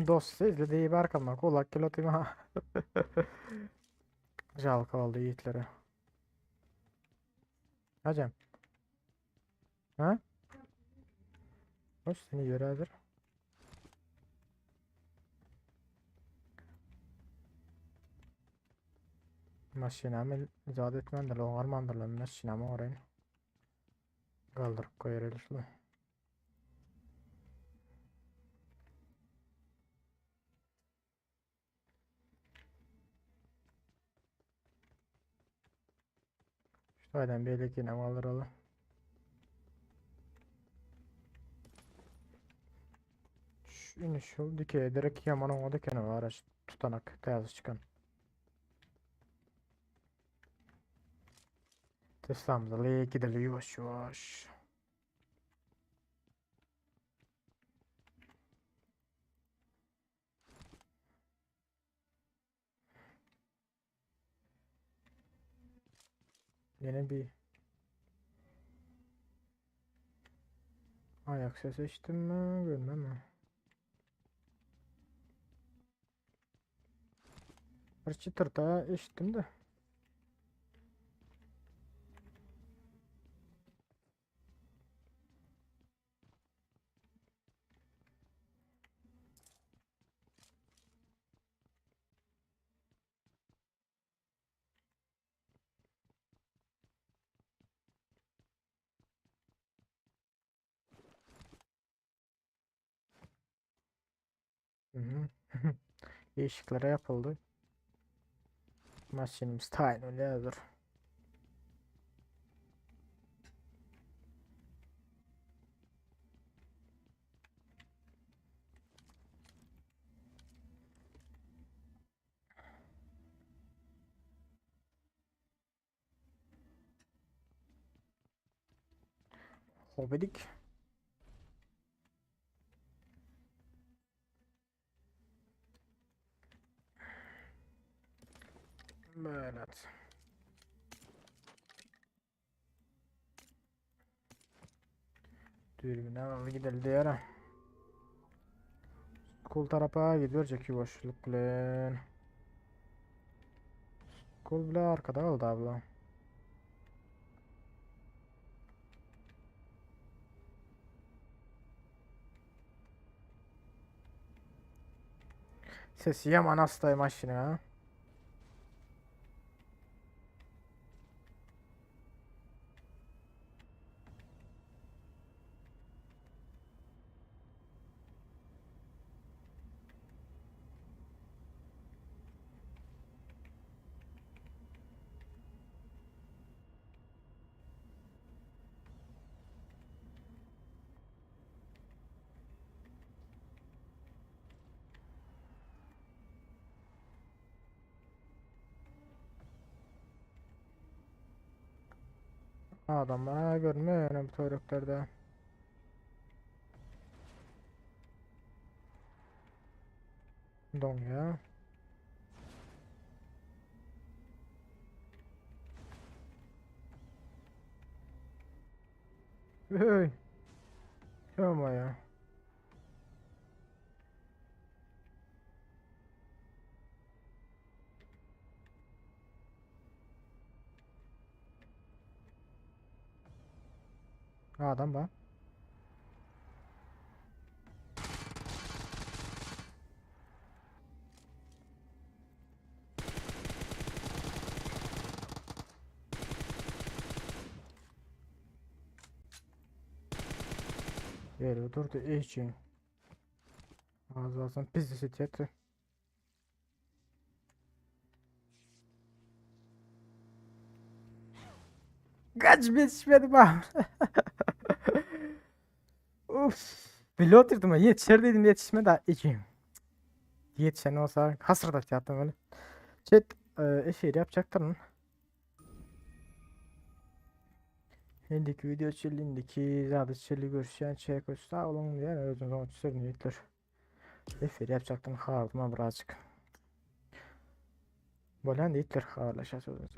Dost izledi arkamdan kulak kilotayım ha. Jalka oldu yiğitlere. Hacım. Ha? Hoş seni göre hazır. Maşinamı icat etmendir, oňarmandyrlar, maşinamy oňaraýyn. Galdyryp goýbereli şuny. Şu taýdan beýlekini galdyraly. Şu indi şu dikeye direkt ýaman oňa dikeni var şu tutanak täze çykan. Teslamyzy gideli ýuwaş ýuwaş. Yine bir ayak sesi eşittim mi? Görmem mi? Bir çıtırta eşittim de. Hı hı. Değişiklikler yapıldı. Maşinimiz tayin öyle hazır. Hobidik. Evet. Dürbüne alalım gidelim diğer. Kol tarafa gidiyor ki boşluk bilen. Kol bile arkada kaldı abla. Sesi yaman hastayım aşina ha. Adamlar görünmeýär ýöne bu töwereklerde. Doňýar. Öý. Ýa-maýa. Adam bar. Ýeri durdy için. Az olsun pizdesi etdi. Kaç yetişmedim ha. Uf. Bile oturdum ha. Yetişer dedim yetişmedi ha. İki. Yetişen olsa hasırdat yattım öyle. Chat e, efir yapacaktım. Indiki video çelindeki zaten çeli görüşen şey koşsa olun diye özünüz onu sürünüyetler. Efir yapacaktım hardıma birazcık. Bolan itler haberleşe sözünüz.